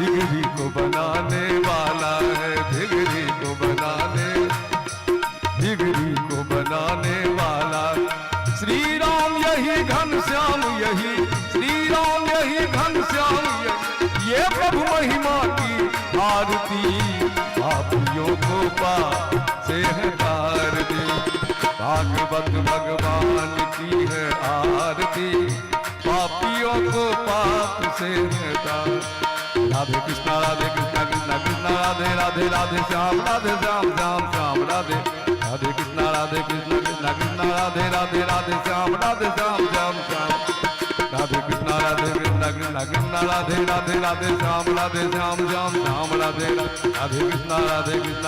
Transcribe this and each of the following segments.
बिगड़ी को बनाने वाला है, बिगड़ी को बनाने, बिगड़ी को बनाने वाला। श्री राम यही घन श्याम यही, श्री राम यही घन श्याम यही, ये प्रभु महिमा की आरती, पापियों को पाप से है तार दी। भागवत भगवान की है आरती, पापियों को पाप से है तार। राधे कृष्णा कृष्णा कृष्णा राधे राधे, राधे श्याम राधे श्याम श्याम श्याम राधे। राधे कृष्णा कृष्णा कृष्णा राधे राधे, राधे श्याम राधे श्याम श्याम श्याम। राधे कृष्णा कृष्णा कृष्णा राधे राधे, राधे श्याम राधे श्याम श्याम श्याम राधे। राधे कृष्णा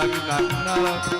कृष्णा कृष्णा राधे।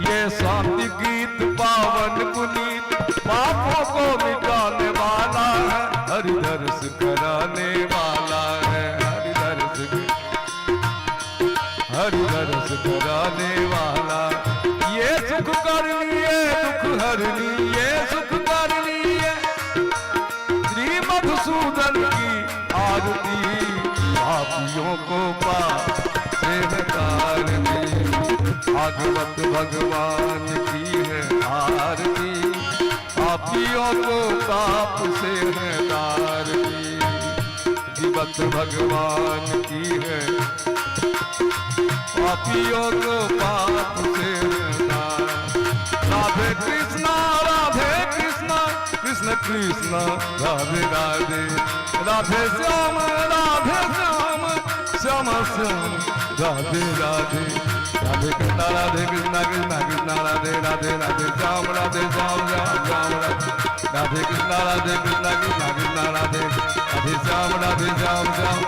ये शांति गीत पावन पुनीत, पापों को मिटाने वाला है, हरि दर्श कराने वाला है, हरि दर्श, हरि दर्श कराने वाला। ये सुख करनी ये दुख हरनी, ये सुख करनी ये श्री मधुसूदन की आरती, पापियों को पाप से तार दी। भागवत भगवान की है आरती, पापियों को पाप से है तार दी। जीवत भगवान की है, पापियों को पाप से है तार। राधे कृष्णा कृष्ण कृष्ण राधे राधे, राधे श्याम श्याम श्याम राधे राधे। राधे कृष्णा कृष्णा कृष्णा राधे राधे, राधे श्याम राधे श्याम श्याम श्याम राधे। राधे कृष्णा कृष्णा कृष्णा राधे राधे श्याम राधे श्याम श्याम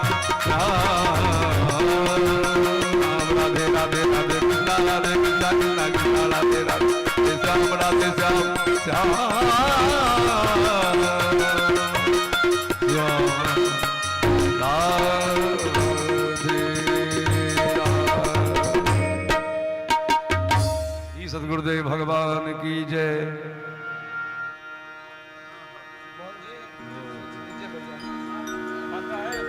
श्याम राधे राधे। राधे कृष्णा कृष्णा कृष्णा राधे राधे श्याम राधे श्याम श्याम श्याम राधे राधे। सदगुरुदेव भगवान की जय। मोहन जी, लीजिए भैया आता है।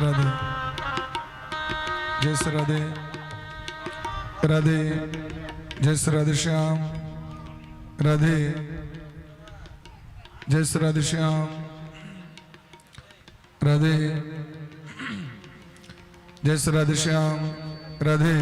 राधे। जय श्री राधे राधे। जय श्री राधे श्याम राधे। जय श्री राधे श्याम राधे। जय श्री राधे श्याम राधे।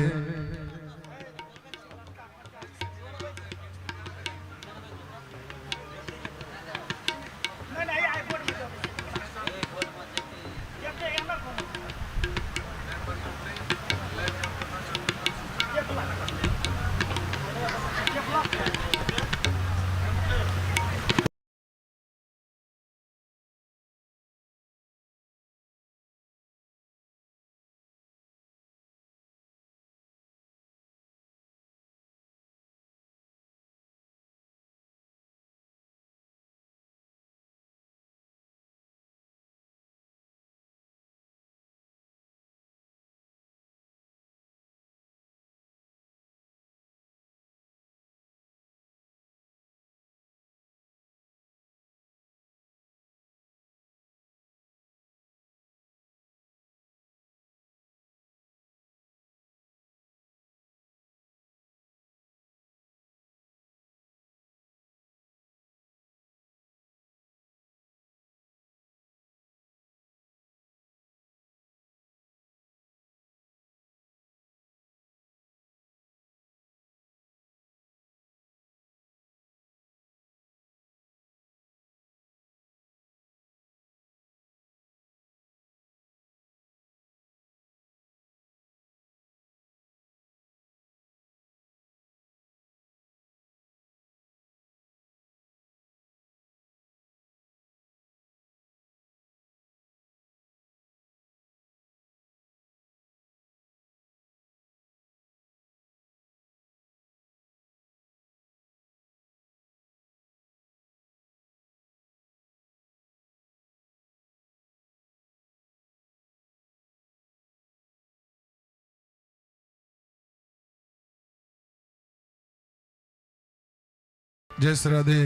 जय श्री राधे।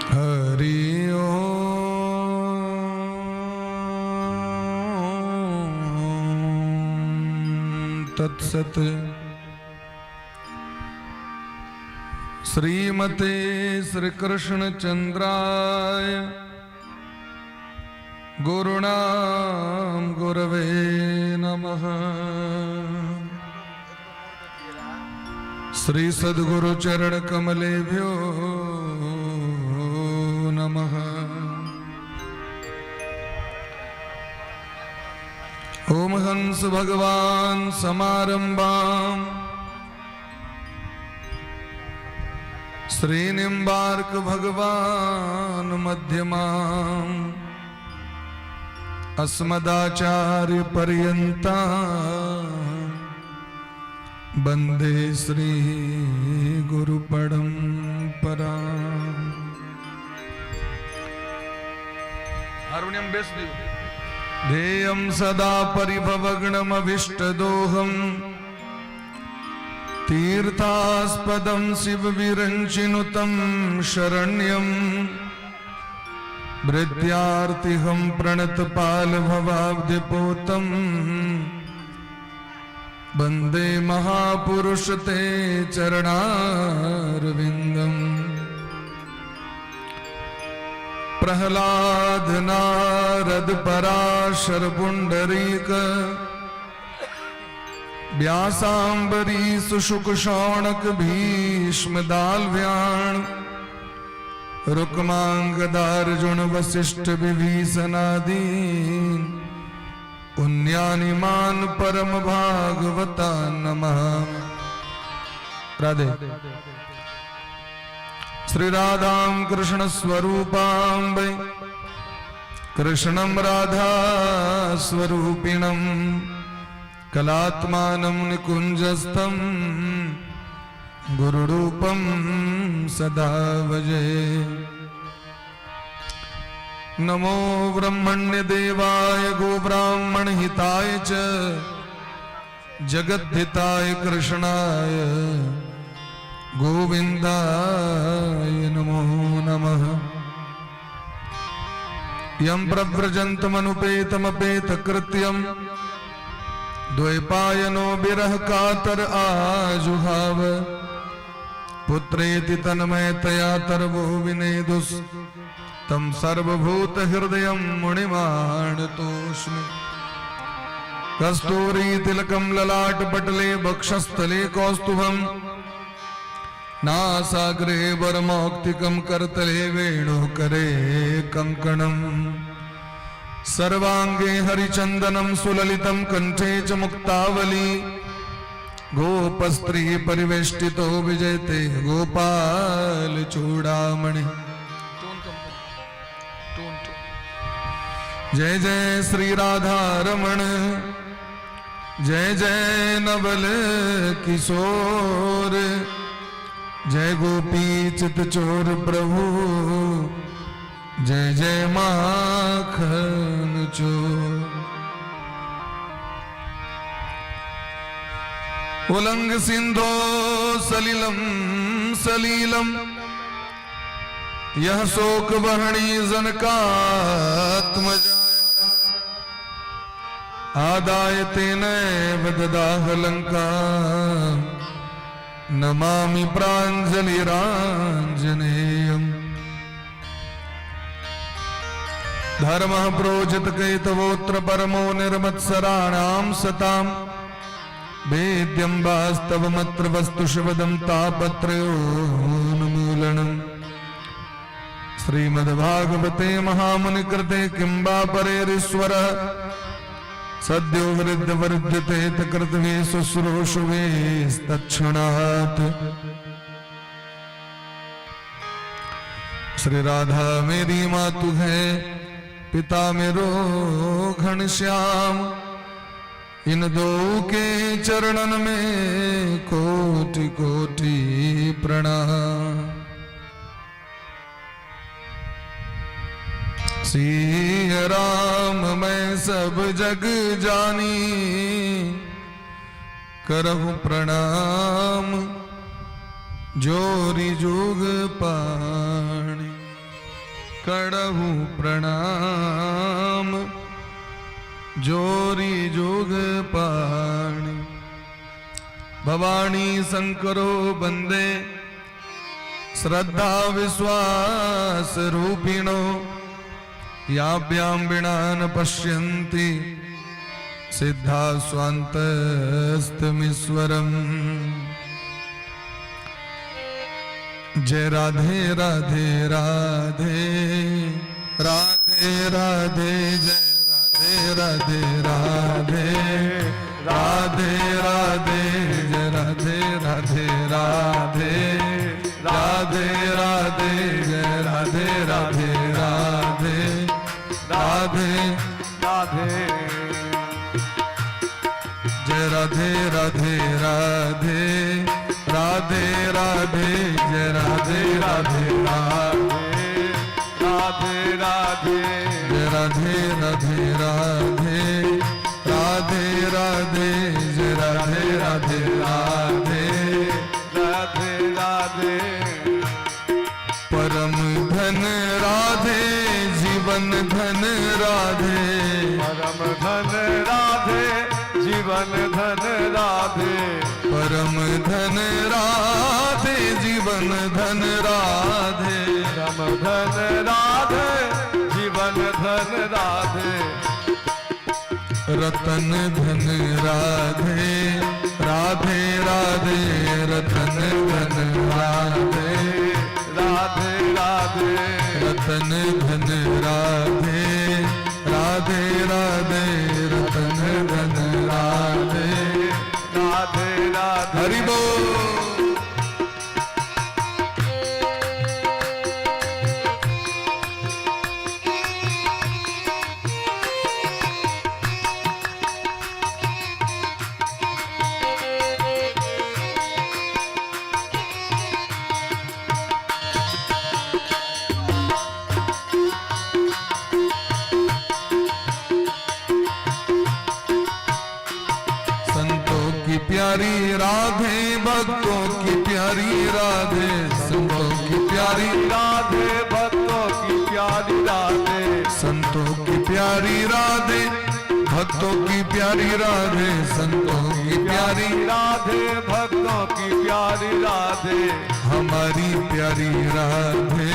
हरि ओम तत्सत। श्रीमते श्री कृष्ण चंद्राय गुरुणाम गुरवे नमः। श्री सद्गुरु चरण कमलेभ्यो नमः। ओम हंस भगवान समारंभाम श्री निम्बार्क भगवान मध्यमाम अस्मदाचार्य पर्यंता वंदे श्री गुरु परंपरा। हार्मोनियम बेस दियो। ध्येयं सदा परिभवग्नमभीष्टदोहं तीर्थास्पदं शिवविरञ्चिनुतं शरण्यं भृत्यार्तिहं प्रणतपालभवाब्धिपोतं वंदे महापुरुष ते चरणारविन्दम्। प्रहलाद नारद पराशर पुंडरीक व्यासाम्बरीश शुक शौनक भीष्म दालव्याण रुक्मांगदार्जुन वशिष्ठ विभीषणादि पुण्यानिमान परम भागवता नमः। राधे। श्री राधां कृष्ण स्वरूपां वै कृष्णं राधा स्वरूपिणं कलात्मानं निकुञ्जस्थं गुरुरूपं सदा भजे। नमो ब्रह्मण्य देवाय गोब्राह्मण हिताय च जगद्धिताय कृष्णाय गोविन्दाय नमो नमः। यं प्रव्रजन्तमनुपेतमपेतकृत्यं द्वैपायनो विरह कातर आजुहाव पुत्रेति तन्मयतया तरवो विनेदुस् तं सर्वभूतहृदयं मुनिमानतोऽस्मि। कस्तूरी तिलकं ललाटपटले वक्षस्थले कौस्तुभम् नासाग्रे वरमौक्तिकं करतले वेणुकरे कङ्कणम् सर्वांगे हरिचंदनं सुललितं कंठे च मुक्तावली गोपस्त्री परिवेष्टितो विजयते गोपाल चूड़ामणि। टोन कम कर, टोन टोन। जय जय श्री राधा रमण, जय जय नवल किशोर, जय गोपी चित चोर प्रभु, जय जय माखन चोर। उलंग सिंधो सलिलम सलीलम यह शोक वहणी जनकात्मजाया आदाय तेनैव ददाह लंका नमामि प्राञ्जलिराञ्जनेयम्। धर्मः प्रोजित कैतवोऽत्र परमो निर्मत्सराणां सताम् वेद्यं वास्तवमत्र वस्तु शिवदं तापत्रयोन्मूलनम्। श्रीमद्भागवते महामुनिकृते किं वा परेरीश्वरः सद्यो वृद्ध वृद्धते कृतवे शुश्रूषुवेस्तक्षणात्। श्री राधा मेरी मातु है, पिता मेरो घनश्याम, इन दो के चरणन में कोटि कोटि प्रणाम। सिय राम मैं सब जग जानी, करहु प्रणाम जोरी जुग पाणी। करहु प्रणाम जोरी जुग पाणी। भवानी शंकरो बंदे श्रद्धा विश्वास रूपिणो, याभ्यां विना न पश्यन्ति सिद्धा स्वान्तस्थमीश्वरम्। जय राधे राधे राधे राधे राधे, जय राधे राधे राधे राधे राधे, जय राधे राधे राधे राधे राधे, जय राधे राधे राधे राधे राधे। जय राधे राधे राधे राधे राधे, जय राधे राधे राधे राधे राधे। जय राधे राधे राधे राधे राधे, जय राधे राधे राधे राधे राधे। परम धन राधे, जीवन धन राधे। परम धन राधे, जीवन धन राधे। परम धन राधे, जीवन धन राधे। परम धन राधे, जीवन धन राधे। रतन धन राधे राधे राधे, रतन धन राधे राधे राधे। रतन धन राधे राधे राधे, रतन धन राधे राधे राधे। हरि बोल। संतों की प्यारी राधे, भक्तों की प्यारी राधे। राधे, संतों की प्यारी राधे, भक्तों की प्यारी राधे, संतों की प्यारी राधे, भक्तों की प्यारी राधे, संतों की प्यारी राधे, भक्तों की प्यारी राधे, हमारी प्यारी राधे,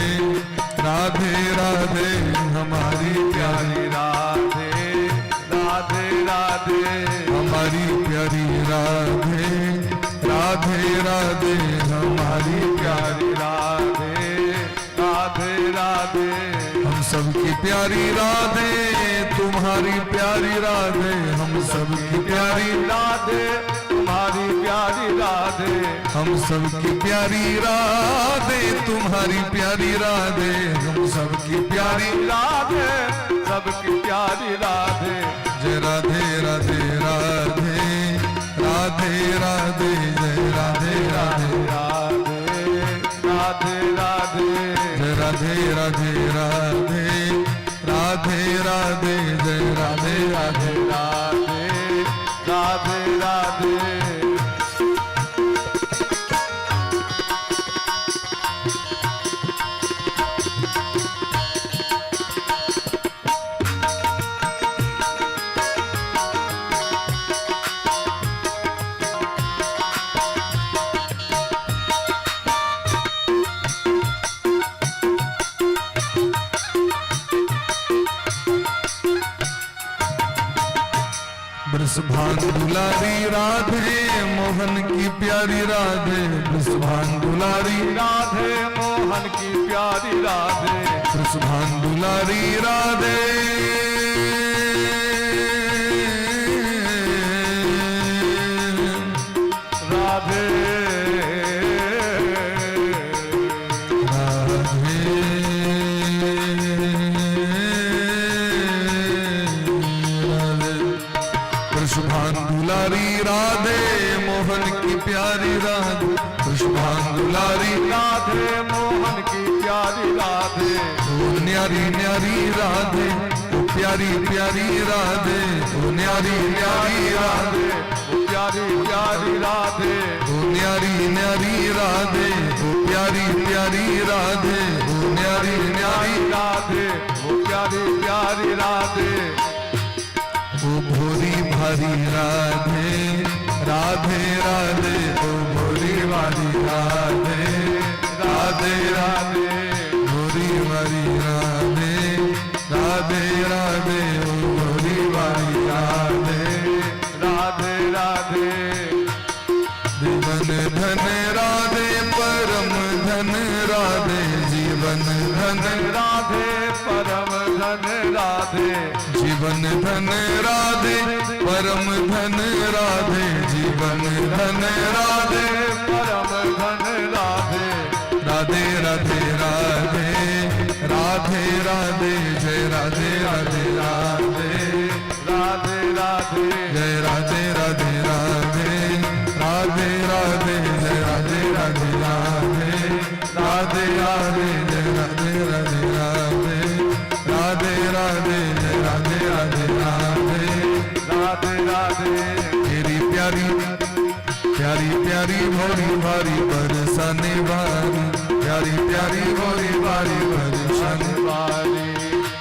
राधे राधे, हमारी प्यारी प्यारी राधे, राधे राधे, हमारी प्यारी राधे, राधे राधे, हमारी प्यारी प्यारी राधे, राधे राधे, हम सबकी प्यारी राधे, तुम्हारी प्यारी राधे, हम सबकी प्यारी राधे, तुम्हारी प्यारी राधे, हम सबकी प्यारी राधे, तुम्हारी प्यारी राधे, हम सबकी प्यारी राधे, सबकी प्यारी राधे, जय राधे राधे राधे राधे राधे, जय राधे राधे राधे राधे राधे, जय राधे राधे राधे राधे राधे, जय राधे राधे राधे राधे राधे। वृषभान दुलारी राधे, मोहन की प्यारी राधे, वृषभान दुलारी राधे, मोहन की प्यारी राधे, वृषभान दुलारी राधे, राधे राधे राधे। वृषभान दुलारी राधे, मोहन की प्यारी राधे, वृषभान दुलारी राधे, मोहन की प्यारी राधे, ओ न्यारी न्यारी राधे, ओ प्यारी प्यारी राधे, ओ न्यारी न्यारी राधे, ओ प्यारी प्यारी राधे, ओ न्यारी न्यारी राधे, ओ प्यारी प्यारी राधे, ओ न्यारी न्यारी राधे, ओ प्यारी प्यारी राधे, ओ भोरी भारी राधे, राधे राधे, ओ भोरी भारी राधे, राधे राधे, भोरी भारी राधे, राधे राधे, ओ भोरी भारी राधे, राधे राधे। जीवन धन राधे, परम धन राधे, जीवन धन राधे, परम धन राधे, जीवन धन राधे, परम धन राधे, जीवन धन राधे, परम धन राधे, राधे राधे राधे राधे राधे, जय राधे राधे राधे राधे राधे, जय राधे राधे राधे राधे राधे, जय राधे राधे राधे राधे राधे, जय राधे राधे राधे राधे राधे, जय राधे राधे राधे राधे राधे। तेरी प्यारी प्यारी प्यारी भोरी भारी बरसाने वाली, प्यारी प्यारी भोरी भारी बरसाने वाली,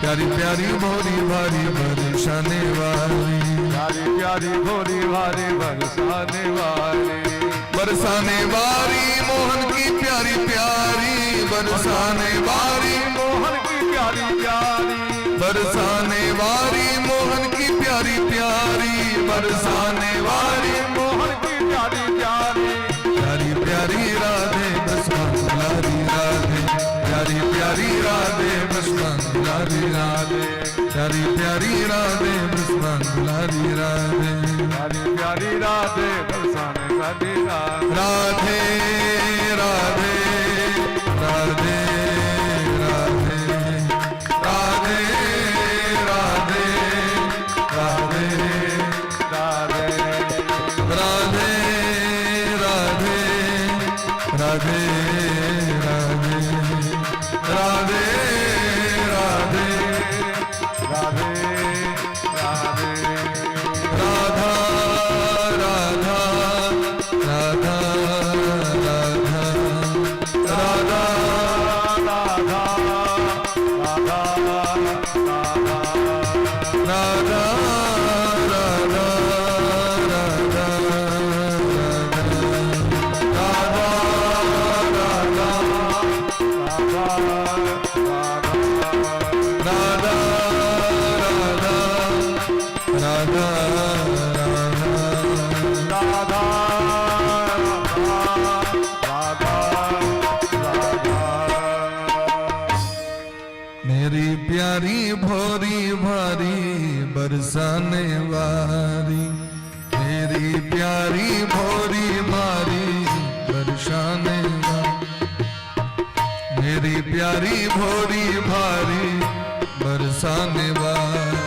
प्यारी प्यारी भोरी भारी बरसाने वाली, प्यारी प्यारी भोरी भारी बरसाने वाली, बरसाने वाली मोहन की प्यारी प्यारी, बरसाने वाली मोहन की प्यारी प्यारी, बरसाने वाली मोहन की प्यारी प्यारी, बरसाने वाली मोहन की प्यारी प्यारी, प्यारी प्यारी राधे बसवारी राधे, प्यारी प्यारी राधे बसवारी राधे, प्यारी प्यारी राधे बसवारी राधे, प्यारी प्यारी राधे बरसाने वाली राधे, राधे राधे राधे राधे राधे राधे राधे राधे राधे राधे राधे राधे राधे राधे राधे राधे। राधा राधा राधा राधा राधा राधा राधा राधा राधा राधा राधा राधा राधा राधा राधा राधा राधा राधा। मेरी प्यारी भोरी भारी बरसाने वाली, मेरी प्यारी भोरी भारी बरसाने वाली, मेरी प्यारी भोरी भारी बरसाने वाली।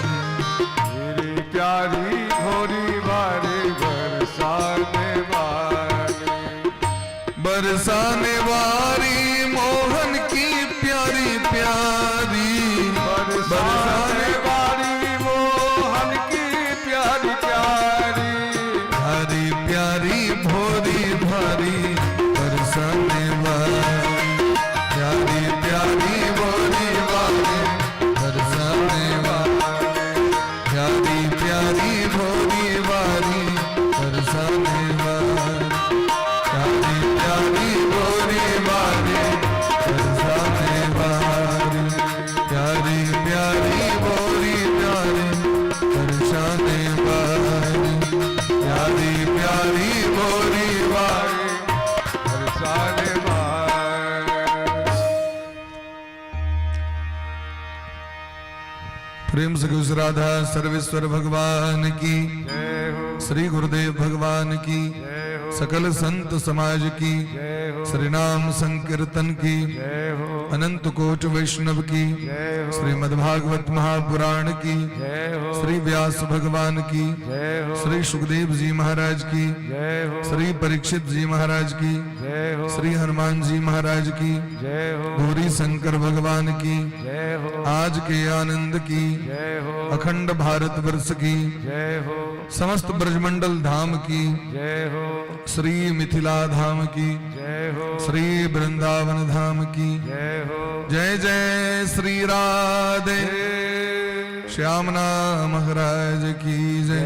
मेरी प्यारी भोरी भारी बरसाने वाली, बरसाने वाली मोहन की प्यारी प्यारी, बरसाने वाली मोहन की प्यारी प्यारी, प्यारी प्यारी भोरी भारी बरसाने वाली, प्यारी प्यारी भोरी भारी बरसाने वाली, प्यारी प्यारी भोरी भारी बरसाने वाली, प्यारी प्यारी भोरी भारी बरसाने वाली, प्यारी प्यारी भोरी प्यारी बरसाने वाली, प्यारी प्यारी भोरी भारी बरसाने वाली। प्रेम से गुज राधा सर्वेश्वर भगवान की, जय हो। श्री गुरुदेव भगवान की, जय हो। सकल संत समाज की, जय हो। श्री नाम संकीर्तन की, जय हो। अनंत कोट वैष्णव की, जय हो। श्रीमद् भागवत महापुराण की, जय हो। श्री व्यास भगवान की, जय हो। श्री सुखदेव जी महाराज की, जय हो। श्री परीक्षित जी महाराज की, जय हो। श्री हनुमान जी महाराज की, जय हो। गौरी शंकर भगवान की, जय हो। आज के आनंद की, जय हो। अखंड भारत वर्ष की, जय हो। समस्त ब्रजमंडल धाम की, जय हो। श्री मिथिला धाम की, जय हो। श्री वृंदावन धाम की, जय हो। जय जय श्री राधे। श्याम नाम महाराज की जय।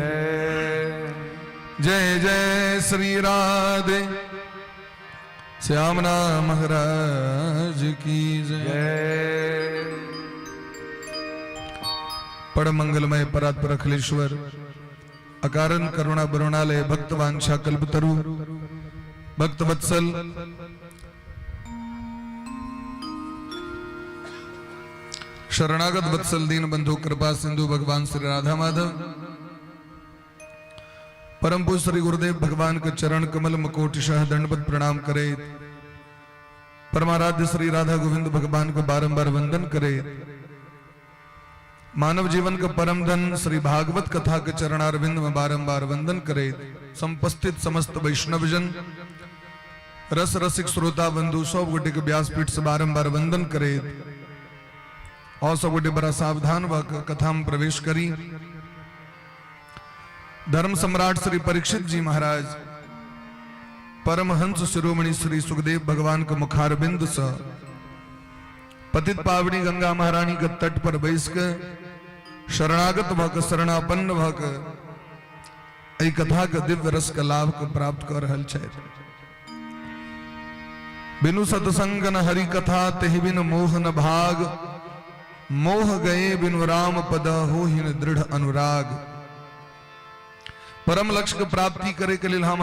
जय जय जय श्री राधे। श्याम नाम महाराज की जय। जय। परम मंगलमय परात्पर अखिलेश्वर अकारण करुणा बरुणालय भक्त वांछा कल्पतरु भक्त वत्सल शरणागत वत्सल दीन बंधु कृपा सिंधु भगवान श्री राधा माधव परम पूज्य श्री गुरुदेव भगवान के चरण कमल मकोट शाह दंडवत प्रणाम करे, परमाराध्य श्री राधा गोविंद भगवान को बारंबार वंदन करे, मानव जीवन का परम धन श्री भागवत कथा के चरणारविंद में बारंबार वंदन करे, संपस्थित समस्त वैष्णवजन रस रसिक श्रोता बंधु सब गोटे के व्यासपीठ से बारंबार वंदन करे और सब गोटे बड़ा सावधान भ कथा में प्रवेश करी। धर्म सम्राट श्री परीक्षित जी महाराज परमहंस शिरोमणि श्री सुखदेव भगवान के मुखारबिंद से पतित पावनी गंगा महारानी के तट पर बैस के शरणागत भक शरणापन्न भक एहि कथा के दिव्य रस के लाभ के प्राप्त कर रहल छथि। बिनु सत्संग न हरि कथा तेहि बिनु मोह न भाग, मोह गए बिनु राम पद होहिन दृढ़ अनुराग। परम लक्ष्य के प्राप्ति करे के लेल हम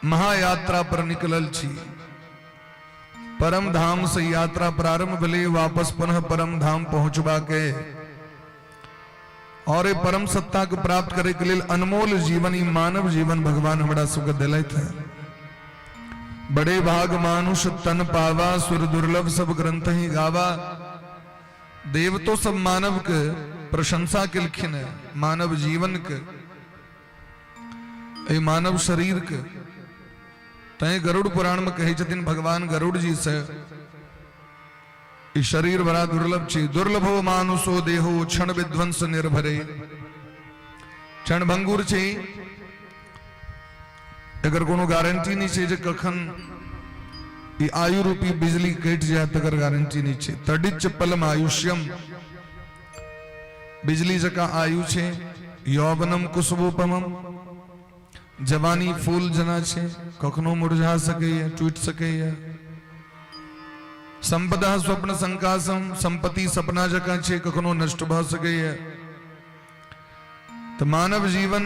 महायात्रा पर निकलल छी। परम धाम से यात्रा प्रारंभ भेलै, वापस पुनः परम धाम पहुंचबा के और ए परम सत्ता के प्राप्त करे के लेल अनमोल जीवन ई मानव जीवन भगवान हमरा सबके दिलथि है। बड़े भाग मानुष तन पावा, सुर दुर्लभ सब ग्रंथ ही गावा। देव तो सब मानव के प्रशंसा केलखिन है, मानव जीवन के, एहि मानव शरीर के। तैं गरुड़ पुराण में कहै छथिन भगवान गरुड़ जी से, ई शरीर बड़ा दुर्लभ छी। दुर्लभो मानुषो देहो क्षण विध्वंस निर्भरे। क्षण भंगुर छै, एकर कोनो गारंटी नहि छै जे कखन ई आयु रूपी बिजली कटि जाए तकर गारंटी नहि छै। तडिच पलम आयुष्यम, बिजली जकाँ आयु छै। यौवनम कुशुभोपमम, जवानी फूल जना छै, कखनो मुरझा सकैए, टूटि सकैए। संपदा स्वप्न संकासम, संपत्ति सपना जकाँ छै, कखनो नष्ट भऽ सकैए। तऽ मानव जीवन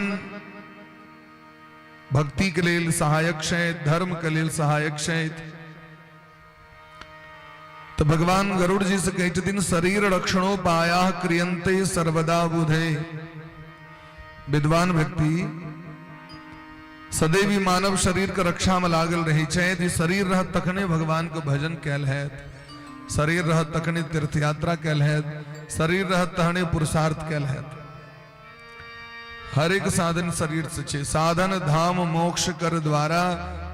भक्ति के लेल सहायक छै, धर्म के लेल सहायक छै। तऽ भगवान गरुड़ जी से कहै छथिन, शरीर रक्षणोपाया क्रियन्ते सर्वदा बुधे। विद्वान व्यक्ति सदैव ई मानव शरीर के रक्षा में लागल रहै छथि। ई शरीर रहत तखने भगवान के भजन कैल हैत, शरीर रहत तखने तीर्थ यात्रा कैल हैत, शरीर रहत तहने पुरुषार्थ कैल हैत। हर एक साधन शरीर से छे। साधन धाम मोक्ष कर द्वारा,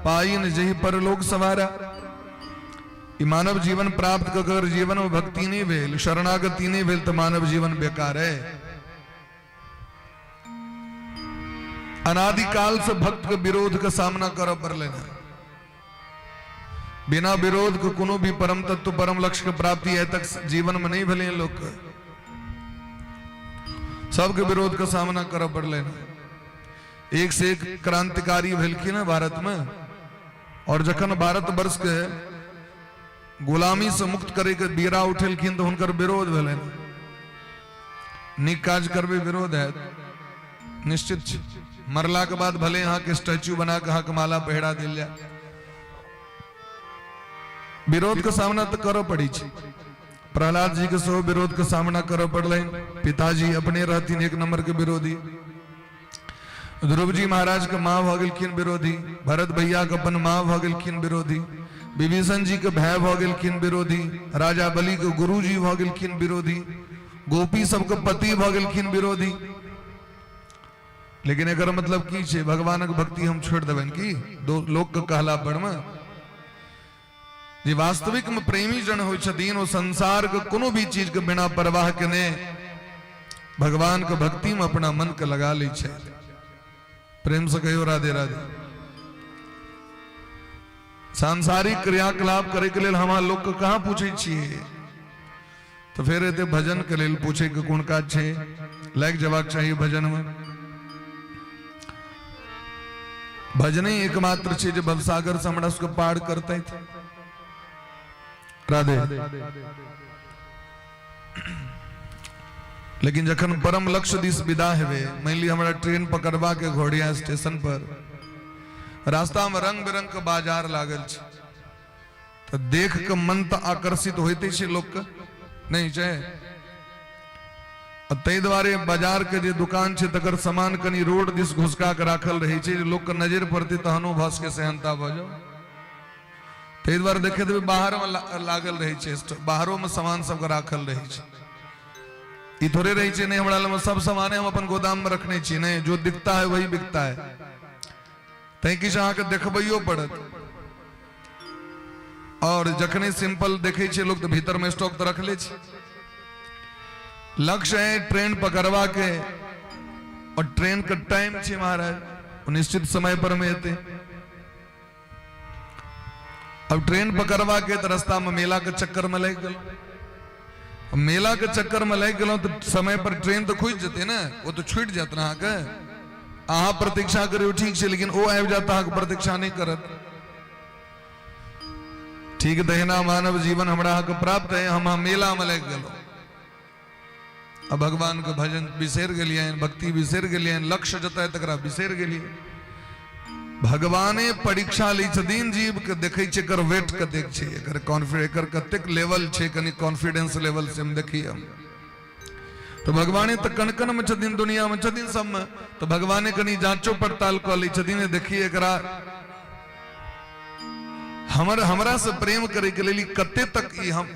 पाइन जहि परलोक सवारा। ई मानव जीवन प्राप्त कर जीवन में भक्ति नहीं भेल, शरणागति नहीं भेल, तो मानव जीवन बेकार है। अनादिकाल से भक्त के विरोध के सामना करऽ पड़लै। बिना विरोध के कोनो भी परम तत्व परम लक्ष्य के प्राप्ति आइ तक जीवन में नहीं भेलै। लोक के सबके विरोध के सामना करऽ पड़लै। एक से एक क्रांतिकारी भेलखिन है भारत में, और जखन भारत वर्ष के गुलामी से मुक्त करे के बीड़ा उठेलखिन तऽ हुनकर विरोध भेलनि। नीक काज करबै, विरोध हैत, निश्चित छै। मरला के बाद भले अहाँके स्टैचू बना के अहाँके माला पहिरा देल जाय, विरोध के सामना तऽ करऽ पड़ै छै। प्रहलाद जी के सेहो विरोध के सामना करऽ पड़लनि। पिताजी अपने रहथिन एक नंबर के विरोधी। ध्रुव जी महाराज के माँ भऽ गेलखिन विरोधी, भरत भैया के अपन माँ भऽ गेलखिन विरोधी, विभीषण जी के भाय भऽ गेलखिन विरोधी, राजा बलि के गुरुजी भऽ गेलखिन विरोधी, गोपी सबके पति भऽ गेलखिन विरोधी। लेकिन एकर मतलब की छै? भगवानक भक्ति हम छोड़ि देबनि की लोक के कहला पर में? जे वास्तविक में प्रेमी जन होइ छथिन, ओ संसार के कोनो भी चीज के बिना परवाह केने भगवान के भक्ति में अपना मन के लगा लै छै। प्रेम से कहियो राधे राधे। सांसारिक क्रियाकलाप करे के लेल हम लोग के कहाँ पूछे छियै? तो फिर एते भजन के लेल पूछे के कोन काज छै? लागि जबाक चाही भजन में। भजने एकमात्र छै जे भवसागर से हमरा सबके पार करते। राधे। लेकिन जखन परम लक्ष्य दिस विदा हेबे, मान ली हमरा ट्रेन पकड़बा के घोड़िया स्टेशन पर, रास्ता में रंग बिरंग के बाजार लागल छै, तऽ देख के मन तऽ आकर्षित होइते छै लोकके, नहि छै? आ ताहि दुआरे बाजार के जे दुकान छै तकर सामान कनि रोड दिस घुसका के राखल रहै छै, जे लोकके नजरि पड़तै तहनो भऽ सकै सेहनता भऽ जाउ। ताहि दुआरे देखैत हेबै बाहरमे लागल रहै छै, बाहरोमे सामान सबके राखल रहै छै। ई थोड़े रहै छै, नहि हमरा लगमे सब सामाने हम अपन गोदाममे रखने छी। नहि, जो दिखता है वही बिकता है। तैं किछु अहाँके देखबैयो पड़त, और जखने सिंपल देखै छै लोग तऽ भीतर में स्टॉक तऽ रखले छै। लक्ष्य है ट्रेन पकड़वा के, और ट्रेन के टाइम छै महाराज, ओ निश्चित समय पर में एतै। अब ट्रेन पकड़वा के तऽ रास्ता में मेला के चक्कर में लागि गेल। मेला के चक्कर में लागि गेलहुँ तऽ समय पर ट्रेन तऽ खुजि जेतै ने, ओ तऽ छूटि जायत ने अहाँके। अहाँ प्रतीक्षा करियौ, ठीक छै, लेकिन ओ आबि जायत, अहाँके प्रतीक्षा नहि करत। ठीक तहिना मानव जीवन हमरा अहाँके प्राप्त है। हम अहाँ मेलामे लागि गेलहुँ आ भगवानके भजन बिसरि गेलियनि, भक्ति बिसरि गेलियनि, लक्ष्य जतऽ तकरा बिसरि गेलियै। भगवाने परीक्षा लै छथिन जीवके, देखै छै एकर वेट कतेक छै, एकर कॉन्फिडेंस, एकर कतेक लेवल छै, कनि कॉन्फिडेंस लेवल से हम देखिए। हम तऽ भगवाने तऽ कण कण मे छथिन, दुनिया मे छथिन सबमे, तऽ भगवाने कनि जांचो पड़ताल कऽ लै छथिन, देखिए एकरा हमर हमरा से प्रेम करे के लेल कते तक ई हम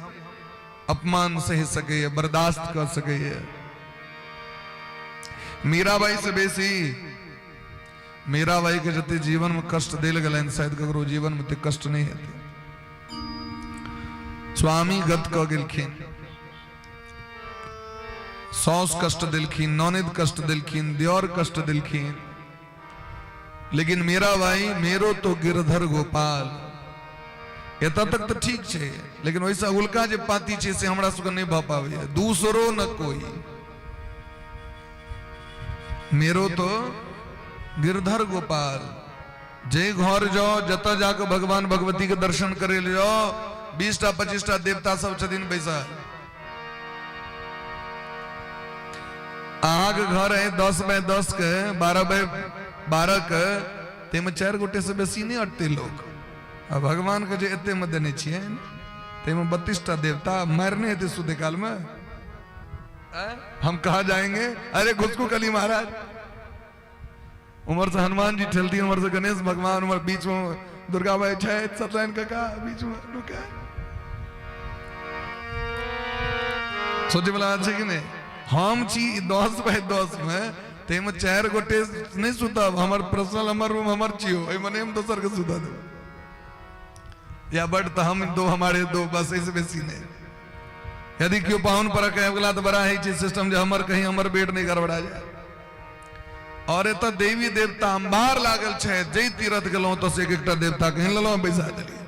अपमान सहि सकैए, बर्दाश्त कऽ सकैए। मीराबाई से बेसी, मीराबाई के जते जीवन में कष्ट देल गेलनि, शायद ककरो जीवन में ओते कष्ट नहि हेतै। स्वामी गत कऽ गेलखिन, साउस कष्ट देलखिन, ननद कष्ट देलखिन, दियोर कष्ट देलखिन, लेकिन मीराबाई मेरो तो गिरधर गोपाल, एतऽ तक तऽ ठीक छै, लेकिन ओहिसँ अगुलका जे पाती छै से हमरा सबके नहि भऽ पाबैया। दूसरो न कोई मेरो तो गिरधर गोपाल। जे घर जाओ, जतऽ जाके भगवान भगवती के दर्शन करे ले जाओ, 20टा 25टा देवता सब छथिन बैसल। अहाँके घर है 10 बाय 10 के, 12 बाय 12 के, ताहिमे 4 गोटे से बेसी नहि अटतै लोक। आ भगवान के जे एते में देने छियै ताहिमे 32टा देवता मारने हेतै सुते काल में। हम कहा जाएंगे? अरे घुसकू कली महाराज, उम्र से हनुमान जी ठेलती, उम्र से गणेश भगवान, उम्र बीच में दुर्गा भाई छथि, सत्यनारायण काका बीच में नुका। सोचे वाला बात छै कि नहि? हम छी 10 बाय 10 में, ताहिमे 4 गोटे नहि सुतब। हमर पर्सनल, हमर रूम हमर छियो, ओहिमे नहि हम दोसर के सुता देब। या बड तऽ हम दो हमारे दो, बस एहिसँ बेसी नहि। यदि केओ पाहुन पर आबि गेला तऽ बड़ा होइ छै सिस्टम जे हमर कहीं हमर बेड नहि गड़बड़ा जाय। और एतऽ देवी देवता अंबार लागल छै, जै तीर्थ गेलहुँ तऽ से एक एकटा देवता कहीं लेलहुँ बैसा देलियै,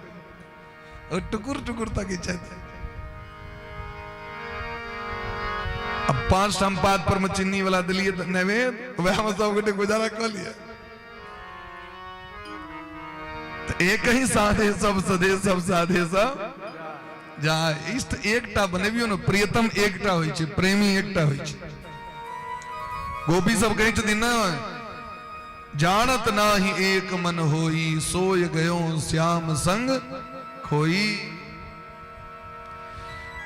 और टुकुर टुकुर तकै छथि। अब 5 ठाम पात पर में चीनी वाला दिलियै तऽ नैवेद्य, वएह में सब गोटे गुजारा कऽ लिअ। तऽ एक ही साधे सब सधे सब साधे सब जहाँ इष्ट एकटा बनेबियौ ने, प्रियतम एकटा होइ छै, प्रेमी एकटा होइ छै। गोपी सब कहै छथिन ने, जानत नाही एक मन होई, सोय गयो श्याम संग खोई।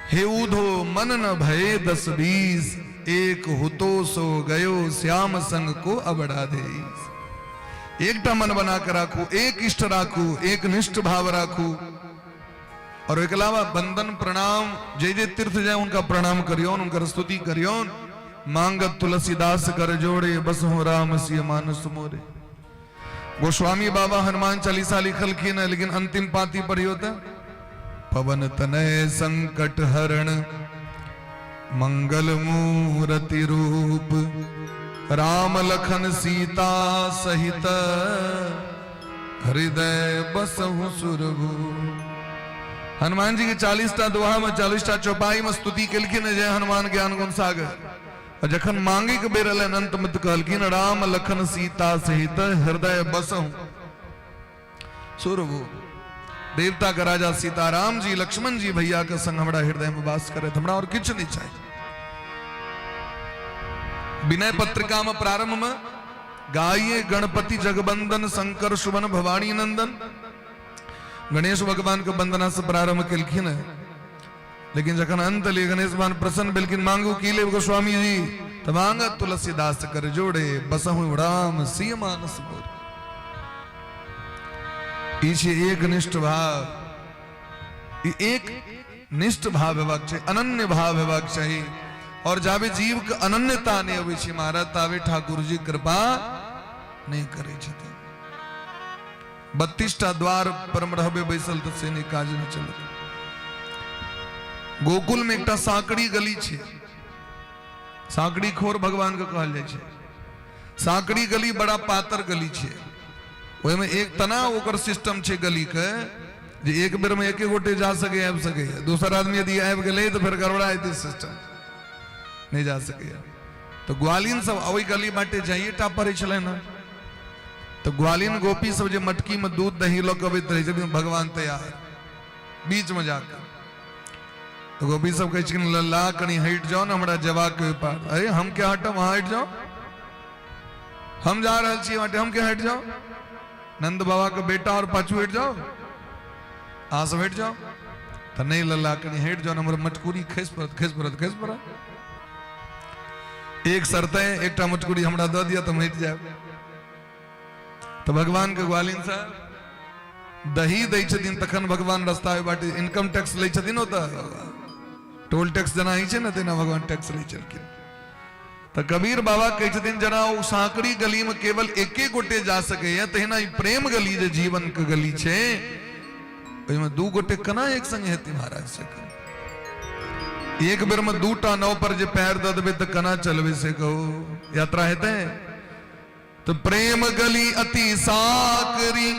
हे उधो मन न भये 10 20, एक हुतो सो गयो श्याम संग को अबड़ा दे। एकटा मन बना के राखू, एक इष्ट राखू, एक निष्ठ भाव राखू। और ओहिके अलावा बंदन प्रणाम, जे जे तीर्थ जाए उनका प्रणाम करियौन, उनकर स्तुति करियौन। मांगत तुलसीदास कर जोड़े, बस हो राम सिय मानस मोरे। गोस्वामी बाबा हनुमान चालीसा लिखलखिन है, लेकिन अंतिम पाती पढ़ियो त पवन तनय संकट हरण मंगल मूर्ति रूप, राम लखन सीता सहित हृदय बसहु सुरभू। हनुमान जी के 40टा दोहा में 40टा चौपाई में स्तुति केलखिन जय हनुमान ज्ञान गुण सागर। और जखन मांगे के बेर एलनि अंत में तऽ कहलखिन राम लखन सीता सहित हृदय बसहु सुरभू। देवता के राजा सीताराम जी लक्ष्मण जी भैया के संग हमरा हृदय में वास करे, हमरा और किछु नहीं चाहिए। विनय पत्रिका में प्रारंभ में गाइए गणपति जगबंदन शंकर सुवन भवानी नंदन, गणेश भगवान के वंदना से प्रारंभ केलखिन है। लेकिन जखन अंत लिए गणेश भगवान प्रसन्न भेलखिन, मांगू की लेब गोस्वामी जी, तो मांगा तुलसीदास कर जोड़े बसहु राम सिय मानस मोर। ई छै एक निष्ठ भाव, ई एक निष्ठ भाव हेबाक चाही, अनन्य भाव हेबाक चाही। और जाबे जीव के अनन्यता नहीं अबै छै महाराज, ताबे ठाकुर जी कृपा नहीं करै छथिन। 32टा द्वार पर मे रहबे बैसल तऽ से नहि काज नहि चलत। गोकुल में एकटा साकड़ी गली छै, साकड़ी खोर भगवान के कहल जाइ छै। साकड़ी गली बड़ा पातर गली छै, ओहिमे एक तना ओकर सिस्टम छै गली के जे एक बेर में एके गोटे जा सके आबि सकैए, दोसर आदमी यदि आबि गेलै तऽ फेर गड़बड़ा जेतै सिस्टम, नहि जा सकैए। तऽ ग्वालिन सब ओहि गली बाटे जाइए टा पड़ै छलै ने, तऽ ग्वालिन गोपी सब जे मटकी में दूध दही लऽ कऽ अबैत रहै छथिन, भगवान तैयार बीच में जाके, तऽ गोपी सब कहै छथिन लल्ला कनि हटि जाओ ने हमरा जेबाक ओहि पार। अरे हम क्या हटब, अहाँ हटि जाओ, हम जा रहल छी बाटे, हम क्या हटि जाओ, नंद बाबा के बेटा और पाछू हटि जाओ, अहाँ सब हटि जाओ। तऽ नहि लल्ला कनि हटि जाओ ने, हमर मटकूरी खसि पड़त, खसि पड़त, खसि पड़त। एक शर्त है, एकटा मटकूरी हमरा दऽ दिअ तऽ हम हटि जायब। तऽ भगवान के ग्वालिन साहब दही दै छथिन, तखन भगवान रस्ता ओहि बाटे इनकम टैक्स लै छथिन, ओतऽ टोल टैक्स जेना होइ छै ने तेना भगवान टैक्स लै छलखिन। तऽ कबीर बाबा कहै छथिन जेना ओ साँकड़ी गली में केवल एके गोटे जा सकैया, तहिना ई प्रेम गली जे जीवन के गली छै ओहिमे 2 गोटे केना एक संग हेतै महाराज? से कहू, एक बेर में 2टा नाव पर जे पैर दऽ देबै तऽ केना चलबै से कहू, यात्रा हेतै? तो प्रेम गली अति साकरी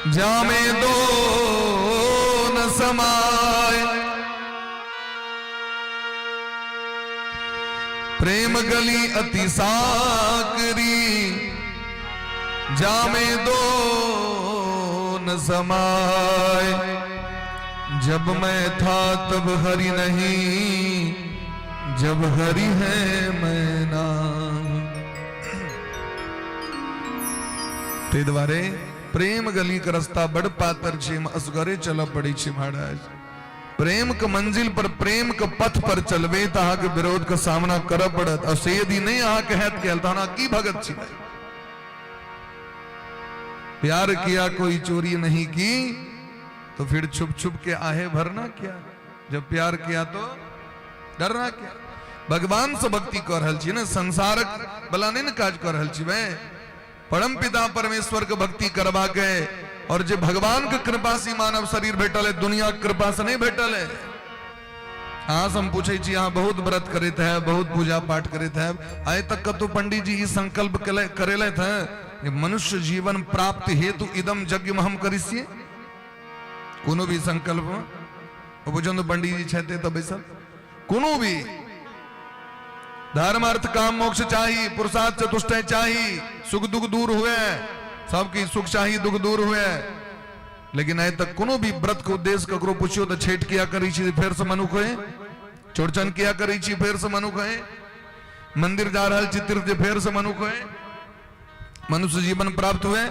जामे दो न समाय। प्रेम गली अति साकरी, जामे दो न समाय। जब मैं था तब हरि नहीं, जब हरि है मैं नाही। ताहि दुआरे प्रेम गली के रास्ता बड़ पातर छै, एहिमे असगरे चलऽ पड़ै छै महाराज। प्रेम के मंजिल पर, प्रेम के पथ पर चलबै तऽ अहाँके विरोध के सामना करऽ पड़त, आ से यदि नहि अहाँके हैत कयल तहन अहाँ की भगत छी भाई? प्यार किया कोई चोरी नहीं की, तो फिर छुप छुप के आहे भरना क्या? जब प्यार किया तो डरना क्या? भगवान से भक्ति कऽ रहल छी ने, संसारक बला नहि ने काज कऽ रहल छी भाई। परम पिता परमेश्वर के भक्ति करबा के, और जे भगवान के कृपा से मानव शरीर भेटल है, दुनिया के कृपा से नहीं भेटल है। अहाँ से हम पूछे छी, अहाँ बहुत व्रत करैत है, बहुत पूजा पाठ करैत है, आइ तक कतौ पंडित जी ई संकल्प करेलथि हैं मनुष्य जीवन प्राप्त हेतु इदम यज्ञ हम करिष्ये? कोनो भी संकल्प में बुझन तो पंडित जी छथि तऽ बैसल, कोनो भी धर्म अर्थ काम मोक्ष चाही, पुरुषार्थ चतुष्टय चाही, सुख दुख दूर हुए, सबके सुख चाही, दुख दूर हुए, लेकिन आइ तक कोनो भी व्रत के उद्देश्य ककरो पुछियो तऽ छठि किया करै छी फेर से मनुख है, चौड़चन किया करै छी फेर से मनुख है, मंदिर जा रहल छी तीर्थ फेर से मनुख है, मनुष्य जीवन प्राप्त हुए।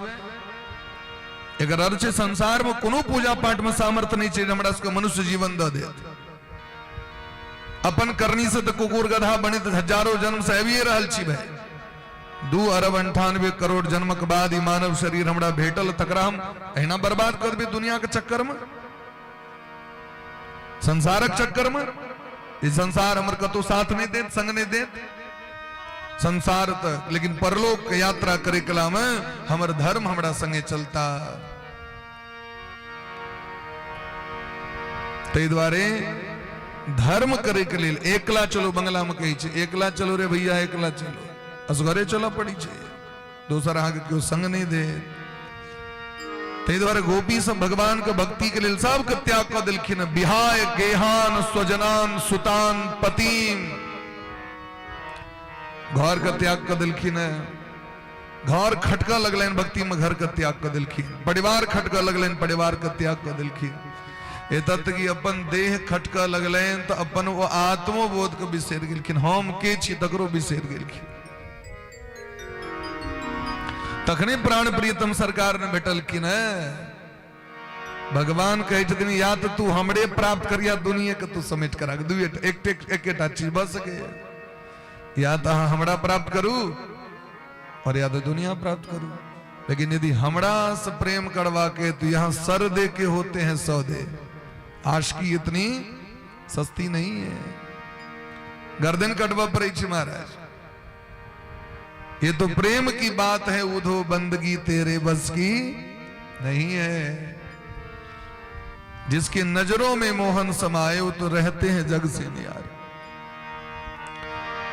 एकर अर्थ छै संसार में कोनो पूजा पाठ में सामर्थ्य नहीं छै हमरा सबके मनुष्य जीवन दऽ देत। अपन करनी से तऽ कुकुर गधा बनित हजारों जन्म से आबिए रहल छी भाई। 2 अरब 98 करोड़ जन्मक बाद ई मानव शरीर हमरा भेटल, तकरा हम एहिना बर्बाद कर देबै दुनिया के चक्कर में, संसारक चक्कर में? ई संसार हमर कतौ साथ नहीं देत, संग नहीं देत संसार तक, लेकिन परलोक के यात्रा करे कला में हमर धर्म हमरा संगे चलता। ताहि दुआरे धर्म करे के लेल एकला चलो, बंगला में कहै छै एकला चलो रे भैया, एकला चलो, असगरे चलऽ पड़ै छै, दोसर अहाँके केओ संग नहि देत। ताहि दुआरे गोपी सब भगवान के भक्ति के लेल सबके त्याग कऽ देलखिन। बिहाय गेहान स्वजनान सुतान पतिम, घर के त्याग कऽ देलखिन। घर खटकऽ लगलनि भक्ति में, घर के त्याग कऽ देलखिन। परिवार खटकऽ लगलनि, परिवार के त्याग कऽ देलखिन। एतऽ तक कि अपन देह खटकऽ लगलनि तऽ अपन ओ आत्मोबोध के बिसरि गेलखिन, हम के छी तकरो बिसरि गेलखिन। तखने प्राण प्रियतम सरकार ने भेटलखिन है। भगवान कहै छथिन या तऽ तू हमरे प्राप्त कर या दुनिया के तू समेट कर राख, दुए एक एकेटा चीज भऽ सकैए, या तऽ अहाँ हमरा प्राप्त करू और या तऽ दुनिया प्राप्त करू। लेकिन यदि हमरा से प्रेम करवा के तो यहाँ सर दे के होते हैं सौदे, आशिकी इतनी सस्ती नहीं है, गर्दन कटवा पड़े छै महाराज। ये तो प्रेम की बात है उधो, बंदगी तेरे बस की नहीं है। जिसकी नजरों में मोहन समाये वो तो रहते हैं जग से नियारे।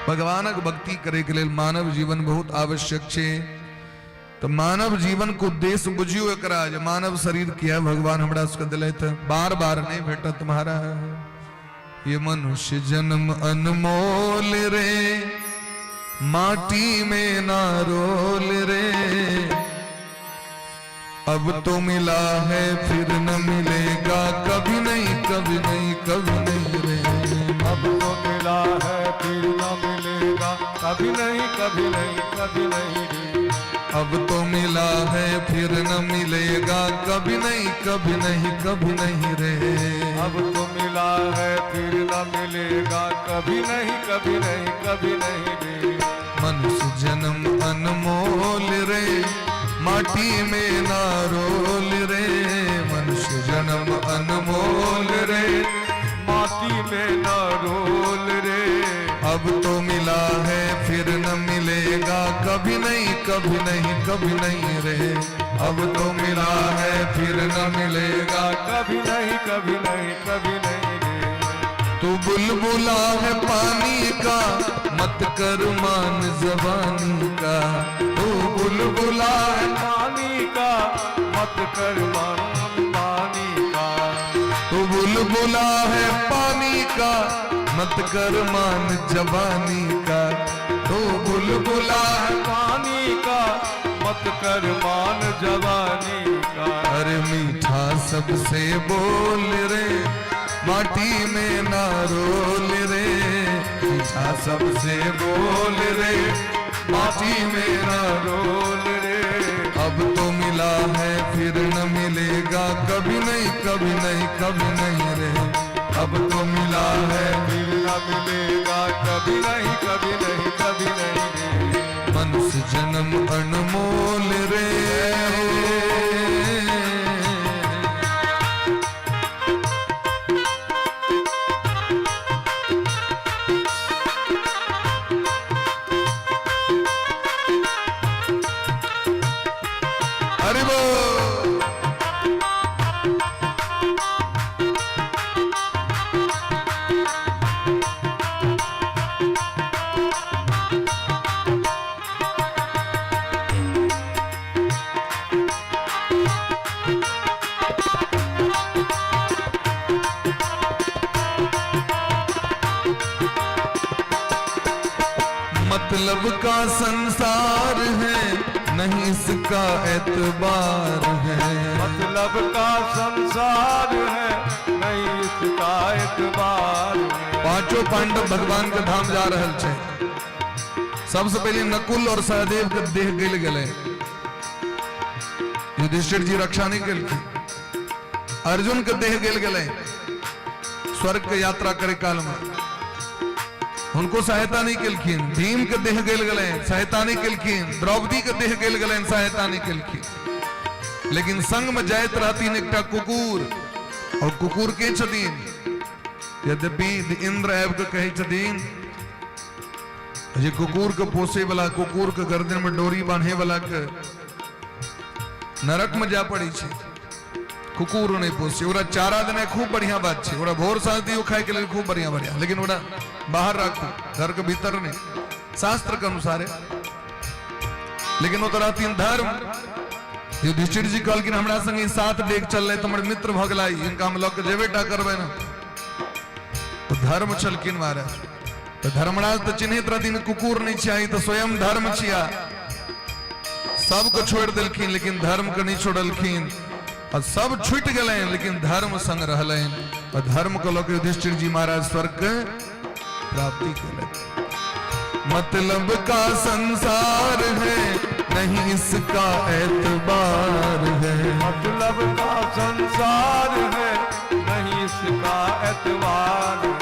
भगवानक भक्ति करे के लेल मानव जीवन बहुत आवश्यक छै। तो मानव जीवन के उद्देश्य बुझियो एकरा जे मानव शरीर किया भगवान हमरा सबके दिलथि, बार बार नहीं भेटत महाराज। ये मनुष्य जन्म अनमोल रे, माटी में ना रोल रे, अब तो मिला है फिर न मिलेगा कभी नहीं, कभी नहीं, कभी नहीं रे। अब तो मिला है फिर न मिलेगा कभी नहीं, कभी नहीं, कभी नहीं रे। अब तो मिला है फिर न मिलेगा कभी नहीं, कभी नहीं, कभी नहीं रे। अब तो मिला है फिर न मिलेगा कभी नहीं, कभी नहीं, कभी नहीं रे। मनुष्य जन्म अनमोल रे, माटी में ना रोल रे, मनुष्य जन्म अनमोल रे, माटी में न रोल रे। अब तो मिला है फिर न मिलेगा कभी नहीं, कभी नहीं, कभी नहीं रे। अब तो मिला है फिर न मिलेगा कभी नहीं, कभी नहीं, कभी नहीं रे। तू बुलबुला है पानी का, मत कर मान जवानी का। तू बुलबुला है पानी का, मत कर मान पानी का। तू बुलबुला है पानी का, मत कर मान जवानी का। तू बुलबुला है पानी का, मत कर मान जवानी का। अरे मीठा सबसे बोल रे, माटी में ना रोल रे। मीठा सबसे बोल रे, माटी में ना रोल रे। अब तो मिला है फिर न मिलेगा, कभी नहीं कभी नहीं कभी नहीं रे। अब तो मिला है फिर न मिलेगा, कभी नहीं कभी नहीं कभी नहीं रे। मनुष्य जन्म अनमोल रे। हरि बोल। मतलब का संसार है, नहीं इसका एतबार है। मतलब का संसार है, नहीं इसका एतबार है। पांचों पांडव भगवान के धाम जा रहल छै। सबसे पहले नकुल और सहदेव के देह गल गेलै। युधिष्ठिर जी रक्षा नहीं केलखिन। अर्जुन के देह गल गेलै स्वर्ग के यात्रा करे काल में, हुनको सहायता नहीं केलखिन। भीम के देह गल गेलै, सहायता नहीं केलखिन। द्रौपदी के देह गल गेलै, सहायता नहीं केलखिन। लेकिन संग में जाइत रहथिन एकटा कुकुर, और कुकुर के छथिन? यद्यपि इंद्र आबि के कहै छथिन जे कुकुर के पोसे वाला, कुकुर के गर्दन में डोरी बांधे वाला के नरक में जा पड़ै छै। कुकुर नहीं पोसे, ओकरा चारा देनाइ खूब बढ़िया बात छै, ओकरा भोर साँझ दियौ खाय के लेल खूब बढ़िया बढ़िया, लेकिन ओकरा बाहर राखू, घर के भीतर नहीं, शास्त्र के अनुसार। लेकिन ओ तऽ रहथिन धर्म। युधिष्ठिर जी कहलखिन हमरा संगे ई सात डेग चललै तऽ हमर मित्र भऽ गेला, हिनका हम लऽ के जेबे टा करबै ने। ओ धर्म छलखिन महाराज। तऽ धर्मराज तऽ चिन्हैत रहथिन कुकुर नहि छिया, ई तऽ स्वयं धर्म छिया। सबके छोड़ि देलखिन लेकिन धर्म के नहि छोड़लखिन, आ सब छूटि गेलनि लेकिन धर्म संग रहलनि, आ धर्म के लऽ के युधिष्ठिर जी महाराज स्वर्ग के प्राप्ति केलनि। मतलब का संसार है, नहीं इसका एतबार है। मतलब का संसार है, नहीं इसका एतबार है।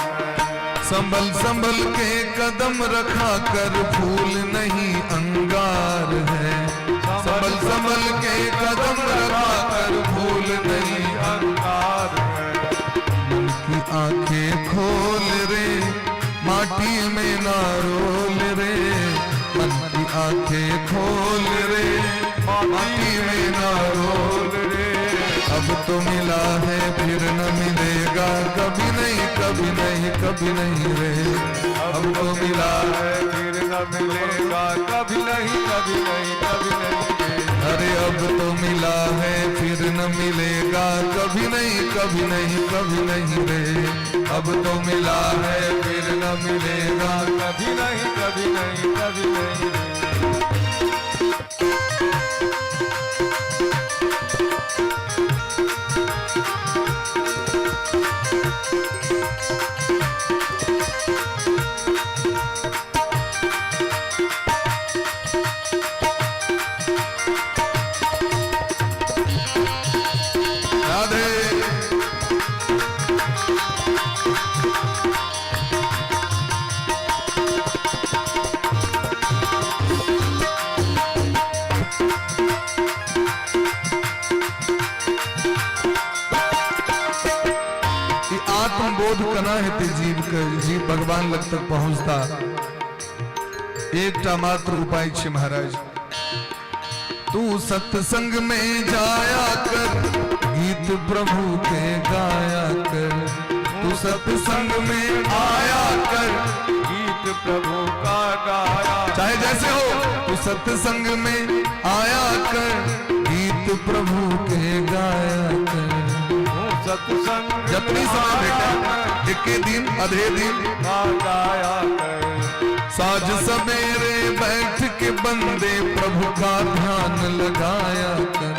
संभल संभल के कदम रखा कर, फूल नहीं अंगार है। संभल संभल के कदम रखा कर, फूल नहीं अंगार है। मन की आंखें खोल रे, माटी में ना रोल रे। मन की आंखें खोल रे, माटी में ना रोल रे। अब तो मिला है फिर न मिलेगा, कभी नहीं कभी नहीं कभी नहीं रे। अब तो मिला है फिर न मिलेगा, कभी नहीं कभी नहीं कभी नहीं रे। अरे अब तो मिला है फिर न मिलेगा, कभी नहीं कभी नहीं कभी नहीं रे। अब तो मिला है फिर न मिलेगा, कभी नहीं कभी नहीं कभी नहीं रे। राधे। ई आत्मबोध केना हेतै जीव के, जीव भगवान लग तक पहुंचता? एकटा मात्र उपाय छै महाराज, तू सत्संग में जाया कर, गीत प्रभु के गाया कर। तू सत्संग में आया कर, गीत प्रभु का गाया। चाहे जैसे हो तू सत्संग में आया कर, गीत प्रभु के गाया कर। तू सत्संग जतनी समय भेटे, इक्के दिन अधे दिन का गाया कर। साज सवेरे बैठ के बंदे प्रभु का ध्यान लगाया कर।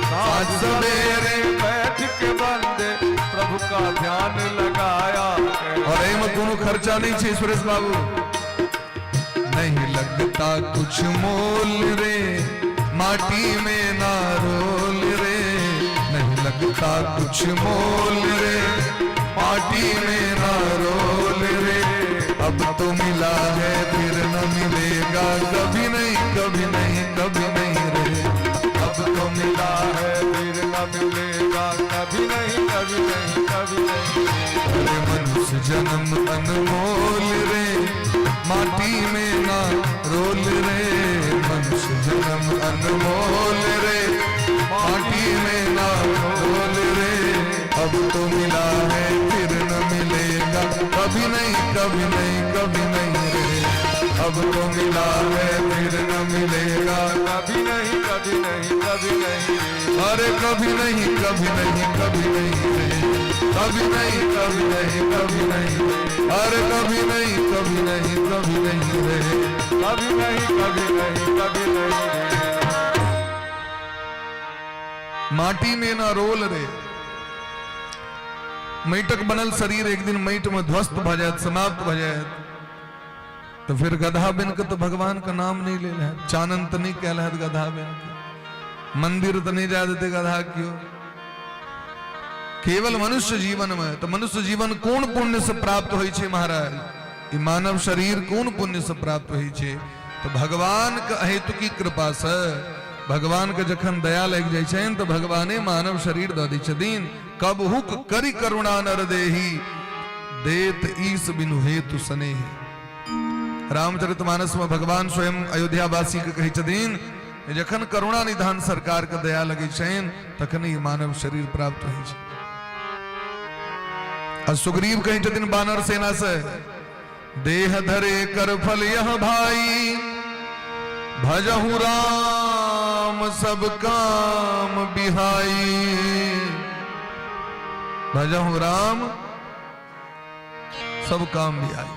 साज सवेरे बैठ के बंदे प्रभु का ध्यान लगाया कर। और एहिमे कोनो खर्चा नहीं छे सुरेश बाबू। नहीं लगता कुछ मोल रे, माटी में ना रोल रे। नहीं लगता कुछ मोल रे, माटी में ना रोल रे। अब तो मिला है फिर न मिलेगा, कभी नहीं कभी नहीं कभी नहीं रे। अब तो मिला है फिर न मिलेगा, कभी नहीं कभी नहीं कभी नहीं। अरे मनुष्य जन्म अनमोल रे, माटी में ना रोल रे। मनुष्य जन्म अनमोल रे, माटी में ना रोल रे। अब तो मिला है फिर न मिलेगा, कभी नहीं कभी नहीं कभी नहीं रे। अब तो मिला है फिर न मिलेगा, कभी नहीं कभी नहीं कभी नहीं रे। अरे कभी नहीं कभी नहीं कभी नहीं रे। कभी नहीं कभी नहीं कभी नहीं, अरे कभी नहीं कभी नहीं कभी नहीं रे। कभी नहीं कभी नहीं कभी नहीं रे। माटी में ना रोल रे। मैटक बनल शरीर एक दिन मैट में ध्वस्त भ जायत, समाप्त भ जायत। तो फिर गधा बिन के तो भगवान का नाम नहीं ले है, चानन तो नहीं कहल है गधा बिन के, मंदिर तो नहीं जा देते गधा क्यों। केवल मनुष्य जीवन में तो मनुष्य जीवन कौन पुण्य से प्राप्त होइ छे महाराज? ई मानव शरीर कौन पुण्य से प्राप्त होइ छे? तो भगवान के हेतु की कृपा से, भगवान के जखन दया लग जाइ छनि तो भगवाने मानव शरीर दऽ दै छथिन। कबहुक करी करुणा नर देही, देत ईस बिनु हेतु स्नेह। रामचरितमानस में भगवान स्वयं अयोध्यावासी के कहै छथिन, जखन करुणा निधान सरकार के दया लगै छनि तखन ई मानव शरीर प्राप्त होइ छै। आ सुग्रीव कहै छथिन बानर सेना से, देह धरे कर फल यह भाई, भजहु राम सब काम बिहाई। भजहु राम सब काम बिहाई।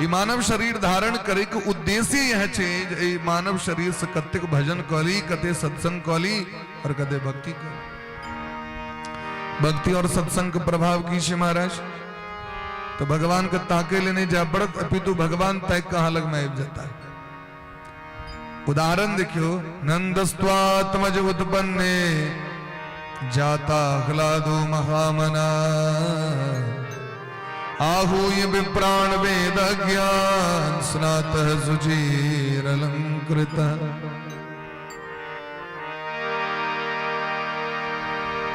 ई मानव शरीर धारण करे के उद्देश्य यह छे जे ई मानव शरीर से कतेक भजन कली, कते सत्संग कली और कते भक्ति कली। भक्ति और सत्संग के प्रभाव की छे महाराज? तो भगवान के ताके लेने जा पड़त, अपितु भगवान तय कहाँ लग में आबि जाता है। उदाहरण देखियो, नंदस्वात्मज उत्पन्ने जाता आह्लादो महामना, आहूय विप्राण वेद ज्ञान स्नातः सुचीर अलंकृत।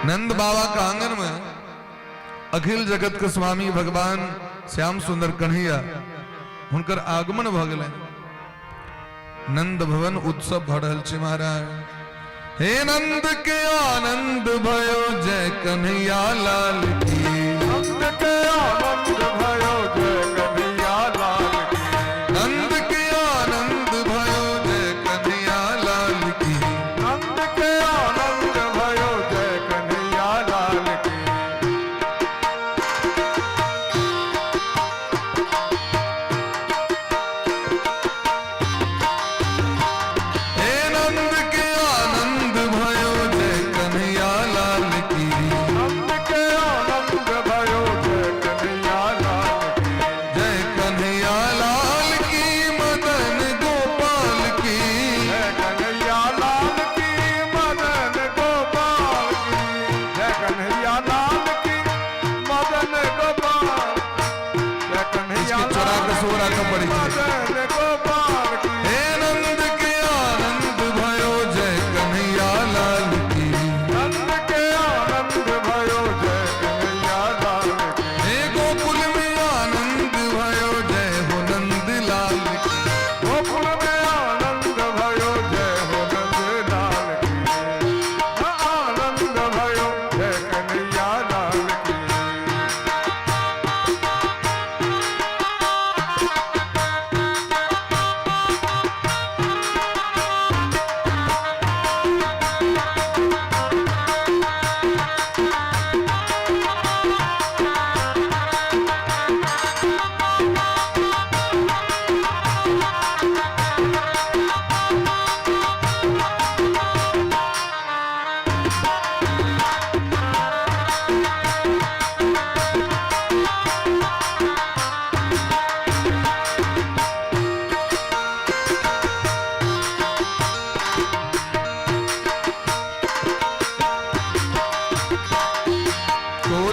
नंद बाबा का आंगन में अखिल जगत के स्वामी भगवान श्याम सुंदर कन्हैया हुनकर आगमन भ गेलनि। नंद भवन उत्सव भ रहल छै महाराज। हे नंद के आनंद भयो जय कन्हैया लाल की। नंद के आनंद भयो जय कन्हैया लाल की। नंद के आनंद भयो जय कन्हैया लाल की। नंद के आनंद भयो जय कन्हैया लाल की। हे नंद के आनंद भयो जय कन्हैया लाल की। नंद के आनंद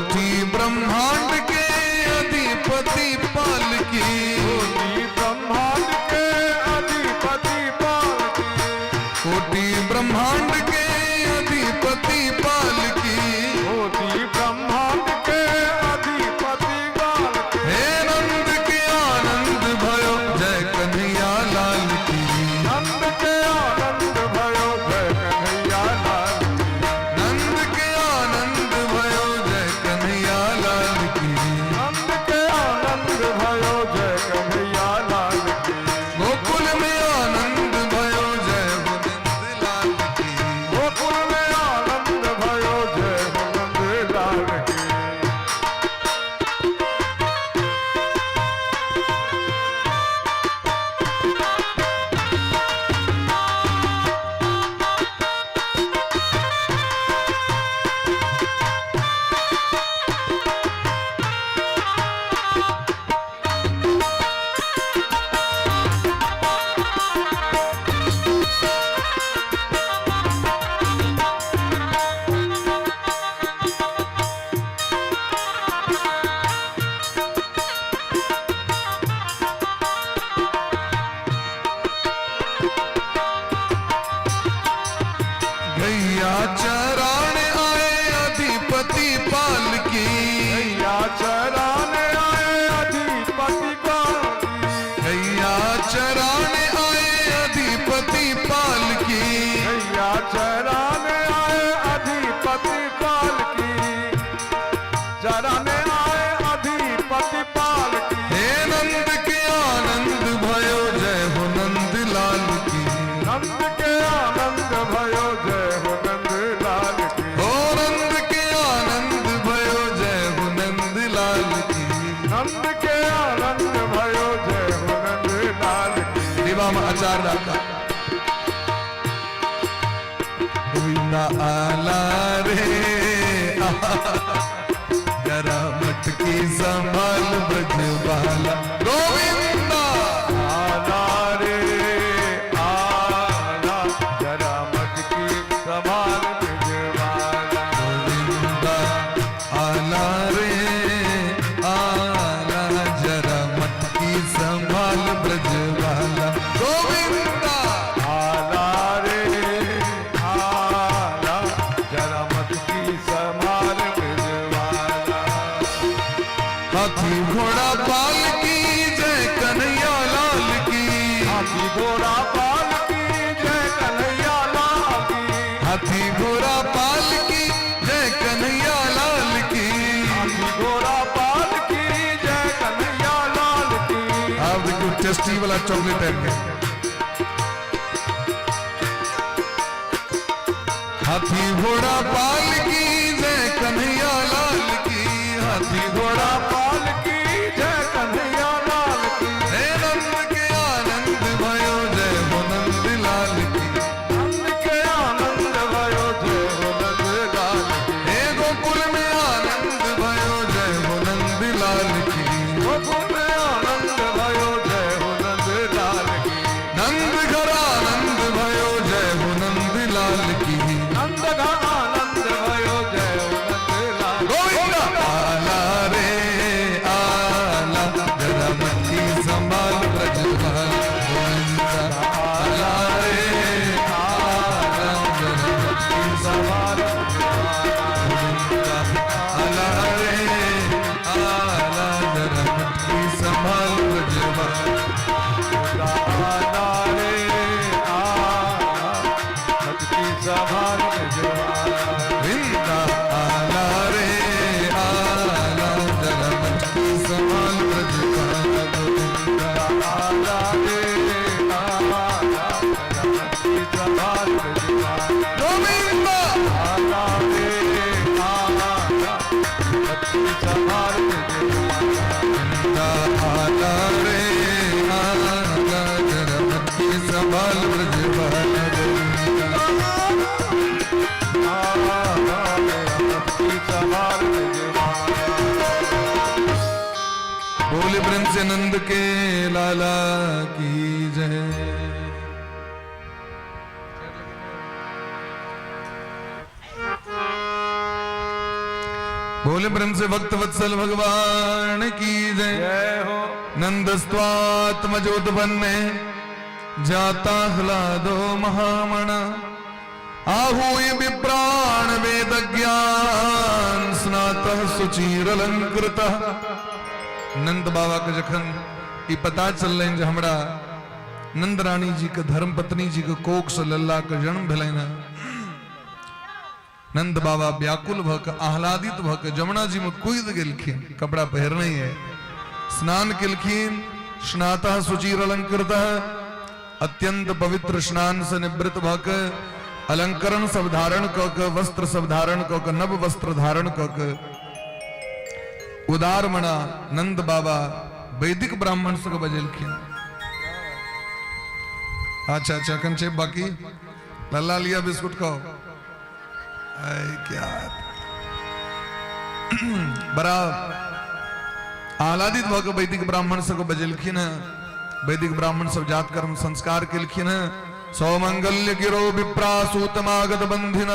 कोटि ब्रह्मांड के अधिपति पालकी। कोटि ब्रह्मांड के अधिपति पालकी। कोटि ब्रह्मांड के अधिपति पालकी। कोटि ब्रह्मांड के अधिपति पालकी। हे नंद के आनंद भयो जय कन्हैया लाल की। नंद के आनंद भयो जय कन्हैया लाल की। नंद के आनंद भयो जय कन्हैया लाल की। नंद के आनंद भयो जय कन्हैया लाल की। गोकुल में आनंद भयो जय हो नंद लाल की। गोकुल में आनंद भयो जय हो नंद लाल की। गैया चराने आए अधिपति पालकी। गैया चराने आए अधिपति पालकी। गैया चराने आए अधिपति पालकी। गैया चराने आए अधिपति पालकी। चराने आए अधिपति पालकी। हे नंद के आनंद भयो जय हो नंद लाल की। नंद के आनंद भयो जय हो नंद लाल की। हो नंद के आनंद भयो जय हो नंद लाल की। नंद के आनंद भयो जय हो नंद लाल की। दिवामा अचार डाका गोविंदा आला रे जरा मटकी संभाल ब्रजबाला। गोविंदा आला रे आला जरा मटकी संभाल ब्रजवाला। गोविंदा आला रे आला जरा मटकी संभाल ब्रजबाला। गोविंदा आला रे आला जरा मटकी संभाल ब्रजवाला। हाथी घोड़ा पालकी जय कन्हैया लाल की। हाथी घोड़ा पालकी जय कन्हैया लाल की। हाथी घोड़ा पालकी जय कन्हैया लाल की। हाथी घोड़ा पालकी जय कन्हैया लाल की। आप देखो टेस्टी वाला चॉकलेट है। हाथी घोड़ा पालकी जय कन्हैया लाल की। हाथी घोड़ा पालकी जय कन्हैया लाल की। हे नंद के आनंद भयो जय हो नंद लाल की। नंद के आनंद भयो जय हो नंद लाल की। हे गोकुल में आनंद भयो जय हो नंद लाल की। गोकुल में आनंद भयो जय हो नंद लाल की। नंद घर आनंद भयो जय हो नंद लाल की। नंद का आनंद भयो जय हो नंद लाल। गोविंदा आला रे आला जरा मट्टी संभाल ब्रजपाल। गोविंदा आला रे आला जरा मट्टी संभाल गोविंदा आला रे आला जरा मट्टी संभाल ब्रजपाल। आला रे आला मटकी संभाल ब्रजवाला। गोविंदा आला रे आला जरा मट्टी संभाल ब्रजपाल। गोविंदा आला रे आला मटकी संभाल ब्रजवाला। गोविंदा आला रे आला मटकी संभाल ब्रजवाला। आला रे आला जरा मटकी संभाल ब्रजबाल। आला मटकी संभाल ब्रजवाला। बोल प्रेम से नंद के लाला की जय। बोले प्रेम से भक्त वत्सल भगवान की जय। जय हो। नंदस्वात्मजोत्पन्ने जाता ह्लादो महामणा आहूय विप्राण वेद ज्ञान स्नातः सुचीरलंकृतः। नंद बाबा के जखन ई पता चललनि जे हमरा नंद रानी जी के धर्मपत्नी जी के कोख से लल्ला के जन्म भेलनि, नंद बाबा व्याकुल भऽ कऽ आह्लादित भऽ कऽ जमुना जी में कूदि गेलखिन। कपड़ा पहिरने है, स्नान केलखिन। स्नातः सुचिर अलंकृत, अत्यंत पवित्र स्नान से निवृत्त भऽ कऽ अलंकरण सब धारण कऽ कऽ, वस्त्र सब धारण कऽ कऽ, नव वस्त्र धारण कऽ कऽ उदार मना नंद बाबा वैदिक ब्राह्मण सबके बजेलखिन। अच्छा अच्छा, अखन छै बाकी। लल्ला लिया बिस्कुट खाओ। क्या बड़ा आह्लादित भऽ कऽ वैदिक ब्राह्मण सबके बजेलखिन हेँ। वैदिक ब्राह्मण सब जात कर्म संस्कार केलखिन हेँ। सौमंगल्य गिरो विप्रासूतमागत बंधिन,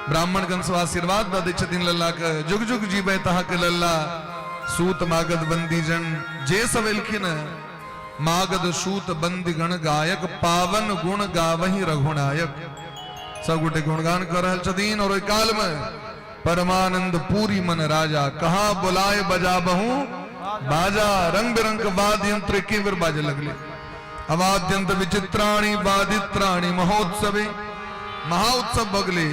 ब्राह्मण गण सब आशीर्वाद दऽ दै छथिन लल्ला के, जुग जुग जीबै तहाँके लल्ला। सूत मागध बंदी जन जे सब एलखिन हेँ, मागध सूत बंदीगण गायक पावन गुण गावही रघुनायक, सब गोटे गुणगान कर रहल छथिन। और ओहि काल में परमानंद पूरी मन राजा कहा बुलाए बजाबहू बाजा, रंग बिरंग के वाद्य यंत्र एके बेर बाजे लगले। अवाद्यंत विचित्राणी वादित्राणी महोत्सवे, महाउत्सव बगले,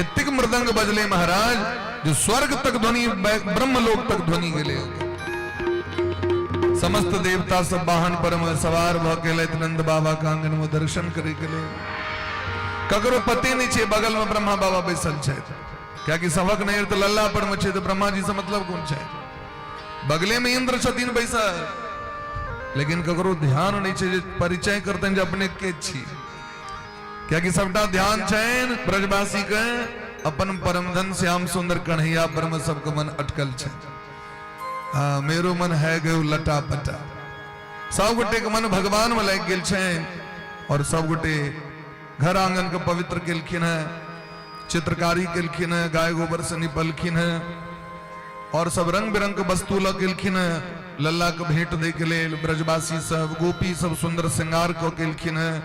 एतेक मृदंग बजले महाराज जो स्वर्ग तक ध्वनि, ब्रह्मलोक तक ध्वनि गेले। समस्त देवता सब वाहन पर में सवार भऽ के एलथि नंद बाबा के आंगन में दर्शन करे के लेल। ककरो पते नहीं छै बगल में ब्रह्मा बाबा बैसल छथि, कियाकि सबक नजर तऽ लल्ला पर में छै, तऽ ब्रह्मा जी से मतलब कोन छै। बगले में इंद्र छथिन बैसल, लेकिन ककरो ध्यान नहीं छै जे परिचय करतनि जे अपने के छी, कियाकि सबटा ध्यान छनि ब्रजवासी के अपन परमधन श्याम सुंदर कन्हैया पर में सबके मन अटकल छै। हाँ, मेरो मन है गयो लटा पटा। सब गोटे के मन भगवान में लागि गेल छनि और सब गोटे घर आंगन के पवित्र केलखिन हैं, चित्रकारी केलखिन हैं, गाय गोबर से निपलखिन हैं और सब रंग बिरंग के वस्तु लऽ केलखिन हैं लल्ला के भेंट दै के लेल। ब्रजवासी सब गोपी सब सुंदर श्रृंगार कऽ केलखिन हैं,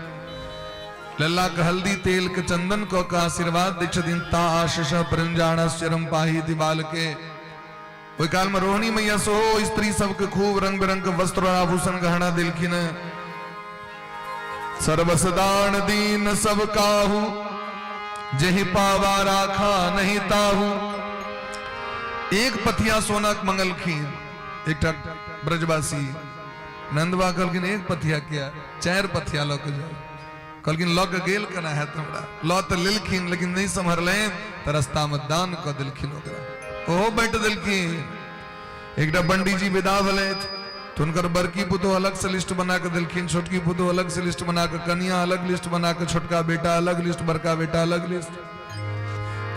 लल्ला के हल्दी तेल के चंदन कऽ के आशीर्वाद दै छथिन। ता आशीष प्रंजाणश्चरम पाही दिवाल के। ओहि काल में रोहिणी मैया सेहो स्त्री सबके खूब रंग बिरंग के वस्त्र और आभूषण गहना देलखिन हैं। सर्वसदान दीन सब काहू, जहि पावा राखा नहीं ताहू। एक पथिया सोना मंगलखिन एकटा ब्रजवासी। नंदवा कहलखिन एक पथिया किया, 4 पथिया लऽ के जाओ। कहलखिन लऽ के गेल केना हैत हमरा। लऽ तऽ लेलखिन लेकिन नहि सम्हरलनि तऽ रास्तामे दान कऽ देलखिन, ओकरा ओहो बाँटि देलखिन। एकटा पंडीजी विदा भेलथि तऽ हुनकर बड़की पुतोह अलग से लिस्ट बना कऽ देलखिन, छोटकी पुतोह अलग से लिस्ट बना कऽ, कनिया अलग लिस्ट बना कऽ, छोटका बेटा अलग लिस्ट, बड़का बेटा अलग लिस्ट।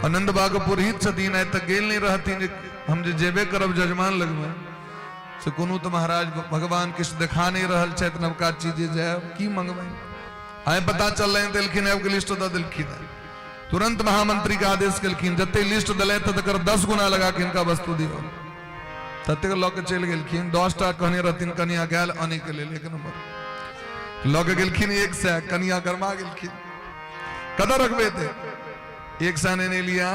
आनंद बाग पुरोहित छथिन, आइ तक गेल नहि रहथिन जे हम जे जेबे करब जजमान लगमे से कोनो तऽ महाराज भगवान किछु देखा नहि रहल छथि नवका चीज जे जायब की मंगबै। आइ पता चललनि देलखिन आबि के लिस्ट दऽ देलखिन। तुरंत महामंत्री के आदेश केलखिन जते लिस्ट देलथि तकर 10 गुना लगा के हिनका वस्तु दियौ। ततेक लऽ के चलि गेलखिन। 10 टा कहने रहथिन कनिया गेल अनै के लेल, एक नंबर लऽ के गेलखिन 100। कनिया गरमा गेलखिन, कतऽ रखबै एते 100 ने लिया।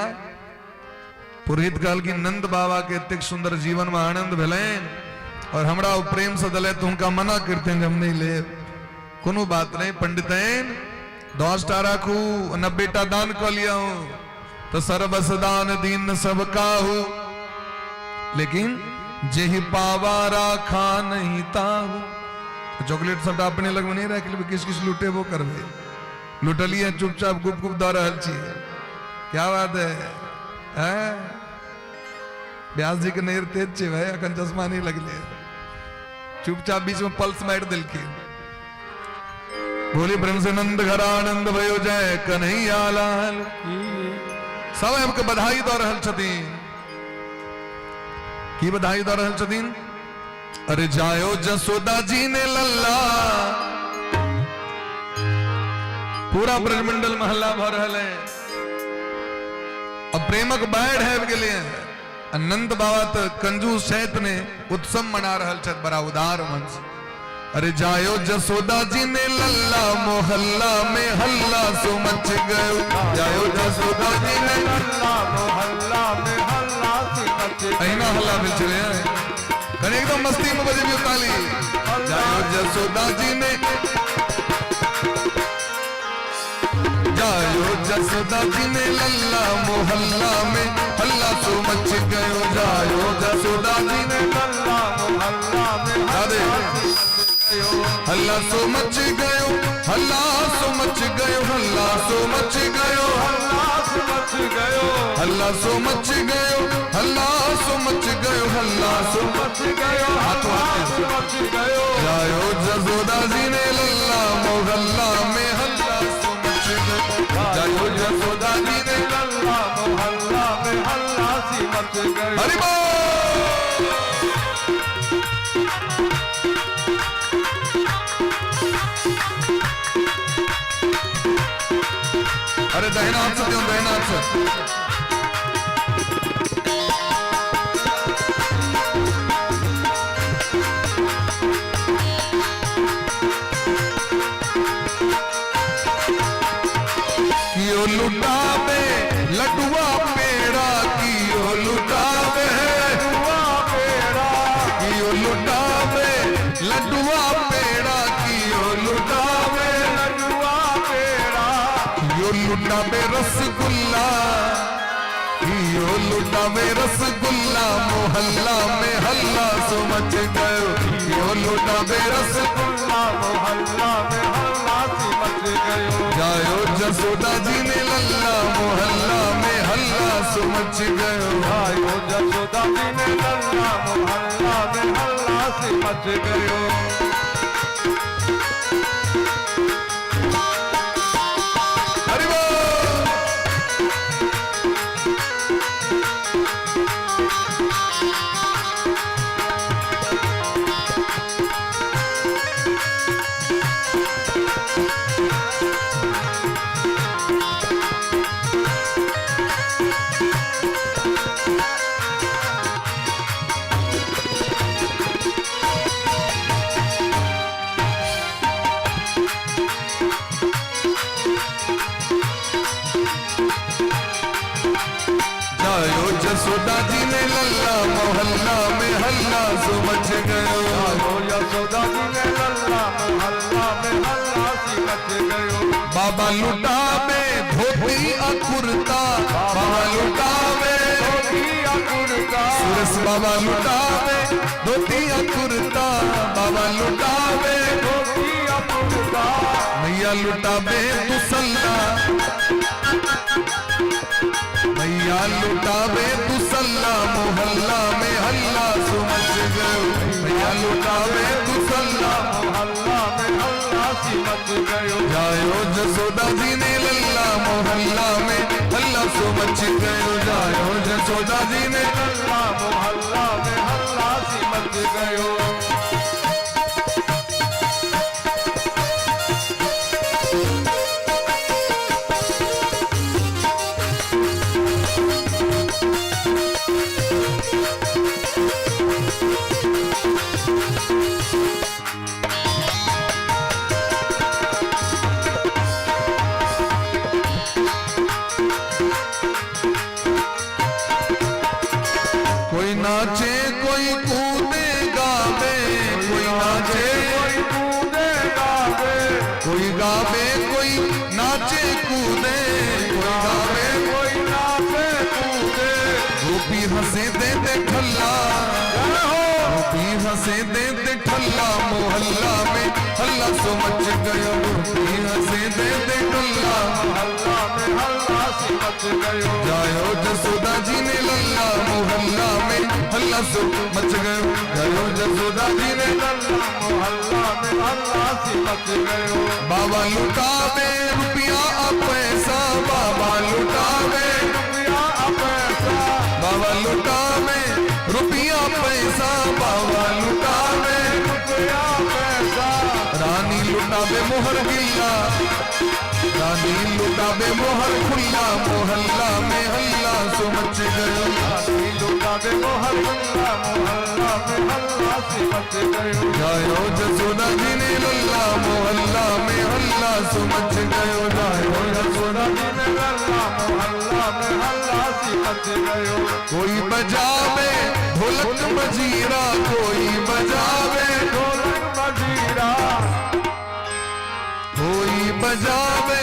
पुरोहित कहलखिन नंद बाबा के एतेक सुंदर जीवन में आनंद भेलनि और हमरा ओ प्रेम से देलथि तऽ हुनका मना करतनि जे हम नहि लेब। कोनो बात नहि पंडितैन, 10 टा राखू 90 टा दान कऽ लियौ। तऽ सर्वस दान दीन सब काहू, लेकिन जेहि पावा राखा नहीं ताहू। चॉकलेट सबटा अपने लगमे नहि राखि लेबै, किछु किछु लुटेबो करबै। लुटलियै चुपचाप गुप गुप दऽ रहल छियै। क्या बात है, हैं? व्यास जी के नजर तेज छै भाई, अखन चश्मा नहीं लगले, चुपचाप बीच में पल्स मारि देलखिन। बोली प्रेम से नंद घर आनंद भयो जय कन्हैया लाल। सब आबि के बधाई दऽ रहल छथिन। की बधाई दऽ रहल छथिन? अरे जायो जसोदा जी ने लल्ला। पूरा ब्रजमंडल महल्ला भऽ रहल है। अब प्रेमक बाढ़ि आबि गेलै। आ नंद बाबा तऽ कंजूस छथि ने, उत्सव मना रहल छथि बड़ा उदार मन से। अरे जायो जसोदा जी ने लल्ला, मोहल्ला में हल्ला सो मच गयो। जायो जसोदा जी ने लल्ला, मोहल्ला में हल्ला सी मच। अहिना हल्ला भेल छलै, कनि एकदम मस्ती में बजेबियौ ताली। जायो जसोदा जी ने, जायो जसोदा जी ने लल्ला, मोहल्ला में हल्ला सो मच गयो। जायो जसोदा जी ने लल्ला, मोहल्ला में राधे हल्ला सो मच गयो, हल्ला सो मच गयो, हल्ला सो मच गयो, हल्ला सो मच गयो, हल्ला सो मच गयो, हल्ला सो मच गयो, हल्ला सो मच गयो, हाथों हल्ला हाथ सो मच गयो। जायो जसोदा जी ने लल्ला, मोहल्ला में हल्ला सो मच गयो। जायो जसोदा जी ने लल्ला, मोहल्ला में हल्ला सी मच गयो। हरि बोल। अरे दाहिना हाथ से दियो, दाहिना हाथ से। कियो लुटावे लडुआ पेड़ा, कियो लुटावे लड्डुआ पेड़ा, कियो लुटावे लडुआ पेड़ा, कियो लुटावे लड्डुआ पेड़ा, कियो लुटावे रसगुल्ला, कियो लुटावे रसगुल्ला, मोहल्ला में हल्ला सो मच गयो। कियो लुटावे रसगुल्ला, रसगुल्ला, मोहल्ला में हल्ला सी मच गयो। जायो जसोदा जी ने लल्ला, मोहल्ला में हल्ला सो मच गयो। आयो जसोदा जी ने लल्ला, मोहल्ला में हल्ला सी मच गयो। हरि बोल। जायो जसोदा जी ने लल्ला, मोहल्ला में हल्ला सो मच गयो। आयो यशोदा जी ने लल्ला, मोहल्ला में हल्ला सी मच गयो। बाबा लुटावे धोती आ कुर्ता, बाबा लुटावे धोती कुर्ता, सुरेश बाबा लुटावे धोती आ कुर्ता, बाबा लुटावे धोती कुर्ता, मैया लुटावे तुसल्ला, मैया लुटावे तुसल्ला, मोहल्ला में हल्ला सो मच गयो। मैया लुटावे तुसल्ला, मोहल्ला में हल्ला सी मच गयो। जायो जसोदा जी ने लल्ला, मोहल्ला में हल्ला सो मच गयो। जायो जसोदा जी ने लल्ला, मोहल्ला में हल्ला सी मच गयो। कोई नाचे कोई कूदे गावे, कोई नाचे कोई कूदे गावे, कोई गावे कोई नाचे कूदे, कोई गावे कोई नाचे कूदे, गोपी हंसे दे दे ठल्ला, गोपी हंसे दे दे ठल्ला, मोहल्ला में हल्ला सो मच गयो। गोपी हंसे दे दे ठल्ला, मोहल्ला में हल्ला सी मच गयो। जायो जसोदा जी ने लल्ला, मोहल्ला में हल्ला सो मच गयो। जायो जसोदा जी ने लल्ला, मोहल्ला में हल्ला सी मच गयो। बाबा लुटावे रुपया आ पैसा, बाबा लुटावे रुपया पैसा, बाबा लुटावे रुपया पैसा, बाबा लुटावे रुपया पैसा, रानी लुटावे मोहर गिल्ला, रानी लाली लुटावे मोहर खुला मोहल्ला में हल्ला सो मच गयो। लाली लुटावे मोहर खुला मोहल्ला में हल्ला से मच गयो। जायो जसोदा जी ने लल्ला मोहल्ला में हल्ला सो मच गयो। जायो जसोदा जी ने लल्ला मोहल्ला में हल्ला से मच गयो। कोई बजावे ढोलक मजीरा, कोई बजावे ढोलक मजीरा, कोई बजावे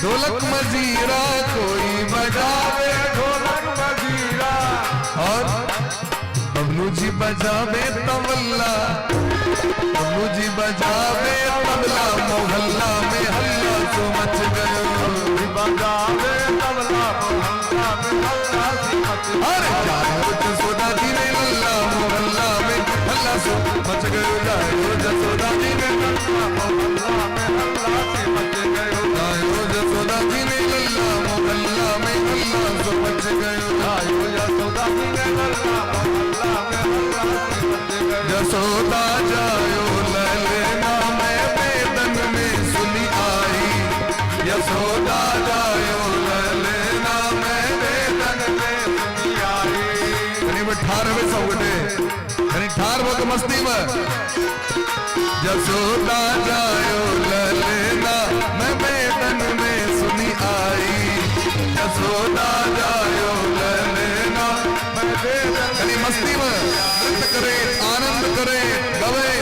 ढोलक मजीरा, कोई बजावे ढोलक मजीरा। और बबलू जी बजावे तबला, बबलू जी बजावे तबला मोहल्ला में हल्ला सो मच गयो। बजावे तबला मोहल्ला में हल्ला से मच गयो। अरे जायो जसोदा जी ने लल्ला मोहल्ला में हल्ला सो मच गयो। जायो जसोदा जी ने लल्ला मोहल्ला में हल्ला से मच गयो। जायो जसोदा जी ने लल्ला मोहल्ला में हल्ला सो मच गयो। जायो जसोदा जी ने लल्ला मोहल्ला में हल्ला से मच गयो। जसोदा जायो ललना मैं वेदन में सुनी आई। यशोदा जायो ललना मैं वेदन में सुनी आई। घणी में ठार में सौगटे, घणी ठार वक्त मस्ती में। जसोदा जायो ललना मैं वेदन में सुनी आई। जसोदा जायो ललना मैं वेदन घणी मस्ती में नृत्य करे, आनंद करे, गवे।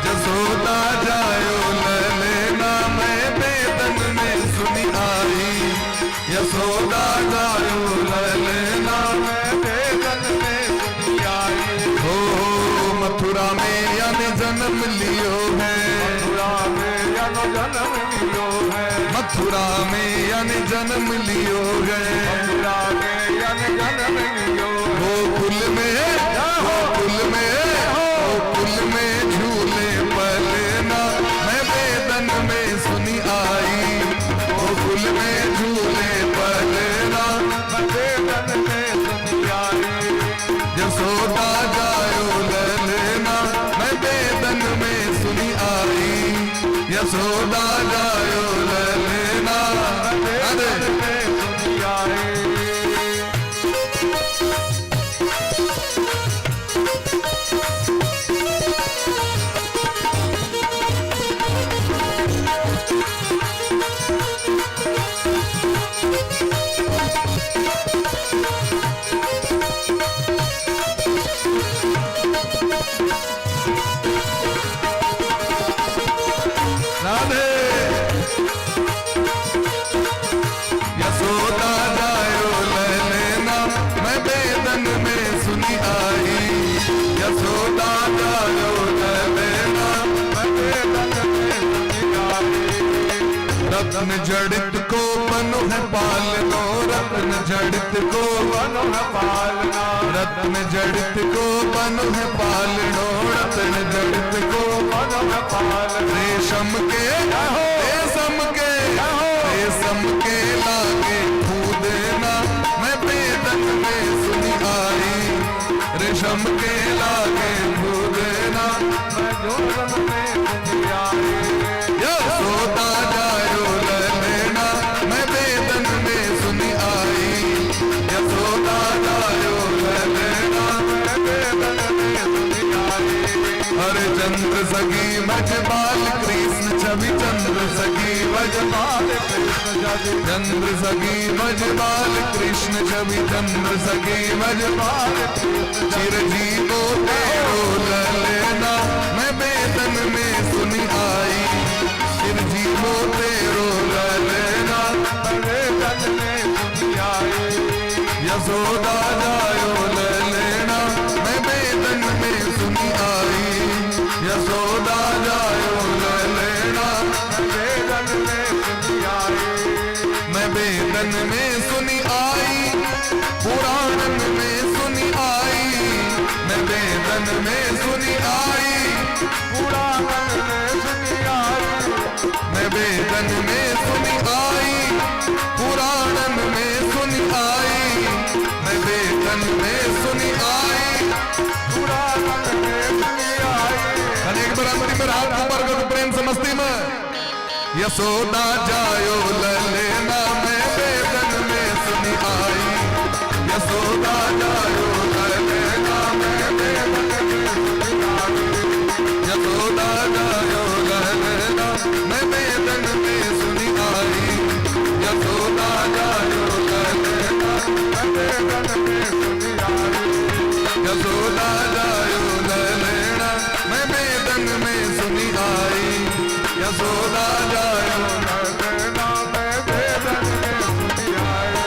जसोदा जायो ललना मैं वेदन में सुनी आई। यशोदा जायो ललना मैं वेदन में सुनी आई। हो मथुरा में यानी जन्म लियो है। मथुरा में यानो जन्म लियो है। मथुरा में यानी जन्म लियो है। मथुरा में यानी जन्म लियो है। गोकुल में, गोकुल में, गोकुल में झूले पलना मैं वेदन में सुनी आई। गोकुल में झूले पलना मैं वेदन में सुनी आई। जसोदा जायो ललना मैं वेदन में सुनी आई। यशोदा जायो ललना मैं वेदन में सुनी आई। राधे। यशोदा जायो ललना मैं वेदन में सुनी आई। यशोदा जायो ललना मैं वेदन में सुनी आई। रत्न जड़ित को बनु है पालनो। रत्न जड़ित को बनु है पालना। रत्न जड़ित को बनु है पालनो। रत्न जड़ित को बनु है पालना। रेशम के, रेशम के, रेशम के लागे फूदना मैं वेदन में सुनी आई। रेशम के लागे फूदना मैं झूलन में सुनी आई। यशोदा जायो ललना मैं वेदन में सुनी आई। यशोदा जायो ललना मैं वेदन में सुनी आई। हरे चंद्र सखी भज बाल कृष्ण छवि। चंद्र सखी भज बाल कृष्ण जब चंद्र सखी भज बाल कृष्ण छवि। चंद्र सखी भज बाल कृष्ण चिरजीवो तेरो ललना मैं वेदन में सुनी आई। चिरजीवो तेरो ललना मैं वेदन में सुनी आई। यशोदा जायो ललना मैं वेदन में सुनी आई। यशोदा जायो ललना मैं वेदन में सुनी आई। मैं वेदन में सुनी आई। पुराणन में पुराणन में सुनी आई। मैं वेदन में सुनी आई, पुराणन में सुनी आई, मैं वेदन में सुनी आई, पुराणन में सुनी आई। और एक बार अंतिम बार हाथ ऊपर करो प्रेम से मस्ती में। यशोदा जायो ललेना, मैं वेदन में सुनी आई, यशोदा जायो ललेना, मैं वेदन में सुनी आई, यशोदा जायो ललेना, मैं वेदन में सुनी आई, यशोदा जायो ललेना, मैं वेदन में सुनी आई। यशोदा जायो ललेना, मैं वेदन में सुनी आई, यशोदा जायो ललेना, मैं वेदन में सुनी आई।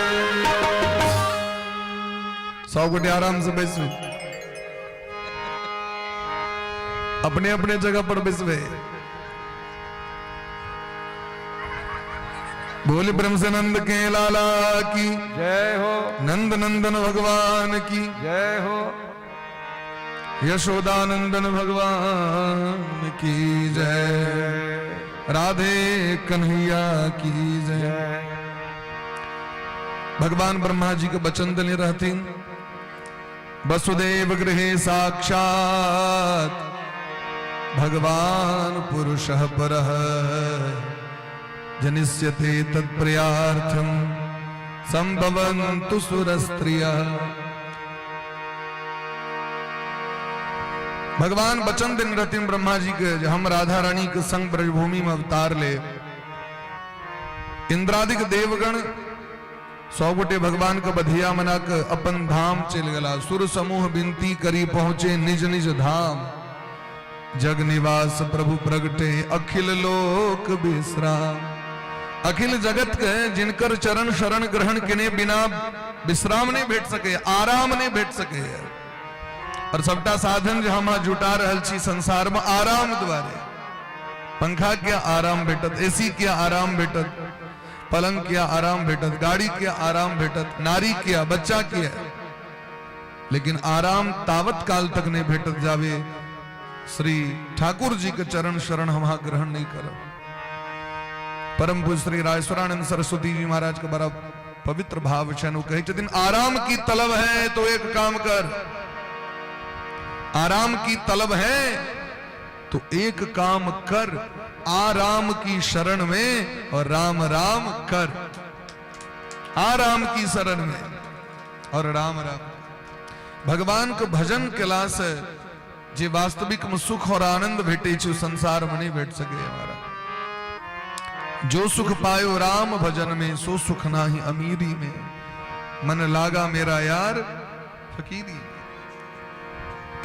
सब गोटे आराम से बैसू, अपने अपने जगह पर बैसबे। बोल ब्रह्मनंद के लाला की जय हो। नंद नंदन भगवान की जय हो। यशोदानंदन भगवान की जय, राधे कन्हैया की जय। जय। भगवान ब्रह्मा जी के वचन देने रहतीन, वसुदेव गृहे साक्षात भगवान पुरुष परः जनिष्यते तत्प्रियार्थम संभवन्तु सुरस्त्रियः। भगवान वचन दिन रहतीन ब्रह्मा जी के जे हम राधा रानी के संग ब्रजभूमि में अवतार ले। इंद्रादिक देवगण सौ गोटे भगवान के बधिया मना के अपन धाम चल गला। सुर समूह विनती करी पहुंचे निज निज धाम, जग निवास प्रभु प्रगटे अखिल लोक विश्राम। अखिल जगत के जिनकर चरण शरण ग्रहण केने बिना विश्राम नहीं भेट सके, आराम नहीं भेट सके। और सबटा साधन जे हम जुटा रहल छी संसार में आराम द्वारे, पंखा के आराम भेटत, एसी के आराम भेटत, पलंग के आराम भेटत, गाड़ी के आराम भेटत, नारी के, बच्चा के, लेकिन आराम तावत काल तक नहीं भेटत जावे श्री ठाकुर जी के चरण शरण हम ग्रहण नहीं करब। परम पूज्य श्री राजेश्वरानंद सरस्वती जी महाराज के बड़ा पवित्र भाव छनि। ओ कहै छथिन, आराम की तलब है तो एक काम कर, आराम की तलब है तो एक काम कर, आराम की शरण में और राम राम कर। आराम की शरण में और राम राम। भगवान के भजन केला से जे वास्तविक में सुख और आनंद भेटे छै, संसार में नहीं भेट सके हमारा। जो सुख पायो राम भजन में, सो सुख नाही अमीरी में, मन लागा मेरा यार फकीरी में।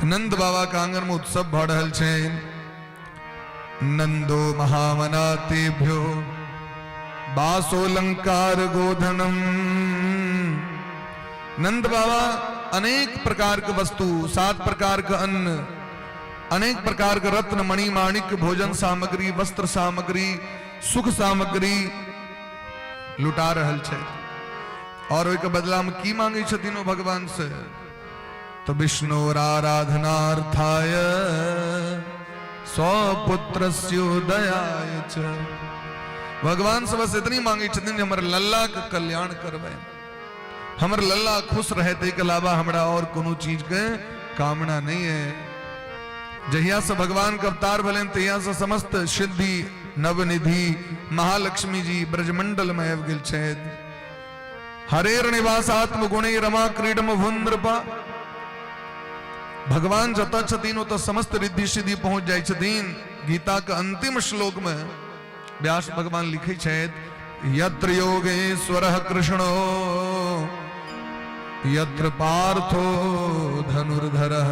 नंद बाबा के आंगन में उत्सव भ रहल छै। नंदो महामना तेभ्यो बासोलंकार गोधनम। नंद बाबा अनेक प्रकार के वस्तु, 7 प्रकार के अन्न, अनेक प्रकार के रत्न मणि माणिक, भोजन सामग्री, वस्त्र सामग्री, सुख सामग्री लुटा रहल छै। और ओहिके बदला में की मांगे छथिन ओ भगवान से? तो विष्णुराराधनार्थाय स्वपुत्रस्योदयाय च। भगवान से बस इतनी मांगे छथिन जे हमर लल्ला के कल्याण करबै, हमर लल्ला खुश रहे, ताहिके अलावा हमरा और कोनो चीज के कामना नहीं है। जहिया से भगवान के अवतार भेलनि तहिया से समस्त सिद्धि नवनिधि महालक्ष्मी जी ब्रजमंडल में आबि गेल छथि। हरेर निवासात्म गुणे रमा क्रीडम भुंद्रपा। भगवान जतऽ छथिन ओतऽ समस्त रिद्धि सिद्धि पहुंच जाइ छथिन। गीता के अंतिम श्लोक में व्यास भगवान लिखै छथि, यत्र योगेश्वरः कृष्णो यत्र पार्थो धनुर्धरः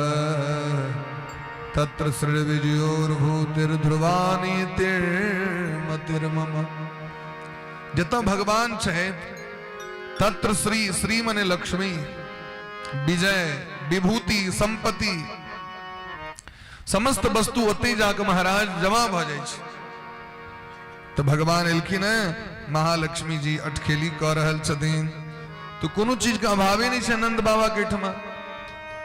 तत्र श्रीर्विजयोर्भूतिर्ध्रुवानीतिर्मतिर्मम। जतऽ भगवान छथि तत्र श्री, श्री मने लक्ष्मी, विजय, विभूति, संपत्ति, समस्त वस्तु ओतहि जाके महाराज जमा भऽ जाइ छै। तऽ भगवान एलखिन हेँ, महालक्ष्मी जी अटखेली कऽ रहल छथिन, तऽ कोनो चीजके अभावे नहि छै नंद बाबा के एहिठमा।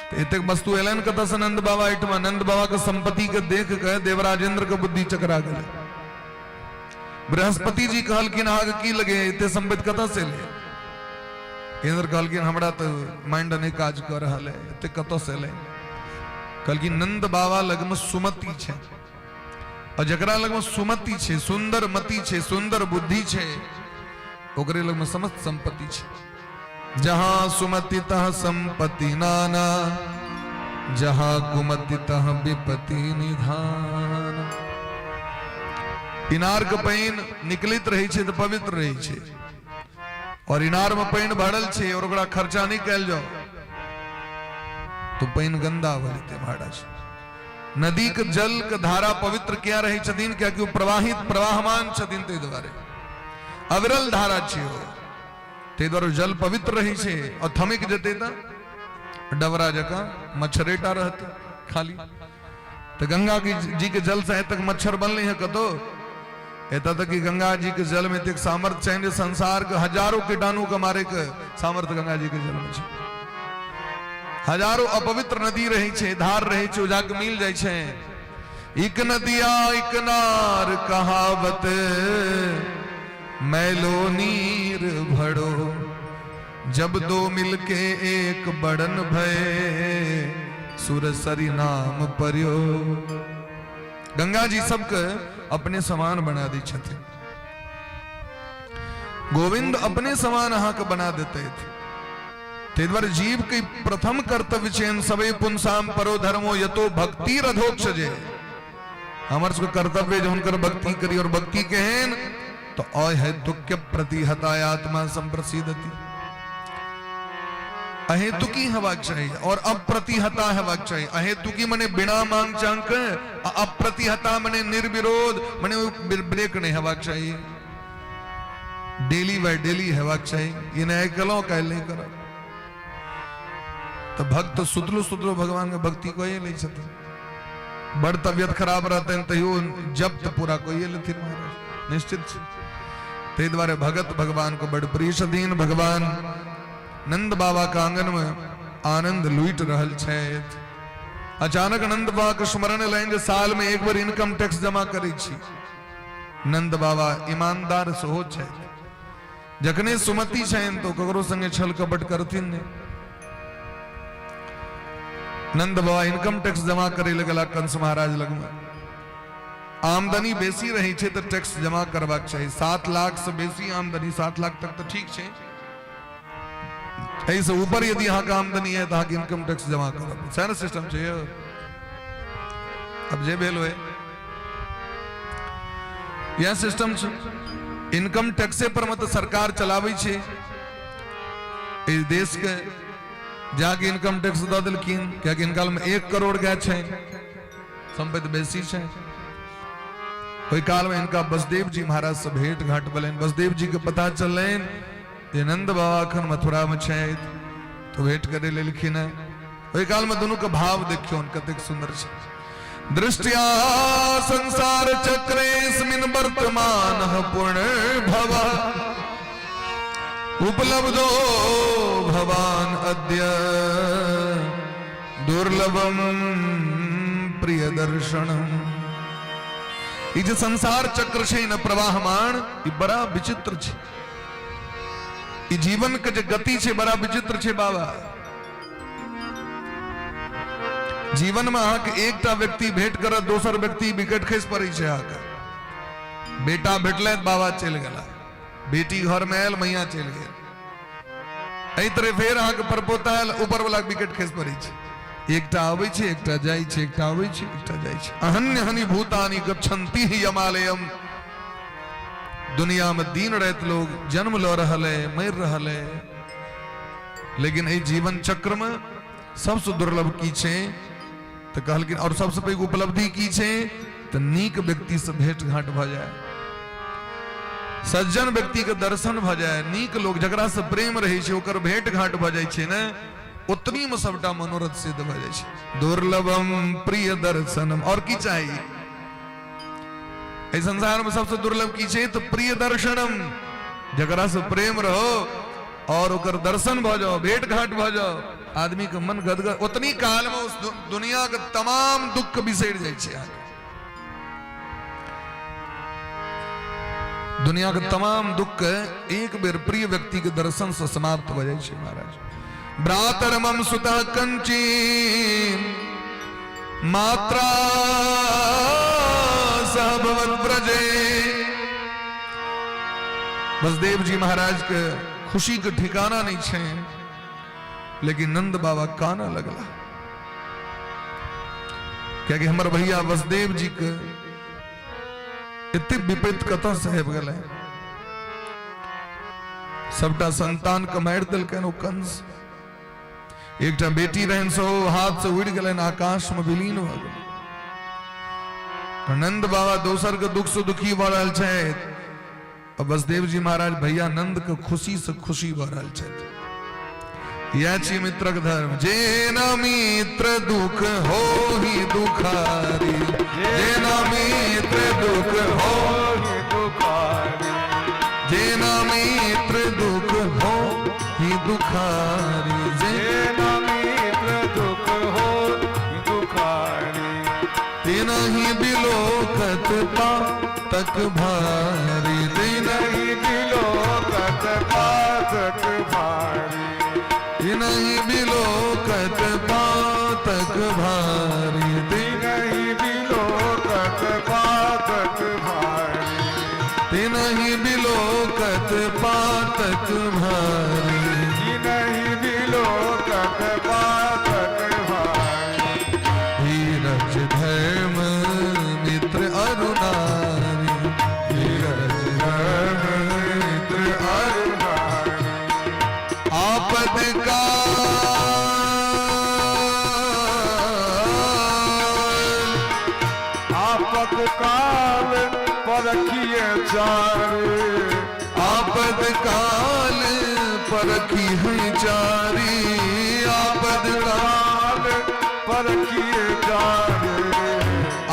तऽ एतेक वस्तु एलनि कतऽसँ नंद बाबा एहिठमा? नंद बाबा के संपत्ति के देख के देवराजेंद्र के बुद्धि चकरा गेलै। बृहस्पति जी कहलखिन, अहाँके की लगे, एते संपत्ति कतऽ से एलै? इंद्र कहलखिन, हमरा तऽ माइंड नहि काज कऽ रहल है, एते कतऽ से एलै? कहलखिन, नंद बाबा लगमे सुमति छै, और जकरा लगमे सुमति छै, सुंदर मति छै, सुंदर बुद्धि छै, ओकरे लगमे समस्त संपत्ति छै। जहां सुमति तह संपत्ति नाना, जहां कुमति तह विपत्ति निधान। इनार के पानि निकलैत रहै छै तऽ पवित्र रहै छै, और इनार में पानि भरल छै और ओकरा खर्चा नहि कयल जाओ तो पानि गंदा भऽ जेतै महाराज। नदी के जल के धारा पवित्र किया रहै छथिन? कियाकि ओ प्रवाहित प्रवाहमान छथिन, ताहि दुआरे अविरल धारा छै ओ, ताहि दुआरे जल पवित्र रहै छै। और थमकि जेतै तऽ डबरा जकाँ मच्छरेटा रहतै खाली। तऽ गंगा जी के जल से आइ तक मच्छर बनलै है कतौ? एतऽ तक कि गंगा जी के जल में एतेक सामर्थ्य छनि जे संसार के हजारों कीटाणु के मारे के सामर्थ्य गंगा जी के जल में छै। हजारों अपवित्र नदी रहै छै, धार रहै छै, ओ जाके मिल जाइ छै। एक नदिया एक नार कहावत, मैलो नीर भरो, जब दो मिलके एक बड़न भय, सुरसरी नाम पर्यो। गंगा जी सबके अपने समान बना दै छथिन। गोविंद अपने समान अहाँके बना देते। ताहि दुआरे जीव के प्रथम कर्तव्य छनि सबे पुंसाम परो धर्मो यतो भक्ति रधोक्ष जे हमर सबके कर्तव्य जे हुनकर भक्ति करी। और भक्ति केहन? तो अहेतुक्य प्रतिहतायात्मा संप्रसिद्धति। अहेतुकी हेबाक चाही और अप्रतिहता हेबाक चाही। अहेतुकी मने बिना मांग चांग के, आ अप्रतिहता मने निर्विरोध, मने ब्रेक नहीं हेबाक चाही। डेली बाय डेली हेबाक चाही। ई नहि केलहुँ, काल्हि नहि करब। तऽ भक्त सुतलो सुतलो भगवान के भक्ति कए लै छथिन। बड़ तबियत खराब रहतनि तैयो जप तऽ पूरा कए लेथिन महाराज, निश्चित छै। ताहि दुआरे भगत भगवान को बड़ प्रिय छथिन। भगवान नंद बाबा के आंगन में आनंद लूटि रहल छथि। अचानक नंद बाबा के स्मरण एलनि जे साल में एक बेर इनकम टैक्स जमा करै छी। नंद बाबा ईमानदार सेहो छथि। जखने सुमति छनि तो ककरो संगे छल कपट करथिन नहि। नंद बाबा इनकम टैक्स जमा करे लगला कंस महाराज लगमे। आमदनी बेसी रहै छै तऽ टैक्स जमा करबाक चाही। 7 लाख से बेसी आमदनी, 7 लाख तक तऽ ठीक छै, एहिसँ ऊपर यदि अहाँके आमदनी है तऽ अहाँके इनकम टैक्स जमा करब। सएह ने सिस्टम छै यौ? अब जे भेल होय, इएह सिस्टम छै। इनकम टैक्से पर मतलब सरकार चलाबै छै एहि देशके। जाके इनकम टैक्स दऽ देलखिन, कियाकि हिनका लग 1 करोड़ गाय छै, संपत्ति बेसी छै। ओहि काल में हिनका बसदेव जी महाराज से भेंट घाट भेलनि। बसदेव जी के पता चललनि जे नंद बाबा अखन मथुरा में छथि, तो भेंट करे लेलखिन है। ओहि काल में दुनू के भाव देखियौ कतेक सुंदर छै। दृष्टिया संसार चक्रेस्मिन् वर्तमान पुनर्भव, उपलब्धो भवान अद्य दुर्लभम प्रिय दर्शनम। ई जे संसार चक्र छै ने प्रवाहमान, ई बड़ा विचित्र छै। ई जीवन के जे गति छै, बड़ा विचित्र छै बाबा। जीवन में अहाँके एकटा व्यक्ति भेंट करत, दोसर व्यक्ति विकेट खसि पड़ै छै अहाँके। बेटा भेटलै, बाबा चलि गेला। बेटी घर में आयल, मैया चलि गेल। एहि तरह फेर अहाँके परपोता आयल, ऊपर वाला विकेट खसि पड़ै छै। एकटा अबै छै, एकटा जाइ छै, एकटा अबै छै, एकटा जाइ छै। अहन्य हनि भूतानि गच्छन्ति ही यमालयम। दुनिया में दिन राति लोग जन्म लऽ रहल है, मरि रहल है, लेकिन एहि जीवन चक्र में सबसँ दुर्लभ की छै? तऽ कहलखिन, और सबसँ पैघ उपलब्धि की छै? तऽ नीक व्यक्तिसँ भेंट घाट भऽ जाय, सज्जन व्यक्ति के दर्शन भऽ जाय, नीक लोग जकरा से प्रेम रहै छै ओकर भेंट घाट भऽ जाइ छै ने, ओतनी में सबटा मनोरथ सिद्ध भऽ जाइ छै। दुर्लभम प्रिय दर्शनम। और की चाही एहि संसार में? सबसे दुर्लभ की छै? तऽ प्रिय दर्शनम। जकरा से प्रेम रहो और ओकर दर्शन भऽ जाओ, भेंट घाट भऽ जाओ। आदमी के मन गदगद, ओतनी काल में उस दुनिया के तमाम दुख के बिसरि जाइ छै। अहाँके दुनिया के तमाम दुख के एक बेर प्रिय व्यक्ति के दर्शन से समाप्त हो जाइ छै। महाराज भ्रातरमम सुत कंची मात्रा सह भवत व्रजे। बसदेव जी महाराज के खुशी के ठिकाना नहीं छे, लेकिन नंद बाबा काना लगला, कियाकि हमर भैया वसुदेव जी के एते विपरीत कतऽ से आबि गेलै। सबटा संतान के मारि देलकनि ओ कंस। एकटा बेटी रहनि सो हाथ से उड़ि गेलनि, आकाश में विलीन भऽ गेल। नंद बाबा दोसर के दुख से दुखी भऽ रहल छथि, आ वसुदेव जी महाराज भैया नंद के खुशी से खुशी भऽ रहल छथि। यह छी मित्रक धर्म। जे न मित्र दुख हो ही दुखारी, जे न मित्र दुख हो ही दुखारी, जे न मित्र दुख हो ही दुखारी, जे जे न मित्र दुख हो ही दुखारी, तिनहि बिलोकत पातक भारी, तिनहि तिनहि बिलोकत पातक भारी, तिनहि बिलोकत पातक भारी, तिनहि बिलोकत पातक भारी, तिनहि बिलोकत पातक भारी, तिनहि बिलोकत पातक भारी। धीरज धर्म मित्र अरुणारी, धीरज धर्म मित्र अरुणारी। आपद का आपद काल परखिए चारे, आपद काल परखी है चारी, आपद काल काल परखिए चारे,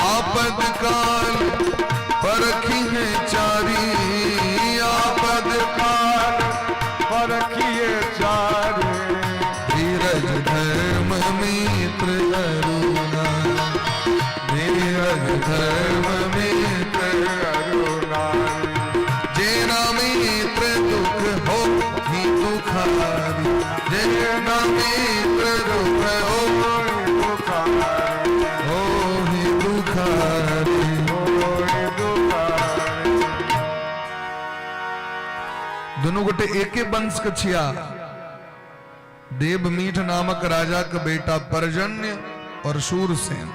आपद काल परखी है चारी, आपद काल परखिए चारे। धीरज धर्म मित्र अरुणा, धीरज धर्म मित्र अरुणारी, जेना मित्र दुख हो ही दुखारी, जेना मित्र दुख हो दुखारी, हो ही दुखारी। होई दुखारी। दुनू गोटे एके वंश के छिया। देवमीठ नामक राजा के बेटा पर्जन्य और शूरसेन।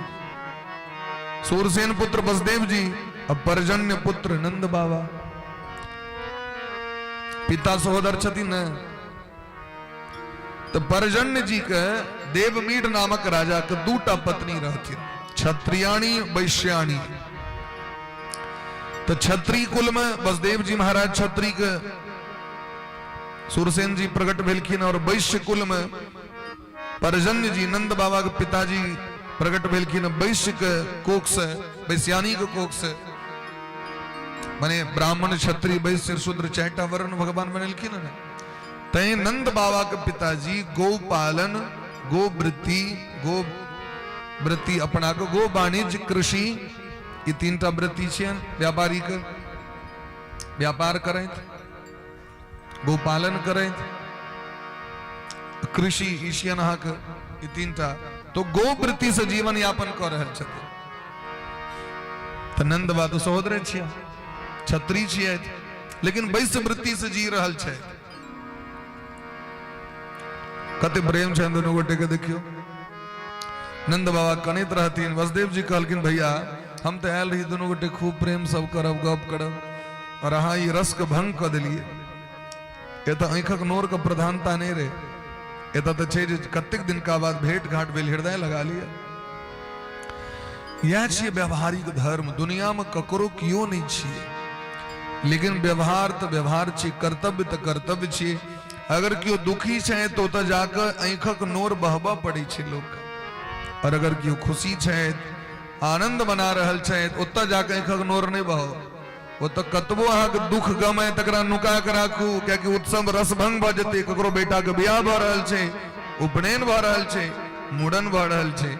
शूरसेन पुत्र बसदेव जी और पर्जन्य पुत्र नंद बाबा। पिता सहोदर छथिन ने, तो पर्जन्य जी के देवमीठ नामक राजा के दूटा पत्नी रहथिन, क्षत्रियाणी वैश्याणी। तो क्षत्रिय कुल में बसदेव जी महाराज क्षत्रिय के सूरसेन जी प्रकट भेलखिन, और वैश्य कुल में पर्जन्य जी नंद बाबा के पिताजी प्रकट भेलखिन वैश्य के कोख से, वैश्यानी के कोख से। माने ब्राह्मण क्षत्रिय वैश्य शूद्र चारिटा वर्ण भगवान बनेलखिन ने। तैं नंद बाबा के पिताजी गौ पालन, गोवृत्ति, गोवृत्ति अपना के गो वाणिज्य कृषि, ई तीनटा वृत्ति छियनि व्यापारी के। व्यापार करैत, गोपालन करैत, कृषि ई छियनि अहाँके ई तीनटा। तो गोवृत्ति से जीवन यापन कऽ रहल छथिन। तऽ नंद बाबा तऽ सहोदरे छियै, क्षत्रिय छियै, लेकिन वैश्य वृत्ति से जी रहल छथि। कते प्रेम छनि दुनू गोटे के देखियौ। नंद बाबा कनैत रहथिन, वसुदेव जी कहलखिन भैया हम तऽ आयल रही दुनू गोटे खूब प्रेम सब करब, गप करब, और अहाँ ई रस के भंग कऽ देलियै। एतऽ आँखिक नोर के प्रधानता नहि रहे, एतऽ तऽ छै जे कतेक दिनका बाद भेंट घाट भेल, हृदय लगा लिअ। इएह छियै व्यवहारिक धर्म। दुनिया में ककरो कियो नहीं छियै, लेकिन व्यवहार तऽ व्यवहार छियै, कर्तव्य तऽ कर्तव्य छियै। अगर केओ दुखी छै तऽ ओतऽ जाकऽ आँखिक नोर बहबऽ पड़ै छै लोक, और अगर केओ खुशी छै, आनंद मना रहल छै, ओतऽ जाकऽ आँखिक नोर नहि बहाउ। ओतऽ कतबो अहाँके दुख गम है तकरा नुका के राखू, कियाकि उत्सव रसभंग भऽ जेतै। ककरो बेटाके बियाह भऽ रहल छै, उपनयन भऽ रहल छै, मुड़न भऽ रहल छै,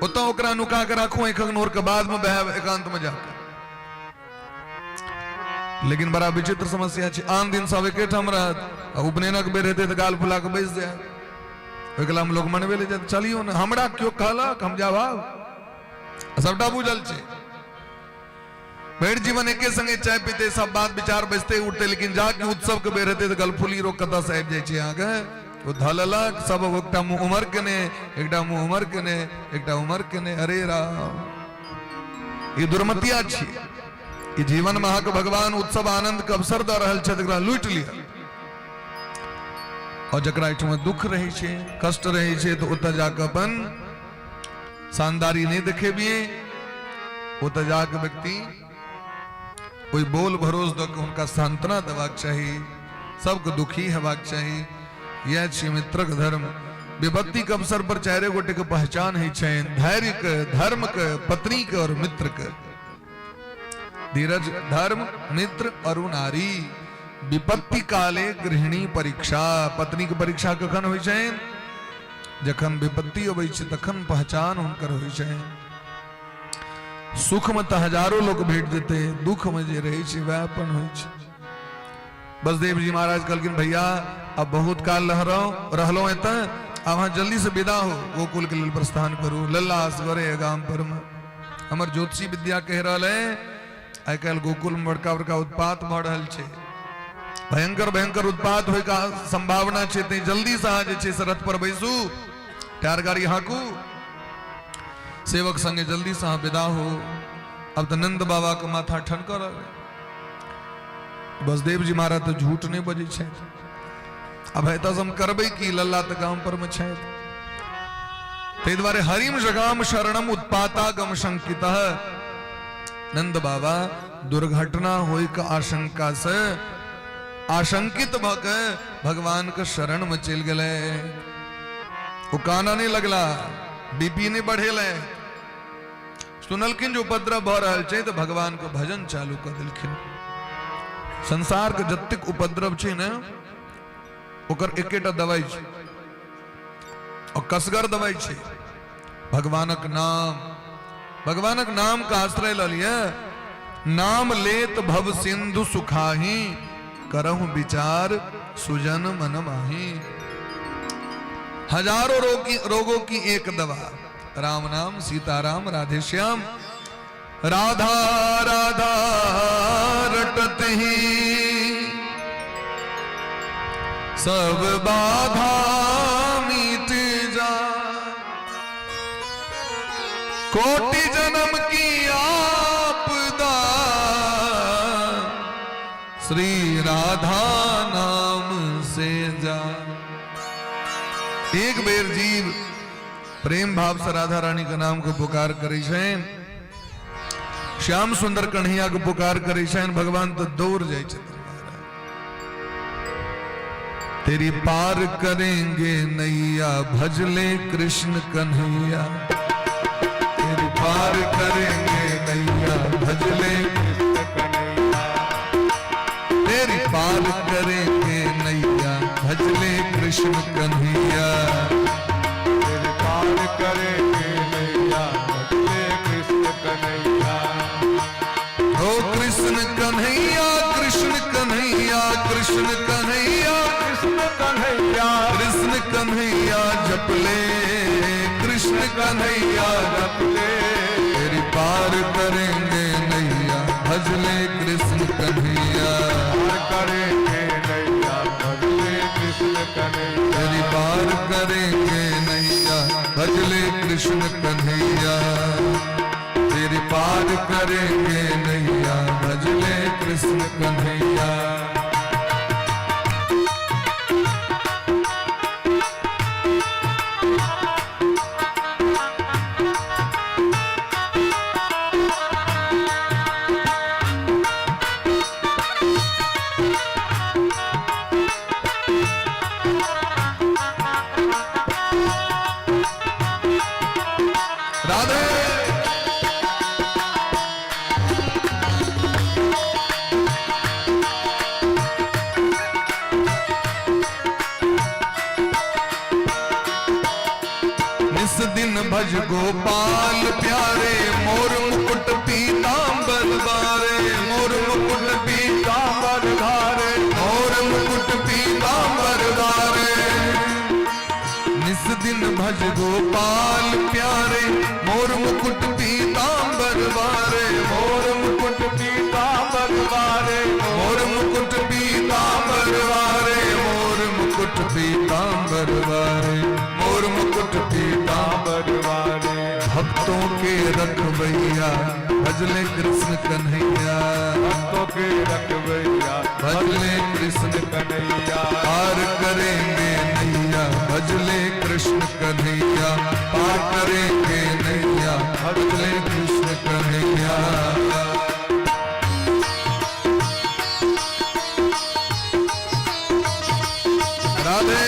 ओतऽ ओकरा नुका के राखू, आँखिक नोर के बाद में बहायब एकांत में जाके। लेकिन बड़ा विचित्र समस्या छै, आन दिन सब एकेठाम रहत आ उपनयनक बेर हेतै तऽ गाल फुला के बैस जायत। ओहि कला में लोक मनबे ले जायत, चलियौ ने, हमरा केओ कहलक हम जायब, आब सबटा बुझल छै। भरि जीवन एके संगे चाय पीते, सब बात विचार बैसते उठते, लेकिन जाके उत्सव के बेर हेतै तऽ गलफुली रोग कतऽ से आबि जाइ छै अहाँके, ओ धऽ लेलक सब, एकटा मुँह उमर केने, एकटा मुँह उमर केने, एकटा उमर केने। अरे राम, ई दुर्मतिया छी। ई जीवन में अहाँके भगवान उत्सव आनंद के अवसर दऽ रहल छथि, एकरा लूटि लिअ। और जकरा एहिठाम दुख रहै छै, कष्ट रहै छै, तऽ ओतऽ जाकऽ अपन शानदारी नहि देखेबियै। ओतऽ जाकऽ व्यक्ति ओहि बोल भरोस दऽ के हुनका सांत्वना देबाक चाही, सबके दुखी हेबाक चाही। इएह छी मित्रक धर्म। विपत्ति के अवसर पर चारि गोटे के पहचान होइ छनि, धैर्य के, धर्म के, पत्नी के और मित्र के। धीरज, धर्म, मित्र और नारी। विपत्ति काले गृहिणी परीक्षा। पत्नी के परीक्षा कखन होइ छनि? जखन विपत्ति अबै छै तखन पहचान हुनकर होइ छनि। सुख में तऽ हजारो लोक भेट जेतै, दुख में जे रहै छै वएह अपन होइ छै। बसदेव जी महाराज कहलखिन भैया अब बहुत काल रहलहुँ एतऽ, आब अहाँ जल्दी से विदा हो, गोकुल के लेल प्रस्थान करू। लल्ला असगरे गाम पर में। हमर ज्योतिषी विद्या कहि रहल है आइ काल्हि गोकुल में बड़का बड़का उत्पात भऽ रहल छै, भयंकर भयंकर उत्पात होय का संभावना छै, तैं जल्दी से अहाँ जे छै से रथ पर बैसू, टायर गाड़ी हाँकू, सेवक संगे जल्दी से अहाँ विदा हो। अब तऽ नंद बाबा के माथा ठनकऽ रहलै। बसदेव जी महाराज तऽ झूठ नहि बजै छथि। अब एतऽ हम करबै की, लल्ला तऽ गाम पर मे छथि। ताहि दुआरे हरिम जगाम शरणम उत्पातागम शंकित। नंद बाबा दुर्घटना होय के आशंका से आशंकित भऽ के भगवान के शरण में चलि गेलै। ओ काना नहि लगला, बीपी नहि बढ़ेलै। सुनलखिन जे उपद्रव भऽ रहल छै तऽ भगवान के भजन चालू कऽ देलखिन। संसार के जतेक उपद्रव छै ने, ओकर एकेटा दवाई छै, और कसगर दवाई छै, भगवानक नाम। भगवानक नाम के आश्रय लऽ लिअ। नाम लेत भव सिंधु सुखाही, करहु विचार सुजन मन माही। हजारों रोगों की एक दवा, राम नाम, सीताराम, राधे श्याम। राधा राधा रटत ही सब बाधा मिट जा। कोटि जन्म की आपदा श्री राधा नाम से जा। एक बेर जीव प्रेम भाव से राधा रानी के नाम के पुकार करै छनि, श्याम सुंदर कन्हैया के पुकार करै छनि, भगवान तो दौड़ जाइ छथिन। तेरी पार करेंगे नैया भजले कृष्ण कन्हैया। तेरी पार करेंगे नैया भजले कृष्ण कन्हैया। तेरी पार करेंगे नैया भजले कृष्ण कन्हैया। तेरी पार करेंगे नैया भजले कृष्ण कन्हैया। ओ कृष्ण कन्हैया कृष्ण कन्हैया कृष्ण कन्हैया कृष्ण कन्हैया कृष्ण कन्हैया जप ले कृष्ण कन्हैया जप ले। तेरी पार करेंगे नैया भजले कृष्ण कन्हैया। पार करेंगे नैया भजले कृष्ण कन्हैया। तेरी पार करेंगे नैया भजले कृष्ण कन्हैया। तेरी पार करेंगे नैया भजले कृष्ण कन्हैया। राधे। गोपाल प्यारे, मोर मुकुट पीतांबर बारे, मोर मुकुट पीतांबर धारे, मोर मुकुट पीतांबर बारे। निस दिन भज गोपाल प्यारे, मोर मुकुट पीतांबर बारे, मोर मुकुट पीतांबर वारे, मोर मुकुट पीतांबर वारे, मोर मुकुट पीतांबर वारे, मोर मुकुट पीतांबर वारे। भक्तों के रखबैया भजले कृष्ण कन्हैया, भक्तों के रखबैया भजले कृष्ण कन्हैया, पार करेंगे नैया, भजले कृष्ण कन्हैया, पार करेंगे नैया, भजले कृष्ण कन्हैया। राधे।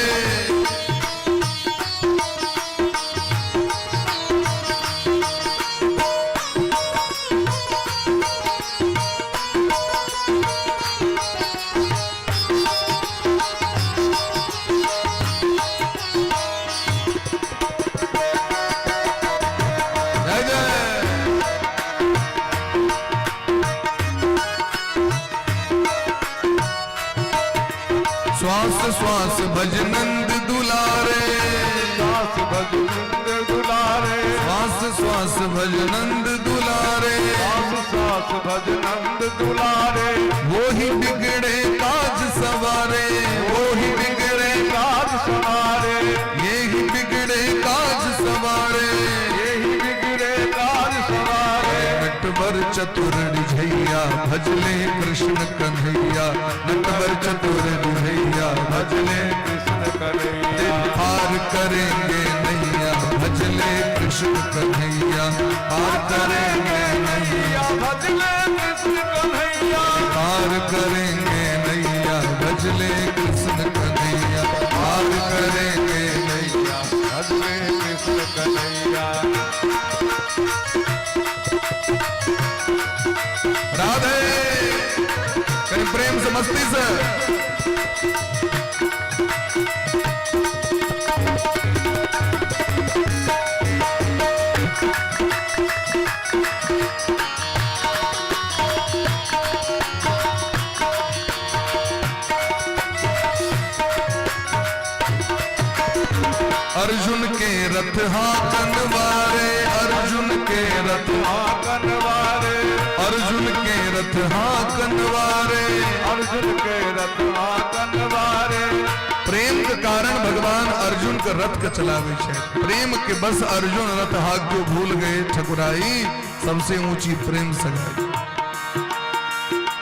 जय जय। श्वास श्वास भज नंद दुलारे, दास भज नंद दुलारे, श्वास श्वास भज नंद दुलारे, दास सास भज नंद दुलारे, वो ही बिगड़े काज सवारे, वो ही बिगड़े काज सवारे, ये ही बिगड़े काज सवारे, यही बिगड़े काज सवारे। नटवर चतुर रिझैया भजले कृष्ण कन्हैया, नटवर चतुर रिझैया भजले कृष्ण कन्हैया, पार करेंगे नैया, भजले कृष्ण कन्हैया, पार करेंगे नैया, भजले कृष्ण कन्हैया, पार करेंगे नैया, भजले कृष्ण कन्हैया, पार करेंगे नैया, भजले कृष्ण कन्हैया। राधे। कहीं प्रेम से मस्ती से। अर्जुन के रथ हाकन वारे, अर्जुन के रथ हाकन वारे, अर्जुन के रथ हाकन वारे, अर्जुन के रथ हाकन वारे। प्रेम के कारण भगवान अर्जुन के रथ के चलावे छे। प्रेम के बस अर्जुन रथ हाक जो भूल गए ठकुराई, सबसे ऊंची प्रेम सगाई।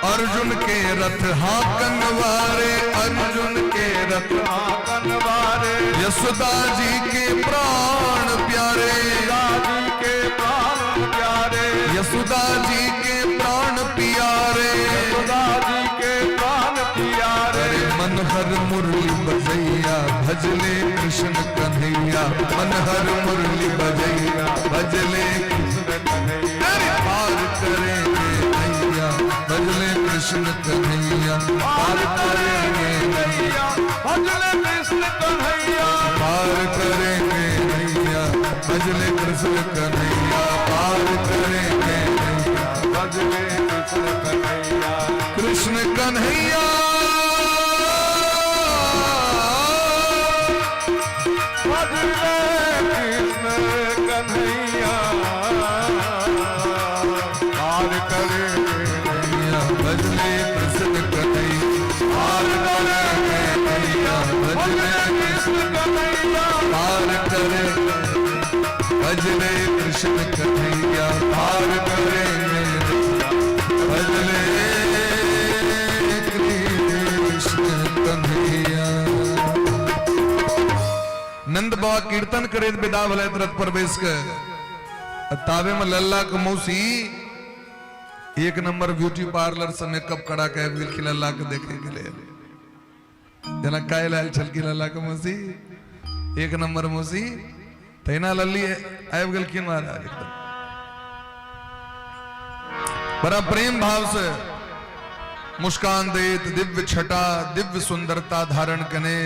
अर्जुन के रथ हाकन वारे, अर्जुन के रथ हाकन वारे, यशोदा जी के प्राण प्यारे, जी के प्राण प्यारे, यशोदा जी के प्राण प्यारे, यशोदा जी के प्राण प्यारे। अरे मनहर मुरली बजैया भजले कृष्ण कन्हैया, मनहर मुरली बजैया भजले कृष्ण कन्हैया, पार करेंगे नैया, भजले कृष्ण कन्हैया, पार करेंगे नैया, भजले कृष्ण कन्हैया, पार करेंगे नैया, भजले कृष्ण कन्हैया, पार करेंगे नैया, भजले कृष्ण कन्हैया, कृष्ण कन्हैया। भजले कृष्ण कन्हैया, पार करेंगे नैया, भजले कृष्ण कन्हैया, पार करेंगे नैया, भजले कृष्ण कन्हैया, पार करे भजले कृष्ण कन्हैया, पार करेंगे भजले कृष्ण कन्हैया। नंद बाबा कीर्तन करे विदा भले रथ प्रवेश के तावे में लल्ला के मौसी एक नंबर ब्यूटी पार्लर से मेकअप करा के आबि गेलखिन लल्ला के देखे के लेल। जेना काल्हि आयल छलखिन लल्ला के मौसी, एक नंबर मौसी, तहिना लल्ली आबि गेलखिन महाराज एकदम बड़ा प्रेम भाव से मुस्कान देत, दिव्य छटा दिव्य सुंदरता धारण कने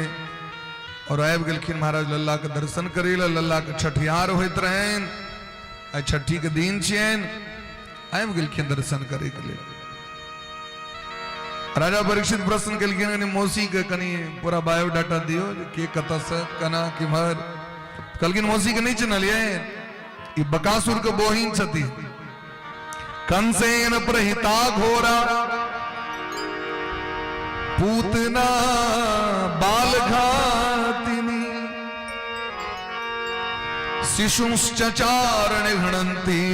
और आबि गेलखिन महाराज लल्ला के दर्शन करे ला। लल्ला के छठिहार होइत रहनि। आइ छठी के दिन छियनि, आबि गेलखिन दर्शन करैके लेल। राजा परीक्षित प्रश्न केलखिन, कनि मौसी के कनि पूरा बायोडाटा दियौ जे के कतऽसँ केना किम्हर। कहलखिन मौसी के नहि चिन्हलियै, ई बकासुर के बहिन छथिन। कंसेन प्रहिता घोरा पूतना बाल घातिनी शिशुश्च चारण गणंती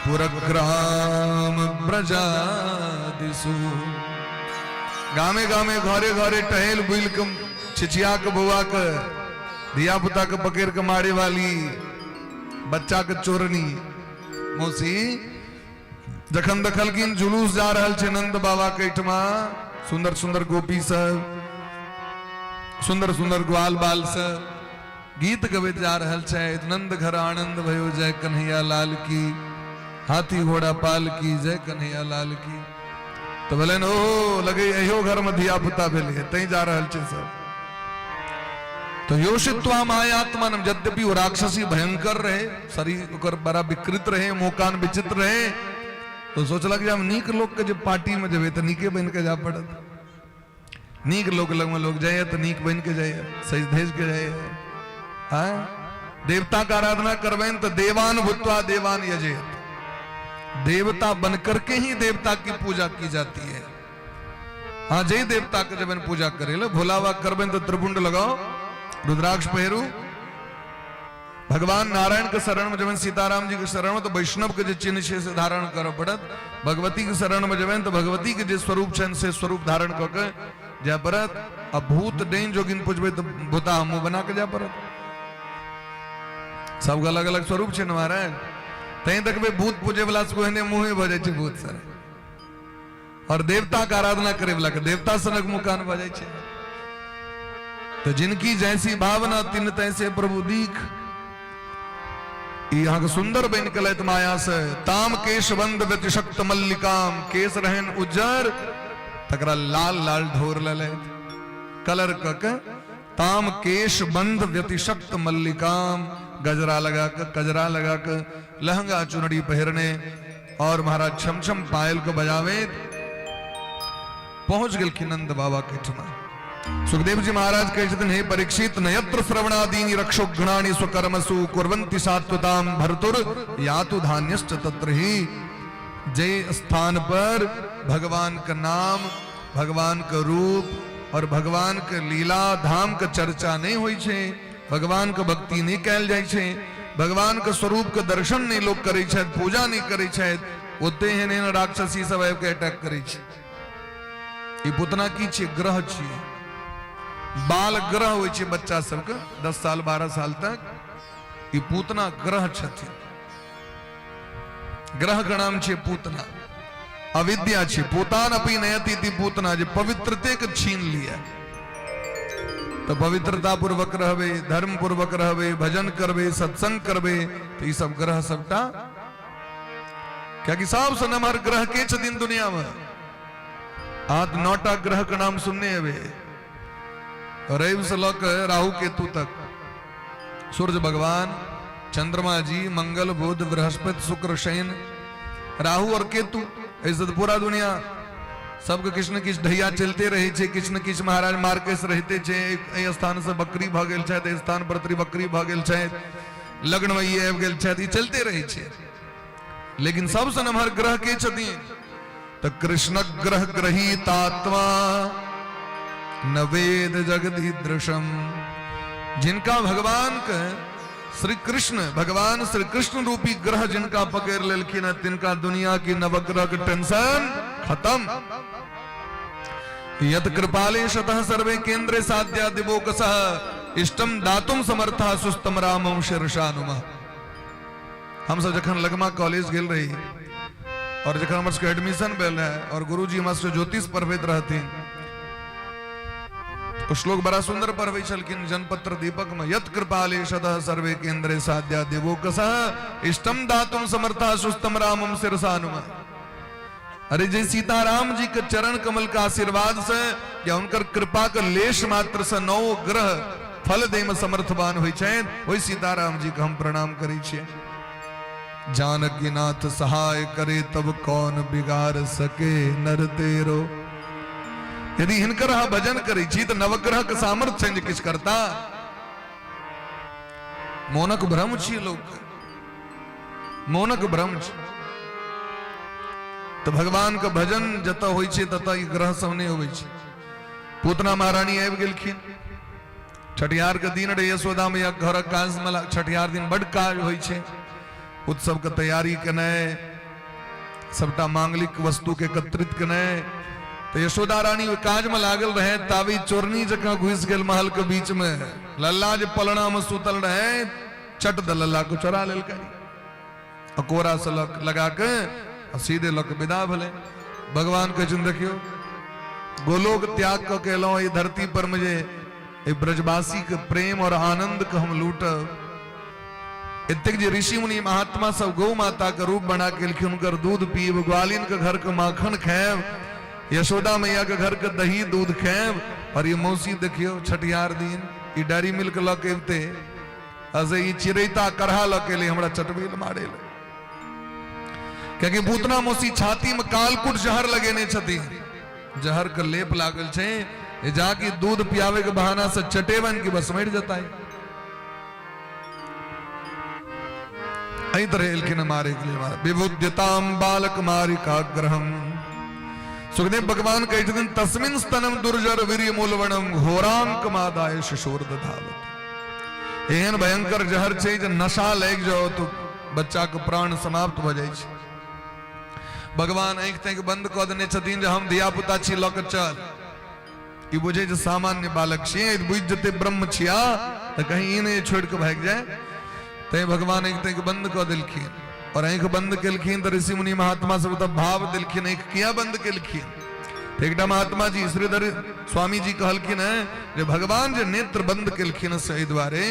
पुरग्राम ब्रजादिसु। गामे गामे घरे घरे टहल बुल के छिछिया के बौआ के धिया पुता के पकड़ के मारे वाली बच्चा के चोरनी मौसी जखन देखलखिन जुलूस जा रहल छै नंद बाबा के एहिठमा, सुंदर सुंदर गोपी सब, सुंदर सुंदर ग्वाल बाल सब गीत गबैत जा रहल छै, नंद घर आनंद भयो जय कन्हैया लाल की, हाथी घोड़ा पाल की जय कन्हैया लाल की। तऽ भेलनि ओ लगे इहो घर में धिया पुता भेलै तैं जा रहल छै सब। तो योषित्वा मायात्मन, यद्यपि वो राक्षसी भयंकर रहे, शरीर ओकर बड़ा विकृत रहे, मुंह कान विचित्र रहे, तो सोचलक जे हम नीक लोक के जे पार्टी में जेबै तऽ नीके बनि के जाय पड़त। नीक लोक लग में लोग जाइए तो नीक बन के जाइए, सज धज के जाइए। हाँ, देवता का आराधना करबेन तो देवान भूत्वा देवान यजेत, देवता बन करके ही देवता की पूजा की जाती है। हाँ, जय देवता के जब पूजा करे ले भोलावा करबेन तो त्रिपुंड लगाओ, रुद्राक्ष पहरू। भगवान नारायण के शरण में जब सीताराम जी के शरण में तो वैष्णव के जो चिन्ह छै से धारण करऽ पड़त। भगवती के शरण में जब तो भगवती के जे स्वरूप छनि से स्वरूप धारण कऽ के जाय पड़त। आ भूत डाइन जोगिन पूजबै तऽ भूता मुँह बना के जाय पड़त। सबके अलग अलग स्वरूप छै ने महाराज, तैं देखबै भूत पूजै वाला सबके ओहने मुँहे भऽ जाइ छै भूत सर, और देवता के आराधना करे वाला के देवता सनक मुकान भऽ जाइ छै। तो जिनकी जैसी भावना तिन तैसे प्रभु दीख। ई अहाँके सुंदर बनि के लैत माया से ताम केश बंद व्यतिशक्त मल्लिकाम, केश रहन उज्जर तकरा लाल लाल ढोर ललैत कलर क के, ताम केश बंद व्यतिशक्त मल्लिकाम, गजरा लगा के कजरा लगा के लहंगा चुनरी पहिरने और महाराज छम छम पायल को बजावे पहुंच गेलखिन नंद बाबा के ठमा। सुखदेव जी महाराज कहै छथिन, हे परीक्षित, नयत्र श्रवणादीनि रक्षोघ्नानि स्वकर्मसु कुर्वन्ति सात्वताम भर्तुर यातु धान्यश्च तत्र ही। जे स्थान पर भगवान का नाम, भगवान का रूप और भगवान के लीला धाम के चर्चा नहीं होइ छै, भगवान के भक्ति नहीं कैल जाइ छै, भगवान के स्वरूप के दर्शन नहीं लोग करै छथि, पूजा नहीं करै छथि, ओते एहन एहन राक्षसी सब आबि के अटैक करै छै। ई पुतना की छियै? ग्रह छियै, बाल ग्रह होइ छै बच्चा सबके 10 साल 12 साल तक। ई पूतना ग्रह छथिन, ग्रह के नाम छै पूतना। अविद्या छै, पूतान अपि नयति इति पूतना, जे पवित्रते के छीन लिया। तो पवित्रता पूर्वक रहबे, धर्म पूर्वक रहबे, भजन करबे, सत्संग करबे, तो ई सब ग्रह सबटा, कियाकि सबसँ नमहर ग्रह के छथिन दुनिया में? आठ नौटा ग्रह के नाम सुनने हेबै, रवि से लऽ के राहु केतु तक, सूर्य भगवान, चंद्रमा जी, मंगल, बुध, बृहस्पति, शुक्र, शनि, राहु और केतु। ऐसे तो पूरा दुनिया सबके किछु ने किछु ढैया चलते रहै छै, किछु ने किछु महाराज मार्केस रहिते छै। एहि स्थान से बकरी भऽ गेल छथि, एहि स्थान पर त्रिबकरी भऽ गेल छथि, लग्न में ई आबि गेल छथि, ई चलते रहै छै। लेकिन सबसँ नमहर ग्रह के छथिन? तऽ कृष्ण ग्रह ग्रहीतात्मा न वेद जगदीदृशम, जिनका भगवान के श्री कृष्ण, भगवान श्री कृष्ण रूपी ग्रह जिनका पकड़ लेलखिन है, तिनका दुनिया की नवग्रह के टेंशन खत्म। यत कृपाले शतः सर्वे केंद्रे साध्या दिवोकसः इष्टम दातुम समर्था सुस्तम रामम शीर्षानुमः। हमसब जखन लगमा कॉलेज गेल रही और जखन हमर सबके एडमिशन भेल रहे और गुरुजी हमरा सबके ज्योतिष पढ़बैत रहथिन, ओ श्लोक बड़ा सुंदर पढ़बै छलखिन जनपत्र दीपक में, यत कृपाले सदः सर्वे केंद्रे साध्या देवोकसः इष्टम दातुम समर्था सुस्तम रामम शिरसानुम। अरे जे सीताराम जी के चरण कमल के आशीर्वाद से या उनकर कृपा के लेश मात्र से नौ ग्रह फल दैमे समर्थवान होइ छथि, ओहि सीताराम जी के हम प्रणाम करै छियै। जानकीनाथ सहाय करे तब कौन बिगाड़ सके नर तेरो। यदि हिनकर अहाँ भजन करै छी तऽ नवग्रह के सामर्थ्य छनि जे किछु करता। मोनक भ्रम छी लोक, मोनक भ्रम छी। तऽ भगवान के भजन जतऽ होइ छै ततऽ ई ग्रह सब नहि अबै छै। पूतना महारानी आबि गेलखिन, छठिहार के दिन रहे, यशोदा मैया घरक काज में छठिहार दिन बड काज होइ छै, उत्सव के तैयारी केनाइ, सबटा मांगलिक वस्तु के एकत्रित केनाइ। तऽ यशोदा रानी ओहि काज में लागल रहे, ताबी चोरनी जकाँ घुसि गेल महल के बीच में। लल्ला जे पलना में सुतल रहे, चट द लल्ला के चोरा लेलकै, आ कोरा से लगा के आ सीधे लऽ के विदा भेलै। भगवान कहै छथिन देखियौ, गोलोक त्याग कऽ के एलहुँ एहि धरती पर में जे एहि ब्रजवासी के प्रेम और आनंद के हम लूटब। एतेक जे ऋषि मुनि महात्मा सब गौ माता के रूप बना के एलखिन, हुनकर दूध पीब, ग्वालिन के घर के माखन खायब, यशोदा मैया के घर के दही दूध खायब, और ये मौसी देखियौ छठिहार दिन ई डायरी मिल्क लऽ के अबिते, असे ई चिड़ैता करहा लऽ के एलै हमरा चटबेल मारे लए। कियाकि पूतना मौसी छाती में कालकुट जहर लगेने छथिन, जहर के लेप लागल छै, जाकि दूध पियावे के बहाना से चटेबन की बस मरि जता। एहि तरह एलखिन मारे के लिए। विबुद्यताम बालक मारिकाग्रहम। सुखदेव भगवान कहै छथिन तस्मिन स्तनम दुर्जर वीर्य मूलवणम घोरांक मादाय शिशोर दधावत। एहन भयंकर जहर छै जे नशा लागि जाओ तो बच्चा के प्राण समाप्त भऽ जाइ छै। भगवान आँखि ताँखि बंद कऽ देने छथिन जे हम धिया पुता छी लऽ के चल। ई बुझे जे सामान्य बालक छियै, बुझि जेतै ब्रह्म छिया तऽ कहीं ई नहि छोड़ि कऽ भागि जाय। तैं भगवान आँखि ताँखि बंद कऽ देलखिन। और आँखि बंद केलखिन तऽ ऋषि मुनि महात्मा सब तऽ भाव देलखिन, आँखि किया बंद केलखिन? तऽ एकटा महात्मा जी श्रीधर स्वामी जी कहलखिन हैं जे भगवान जे नेत्र बंद केलखिन से एहि दुआरे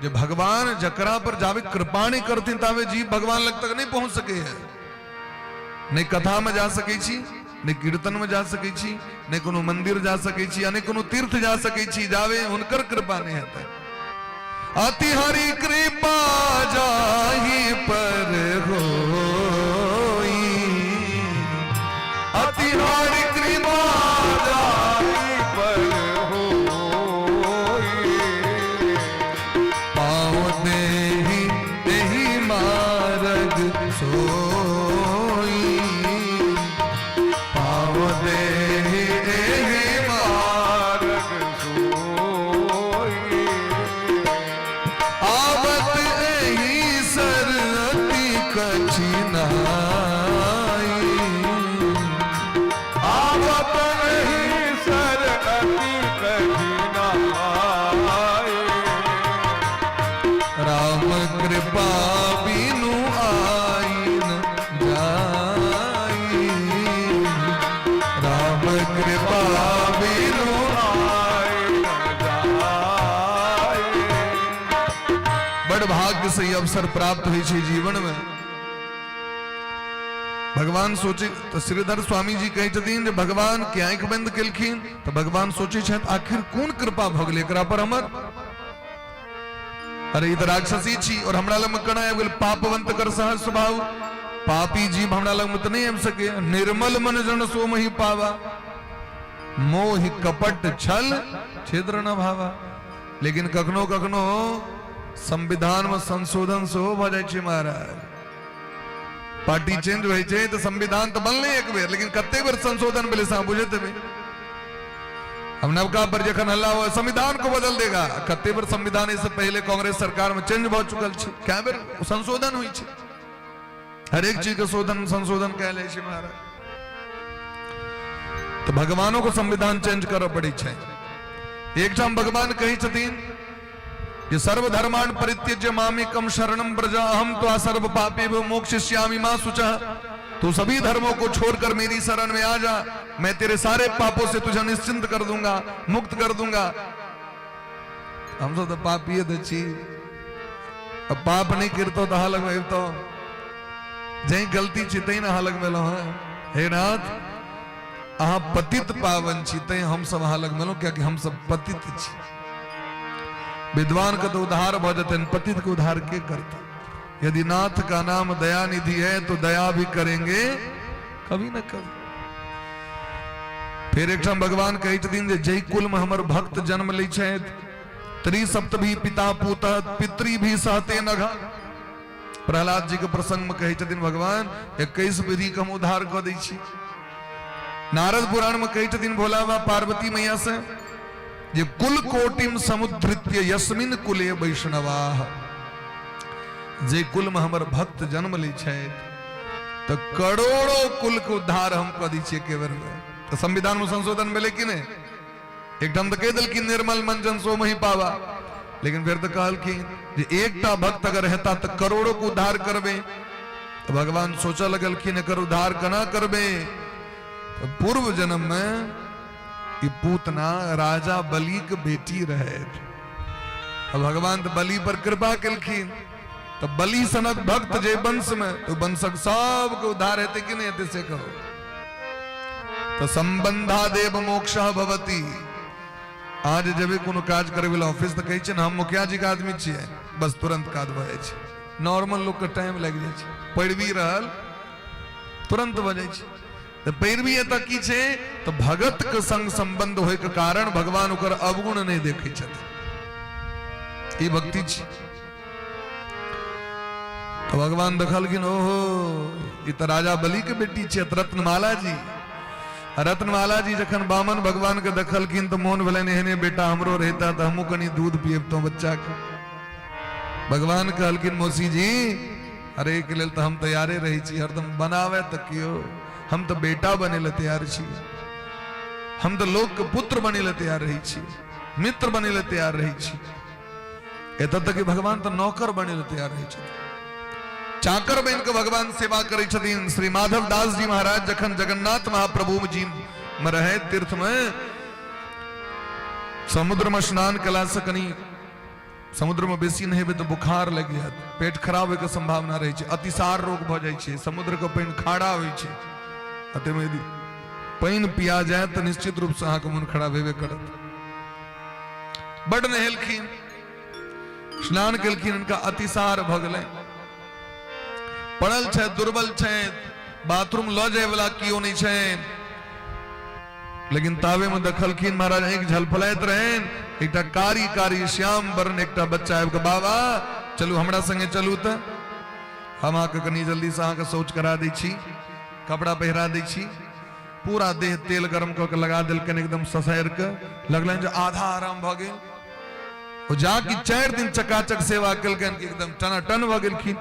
जे भगवान जकरा पर जाबे कृपा नहि करथिन ताबे जीव भगवान लग तक नहि पहुँच सकै है। नहि कथा में जा सकै छी, नहि कीर्तन में जा सकै छी, नहि कोनो मंदिर जा सकै छी, आ नहि कोनो तीर्थ जा सकै छी जाबे हुनकर कृपा नहि हेतै। अति हरि कृपा जाहि पर होई, अति हरि कृपा जाहि पर होई, पाँव देहि देहि मार्ग सोई, पाँव देहि देहि मार्ग सोई, आवत एहि सर अति कठिनाई, आवत एहि सर अति कठिनाई, राम कृपा बिनु आइन जाई, राम कृपा बिनु आइन जाई। बड़ भाग्य से ई अवसर प्राप्त होइ छै जीवन में। भगवान सोचे तऽ श्रीधर स्वामी जी कहै छथिन जे भगवान के आँखि बंद केलखिन तऽ भगवान सोचै छथि आखिर कोन कृपा भऽ गेलै एकरा पर हमर। अरे ई तऽ राक्षसी छी और हमरा लग में केना आबि गेल? पापवंत कर सहज स्वभाव, पापी जीव हमरा लग में तऽ नहि आबि सके। निर्मल मन जन सो मही पावा, मोहि कपट छल छिद्र न भावा। लेकिन कखनो कखनो संविधान में संशोधन सेहो भऽ जाइ छै महाराज। पार्टी चेंज होइ छै तऽ संविधान तऽ बनलै एक बेर, लेकिन कते बेर संशोधन भेलै से अहाँ बुझैत हेबै। हम नवका पर जखन हल्ला हुआ संविधान को बदल देगा, कते बेर संविधान एहिसँ पहिले कांग्रेस सरकार में चेंज भऽ चुकल छै, कए बेर संशोधन होइ छै, हरेक चीज के शोधन संशोधन कयल जाइ छै महाराज। तऽ भगवानो को संविधान चेंज करऽ पड़ै छै। एकठाम भगवान कहै छथिन जे सर्वधर्मान परित्यज्य मामेकम शरणम व्रज अहम त्वा सर्व पापेभ्यो मोक्षयिष्यामि मा शुचः। तू सभी धर्मों को छोड़कर मेरी शरण में आ जा, मैं तेरे सारे पापों से तुझे निश्चिंत कर दूंगा, मुक्त कर दूंगा। हम सब तो पापिये तऽ छी, अब पाप नहीं करतो तऽ अहाँ लगमे अबितहुँ, जहि गलती छी तहि ने अहाँ लगमे एलहुँ हेँ। हे नाथ, अहाँ पतित पावन छी तैं हम सब अहाँ लगमे एलहुँ, कियाकि हम सब पतित छी। विद्वान के तो उद्धार भऽ जेतनि, पतित के उद्धार के करतै? यदि नाथ का नाम दयानिधि है तो दया भी करेंगे कभी न कभी। फेर एकठाम भगवान कहै छथिन जे जै कुल में हमर भक्त जन्म लै छथि, त्रिसप्त भी पिता पूत पितृ भी सहते नघ। प्रहलाद जी के प्रसंग में कहै छथिन भगवान 21 विधि के हम उद्धार कऽ दै छी। नारद पुराण में कहै छथिन भोला बाबा पार्वती मैया से जे कुल कोटिम समुद्धृत्य यस्मिन कुले वैष्णवाह, जे कुल में हमर भक्त जन्म लै छथि तऽ करोड़ों कुल के उद्धार हम कऽ दै छियै एके बेर में। तऽ संविधान में संशोधन भेलै कि नहि? एकदम तऽ कहि देलखिन निर्मल मंजन सो मही पावा, लेकिन फेर तऽ कहलखिन जे एकटा भक्त अगर हेता तऽ करोड़ों के उद्धार करबै। तऽ भगवान सोचऽ लगलखिन एकर उद्धार केना करबै? तऽ पूर्व जन्म में ई पूतना राजा बलि के बेटी रहे। भगवान तऽ बलि पर कृपा केलखिन, तऽ बलि सनक भक्त जे वंश में तो वंशक सबके उद्धार हेतै कि नहि हेतै से कहो। तऽ संबंधादेव मोक्ष भवति। आज जब कोनो काज करे वाला ऑफिस तऽ कहै छै ने हम मुखिया जी के आदमी छियै, बस तुरंत काज भऽ जाइ छै। नॉर्मल लोक के टाइम लागि जाइ छै, पैरवी रहल तुरंत भऽ जाइ छै। तऽ पैरवी एतऽ की छै तऽ भगत के संग संबंध होय के कारण भगवान ओकर अवगुण नहि देखै छथिन। ई भक्ति छी। तऽ भगवान देखलखिन ओहो ई तऽ राजा बलि के बेटी छै रत्नमाला जी। रत्नमाला जी जखन बामन भगवान के देखलखिन तऽ मोन भेलनि एहने बेटा हमरो रहिता तऽ हमहूँ कनि दूध पियबतहुँ बच्चा के। भगवान कहलखिन मौसी जी अरे के लेल तऽ हम तैयारे रहै छी, हरदम बनावे तऽ कियो, हम तऽ बेटा बने लए तैयार छी, हम तऽ लोक के पुत्र बने लए तैयार रहै छी, मित्र बने लए तैयार रहै छी। एतऽ तक कि भगवान तऽ नौकर बने लए तैयार रहै छथिन, चाकर बनि कऽ भगवान सेवा करै छथिन। श्री माधव दास जी महाराज जखन जगन्नाथ महाप्रभु जी में रहे तीर्थ में, समुद्र में स्नान कला से कनी समुद्र में बेसी नहेबै तऽ बुखार लागि जायत, पेट खराब होइके संभावना रहै छै, अतिसार रोग भऽ जाइ छै, समुद्र के पानि खारा होइ छै, अतेमे यदि पानि पिया जाय तऽ निश्चित रूपसँ अहाँके मोन खराब हेबे करत। बड नहेलखिन, स्नान केलखिन, हिनका अतिसार भऽ गेलै, पड़ल छथि, दुर्बल छथि, बाथरूम लऽ जाय वाला केओ नहि छनि। लेकिन ताबे में देखलखिन महाराज आँखि झलफलाइत रहनि, एकटा कारी कारी श्याम वर्ण एकटा बच्चा आबि कऽ बाबा चलू हमरा संगे चलू तऽ हम अहाँके कनि जल्दीसँ अहाँके शौच करा दै छी, कपड़ा पहिरा दै छी। पूरा देह तेल गरम कऽ के लगा देलकनि एकदम ससारि कऽ, लगलनि जे आधा आराम भऽ गेल। ओ जाकि 4 दिन चकाचक सेवा केलकनि कि एकदम टनाटन भऽ गेलखिन।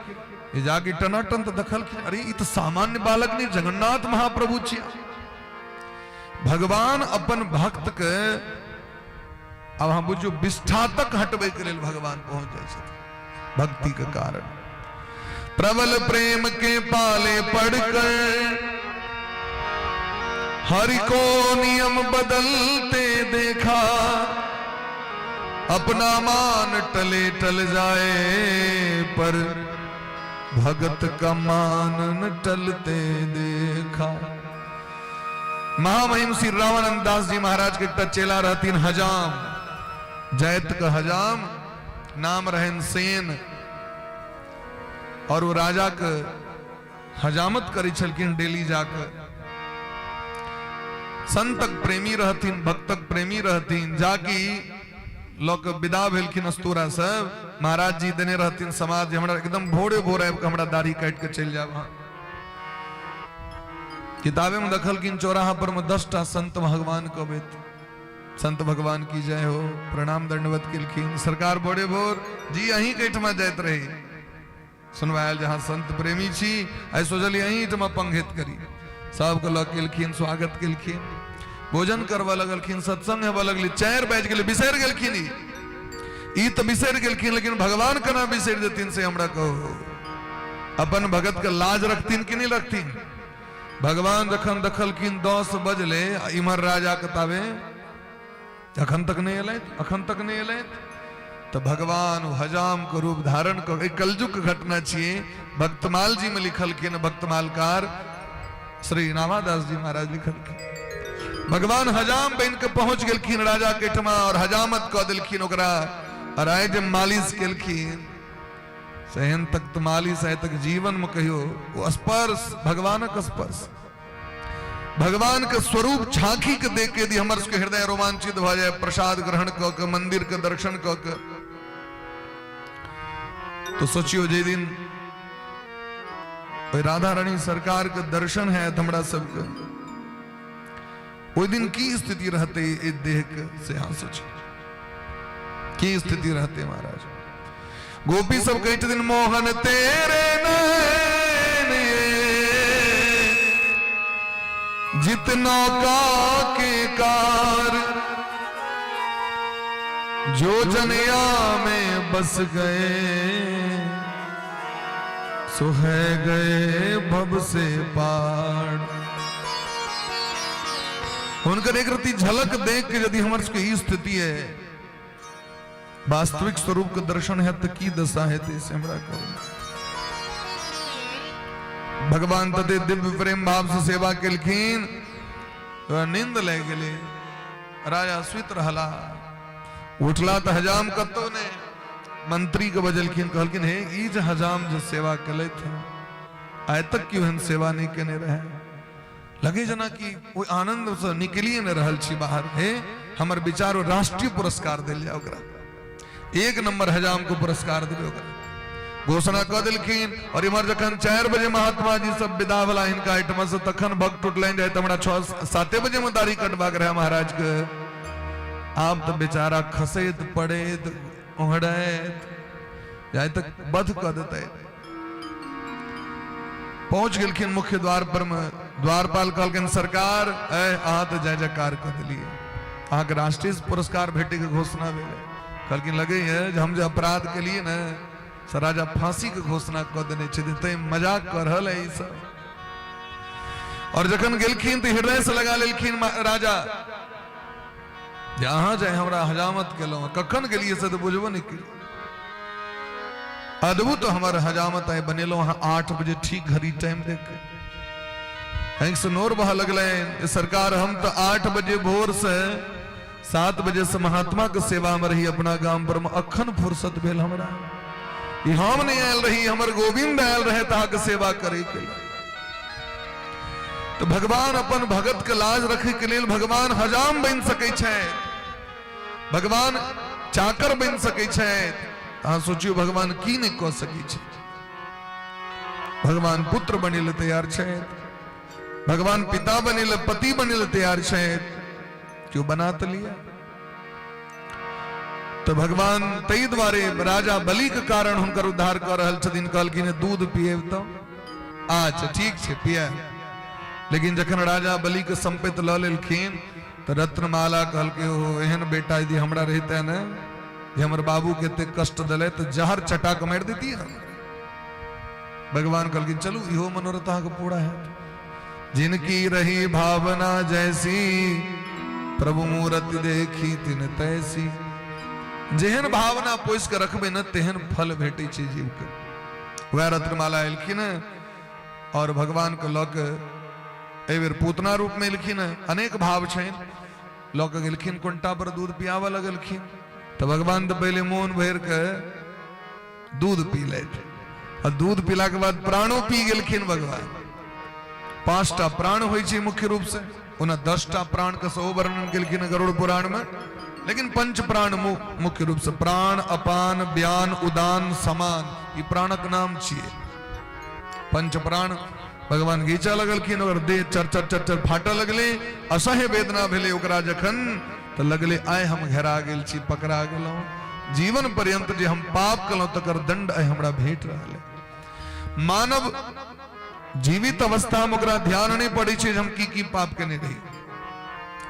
ई जाकि टनाटन तऽ देखलखिन अरे ई तऽ सामान्य बालक नहि, जगन्नाथ महाप्रभु छियै। भगवान अपन भक्त के अब हम बुझियौ विष्ठा तक हटबै के लेल भगवान पहुंच जाइ छथिन भक्ति के कारण। प्रबल प्रेम के पाले पड़कर हरि को नियम बदलते देखा, अपना मान टले टल जाए पर भगत का मान न टलते देखा। महामहिम श्री रामानंद दास जी महाराज के एकटा चेला रहथिन हजाम, जैत के हजाम, नाम रहन सेन, और वो राजा के हजामत करै छलखिन डेली जाके। संतक प्रेमी रहथिन, भक्तक प्रेमी रहथिन। जाकि लऽ के विदा भेलखिन अस्तूरा सब, महाराज जी देने रहथिन समाज, हमरा एकदम भोरे भोर आबि के हमरा दाढ़ी काटि के चलि जायब अहाँ। किताबे में देखलखिन चौराहा पर में 10टा संत भगवान के अबैत, संत भगवान की जय हो, प्रणाम दंडवत केलखिन। सरकार भोरे भोर जी अहीं के एहिठमा जाइत रही, सुनवायल जहाँ संत प्रेमी छी, आइ सोचलियै अहीं एहिठमा पंघेत करी। सबके लऽ केलखिन, स्वागत केलखिन, भोजन करबऽ लगलखिन, सत्संग हेबऽ लगलै। 4 बाजि गेलै, बिसरि गेलखिन ई तऽ बिसरि गेलखिन, लेकिन भगवान केना बिसरि जेथिन से हमरा कहू। अपन भगत के लाज रखथिन कि नहि रखथिन? भगवान जखन देखलखिन 10 बजले, इम्हर राजा के ताबे अखन तक नहि एलथि, अखन तक नहि एलथि, तऽ भगवान हजाम के रूप धारण कऽ, ई कलयुग के घटना छियै, भक्तमाल जी में लिखलखिन, भक्तमालकार श्री नामादास जी महाराज लिखलखिन। भगवान हजाम बनि के पहुंच गेलखिन राजा के ठमा और हजामत कऽ देलखिन ओकरा। और आइ जे मालिश केलखिन से एहन तक तऽ मालिश आइ तक जीवनमे कहियो ओ स्पर्श, भगवानक स्पर्श, भगवान के स्वरूप झांकी के देख के यदि हमर सबके हृदय रोमांचित भऽ जाय प्रसाद ग्रहण कऽ के, मंदिर के दर्शन कऽ के, तो सोचियो जे दिन ओहि राधा रानी सरकार के दर्शन है हमरा सबके, ओहि दिन की स्थिति रहते एहि देह के, से अहाँ सोचियो की स्थिति रहते। महाराज गोपी सब कहै छथिन मोहन तेरे नैन जितना का के कार, जो जनिया में बस गए सो है गए भव से पार। हुनकर एक रति झलक देख के यदि हमर सबके ई स्थिति है, वास्तविक स्वरूप के दर्शन है तो की दशा है, से हमरा कहू। भगवान तते दिव्य प्रेम भाव से सेवा केलखिन, नींद लागि गेलै, राजा सुति रहला। उठला तऽ हजाम कतौ नहि। मंत्री के बजलखिन, कहलखिन हे ई जे हजाम जे सेवा केलथि हँ, आइ तक केओ एहन सेवा नहि केने रहै, लगे जेना कि ओहि आनंद से निकलिए नहि रहल छी बाहर। हे हमर विचार राष्ट्रीय पुरस्कार देल जाए ओकरा, एक नंबर हजाम को पुरस्कार देबै ओकरा, घोषणा कऽ देलखिन। और इम्हर जखन 4 बजे महात्मा जी सब विदा भेला हिनका एहिठमा से, तखन भक्त टूटलनि जाय हमरा 6-7 बजे में दाढ़ी कटबाक रहे महाराज के। आब तऽ बेचारा खसैत पड़ैत ओहड़ैत जाय तक बध कऽ देतै। पहुंच गेलखिन मुख्य द्वार पर में। द्वारपाल कहलखिन सरकार ए अहाँ तऽ जय जयकार कऽ देलियै, अहाँके राष्ट्रीय पुरस्कार भेटैके घोषणा भेलै। कहलखिन लगे है जे हम जे अपराध केलियै ने से राजा फांसी के घोषणा कऽ देने छथिन, तैं मजाक कऽ रहल है ई सब। और जखन गेलखिन तऽ हृदय से लगा लेलखिन राजा जे अहाँ जे हमरा हजामत केलहुँ, कखन गेलियै से तऽ बुझबो नहि केलियै, अद्भुत हमर हजामत आइ बनेलहुँ अहाँ 8 बजे ठीक घड़ी टाइम देख के। आँखि से नोर बहऽ लगलनि, सरकार हम तऽ 8 बजे भोर से 7 बजे से महात्मा के सेवा में रही अपना गाम पर में, अखन फुर्सत भेल हमरा, ई हम नहीं आयल रही, हमर गोविंद आयल रहे तहाके सेवा करे के लिए। तो भगवान अपन भगत के लाज रखे के लेल भगवान हजाम बन सकै छै, भगवान चाकर बन सकै छै। अहाँ सोचियो भगवान की नहीं कऽ सकै छै। भगवान पुत्र बने ले तैयार छै, भगवान पिता बने ले, पति बने ले तैयार छै, क्यों बना तो लिया। तो भगवान तई द्वारे राजा बलि के कारण हुनकर उद्धार कर रहल छथिन। कहलखिन दूध पिएब तो अच्छा ठीक छै पिया। लेकिन जखन राजा बलि के संपत्ति लऽ लेलखिन तऽ रत्नमाला कहलकै ओ एहन बेटा यदि हमरा रहिते ने जे हमर बाबू के एते कष्ट देले तऽ जहर चटा के मारि देती हम। भगवान कहलखिन चलू इहो मनोरथ अहाँके पूरा हैत। जिनकी रही भावना जैसी प्रभु मूर्ति देखी तिन तैसी। जेहन भावना पोसि के रखबै ने तेहन फल भेटै छै जीव के। वएह रत्नमाला एलखिन और भगवान के लऽ के एहि बेर पूतना रूप में एलखिन, अनेक भाव छनि, लऽ के गेलखिन कोन्टा पर दूध पियाबऽ लगलखिन। तऽ भगवान तऽ पहिले मोन भरि के दूध पी लेत आ दूध पीला के बाद प्राणो पी गेलखिन भगवान। 5टा प्राण होइ छै मुख्य रूप से, ओना 10टा प्राण के सेहो वर्णन केलखिन गरुड़ पुराण में, लेकिन पंच प्राण मुख्य रूप से प्राण, अपान, व्यान, उदान, समान, ई प्राणक नाम छियै। पंच प्राण भगवान घीचा लगलखिन, ओकर देह चर चर चर चर फाटऽ लगलै, असह्य वेदना भेलै ओकरा जखन, तऽ लगलै आइ हम घेरा गेल छी, पकड़ा गेलहुँ, जीवन पर्यंत जे हम पाप केलहुँ तकर दंड आइ हमरा भेट रहल है। मानव जीवित अवस्था में ओकरा ध्यान नहीं पड़ै छै जे हम की की पाप केने रही,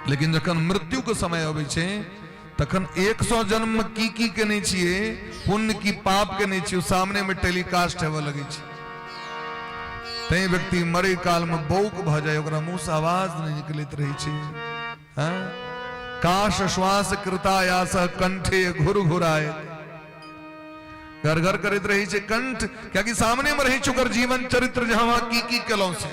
लेकिन जखन मृत्यु के समय अबै छै तखन 100 जन्म में की की केने छियै, पुण्य की पाप केने छियै, सामने में टेलीकास्ट हेबऽ लगै छै। तैं व्यक्ति मरे काल में बौक भऽ जाय, ओकरा मुंह से आवाज नहीं निकलैत रहै छै। हाँ? काश श्वास कृतायास कंठे घुर घुराए, घर घर करैत रहै छै कंठ, कियाकि सामने में रहै छै ओकर जीवन चरित्र जे हम की की केलहुँ से।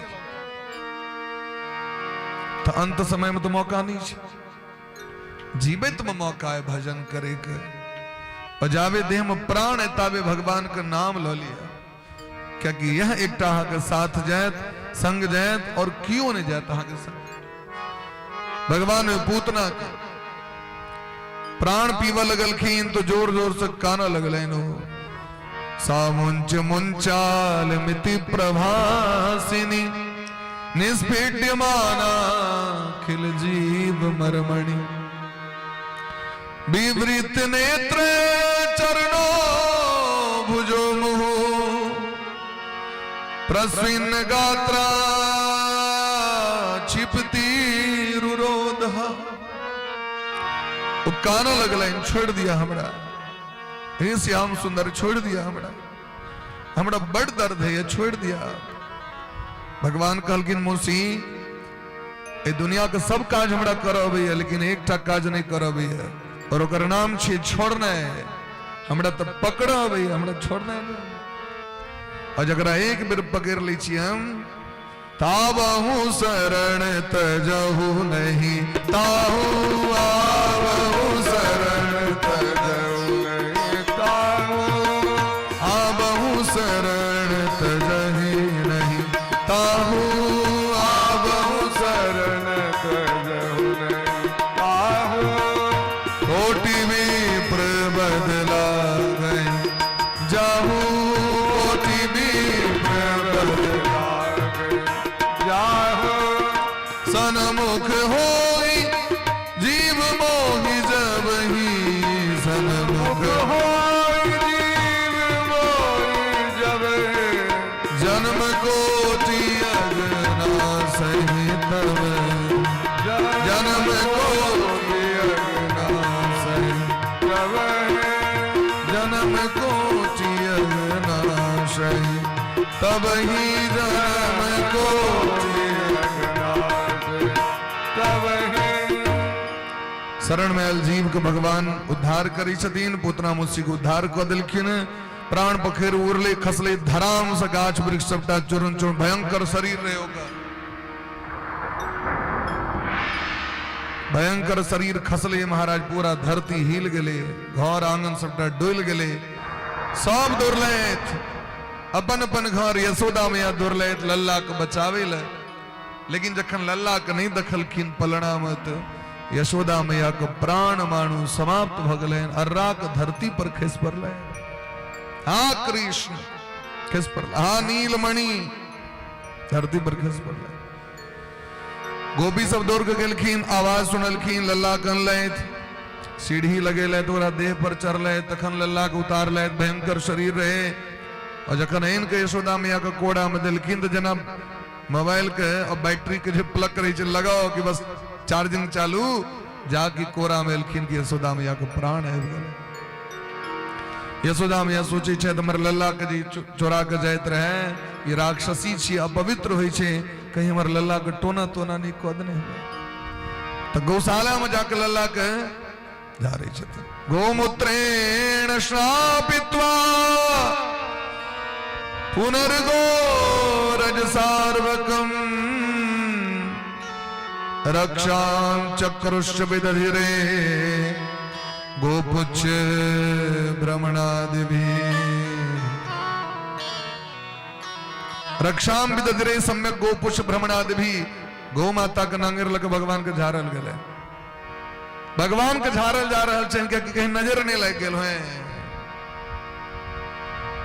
तऽ अंत समय में तऽ मौका नहीं छै, जीवित में मौका है भजन करे के। और जाबे देह में प्राण है ताबे भगवान के नाम लऽ लिअ, कियाकि यह एकटा अहाँके साथ जायत, संग जायत और क्यों नहीं जायत अहाँके संग। भगवान पूतना के प्राण पीबऽ लगलखिन तो जोर जोर से कानऽ लगलनि ओ। सामुंच मुंचाल मिति प्रभासिनी निष्पीड्यमाना खिल जीव मरमणि विवृत नेत्र चरणो भुजो मुहु प्रस्विन गात्रा छिपती रुरोध। ओ कानऽ लगलनि, छोड़ि दिया हमरा हे श्याम सुंदर, छोड़ि दिया हमरा, हमरा बड़ दर्द है, छोड़ि दिया। भगवान कहलखिन मौसी, एहि दुनिया के सब काज हमरा करऽ अबैया, लेकिन एकटा काज नहि करऽ अबैया और ओकर नाम छियै छोड़नाइ। हमरा तऽ पकड़ऽ अबैया, हमरा छोड़नाइ नहि। और जकरा एक बेर पकड़ि लै छी हम, ताबहु शरण तजहु नहीं ताहु आवहु शरण तजहु नहीं ताहु आवहु शरण तजहि नहीं ताहु आवहु शरण तजहु नहीं ताहु। कोटि विप्र बदला गई जाहु, कोटि विप्र बदला गई जाहु। सनमुख होई जीव मोहि जब ही, सनमुख होई जीव मोहि जब ही, जन्म कोटि अगना सही तब, जन्म कोटि अगना सही तब, जन्म कोटि अगना सही तब ही, जन्म कोटि अगना सही तब ही। शरण में आयल जीव के भगवान उद्धार करै छथिन। पूतना मौसी के उद्धार कऽ देलखिन। प्राण पखेर उड़ले, खसले धराम से गाछ वृक्ष सबटा चूर्ण चूर्ण। भयंकर शरीर रहे ओकर, भयंकर शरीर। खसले महाराज, पूरा धरती हिल गेले, घर आंगन सबटा डोल गेले। सब दौड़लथि अपन अपन घर। यशोदा मैया दौड़लथि लल्ला के बचावे ले, लेकिन जखन लल्ला के नहीं देखलखिन पलना में तऽ यशोदा मैया के प्राण मानू समाप्त भऽ गेलनि, अर्रा के धरती पर खसि पड़लनि। हाँ कृष्ण, खसि पड़ल। हाँ नीलमणि, धरती पर खसि पड़लनि। गोपी सब दौड़ के गेलखिन, आवाज सुनलखिन, लल्ला कनलथि, सीढ़ी लगेलथि, ओकरा देह पर चढ़लथि, तखन लल्ला के उतारलथि। भयंकर शरीर रहे। और जखन आनि के यशोदा मैया के कोड़ा में देलखिन तऽ जेना मोबाइल के और बैटरी के जे प्लग रहे छै, लगाओ कि बस चार्जिंग चालू, जाकि कोरा में एलखिन कि यशोदा मैया के प्राण आबि गेल। यशोदा मैया सोचै छथि, हमर लल्ला के जे चोरा के जाइत रहे, ई राक्षसी छी, अपवित्र होइ छै, कहीं हमर लल्ला के टोना तोना नहि कऽ देने हुए। तऽ गौशाला में जाके लल्ला के झारै छथिन। गोमूत्रेण स्नापित्वा पुनर्गोरज सार्वकम रक्षां चक्रुश्च विदधिरे गोपुच्छ भ्रमणादिभिः। रक्षां विदधिरे सम्यक गोपुच्छ भ्रमणादिभिः। गौ माता के नांगर लग भगवान के झारल गेलै, भगवान के झारल जा रहल छनि, कियाकि कहीं नजर नहि लागि गेल है।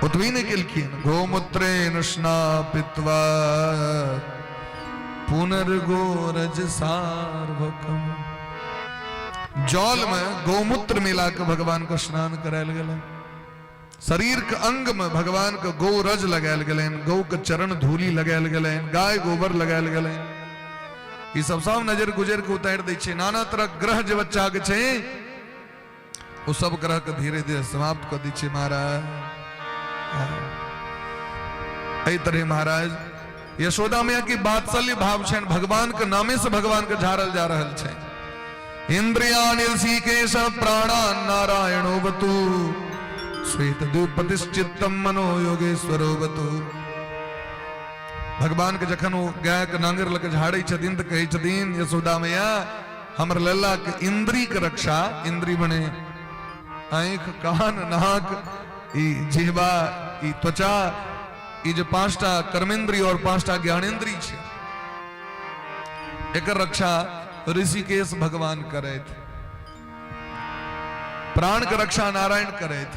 ओतबी नहि केलखिन, गोमूत्रेण स्नापित्वा पुनर्गोरज सार्वकम, जल में गौमूत्र मिला के भगवान के स्नान करायल गेलै। शरीर के अंग में भगवान के गौ रज लगायल गेलनि, गौ के चरण धूली लगायल गेलनि, गाय गोबर लगायल गेलनि। ई सब सब नजर गुजर के उतारि दै छै। नाना तरह ग्रह जे बच्चा के छै, ओ सब ग्रह के धीरे धीरे समाप्त कऽ दै छै महाराज। एहि तरह महाराज यशोदा मैया की वात्सल्य भाव छनि, भगवान के नामे से भगवान के झाड़ल जा रहल छै। इंद्रियाणि ऋषिकेश प्राणान नारायणोवतु श्वेत द्विपतिश्चित्तम मनो योगेश्वरोवतु। भगवान के जखन ओ गाय के नांगर लग झाड़ै छथिन तऽ कहै छथिन यशोदा मैया, हमर लल्ला के इंद्री के रक्षा, इंद्री बने आँखि, कान, नाक, ई जिह्वा, ई त्वचा, ई जे 5टा कर्मेंद्रिय और 5टा ज्ञानेंद्रिय छै, एकर रक्षा ऋषिकेश भगवान करैत। प्राण के रक्षा नारायण करैत,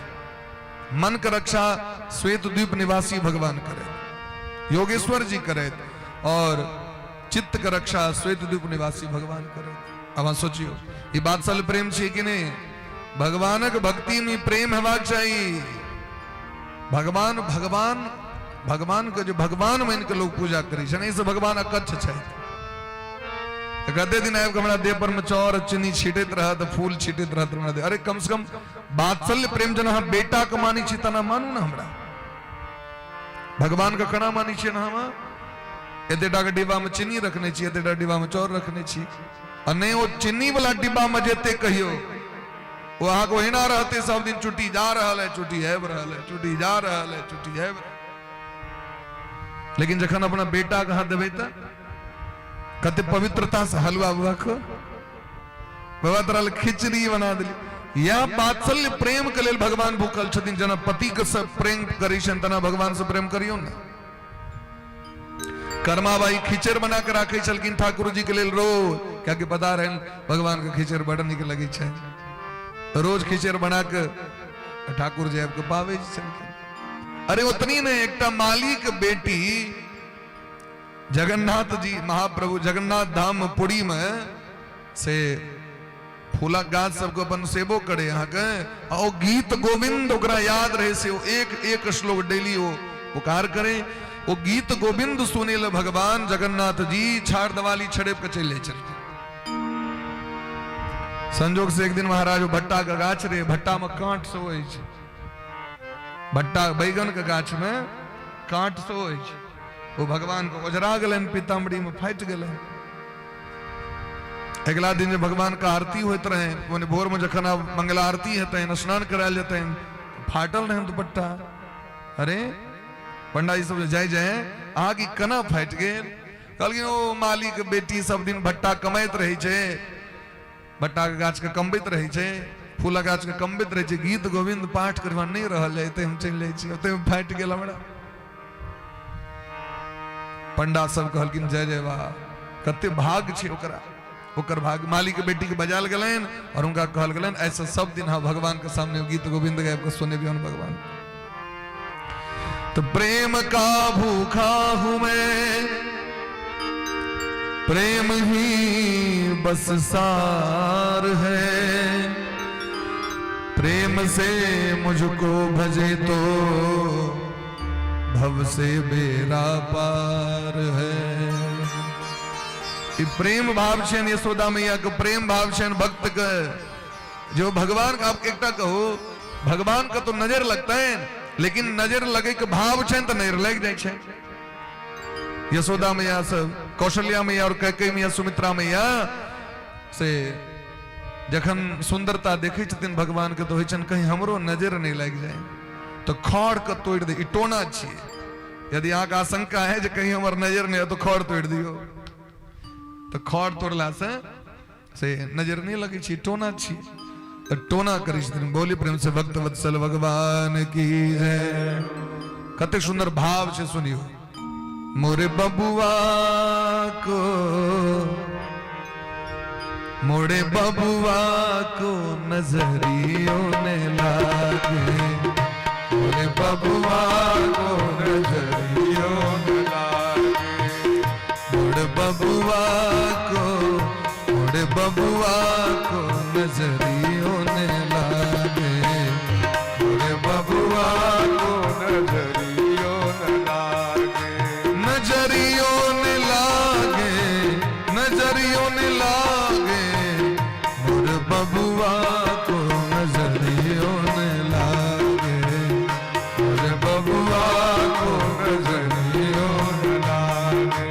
मन के रक्षा श्वेत द्वीप निवासी भगवान करैत, योगेश्वर जी करैत, और चित्त के रक्षा श्वेत द्वीप निवासी भगवान करैत। अब अहाँ सोचियो, ई वात्सल्य प्रेम छै कि नहीं? भगवानक भक्ति में प्रेम हेबाक चाही। भगवान भगवान भगवान के जो भगवान मान के लोग पूजा करै छै, एहिसँ भगवान अकच्छ छथि। कते दिन आबि कऽ हमरा देह पर में चाउर चीनी छीटैत रहत, फूल छीटैत रहत हमरा देह। अरे कम से कम वात्सल्य प्रेम जेना अहाँ बेटा के मानै छी तेना मानू ने हमरा। भगवान के केना मानै छियै हम? एतेटा के डिब्बा में चीनी रखने छी, एतेटा डिब्बा में चाउर रखने छी, आ नहि ओ चीनी वाला डिब्बा में जेते कहियो ओ अहाँके ओहिना रहते सब दिन, चुटी जा रहल है, चुटी आबि रहल है, चुटी जा रहल है, चुटी आबि रहल। लेकिन जखन अपना बेटा के अहाँ देबै तऽ कते पवित्रता से हलुआ बौआ खो, बाबा तोरा लए खिचड़ी बना देली। यह वात्सल्य प्रेम के लेल भगवान भूखल छथिन। जेना पति के से प्रेम करै छनि तेना भगवान से प्रेम करियौ ने। कर्माबाई खिचड़ बना के राखै छलखिन ठाकुर जी के लेल रोज, कियाकि पता रहनि भगवान के खिचड़ बड़ नीक लगै छै। रोज खिचड़ बना के ठाकुर जी आबि के पाबै छलखिन। अरे ओतनी ने एकटा मालिक बेटी जगन्नाथ जी महाप्रभु जगन्नाथ धाम पुरी में से फूलक गाछ सबके अपन सेवो करे अहाँके, आ ओ गीत गोविंद ओकरा याद रहे से ओ एक एक श्लोक डेली ओ पुकार करे। ओ गीत गोविंद सुने ले भगवान जगन्नाथ जी छाड़ दवाली छड़ेप के चलि जाइ छलखिन। संजोग से एक दिन महाराज ओ भट्टा के गाछ रहे, भट्टा में कांट सेहो अछि, भट्टा बैगन के गाछ में कांट सेहो अछि। ओ भगवान के ओझरा गेलनि, पीताम्बरी में फाटि गेलनि। अगिला दिन जे भगवान के आरती होइत रहे, मने भोर में जखन आब मंगला आरती हेतनि, स्नान करायल जेतनि, फाटल रहनि दुपट्टा। अरे पंडा जी सब जाय जाय अहाँके केना फाटि गेल? कहलखिन ओ मालिक बेटी सब दिन भट्टा कमाइत रहै छै, भट्टा के गाछ के कमबैत रहै छै, फूलक गाछ के कमबैत रहै छै, गीत गोविंद पाठ करबा नहि रहल जाय, हम चलि जाइ छी, ओते फाटि गेल हमरा। पंडा सब कहलखिन जय जय वाह, कते भाग छै ओकरा, ओकर भाग। मालिक के बेटी के बजायल गेलनि और हुनका कहल गेलनि ऐसा सब दिन हाँ भगवान के सामने गीत गोविंद गायब के सुनेबियन भगवान। तो प्रेम का भूखा हूं मैं, प्रेम ही बस सार है, प्रेम से मुझको भजे तो भव से बेरा पार है। ई प्रेम भाव छनि यशोदा मैया के, प्रेम भाव छनि भक्त के, जो भगवान का। आप एकटा कहू, भगवान का तो नजर लगता है, लेकिन नजर लगे के भाव छनि तो नजर लग जाइ छै। यशोदा मैया सब, कौशल्या मैया और कैकेयी मैया, सुमित्रा मैया से जखन सुंदरता देखै छथिन भगवान के तो होइ छनि कहीं हमरो नजर नहि लागि जाय, तो खड़ के तोड़ि दे। ई टोना छियै, यदि अहाँके आशंका है जे कहीं हमर नजर नहि, तो खड़ तोड़ि दियौ। तो खड़ तोड़ला से से नजर नहीं लगे छी, टोना छी, तो टोना करै छथिन। बोली प्रेम से भक्त वत्सल भगवान की जय। कतेक सुंदर भाव छै, सुनियो। मोरे बबुआ को, मोरे बबुआ को नजरियों ने लागे, मोरे बबुआ को नजरियों ने लागे, मोरे बबुआ को, मोरे बबुआ को नजरियों ने लागे, मोरे बबुआ को नजरियों ने लागे, नजरियों ने लागे, नजरियों ने लागे, मोर बबुआ को नजरियों ने लागे, मोर बबुआ को नजरियों ने लागे।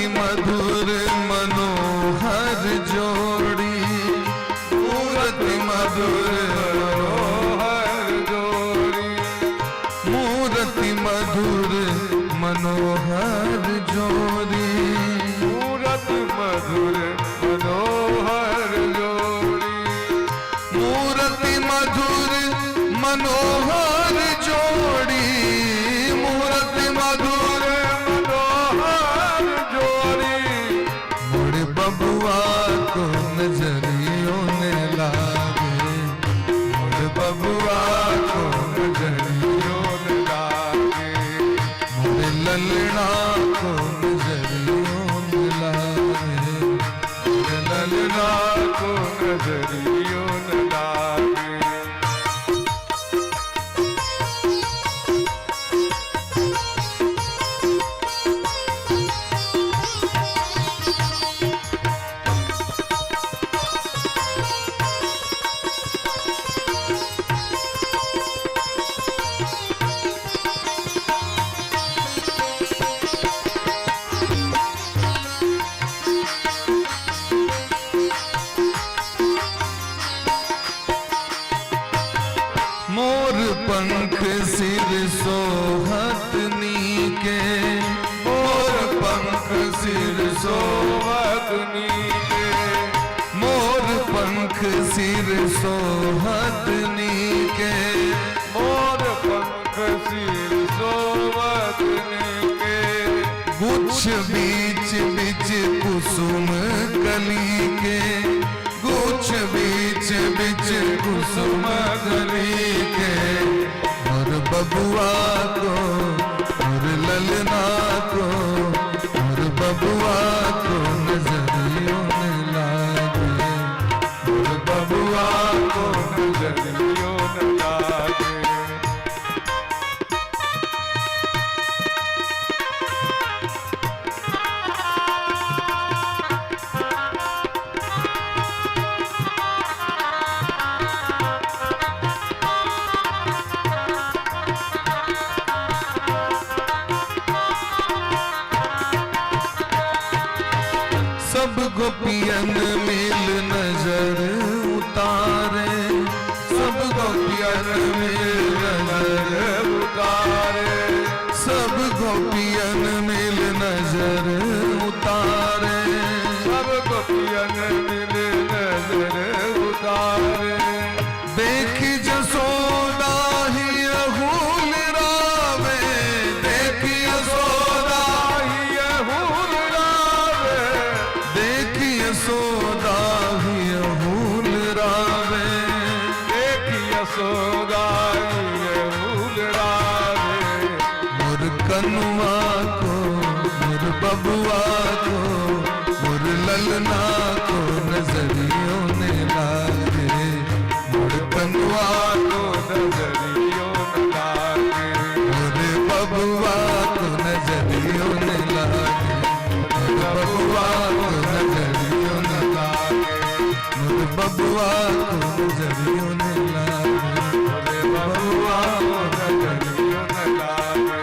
मूरति मधुर मनोहर जोड़ी, मूरति मधुर मनोहर जोड़ी, मूरति मधुर मनोहर जोड़ी, मूरत मधुर मनोहर जोड़ी, मूरति मधुर मनोहर जोड़ी, मूरति मधुर मनोहर जोड़ी। मोरे बबुआ को नजरियों ने लागे, मोरे बबुआ को नजरियों ने लागे, मोरे ललना को नजरियों ने लागे, मोरे ललना को नजरियों ने लागे। मोर पंख सिर सोहत नीके, मोर पंख सिर सोवत नीके, मोर पंख सिर सोहत नीके, मोर पंख सिर सोवत नीके, गुच्छ बीच बिच कुसुम कली के, गुच्छ बीच बिच कुसुम कली के। मोर बबुआ को मोर ललना को, मोर बबुआ को नजरियों ने लागे, मोर बबुआ को नजरियों न लागे। सब गोपियन मिल नजर उतारे, सब गोपियन मिल नजर उतारे, सब गोपियन मिल नजर उतारे, सब गोपियन मिल नजर उतारे। देख जसोदा ही अहूल रावे, देख यशोदा ही अहूल रावे, देख यशोदा ही अहूल रावे, देख यशोदा ही अहूल रावे। मोर कनुआ को मोर बबुआ को मोर ललना को नजरियों ने लागे, मोर कनुआ को नजरियों न लागे, मोर बबुआ को नजरियों ने लागे, मोर बबुआ को नजरियों ने लागे, मोर बबुआ को नजरियों ने लागे, मोर बबुआ को नजरियों न लागे,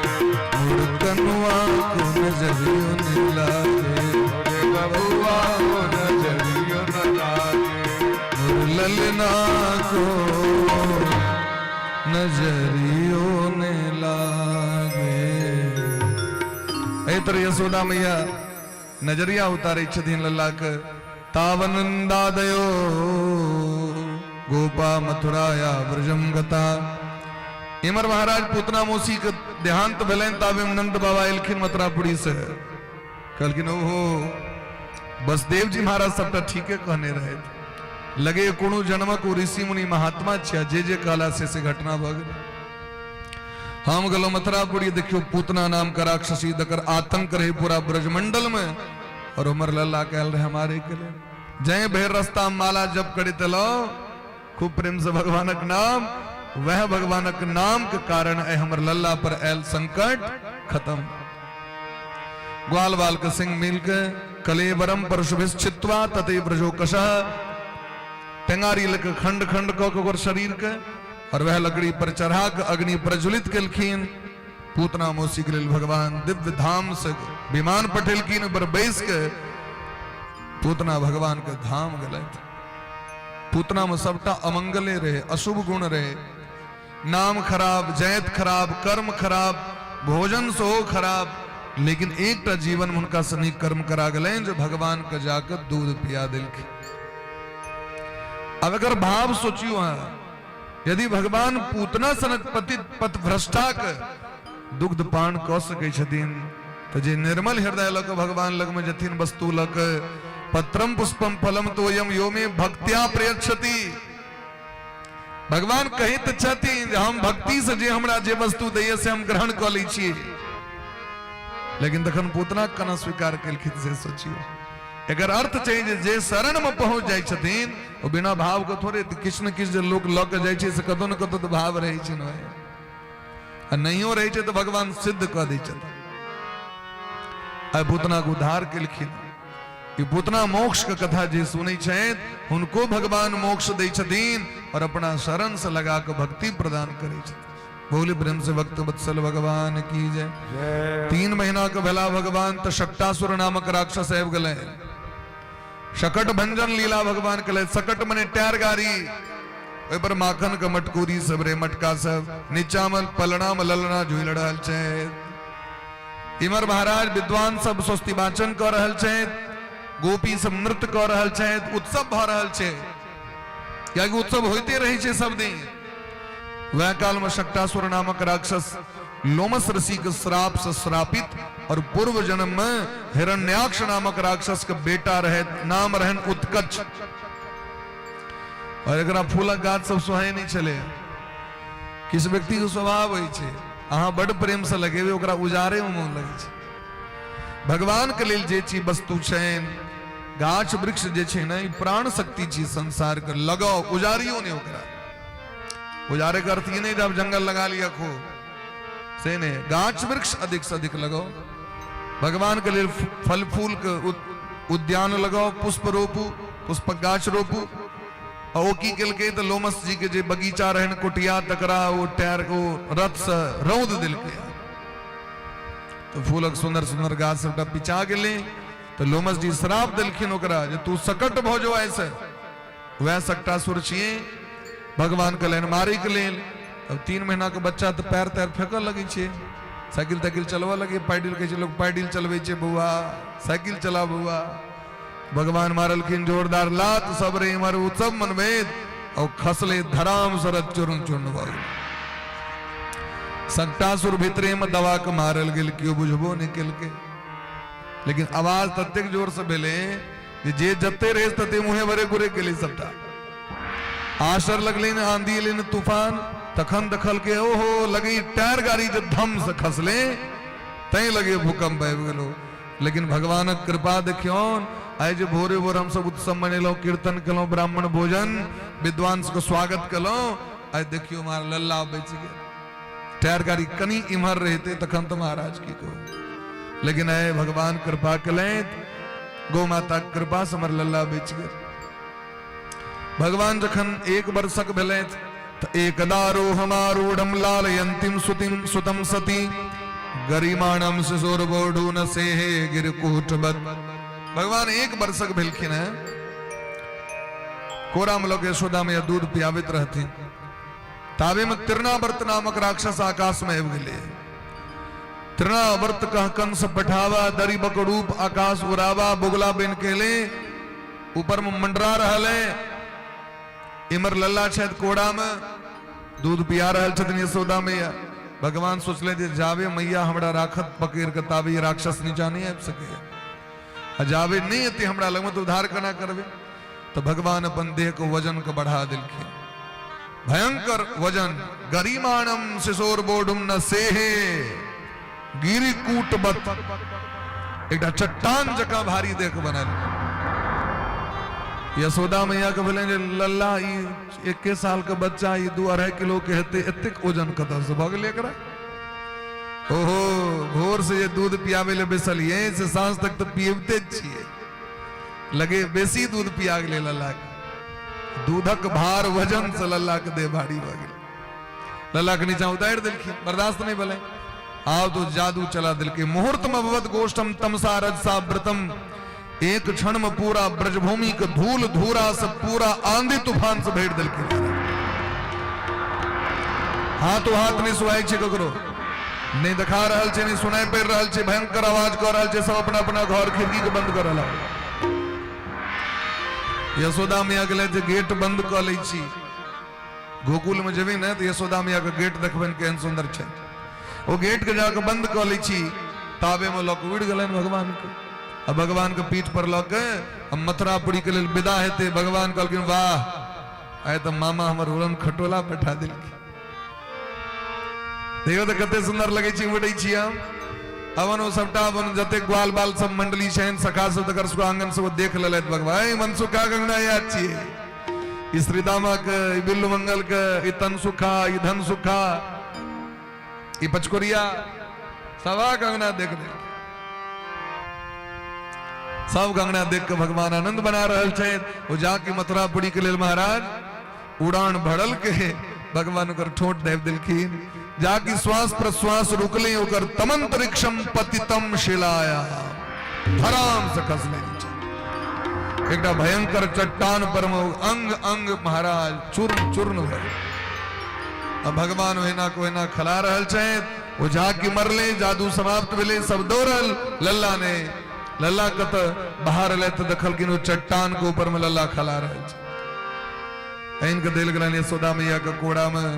मोर कनुआ को नजरियों ने लागे, मोर बबुआ को नजरियों न लागे, मोर ललना को नजरियों ने लागे। एहि तरह यशोदा मैया नजरिया उतारै छथिन लल्ला के। तावनंदादयो गोपा मथुराया ब्रजम गता। इमर महाराज पूतना मौसी के देहांत भेलनि, ताबे में नंद बाबा एलखिन मथुरापुरी से, कहलखिन ओहो बसदेव जी महाराज सबटा ठीके कहने रहथि, लगे कोनो जन्मक ओ ऋषि मुनि महात्मा छिया, जे जे कहला से घटना भऽ गेल। हम गेलहुँ मथुरापुरी, देखियो पूतना नाम का राक्षसी दकर आतंक रहे पूरा ब्रजमंडल में, और हमर लल्ला कहल रहे हमारे के लिए जय भैर रास्ता माला जप करैत एलहुँ खूब प्रेम से भगवानक नाम, वह भगवानक नाम के कारण आइ हमर लल्ला पर आयल संकट खत्म। ग्वाल बाल के सिंह मिल के कलेवरम परशुभिश्चित्वा तते ब्रजोकशः, टेंगारी लके खंड खंड कऽ के ओकर शरीर के और वह लकड़ी पर चढ़ा के अग्नि प्रज्वलित केलखिन। पूतना मौसी के लेल भगवान दिव्य धाम से विमान पठेलखिन, ओहि पर बैस के पूतना भगवान के धाम गेलथि। पूतना में सबटा अमंगले रहे, अशुभ गुण रहे, नाम खराब, जैत खराब, कर्म खराब, भोजन सेहो खराब, लेकिन एकटा जीवन में हुनका से नीक कर्म करा गेलनि जे भगवान के जाकर दूध पिया देलखिन। अब अगर भाव सोचियो अहाँ, यदि भगवान पूतना सनक पतित पथभ्रष्टा के दुग्ध पान कऽ सकै छथिन, तऽ जे निर्मल हृदय लऽ कऽ भगवान लगमे जेथिन वस्तु लऽ कऽ, पत्रम पुष्पम फलम तोयम यो मे भक्त्या प्रयच्छति, भगवान कहैत छथिन जे हम भक्ति से जे हमरा जे वस्तु दैये से हम ग्रहण कऽ लै छियै। लेकिन तखन पूतना केना स्वीकार केलखिन से सोचियौ। एकर अर्थ छै जे जे शरण में पहुंच जाइ छथिन ओ बिना भाव के थोड़े, किछु ने किछु जे लोक लऽ के जाइ छै से कतौ ने कतौ तऽ भाव रहै छै ने, आ नहियो रहै छै तऽ भगवान सिद्ध कऽ दै छथिन। आइ पूतना के उद्धार केलखिन। ई पूतना मोक्ष के कथा जे सुनै छथि हुनको भगवान मोक्ष दै छथिन और अपना शरण से लगा के भक्ति प्रदान करै छथिन। बोले प्रेम से भक्त वत्सल भगवान की जय। 3 महीना के भेला भगवान तो शकटासुर नामक राक्षस आबि गेलै। शकट भंजन लीला भगवान के सकट मने टायर गाड़ी, ओहि पर माखन के मटकूरी सब रे, मटका सब, नीचा में पलना में ललना झूल रहल छै। इमर महाराज विद्वान सब स्वस्ति वाचन कऽ रहल छथि, गोपी सब नृत्य कऽ रहल छथि, उत्सव भऽ रहल छै, कियाकि उत्सव होइते रहै छै सब दिन। वह काल में शकटासुर नामक राक्षस लोमस ऋषि के श्राप से श्रापित और पूर्व जन्म में हिरण्याक्ष नामक राक्षस के बेटा रहे, नाम रहन उत्कच। और एकरा फूलक गाछ सब सोहाय नहीं छले। किस व्यक्ति के स्वभाव होइ छै, अहाँ बड प्रेम से लगेबै ओकरा उजारे में मोन लगै छै। भगवान के लेल जे चीज वस्तु छनि, गाछ वृक्ष जे छै ने, ई प्राण शक्ति छी संसार के, लगाओ उजारियो नहीं ओकरा। उजारे के अर्थ ई नहीं जब जंगल लगा लिया खूब, से नहीं, गाछ वृक्ष अधिक से अधिक लगाओ। भगवान के लेल फल फूल के उद्यान लगाओ, पुष्प रोपू, पुष्प गाछ रोपू। आ ओ की केलकै तऽ लोमस जी के जे बगीचा रहनि कुटिया, तकरा ओ टायर ओ रथ से रौद देलकै, तऽ फूलक सुंदर सुंदर गाछ सबटा पिचा गेलै। तऽ लोमस जी श्राप देलखिन ओकरा जे तू सकट भऽ जो ऐसे। वएह सकटासुर छियै, भगवान कहलनि मारैके लेल। अब 3 महीना के बच्चा तऽ पैर तैर फेंकऽ लगै छै, साइकिल ताइकिल चलबऽ लगै, पैडिल कहै छै लोक, पैडिल चलबै छै बौआ, साइकिल चला बौआ। भगवान मारलखिन जोरदार लात, सब रे इमहर उत्सव मनबैत, और खसले धराम सरत चूर्ण चूर्ण भऽ गेल। सकटासुर भीतरे में दवा के मारल गेल, केओ बुझबो नहि केलकै, लेकिन आवाज ततेक जोर से भेलै जे जे जते रहे तते मुँहे भरे घुरे गेलै सबटा। आसर लगलै ने, आंधी एलै ने, तूफान, तखन देखलकै ओहो लगे टायर गाड़ी जे धम से खसले तैं लगे भूकंप आबि गेलो। लेकिन भगवानक कृपा देखियौन, आइ जे भोरे भोर हमसब उत्सव मनेलहुँ, कीर्तन केलहुँ, ब्राह्मण भोजन, विद्वान सबके स्वागत केलहुँ, आइ देखियौ हमार लल्ला बचि गेल। टायर गाड़ी कनि इम्हर रहिते तखन तऽ महाराज की कहू, लेकिन आइ भगवान कृपा केलथि, गौ माता के कृपा से हमर लल्ला बचि गेल। भगवान जखन 1 वर्षक भेलथि तऽ एकदारोहमारूढ़म लालयन्तीम सुतिम सुतम सती गरिमाणम शिशोर्बोढू न सेहे गिरकूटवत। भगवान 1 वर्षक भेलखिन हैं, कोरा में लोग यशोदा मैया दूध पियाबैत रहथिन, ताबे में तृणावर्त नामक राक्षस आकाश में आबि गेलै। तृणावर्त कह कंस पठावा, दरी बकरूप आकाश उड़ावा, बुगला बन के ले ऊपर में मंडरा रहल है। इमर लल्ला छथि कोड़ा में दूध पिया रहल छथिन यशोदा मैया। भगवान सोचले जे जाबे मैया हमरा राखत पकड़ के ताबे ई राक्षस नीचा नहीं आबि सकैया, आ जाबे नहीं एते हमरा लगमे तऽ उद्धार केना करबै। तऽ भगवान अपन देह के वजन के बढ़ा देलखिन, भयंकर वजन। गरिमाणम शिशोर बोढ़ुम न सेहे गिरिकूटवत, एकटा चट्टान जकाँ भारी देह के बनल। यशोदा मैया के भेलनि जे लल्ला ई 1 साल के बच्चा ई 2-2.5 किलो के हेतै, एतेक वजन कतऽ से भऽ गेलै एकरा। ओहो भोर से जे दूध पियाबै लए बैसलियै से साँझ तक तऽ पियबिते छियै, लगे बेसी दूध पिया गेलै लल्ला के। दूधक भार वजन से लल्ला के देह भारी भऽ गेलै। लल्ला के नीचा उतारि देलखिन, बर्दाश्त नहि भेलै। आब तो जादू चला देलकै। मुहूर्त में भवत गोष्ठम तमसा रजसा व्रतम, एक क्षण में पूरा ब्रजभूमि के धूल धूरा से पूरा आंधी तूफान से भरि देलकै। हाथो हाथ नहीं सुहाय छै ककरो, नहीं देखा रहल छै, नहीं सुनाई पड़ि रहल छै, भयंकर आवाज कऽ रहल छै। सब अपना अपना घर खिड़की के बंद कऽ रहल। यशोदा मैया गेलै जे गेट बंद कऽ लै छी। गोकुल में जेबै ने तऽ यशोदा मैया के गेट देखबनि केहन सुंदर छै। ओ गेट के जाके बंद कऽ लै छी, ताबे में लऽ कऽ उड़ि गेलनि भगवान के। आ भगवान के पीठ पर लऽ के हम मथुरापुरी के लेल विदा हेतै। भगवान कहलखिन वाह, आइ तऽ मामा हमर उड़न खटोला बैठा देलखिन। देखियौ तऽ कते सुंदर लगै छै उड़ै छी हम। अपन ओ सबटा अपन जते ग्वाल बाल सब मंडली छनि, सखा सब, तकर सबके आंगन सब देख लेलथि भगवान। ए मनसुखा गंगना याद छियै, ई श्रीदामा के, ई बिल्लू मंगल के, ई तन सुखा, ई धन सुखा, ई पचकोरिया, सभा गंगना देख देख सब गंगना देख के भगवान आनंद बना रहल छथि। ओ जाके मथुरापुरी के लेल महाराज उड़ान भरल के भगवान ओकर ठोंठ दाबि देलखिन। जाकि श्वास प्रश्वास रुकले ओकर तमंतरिक्षम पतितम शिलाया, धराम से खसले नीचा। एकटा भयंकर चट्टान पर में अंग अंग महाराज चूर्ण चूर्ण भऽ गेल। आ भगवान ओहिना को ओहिना खला रहल छथि। ओ जाकि मरले, जादू समाप्त भेलै, सब दौड़ल। लल्ला ने लल्ला के तऽ बाहर एलै तऽ देखलखिन ओ चट्टान के ऊपर में लल्ला खला रहल छै। आनि के देल गेलनि यशोदा मैया के कोड़ा में।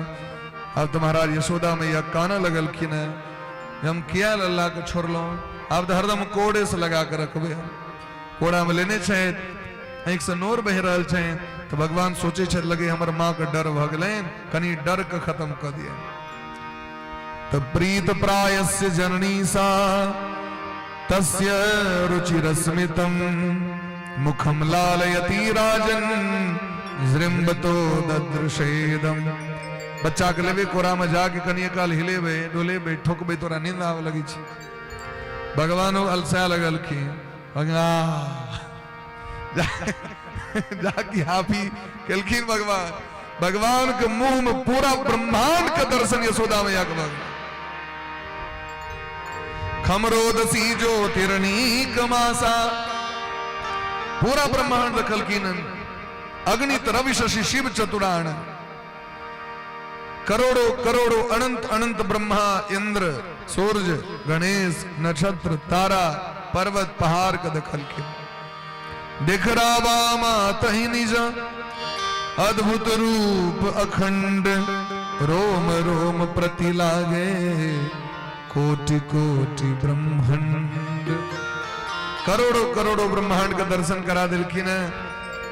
आब तऽ महाराज यशोदा मैया कानऽ लगलखिन हेँ जे हम किया लल्ला के छोड़लहुँ, आब तऽ हरदम कोड़े से लगा के रखबै। हम कोड़ा में लेने छथि, आँखि से नोर बहि रहल छनि। तऽ भगवान सोचै छथि लगे हमर माँ के डर भऽ गेलनि, कनि डर के खत्म कऽ दियनि। तऽ प्रीत प्रायस्य जननी सा तस्य रुचिरस्मितम मुखम लालयति राजन जृम्बतो ददृशेदम। बच्चा के लेबे कोरा में जाके कनिए काल हिलेबे डोलेबे ठोकबे तोरा नींद आवे लगी छै। भगवान अलसा लगलखिन, जाके हाफी केलखिन भगवान। भगवान के मुंह में पूरा ब्रह्मांड के दर्शन यशोदा मैया के भऽ गेल। खमरोदसी ज्योतिर्नीक मासा, पूरा ब्रह्मांड देखलखिन। अग्नित रवि शशि शिव चतुराण, करोड़ों करोड़ों अनंत अनंत ब्रह्मा इंद्र सूर्य गणेश नक्षत्र तारा पर्वत पहाड़ के देखलखिन। दिखरावा मातहि निज अद्भुत रूप अखंड, रोम रोम प्रति लागे कोटि कोटि ब्रह्मांड। करोड़ों करोड़ों ब्रह्मांड के दर्शन करा दिलखिन है।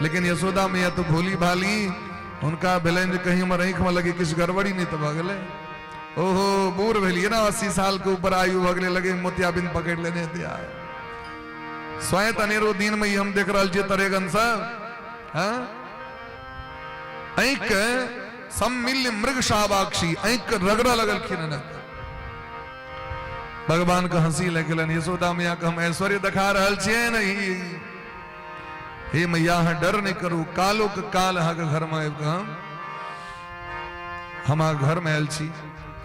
लेकिन यशोदा मैया तो भोली भाली, हुनका भेलनि जे कहीं हमर आँखि में लगे किछु गड़बड़ी नहीं तो भऽ गेलै। ओहो बूढ़ भेलियै ने, 80 साल के ऊपर आयु भऽ गेलै, लगे मोतियाबिंद पकड़ि लेने हेतै। आब स्वयं अनेरो दिन में हम देख रहल छियै तरेगन सब, हाँ आँखि के सम्मिल्य मृग शाबाक्षी, आँखि के रगड़ा लगलखिन ने। भगवान के हंसी लागि गेलनि, यशोदा मैया के हम ऐश्वर्य देखा रहल छियै ने। हे मैया अहाँ डर नहि करू, कालो के काल अहाँके घर में आबि कऽ हम अहाँके घर में आयल छी।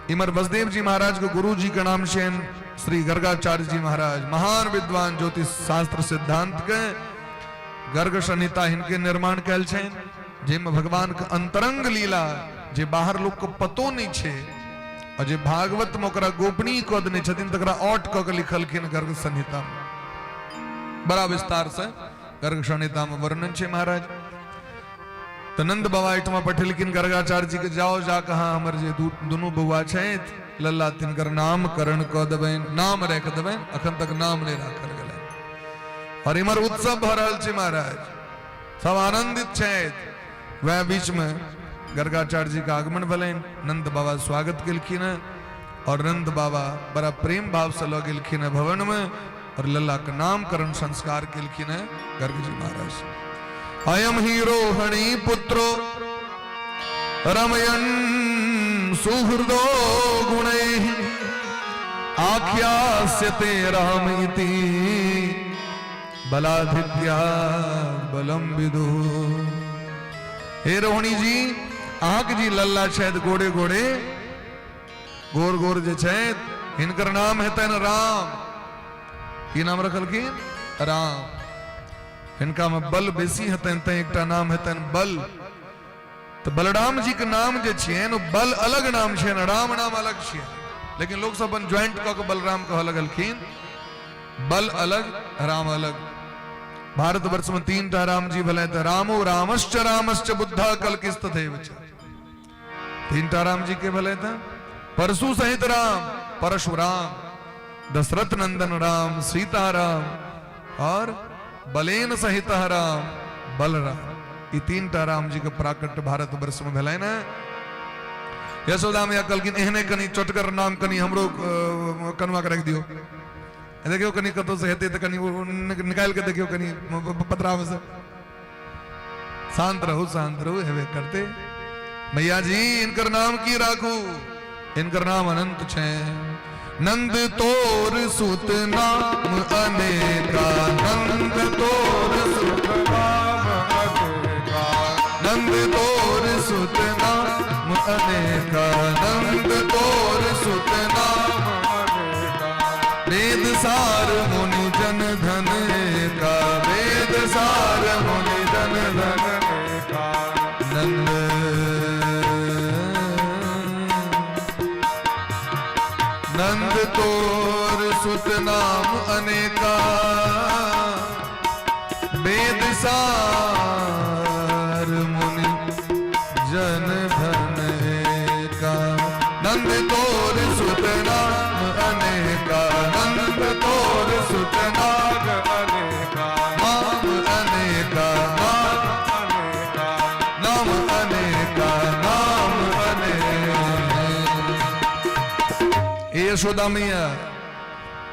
इमर बसदेव जी महाराज के गुरु जी के नाम छनि श्री गर्गाचार्य जी महाराज, महान विद्वान ज्योतिष शास्त्र सिद्धांत के गर्ग संहिता हिनके निर्माण कयल छनि, जाहिमे भगवान के अंतरंग लीला जे बाहर लोक के पतो नहि छै और जे भागवत में ओकरा गोपनीय कऽ देने छथिन तकरा औट कऽ के लिखलखिन गर्ग संहिता में। बड़ा विस्तार से गर्ग संहिता में वर्णन छै महाराज। तऽ नंद बाबा एहिठमा पठेलखिन गर्गाचार्य जी के, जाओ जा कहाँ हमर जे दुनू बौआ छथि लल्ला तिनकर नामकरण कऽ देबनि, नाम राखि देबनि। अखन तक नाम नहि राखल गेलनि। और इम्हर उत्सव भऽ रहल छै महाराज, सब आनंदित छथि। वएह बीच में गर्गाचार्य जी के आगमन भेलनि, नंद बाबा स्वागत केलखिन हेँ और नंद बाबा बड़ा प्रेम भाव से लऽ गेलखिन हेँ भवन में और लल्ला के नामकरण संस्कार केलखिन हेँ गर्ग जी महाराज। अयम ही रोहिणी पुत्रो रमयन सुहृदो गुणैः आख्यास्यते राम इति बलाधित्या बलम विदु। हे रोहिणी जी, अहाँके जी लल्ला छथि गोड़े गोड़े गोर गोर जे छथि हिनकर नाम हेतनि राम। की नाम रखलखिन? राम। हिनका में बल बेसी हेतनि तैं एकटा नाम हेतनि बल। तऽ बलराम जी के नाम जे छियनि ओ बल अलग नाम छियनि, राम नाम अलग छियनि, लेकिन लोक सब अपन ज्वाइंट कऽ के बलराम कहऽ लगलखिन। बल अलग, राम अलग। भारतवर्ष में तीन टा राम जी भेलनि तऽ रामो रामश्च रामश्च बुद्धा कल्किस्तथैव च। तीन टा राम जी के भेलनि तऽ परशु सहित राम, परशुराम, दशरथ नंदन राम, सीता राम और बलेन सहित राम, बलराम। ई तीन टा राम जी के प्राकट्य भारतवर्ष में भेलनि ने। यशोदा मैया कहलखिन एहने कनि चोटगर नाम कनि हमरो कनुआ के राखि दियौ, देखियौ कनि कतौ से हेतै तऽ कनि निकालि के देखियौ कनि पतरा में से। शांत रहू, शांत रहू, हेबे करते। मैया जी इनकर नाम की राखू? इनकर नाम अनंत छे। नंद तोर सुत नाम अनेका, नंद तोर सुत नाम अनेका, नंद तोर सुत नाम अनेका, नंद तोर सुत नाम अनेका, वेद सार मुनि जन धन का, वेद सार मुनि जन धन अनेका, नंद नंद तोर सुत नाम अनेका, वेद सार मुनि जन धन एका, नंद तोर सुत नाम अनेका, नंद तोर सुत नाम अनेका, नाम अनेका, नाम अनेका, नाम अनेका, नाम अनेका। हे यशोदा मैया,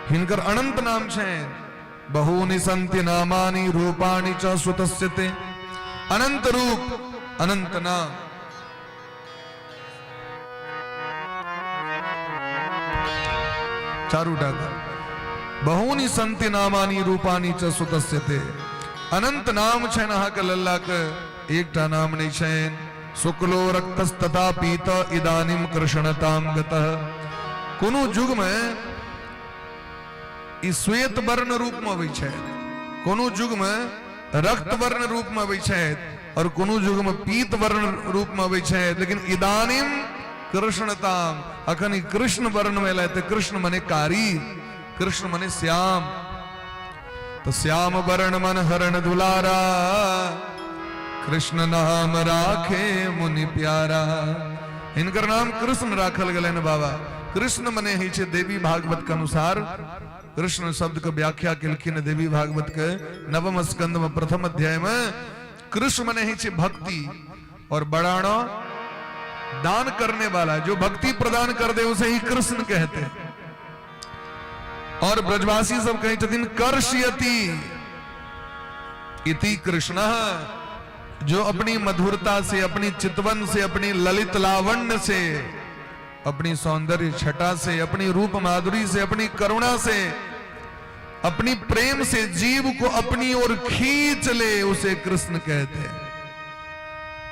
हिनकर अनंत नाम छनि। बहूनि सन्ति नामानि रूपाणि च सुतस्य ते। अनंत रूप अनंत नाम। चारू टाका बहूनि सन्ति नामानि रूपाणि च सुतस्य ते। अनंत नाम छनि अहाँके लल्ला के, एकटा नाम नहि छनि। शुक्लो रक्तस्तथा पीत इदानीम कृष्णताम गतः। कोनो युग में ई श्वेत वर्ण रूप में अबै छथि, कोनो युग में रक्त वर्ण रूप में अबै छथि और कोनो युग में पीत वर्ण रूप में अबै छथि, लेकिन इदानीम कृष्णताम, अखन ई कृष्ण वर्ण में एलथि। कृष्ण मने कारी, कृष्ण मने श्याम। तो श्याम वर्ण मन हरण दुलारा, कृष्ण नाम राखे मुनि प्यारा। हिनकर नाम कृष्ण राखल गेलनि बाबा। कृष्ण मने होइ छै देवी भागवत के अनुसार कृष्ण शब्द के व्याख्या केलखिन देवी भागवत के नवम स्कंद में प्रथम अध्याय में। कृष्ण मने होइ छै भक्ति और बढ़ाना, दान करने वाला, जो भक्ति प्रदान कर दे उसे ही कृष्ण कहते हैं। और ब्रजवासी सब कहै छथिन कर्षयति इति कृष्ण, जो अपनी मधुरता से, अपनी चितवन से, अपनी ललित लावण्य से, अपनी सौंदर्य छटा से, अपनी रूप माधुरी से, अपनी करुणा से, अपनी प्रेम से जीव को अपनी ओर खींच ले, उसे कृष्ण कहते हैं।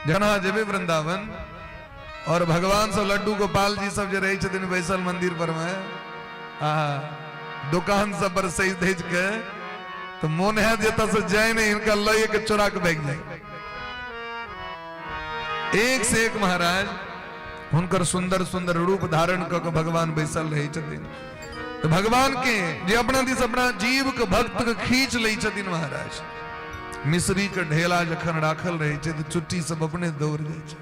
जना जेबे वृंदावन और भगवान सब लड्डू गोपाल जी सब जे रहे छथिन बैसल मंदिर पर में, आहा दुकान सब पर सही धज के, तो मोन है जतऽ से जाय नहीं, हिनका लए के चोरा के भागि जाय। एक से एक महाराज हुनकर सुंदर सुंदर रूप धारण कऽ के भगवान बैसल रहै छथिन। तऽ भगवान के जे अपना दिस अपना जीव के भक्त के खींच लै छथिन महाराज। मिश्री के ढेला जखन राखल रहै छै तऽ चुट्टी सब अपने दौड़ जाइ छै।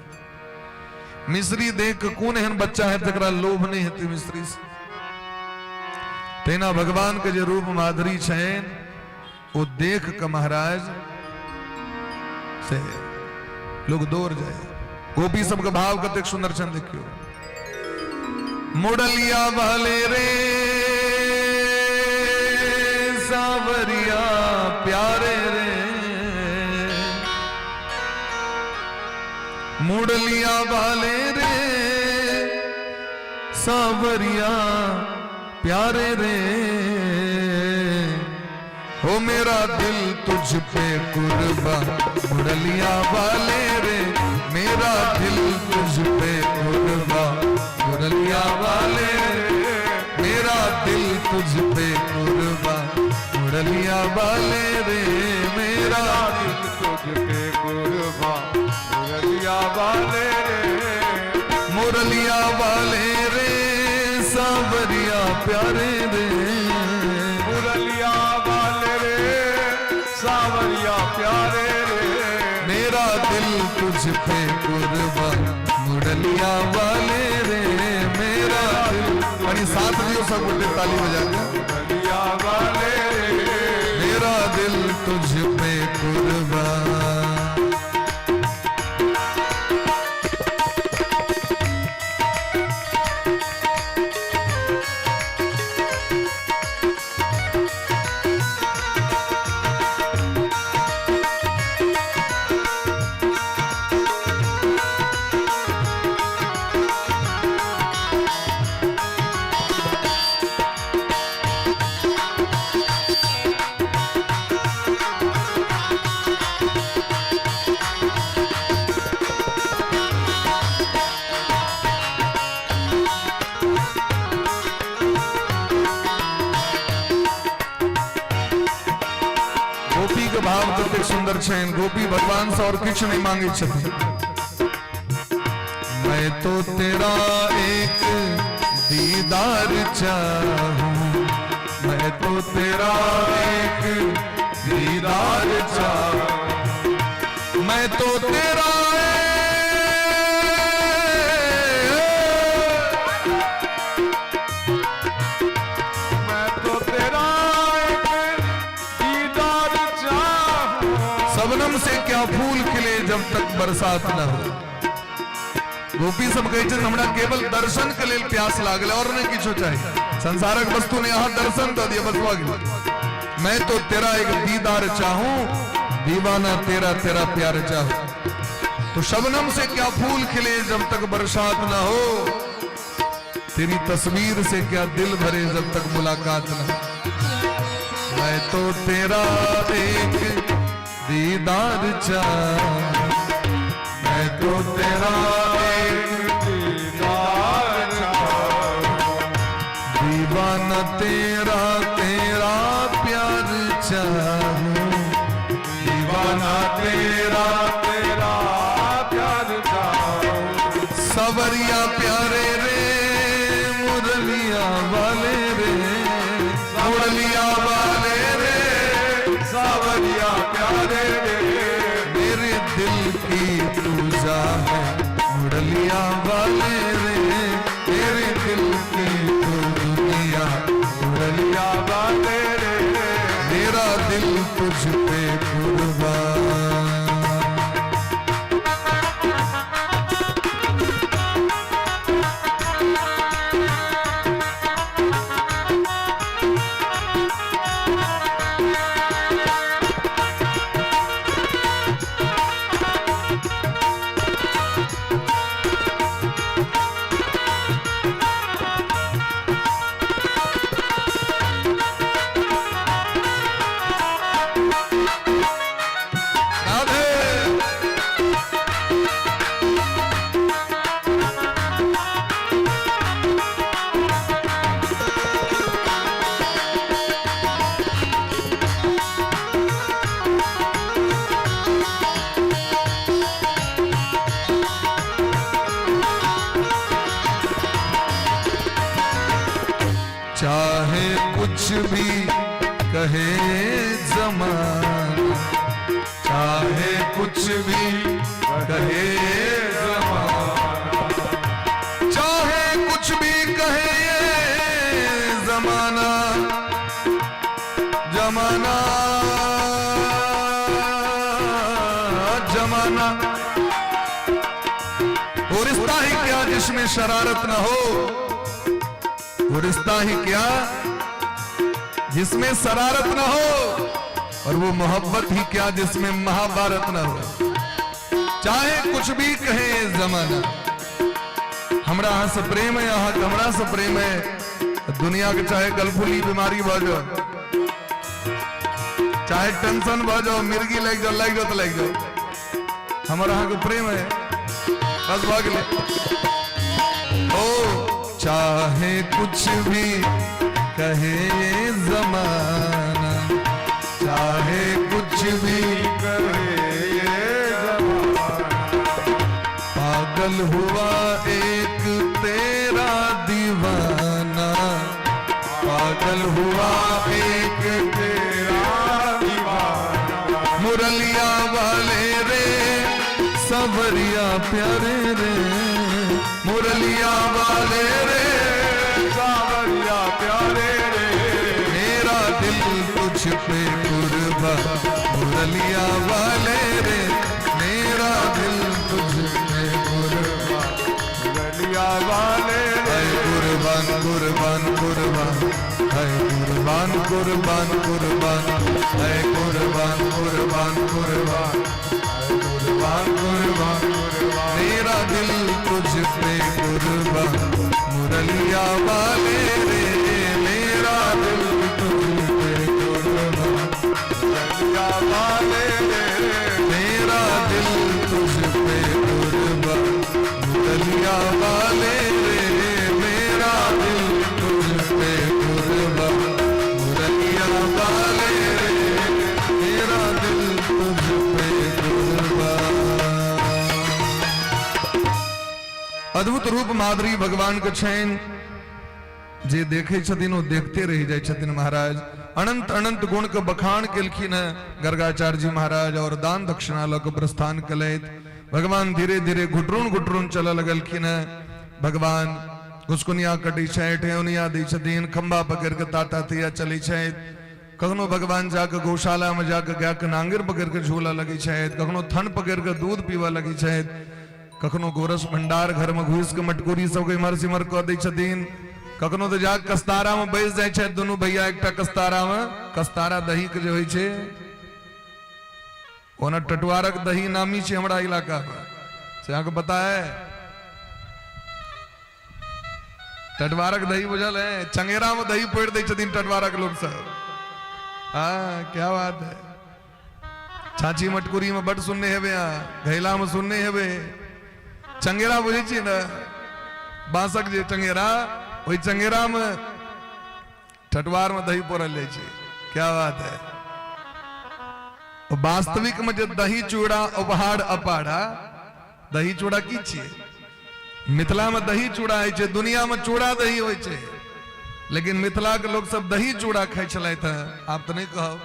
मिश्री देख के कोन एहन बच्चा है जकरा लोभ नहीं हेतै मिश्री से। तहिना भगवान के जे रूप माधुरी छनि ओ देख के महाराज से लोग दौड़ जाए। गोपी सबके भाव कतेक सुंदर छनि देखियौ। मुरलिया वाले रे सावरिया प्यारे रे, मुरलिया वाले रे सावरिया प्यारे रे, हो मेरा दिल तुझ पे कुर्बान मुरलिया वाले रे, मेरा दिल तुझ पे कुर्बान मुरलिया वाले रे, मेरा मुरलिया वाले रे, मेरा दिल तुझ पे कुर्बान मुरलिया वाले रे। मुरलिया वाले रे, सांवरिया प्यारे रे। मुरलिया वाले रे, सावरिया प्यारे रे। मेरा दिल तुझ पे कुर्बान मुरलिया वाले रे, मेरा दिल। आणि साथ दियो सब गोटे ताली बजा के। मुरलिया वाले रे, मेरा दिल तुझ पे कुर्बान। गोपी के भाव ततेक सुंदर छनि, गोपी भगवान से और किछु नहीं मांगे छथिन। मैं तो तेरा एक दीदार चाहूं, मैं तो तेरा एक दीदार चाहूं, मैं तो तेरा एक। मैं तो तेरा एक दीदार चाहूं। शबनम से क्या फूल खिले जब तक बरसात न हो। गोपी सब कहै छथिन, हमरा केवल दर्शन के लेल प्यास लागल, और नहीं किछो चाही, संसारक वस्तु ने, अहाँ दर्शन दऽ दिअ, बस भऽ गेल। मैं तो तेरा एक दीदार चाहूं, दीवाना तेरा तेरा प्यार चाहूं। तो शबनम से क्या फूल खिले जब तक बरसात न हो, तेरी तस्वीर से क्या दिल भरे जब तक मुलाकात न हो। मैं तो तेरा एक दीदार चाहूं, मैं तो तेरा एक दीदार चाहूं। दीवाना तेरा तेरा प्यार चाहूं, दीवाना तेरा तेरा प्यार चाहूं। सवरिया प्यारे रे, मुरलिया वाले रे, मुरलिया वाले रे, सावरिया प्यारे रे। मेरे दिल की पूजा है मुरलिया वाले रे, मेरे दिल की तू दुनिया मुरलिया वाले रे। मेरा दिल तुझ पे कुर्बान। राधे। चाहे कुछ भी कहे जमाना, चाहे कुछ भी कहे जमाना, चाहे कुछ भी कहे ये जमाना, जमाना, जमाना। वो रिश्ता ही क्या जिसमें शरारत न हो, वो रिश्ता ही क्या जिसमें शरारत न हो, और वो मोहब्बत ही क्या जिसमें महाभारत न हो। चाहे कुछ भी कहे ये जमाना। हमरा अहाँ से प्रेम है, अहाँ के हमरा से प्रेम है। दुनिया के चाहे गलफुली बीमारी भऽ जाओ, चाहे टेंशन भऽ जाओ, मिर्गी लागि जाओ, लागि जाओ तऽ लागि जाओ, हमर अहाँके प्रेम है, बस भऽ गेलै। ओ चाहे कुछ भी कहे ये जमाना। चाहे कुछ भी कहे ये जमाना। पागल हुआ एक तेरा दीवाना, पागल हुआ एक तेरा दीवाना। मुरलिया वाले रे सवरिया प्यारे रे, मुरलिया वाले रे सावरिया प्यारे रे, मेरा दिल तुझ पे कुर्बान, मुरलिया वाले रे मेरा दिल तुझ पे कुर्बान, मुरलिया वाले रे। हाय कुर्बान कुर्बान कुर्बान, हाय कुर्बान कुर्बान कुर्बान, हाय कुर्बान कुर्बान कुर्बान, हाय कुर्बान कुर्बान कुर्बान, मेरा दिल तुझ पे कुर्बान, मुरलिया वाले रे मेरा दिल तुझ पे कुर्बान, मुरलिया वाले रे मेरा दिल तुझ पे कुर्बान, मुरलिया वाले रे मेरा दिल तुझ पे कुर्बान, मुरलिया वाले रे मेरा दिल तुझ पे कुर्बान। अद्भुत रूप माधुरी भगवान के छनि, जे देखै छथिन ओ देखते रहि जाइ छथिन महाराज। अनंत अनंत गुण के बखान केलखिन हेँ गर्गाचार्य जी महाराज और दान दक्षिणा लऽ कऽ प्रस्थान केलथि। भगवान धीरे धीरे घुटरुन घुटरुन चलऽ लगलखिन हेँ। भगवान घुसकुनिया कटै छथि, ठेहुनिया दै छथिन, खम्बा पकड़ि कऽ ताता तैया चलै छथि। कखनो भगवान जाकऽ गौशाला में जाकऽ गायके नांगरि पकड़ि कऽ झूलऽ लगै छथि, कखनो थन पकड़ि कऽ दूध पीबऽ लगै छथि, कखनो गोरस भंडार घर में घुसि कऽ मटकुरी सबके इम्हर सिम्हर कऽ दै छथिन, कखनो तऽ जाकऽ कस्तारा में बैस जाइ छथि दुनू भैया एकटा कस्तारा में। कस्तारा दही के जे होइ छै, ओना टटुआरक दही नामी छै हमरा इलाका में, से अहाँके पता है? टटवारक दही बुझल है? चंगेरा में दही पोड़ि दै छथिन टटवारक लोक सब। हाँ, क्या बात है। छाछी मटकुरी में बड सुनने हेबे अहाँ, घैला में सुनने हेबे। चंगेरा बुझै छियै ने, बांसक जे चंगेरा, ओहि चंगेरा में ठटवार में दही पोरल जाइ छै। क्या बात है। वास्तविक में जे दही चूड़ा उपहार अपारा, दही चूड़ा की छियै? मिथिला में दही चूड़ा होइ छै, दुनिया में चूड़ा दही होइ छै, लेकिन मिथिला के लोग सब दही चूड़ा खाइ छलथि हेँ। आब तऽ नहि कहब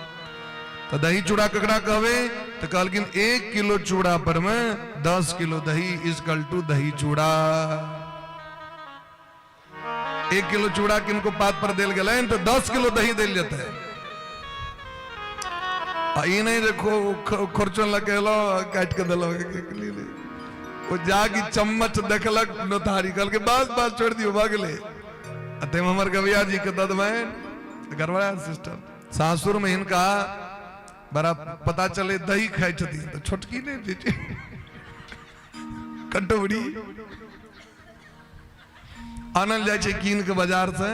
तऽ दही चूड़ा ककरा कहबै, तऽ कहलखिन 1 किलो चूड़ा पर में 10 किलो दही is equal two दही चूड़ा। 1 किलो चूड़ा किनको पात पर देल गेलनि तऽ 10 किलो दही देल जेतै। आ ई नहि जे खोरचन लऽ के एलहुँ काटि कऽ देलहुँ। ओ जाकि चम्मच देखलक नोथारी, कहलकै बस बस छोड़ि दियौ, भऽ गेलै। आ ताहिमे हमर गवैया जी के ददबनि गड़बड़ा सिस्टम। सासुर में हिनका बड़ा पता चले दही खाइ छथिन तऽ छोटकी नहि जे छै कटोरी आनल जाइ छै कीन के बाजार से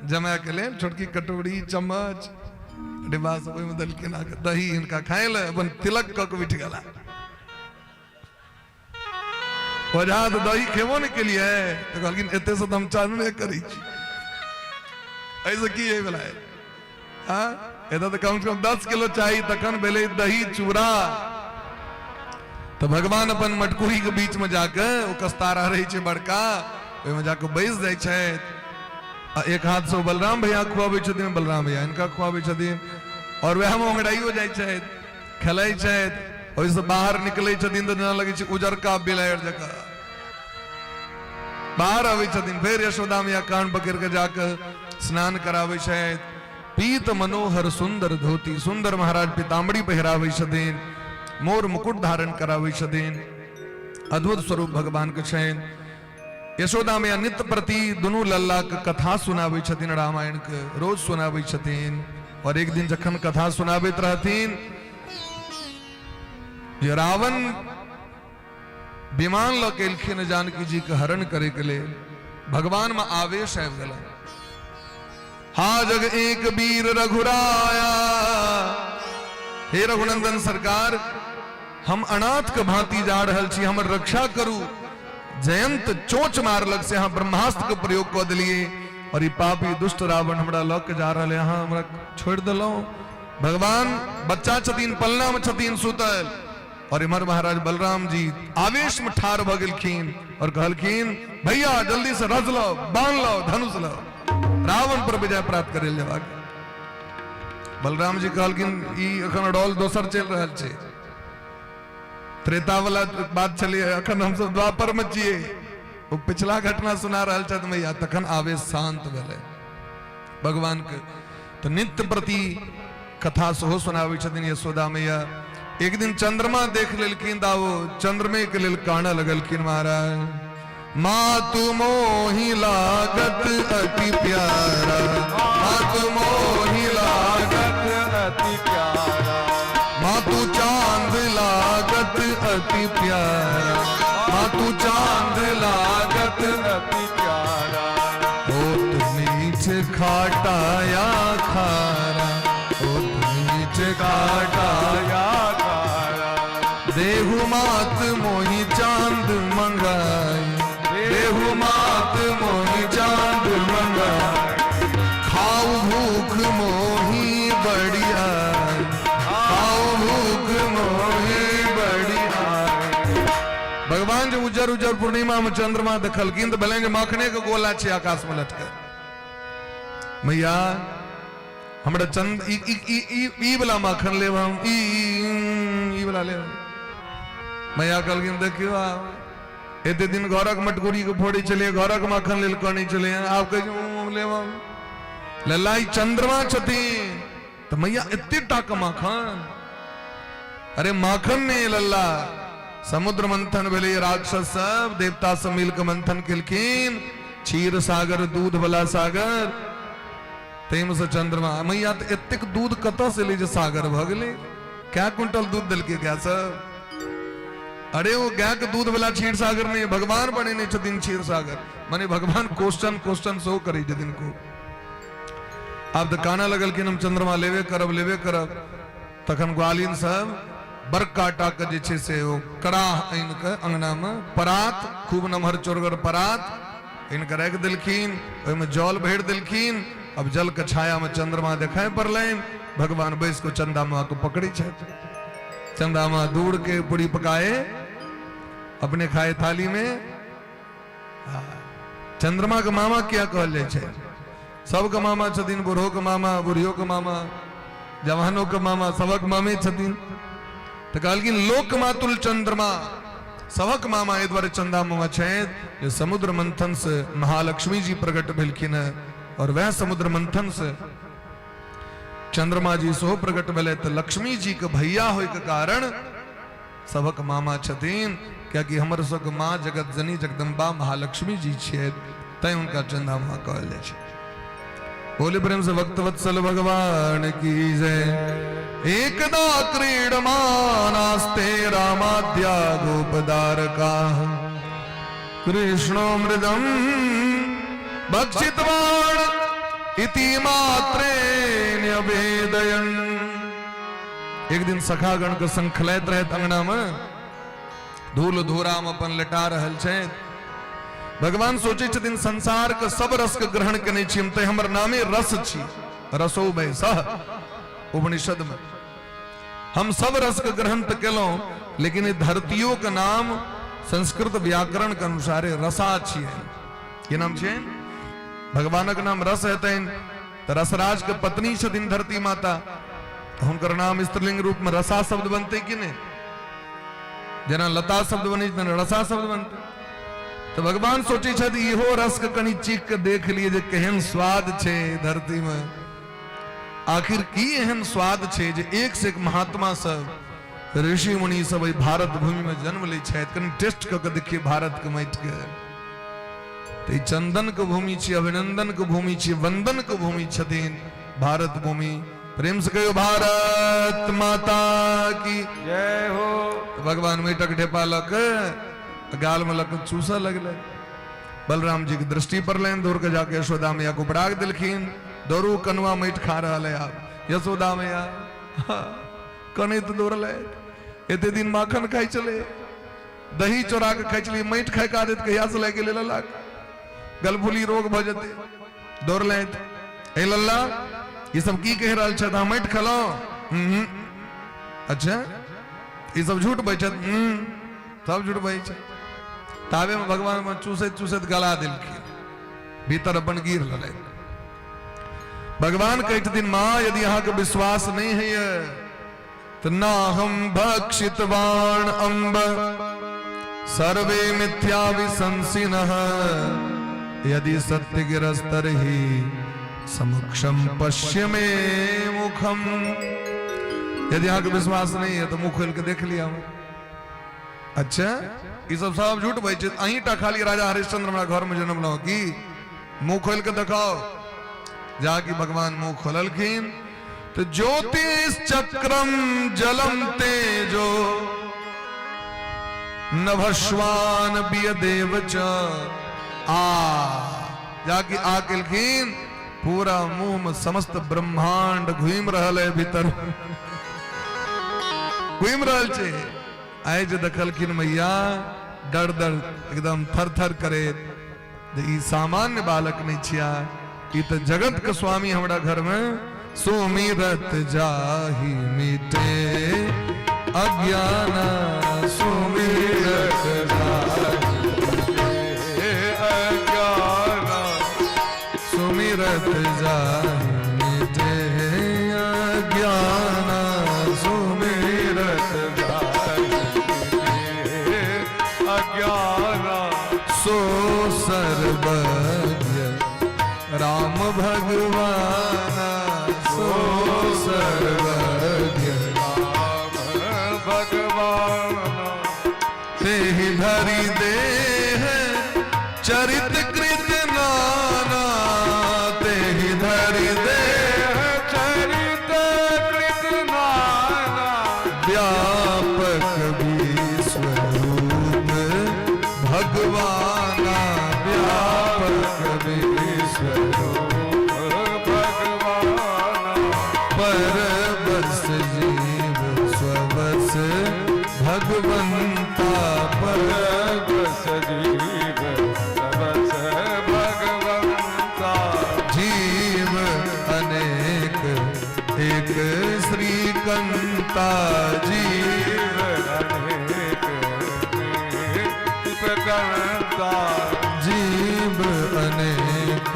जमा के लेल, छोटकी कटोरी चम्मच डिब्बा सब ओहिमे देलखिन अहाँके दही हिनका खाय लए, अपन तिलक कऽ के उठि गेला। ओझा तऽ दही खेबो नहि केलियै, तऽ कहलखिन एते से तऽ हम चानने करै छी, एहिसँ की होइवला है? हाँ, एतऽ तऽ कम से कम 10 किलो चाही तखन भेलै दही चूड़ा। तऽ भगवान अपन मटकुरी के बीच में जाके, ओ कस्तारा रहै छै बड़का, ओहिमे जाके बैस जाइ छथि आ एक हाथ से बलराम भैया खुआबै छथिन, बलराम भैया हिनका खुआबै छथिन, और वएह में ओंगड़ाइयो जाइ छथि, खेलै छथि। ओहिसँ बाहर निकलै छथिन तऽ जेना लगै छै उजरका बिलाड़ि जकाँ बाहर अबै छथिन। फेर यशोदा मैया कान पकड़ के जाके स्नान कराबै छथि, पीत मनोहर सुंदर धोती, सुंदर महाराज पीताम्बरी पहिराबै छथिन, मोर मुकुट धारण कराबै छथिन। अद्भुत स्वरूप भगवान के छनि। यशोदा मैया नित्य प्रति दुनू लल्ला के कथा सुनाबै छथिन, रामायण के रोज सुनाबै छथिन। और एक दिन जखन कथा सुनाबैत रहथिन जे रावण विमान लऽ के एलखिन जानकी जी के हरण करे के लेल, भगवान में आवेश आबि गेल। हा जग एक वीर रघुराया, हे रघुनंदन सरकार, हम अनाथ के भांति जा रहल छी, हमर रक्षा करू। जयंत चोच मारलक से अहाँ ब्रह्मास्त्र के प्रयोग कऽ देलियै और ई पापी दुष्ट रावण हमरा लऽ के जा रहल है, अहाँ हमरा छोड़ि देलहुँ। भगवान बच्चा छथिन, पलना में छथिन सुतल, और इम्हर महाराज बलराम जी आवेश में ठार भऽ गेलखिन और कहलखिन, भैया जल्दी से रज लो, बांध लो, धनुष लो, रावण पर विजय प्राप्त करे जेबाक। बलराम जी कहलखिन, ई एखन रोल दोसर चलि रहल छै, त्रेता वाला बात छलियै, एखन हमसब द्वापर में छियै, ओ पिछला घटना सुना रहल छथि मैया। तखन आवेश शांत भेलै भगवान के। तऽ नित्य प्रति कथा सेहो सुनाबै छथिन यशोदा मैया। एक दिन चंद्रमा देख लेलखिन तऽ ओ चंद्रमे के लेल कानऽ लगलखिन महाराज। मातु मोहि लागत अति प्यारा, मातु मोहि लागत अति प्यारा, मातु चांद लागत अति प्यारा, मातु चांद लागत अति प्यारा, होत मीठ खाटाया खारा, होत मीठ खाटाया खारा, देहु मात मोहि चांद मंगाई, देहु मात मोहि चांद मंगाई, खाऊ भूख मोहि बड़ी आई, खाऊ भूख मोहि बड़ी आई। भगवान जे उज्जर उज्जर पूर्णिमा में चंद्रमा देखलखिन तऽ भेलनि जे मखने के गोला छै आकाश में लटकल। मैया, हमरा चंद ई ई ई ई ई वाला माखन लेब हम, ई ई ई वाला लेब। मैया कहलखिन, देखियौ, आब एते दिन घरक मटकुरी के फोड़ै छलियै, घरक माखन लेल कनै छलियै, आब कहै छै, हम लेब हम। लल्ला, ई चंद्रमा छथिन। तऽ मैया, एते टा के माखन? अरे माखन नहि लल्ला, समुद्र मंथन भेलै, राक्षस सब देवता सब मिल के मंथन केलखिन, क्षीर सागर, दूध वाला सागर, ताहिमे से चंद्रमा। मैया, तऽ एतेक दूध कतऽ से एलै जे सागर भऽ गेलै? कए क्विंटल दूध देलकै गाय सब? अरे ओ गाय के दूध वाला क्षीर सागर नहि, भगवान बनेने छथिन क्षीर सागर। माने भगवान क्वेश्चन क्वेश्चन सेहो करै छथिन खूब। आब तऽ कानऽ लगलखिन, हम चंद्रमा लेबे करब, लेबे करब। तखन ग्वालिन सब बड़का टा के जे छै से ओ कड़ाह आनि कऽ अंगनामे परात, खूब नमहर चोरगर परात आनि कऽ राखि देलखिन, ओहिमे जल भरि देलखिन। अब जल के छाया में चंद्रमा देखाइ पड़लनि। भगवान बैस कऽ चंदा माँ के पकड़ै छथि। चंदा माँ दूर के पूरी पकाए अपने खाए थाली में। चंद्रमा के मामा किया कहल जाइ छै? सबके मामा छथिन, बूढ़ो के मामा, बुढ़ियो के मामा, जवानो के मामा, सबक मामे छथिन। तऽ कहलखिन लोक मातुल चंद्रमा, सबक मामा एहि दुआरे चंदा मामा छथि जे समुद्र मंथन से महालक्ष्मी जी प्रकट भेलखिन हेँ और वएह समुद्र मंथन से चंद्रमा जी सेहो प्रकट भेलै, तऽ लक्ष्मी जी के भैया होय के कारण सबक मामा छथिन। कियाकि हमर सबके माँ जगत जननी जगदम्बा महालक्ष्मी जी छियै, तैं हुनका चंदा माँ कहल जाइ छै। बोले प्रेम से भक्त वत्सल भगवान की जय। एकदा क्रीडमानास्ते रामाद्या गोपदारका, कृष्णो मृदम भक्षितवान इति मात्रेण वेदयन्। एक दिन सखागण के संग खेलाइत रहैत, अंगना में धूल धूरा में अपन लेटा रहल छै। भगवान सोचै छथिन, संसार के सब रस के ग्रहण केने छी हम, तैं हमर नामे रस छी, रसो भय सह उपनिषद में। हम सब रस के ग्रहण तऽ केलहुं, लेकिन ई धरतियों के नाम संस्कृत व्याकरण के अनुसारे रसा छियै। की नाम छियै? भगवानक नाम रस हेतनि तऽ रसराज के पत्नी छथिन धरती माता, तऽ हुनकर नाम स्त्रीलिंग रूप में रसा शब्द बनतै कि नहि? जेना लता शब्द बनै छै, तेना रसा शब्द बनतै। तऽ भगवान सोचै छथि, इहो रस के कनि चीख के देख लिए जे केहन स्वाद छै धरती में। आखिर की एहन स्वाद छै जे एक से एक महात्मा सब, ऋषि मुनि सब एहि भारत भूमि में जन्म लै छथि? कनि टेस्ट कऽ के देखिए भारत के माटि के। तऽ ई चंदन के भूमि छी, अभिनंदन के भूमि छी, वंदन के भूमि छथिन भारत भूमि। प्रेम से कहियो भारत माता की जय हो। तऽ भगवान माटिक ढेपा लऽ के गाल में लऽ के चूसऽ लगलै। बलराम जी के दृष्टि पड़लनि, दौड़ के जाके यशोदा मैया को उपराग देलखिन, दौड़ू, कनुआ माटि खा रहल है। आब यशोदा मैया कनैत दौड़लै, एते दिन माखन खाइ छलै, दही चोरा के खाइ छलियै, माटि खाइके आदत कहिया से लागि गेलै लल्ला? गलफुली रोग भऽ जेतै। दौड़लथि, हे लल्ला, ई सब की कहि रहल छथि, अहाँ माटि खेलहुँ? अच्छा, ई सब झूठ बजै छथि? सब झूठ बजै छै। ताबे में भगवान अपन चूसैत चूसैत गला देलखिन, भीतर अपन गिर लेलथि। भगवान कहै छथिन, माँ यदि अहाँके विश्वास नहि होइए तऽ ना हम भक्षितवान अम्ब सर्वे मिथ्या विशंसिनः यदि सत्य गिरस्तरहि समक्षम पश्य मे मुखम। यदि अहाँके विश्वास नहीं है तो मुँह खोल के देख लिया। अच्छा, ई सब सब झूठ बजै छै, अहीं टा खाली राजा हरिश्चंद्र हमरा घर में जन्म लौ की? मुंह खोल के देखाओ। जाकि भगवान मुंह खोललखिन तो ज्योतिष चक्रम जलम तेजो नभस्वान बिय देव च आ जाकि आ केलखिन, पूरा मुंह में समस्त ब्रह्मांड घूमि रहल है, भीतर घूमि रहल छै। आइ जे देखलखिन मैया, डर डर एकदम थर थर करे जे ई सामान्य बालक नहीं छिया, ई तऽ जगत के स्वामी हमरा घर में। सुमिरत जाहि मिटे अज्ञान, सुमिरत जाहि अज्ञान, सुमिरत जाहि मिटे अज्ञान, सुमिरत जाहि अज्ञान, सो सर्वज्ञ राम भगवान, सो सर्वज्ञ राम भगवान। तेहि धरि देह चरित कृत नाना, तेहि धरि देह चरित कृत नाना, व्यापक विश्वरूप भगवाना, व्यापक विश्वरूप भगवाना, परबस जीव स्वबस भगवंता, परबस जीव स्वबस भगवंता, जीव अनेक एक श्रीकंता, जीव अनेक श्रीकंता, जीव अनेक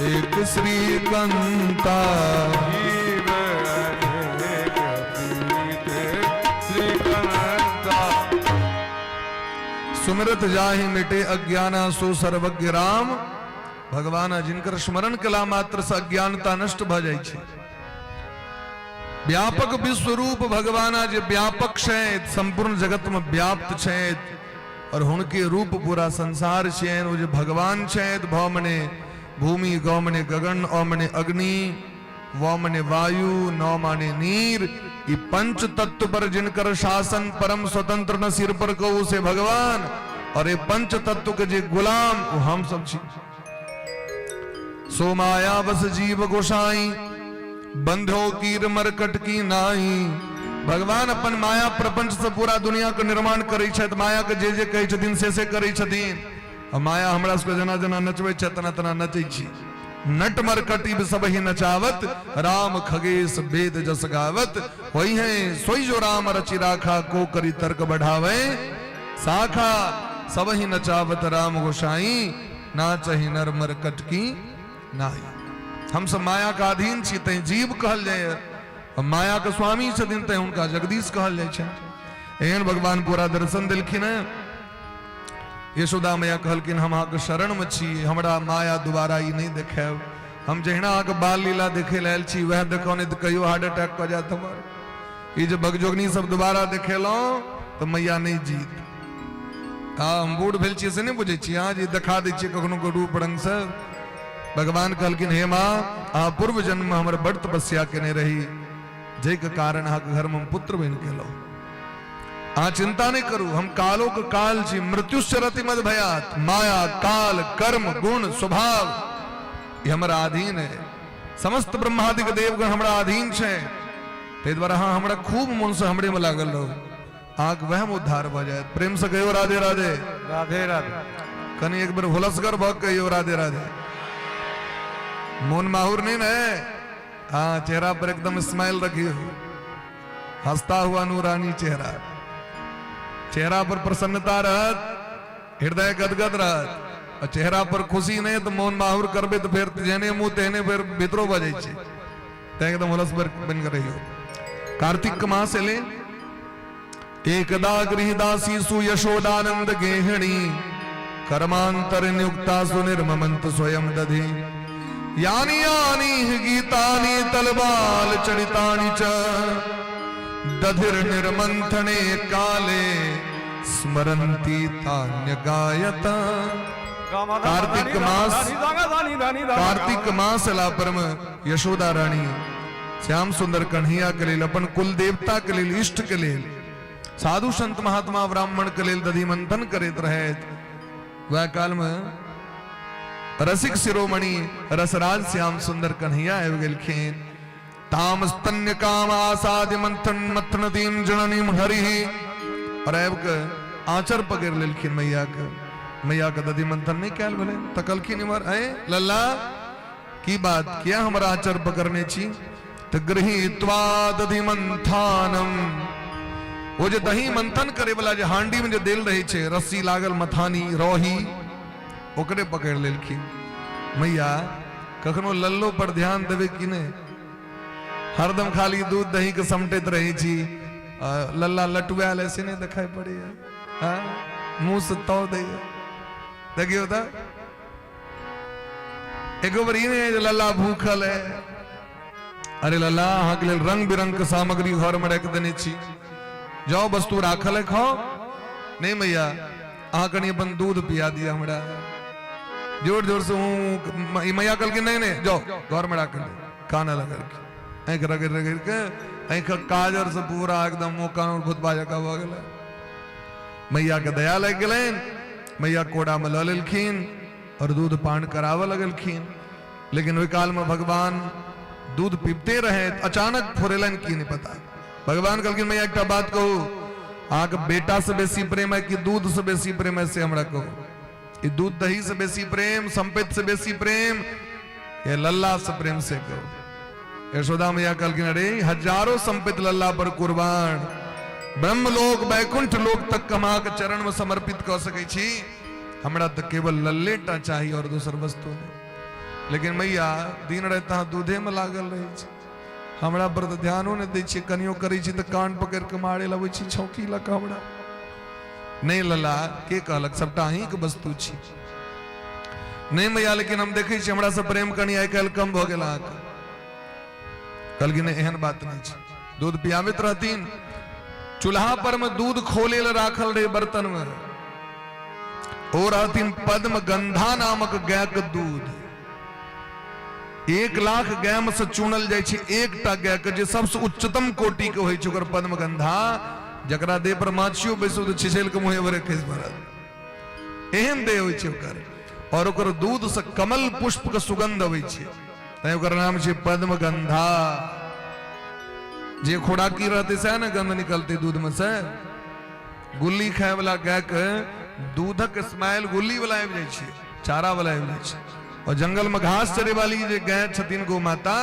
एक श्रीकंता, जीव अनेक श्रीकंता। सुमिरत जाहि मिटे अज्ञाना सो सर्वज्ञ राम भगवान, जिनकर स्मरण कला मात्र से अज्ञानता नष्ट भ जाइ छै। व्यापक विश्वरूप भगवाना जे व्यापक छथि, संपूर्ण जगत में व्याप्त छथि और हुनके रूप पूरा संसार छनि। ओ जे भगवान छथि, भ मने भूमि, ग मने गगन, अ मने अग्नि, व मने वायु, न माने नीर, ई पंच तत्व पर जिनकर शासन परम स्वतंत्र न सिर पर कहू से भगवान। और ये पंच तत्व के जे गुलाम वो हम सब छी। सो माया बस जीव गोसाई बंधो कीर मरकट की नाई। भगवान अपन माया प्रपंच से पूरा दुनिया के निर्माण करै छथि, माया के जे जे कहै छथिन से से करै छथिन। आ माया हमरा सबके जेना जेना नचबै छै तेना तेना नचै छी। नट मरकटी सब ही नचावत, राम खगेश वेद जस गावत, होई है सोई जो राम रचि राखा, को करी तर्क बढ़ावे शाखा, सब ही नचावत राम गोसाई, नाचहि नर मरकट की नाई। हम सब माया का अधीन छी तैं जीव कहल जाय, माया के स्वामी छथिन तैं हुनका जगदीश कहल जाय छै। एहन भगवान पूरा दर्शन देलखिन हैं। यशोदा मैया कहलखिन, हम अहाँके शरणमे छी, हमरा माया दोबारा ई नहि देखायब। हम जहिना अहाँके बाल लीला देखै लए आयल छी वएह देखाउ, नहि तऽ कहियो हार्ट अटैक कऽ जायत हमर। ई जे बगजोगनी सब दोबारा देखेलहुँ तऽ मैया नहि जीत। हँ, हम बूढ़ भेल छियै से नहि बुझै छियै, अहाँ जे देखा दै छियै कखनो के रूप रंगसँ। भगवान कहलखिन, हे माँ, अहाँ पूर्व जन्ममे हमर बड़ तपस्या केने रही, जाहिके कारण अहाँके घरमे हम पुत्र बनि गेलहुँ। अहाँ चिंता नहीं करू, हम कालो के काल छी, मृत्युश्चरति मद भयात। माया काल कर्म गुण स्वभाव ये हमरा अधीन है, समस्त ब्रह्मादिक देवगण हमरा अधीन छै, ताहि दुआरे अहाँ हमरा खूब मन से हमरे में लागल रहू, अहाँके वहम उद्धार भऽ जायत। प्रेम से कहियो राधे राधे। राधे राधे। कनि एक बेर हुलसगर भऽ कहियो राधे राधे। मोन माहुर नहीं ने। हाँ, चेहरा पर एकदम स्माइल रखियो, हंसता हुआ नूरानी चेहरा, चेहरा पर प्रसन्नता रहत, हृदय गदगद रहत, और चेहरा पर खुशी नहीं तो मोन माहुर करबे तो फिर जेने मुंह तेने फिर भीतरो बजै छै। तें एकदम हुलस बन के रहियो। कार्तिक के मास एलै, एकदा गृहदासी सु यशोदानंद गेहिणी कर्मांतर नियुक्ता सुनिर्ममंत स्वयं दधि यानी यानी गीतानि तलबाल चरितानि च दधिर निर्मंथने काले स्मरंती तान्य गायत। कार्तिक मास, कार्तिक मास एला परम यशोदा रानी श्याम सुंदर कन्हैया के लेल, अपन कुल देवता के लेल, इष्ट के लेल, साधु संत महात्मा ब्राह्मण के लेल दधि मंथन करैत रहैत। वह काल में रसिक शिरोमणि रसराज श्याम सुंदर कन्हैया आबि गेलखिन। ताम स्तन्य काम आसाद्य मंथन मथनतीम जननीम हरि, और आबि के आंचर पकड़ि लेलखिन मैया के। मैया के दधि मंथन नहीं कयल भेलै, तकलखिन इम्हर, ऐ लल्ला की बात, किया हमरा आंचर पकड़ने छी? तऽ गृहीत्वा दधि मंथानम, ओ जे दही मंथन करे वाला जे हांडी में जे देल रहे छै रस्सी लागल मथानी रोही, ओकरे पकड़ लेलखिन। मैया कखनो लल्लो पर ध्यान देवे कि नहीं? हरदम खाली दूध दही के समटैत रहे छी, लल्ला लटुआयल ऐसे नहीं दिखाई पड़े, हाँ मुंह से तो दैया। देखियो तो एको बेर ई नहीं जे लल्ला भूखल है। अरे लल्ला, अहाँके लेल रंग बिरंग के सामग्री घर में राखि देने छी, जाओ वस्तु राखल है खाओ। नहीं मैया, अहाँ कनि अपन दूध पिया दिया हमरा जोर जोर से। ऊँ ई मैया कहलखिन नहीं नहीं, जाओ घर में राखल है। काने लगल आँखि रगड़ रगड़ के आँखिक काजर से पूरा एकदम मुँह कान भूतबा जकाँ भऽ गेलै। मैया के दया लागि गेलनि, मैया कोड़ा में लऽ लेलखिन और दूध पान कराबऽ लगलखिन। लेकिन ओहि काल में भगवान दूध पीबते रहे, अचानक फुरेलनि की नहीं पता। भगवान कहलखिन मैया एकटा बात कहू, अहाँके बेटा से बेसी प्रेम है कि दूध से बेसी प्रेम है से हमरा कहू। ई दूध दही से बेसी प्रेम, संपत्ति से बेसी प्रेम, ये लल्ला से प्रेम से कहू। यशोदा मैया कहलखिन अरे हजारों संपत्ति लल्ला पर कुर्बान, ब्रह्मलोक वैकुंठ लोक तक हम अहाँके चरण में समर्पित कऽ सकै छी, हमरा तऽ केवल लल्ले टा चाही और दोसर वस्तु नहि। लेकिन मैया दिन राति अहाँ दूधे में लागल रहै छी, हमरा पर तऽ ध्यानो नहि दै छियै, कनियो करै छी तऽ कान पकड़ि कऽ मारे लबै छी छौकी लऽ कऽ हमरा। नहि लला, के कहलक, सबटा अहींके वस्तु छी। नहि मैया, लेकिन हम देखै छी हमरा से प्रेम कनि आइ काल्हि कम भऽ गेल अहाँके। कहलखिन नहि, एहन बात नहि छै। दूध पियाबैत रहथिन, चूल्हा पर में दूध खोले लए राखल रहे बर्तन में, ओ रहथिन पद्म गंधा नामक गाय के दूध। 1 लाख गाय में से चुनल जाइ छै एकटा गाय के जे सबसे उच्चतम कोटि के होइ छै, ओकर पद्म गंधा, जकरा देह पर माछियो बैसो तऽ छिछैल के मुँहे भरे खसि पड़त, एहन देह होइ छै ओकर। और ओकर दूध से कमल पुष्प के सुगंध अबै छै, तैं ओकर नाम छै पद्म गंधा। जे खोराकी रहतै सएह ने गंध निकलतै दूध में से। गुल्ली खाय वाला गाय के दूधक स्मेल गुल्ली वाला आबि जाइ छै, चारा वाला आबि जाइ छै। और जंगल में घास चरे वाली जे गाय छथिन गौ माता,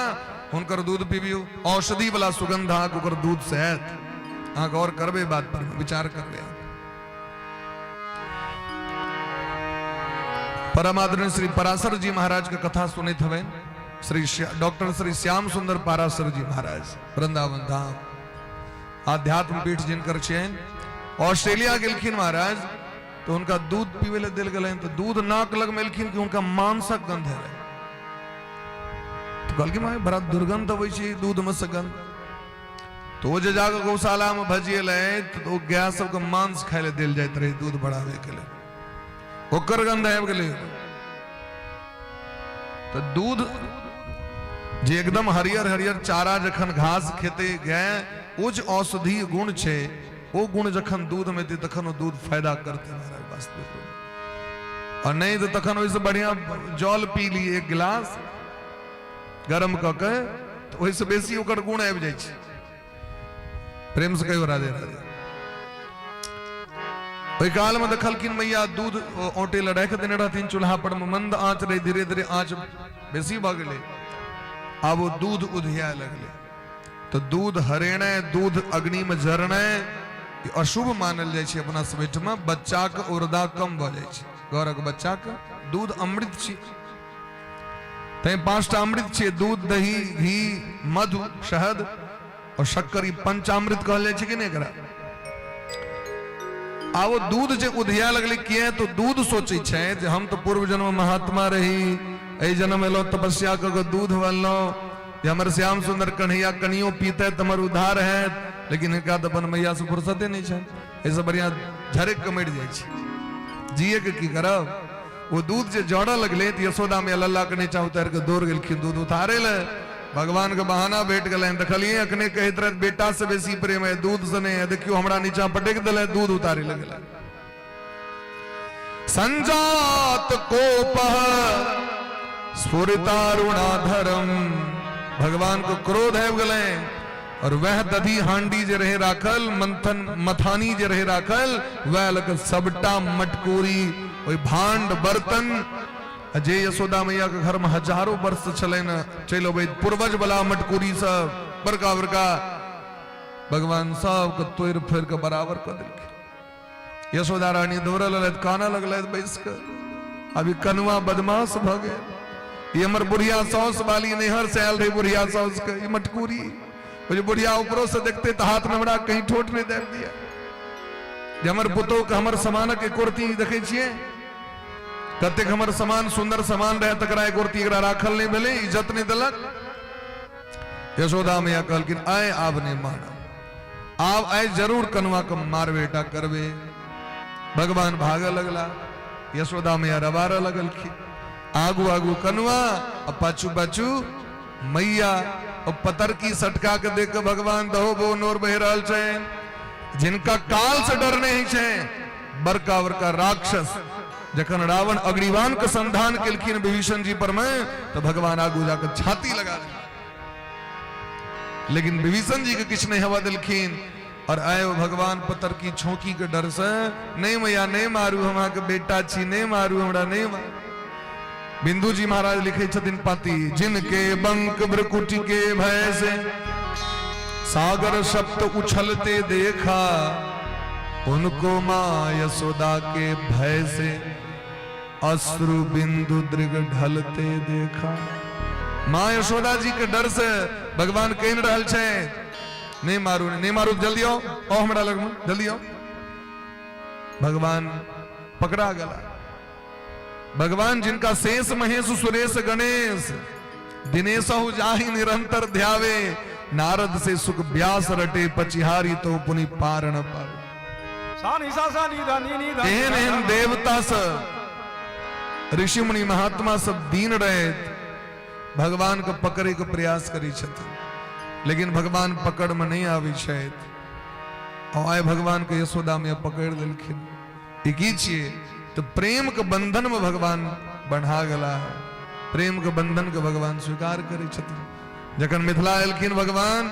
हुनकर दूध पीबियौ, औषधि वाला सुगंध अहाँके ओकर दूध से आयत। अहाँ गौर करबै, बात पर विचार करबै। परम आदरणीय श्री पराशर जी महाराज के कथा सुनैत हवेन, श्री डॉक्टर श्री श्याम सुंदर पाराशर जी महाराज, वृंदावन धाम आध्यात्म पीठ जिनकर छियनि। ऑस्ट्रेलिया गेलखिन महाराज तो हुनका दूध पीबै लए देल गेलनि, तो दूध नाक लग में एलखिन कि हुनका मांसक गंध एलै। तो कहलखिन माय बड़ा दुर्गंध अबै छै दूध में से गंध। तो ओ जे जाके गौशाला में भजिएलै तो ओ गाय सबके मांस खाय लए देल जाइत रहै दूध बढ़ाबै के लेल, ओकर गंध आबि गेलै। तो दूध जे एकदम हरियर हरियर चारा जखन घास खेतै गाय, ओ जे औषधीय गुण छै ओ गुण जखन दूध में एतै तखन ओ दूध फायदा करतै महाराज वास्तविक रूप। और नहीं तो तखन ओहिसँ बढ़िया जल पी ली एक गिलास गरम कऽ के, तऽ ओहिसँ बेसी ओकर गुण आबि जाइ छै। प्रेम से कहियो राधे राधे। ओहि काल में देखलखिन मैया दूध औटे लए राखि देने रहथिन चूल्हा पर में, मंद आंच रहे, धीरे धीरे आंच बेसी भऽ गेलै। आब ओ दूध उधियाए लगलै। तऽ दूध हरेनाइ, दूध अग्निमे जरनाइ ई अशुभ मानल जाइ छै। अपना सब एहिठमा बच्चाके उर्दा कम भऽ जाइ छै। घरक बच्चाके दूध अमृत छी, तैं 5टा अमृत छै, दूध, दही, घी, मधु, शहद और शक्कर। ई पंचामृत कहल जाइ छै कि नहि एकरा? आ ओ दूध जे उधिया लगलै किया? तो दूध सोचै छै जे हम तऽ पूर्व जन्म महात्मा रही, एहि जन्म एलहुँ तपस्या कऽ कऽ दूध बनलहुँ जे हमर श्याम सुंदर कन्हैया कनियो पीते तऽ हमर उद्धार हैत, लेकिन हिनका तऽ अपन मैया से फुर्सते नहि छनि, एहिसँ बढ़िया झरकि कऽ मरि जाइ छै, जिए के की करब। ओ दूध जे जड़ऽ लगलै तऽ यशोदा मैया लल्ला के नीचा उतारि कऽ दौड़ गेलखिन दूध उतारे लए। भगवान के बहाना भेट गेलनि, देखलियै अखने कहैत रहथि बेटा से बेसी प्रेम है दूध से नहीं है, देखियो हमरा नीचा पटकि देले, दूध उतारे लए गेलै। संजात कोप स्फुरितारुणाधरम, भगवान को क्रोध आबि गेलै और वह दधी हांडी जे रहे राखल, मंथन मथानी जे रहे राखल, वह लग सबटा मटकूरी ओहि भांड बर्तन जे यशोदा मैया के घर में हजारों वर्ष छलनि चलि अबैत पूर्वज वाला मटकूरी सब बड़का बड़का, भगवान सबके तोड़ि फोड़ि के बराबर कऽ देलखिन। यशोदा रानी दौड़ल रहथि, कानऽ लगलथि बैस कऽ, अभी कनुआ बदमाश भऽ गेल, ई हमर बुढ़िया साउस वाली नैहर से आयल रही बुढ़िया साउस के ई मटकूरी, ओ जे बुढ़िया ऊपरो से देखते तऽ हाथ में हमरा कहीं ठोट नहि दाबि दिया, जे हमर पुतोह के हमर समानक एकोरती देखै छियै कतेक हमर समान सुंदर समान रहे तकरा एकोरती एकरा राखल नहि भेलै, इज्जत नहि देलक। यशोदा मैया कहलखिन आय आब नहि मानब, आब आय जरूर कनुआ के मारबे टा करबे। भगवान भागऽ लगला, यशोदा मैया रबारऽ लगलखिन, आगू आगू कनुआ आ पाछू पाछू मैया। और पतरकी सटका के देख के भगवान दहो बो नोर बहि रहल छै। जिनका काल से डर नहीं छै, बड़का बड़का राक्षस जखन रावण अग्निवान के संधान केलखिन विभीषण जी पर में, तो भगवान आगू जाकर छाती लगा देलखिन, लेकिन विभीषण जी के किछु नहीं हवा देलखिन। और आए वो भगवान पतर की छोकी के डर से, नहीं मैया नहीं मारू, हम अहाँके बेटा छी, नहीं मारू हमरा, नहीं मारू। बिंदु जी महाराज लिखे छथिन पाती, जिनके बंक भ्रकुटी के भय से सागर सप्त उछलते देखा, उनको माँ यशोदा के भय से अश्रु बिंदु दृग ढलते देखा। माँ यशोदा जी के डर से भगवान कहि रहल छै नहीं मारू, नहीं मारू, जल्दी आओ, आओ हमरा लग में, जल्दी आओ। भगवान पकड़ा गला। भगवान जिनका शेष महेश सुरेश गणेश दिनेशहु जाहि निरंतर ध्यावे, नारद से सुख व्यास रटे पचिहारी तो पुनि पार न पावे। एहन एहन देवता सब ऋषि मुनि महात्मा सब दीन रहे भगवान के पकड़े के प्रयास करी छथिन, लेकिन भगवान पकड़ में नहीं आबै छथि। और आइ भगवान के यशोदा में पकड़ लेलखिन। ई की छियै? तो प्रेम के बंधन में भगवान बन्हा गेला। प्रेम के बंधन के भगवान स्वीकार करै छथिन। जखन मिथिला एलखिन भगवान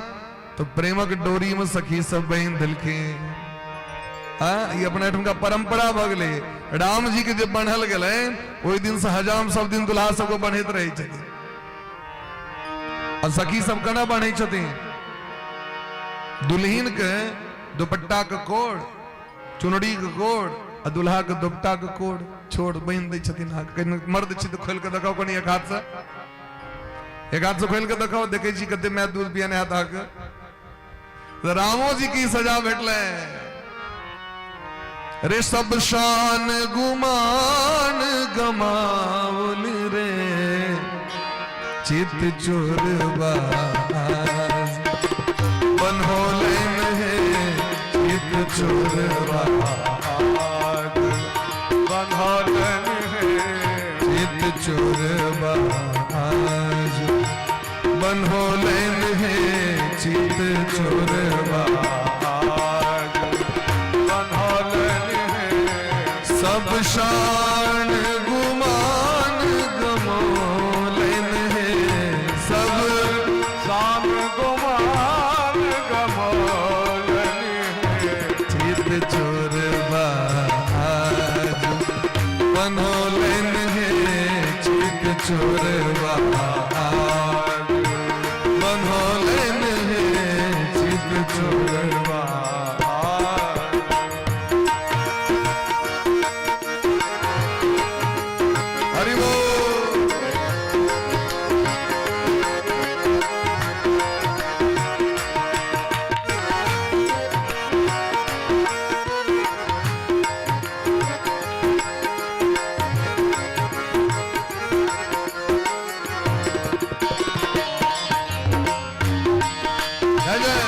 तो प्रेमक डोरी में सखी सब बहिन देलखिन। हाँ, ई अपना एठुनका परंपरा भऽ गेलै। राम जी के जे बन्हल गेलै ओहि दिन से हजाम सब दिन दुल्हा सबके बन्हैत रहै छथिन। आ सखी सब केना बन्है छथिन? दुल्हिन के दुपट्टा के कोड़, चुनरी के कोड़ आ दुल्हा के दुपट्टा के कोड़ छोड़ बान्हि दै छथिन। अहाँके मर्द छी तऽ खोलि कऽ देखाउ कनि, एक हाथ से, एक हाथ से खोलि कऽ देखाउ, देखै छी कते माय दूध पियने हैत अहाँके। तऽ रामो जी की सजा भेटलै रे। सब शान गुमान गमावल रे चित चोरबा बनहोलन है, चित चोरबा बनहोलन है, चित चोरबा बनहोलन है, चित चोरबा बनहोलन है। सब शान गुमान गमोलन है, सब शान गुमान गमोलन है, चित चोरबा बनोलन है, चित चोरबा। छोड़वा। हरि बोल। जय जय।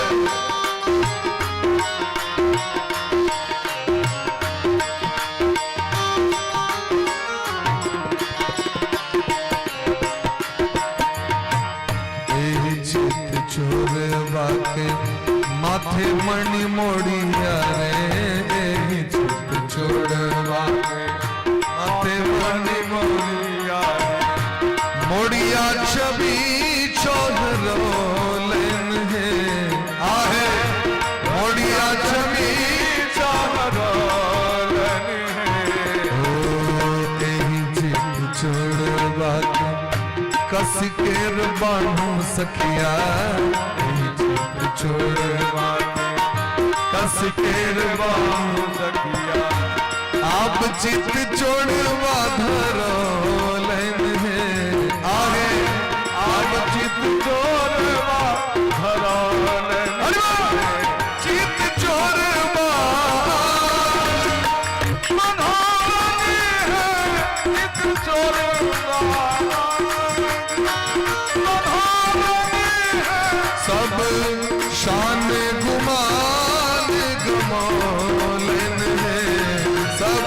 एहि चित चोरवा के माथे मणि मोड़िया रे, एहि चित चोरवा के माथे मणि मोरिया मोड़िया छवि चौधरो लेन है आहे, मोड़िया छवि चौहरोलन है। ओ एहि चित चोरवा के कस केर बान्हू सखिया, एहि चित चोरवा के कस केर बान्हू सखिया आप चित चोड़वा धरो लेन है आहे, आप चित चोरवा धरोलन अरे वाह! चित चोरवा मनोरनी है चित चोरवा मनोरनी है। सब शान गुमान गमोलन है, सब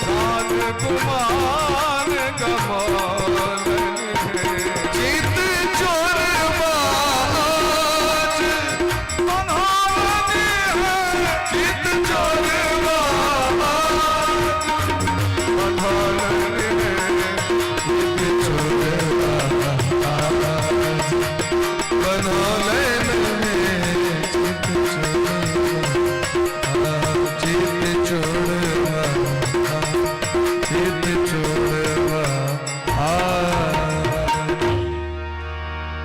शान गुमान गमोलन है। चित चोरवा आज मनोरनी है चित चोरवा मनोरनी है। चित चोरवा आज बनोलन है, चित चोरवा चित चोरवा चित चोरवा आ।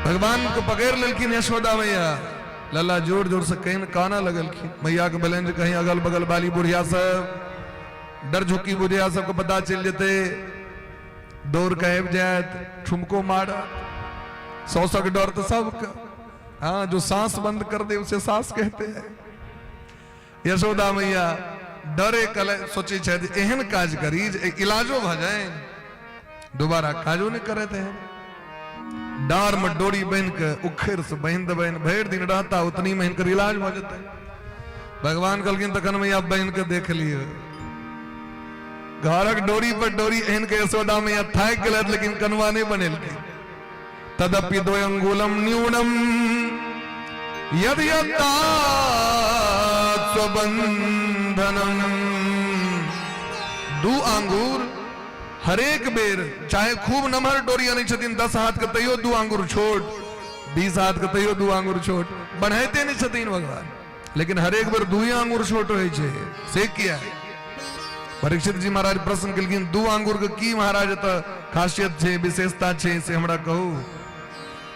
भगवान को पकड़ लेलखिन यशोदा मैया, लल्ला जोर जोर से कहीं काना लगलखिन। मैया के बलन जे कहीं अगल बगल वाली बुढ़िया सब डर झुकी बुढ़िया सबके पता चल जेते, दौड़ के आबि जायत, ठुमको मारत। सौ सौ के डर तो सबके, हाँ जो सांस बंद कर दे उसे सांस कहते हैं। यशोदा मैया डरे कल सोचे छथि एहन काज करी जे इलाजो भऽ जाए, दोबारा काजो नहीं करे थे। डार में डोरी बांधि के उखड़ से बांधि देबनि, भरि दिन रहता उतनी में हिनकर इलाज भऽ जेतै। भगवान कहलखिन तखन मैया बांधि के देख लियौ। घरक डोरी पर डोरी एहन के यशोदा मैया थाकि गेलथि, लेकिन कनुआ नहीं बनेलखिन। तदपि दो अंगुलम न्यूनम यदि स्वबंधनम, दू आंगुर हरेक बेर, चाहे खूब नमहर डोरी अनै छथिन 10 हाथ के तैयो 2 आंगुर छोट, 20 हाथ के तैयो 2 आंगुर छोट, बढ़ाइते नहीं छथिन भगवान, लेकिन हरेक बेर 2 आंगुर छोट होइ छै। से किया? परीक्षित जी महाराज प्रश्न केलखिन 2 आंगुर के की महाराज तऽ खासियत छै, विशेषता छै, से हमरा कहू,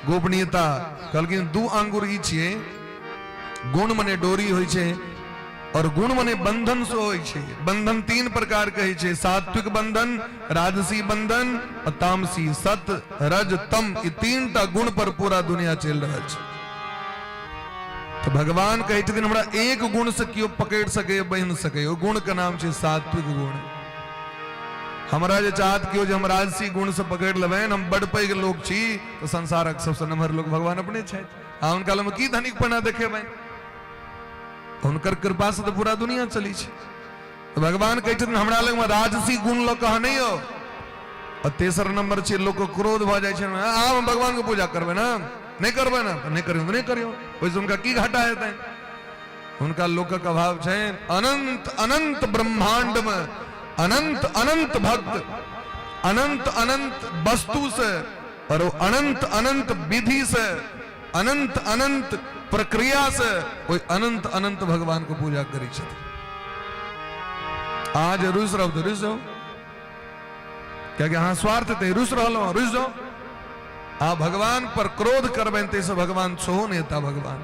गोपनीयता। कहलखिन 2 आंगुर ई छियै, गुण मने डोरी होइ छै और गुण मने बंधन से होइ छै। बंधन 3 प्रकार के होइ छै, सात्विक बंधन, राजसी बंधन और तामसी। सत रज तम ई 3 टा गुण पर पूरा दुनिया चलि रहल छै। तो भगवान कहै छथिन हमरा एक गुण से केओ पकड़ि सकै, बान्हि सकै, ओ गुण के नाम छै सात्विक गुण। हमरा जे चाहत केओ जे हम राजसी गुण से पकड़ि लेबनि, हम बड़ पैघ लोक छी, तऽ संसारक सबसँ नमहर लोक भगवान अपने छथि। आ हुनका लग की धनिकपना देखेबनि, हुनकर कृपा से तऽ पूरा दुनिया चलै छै। तऽ भगवान कहै छथिन हमरा लगमे राजसी गुण लऽ कऽ अहाँ नहि आउ। आ तेसर नंबर छै लोक के क्रोध भऽ जाइ छै, आब हम भगवान के पूजा करबै ने, नहि करबै ने, नहि करियौ तऽ नहि करियौ, ओहिसँ हुनका की घाटा हेतनि। हुनका लोकक अभाव छनि। अनंत अनंत ब्रह्मांड में अनंत अनंत भक्त, अनंत अनंत वस्तु से और वो अनंत अनंत विधि से, अनंत अनंत प्रक्रिया से कोई अनंत अनंत भगवान को पूजा करी छथिन। आज रुस रहो तो रुस जाओ, कियाकि अहाँ स्वार्थ ते रुस रहलहुँ, रुस जाओ। आ भगवान पर क्रोध करबनि ताहिसँ भगवान सेहो नहि हेता भगवान।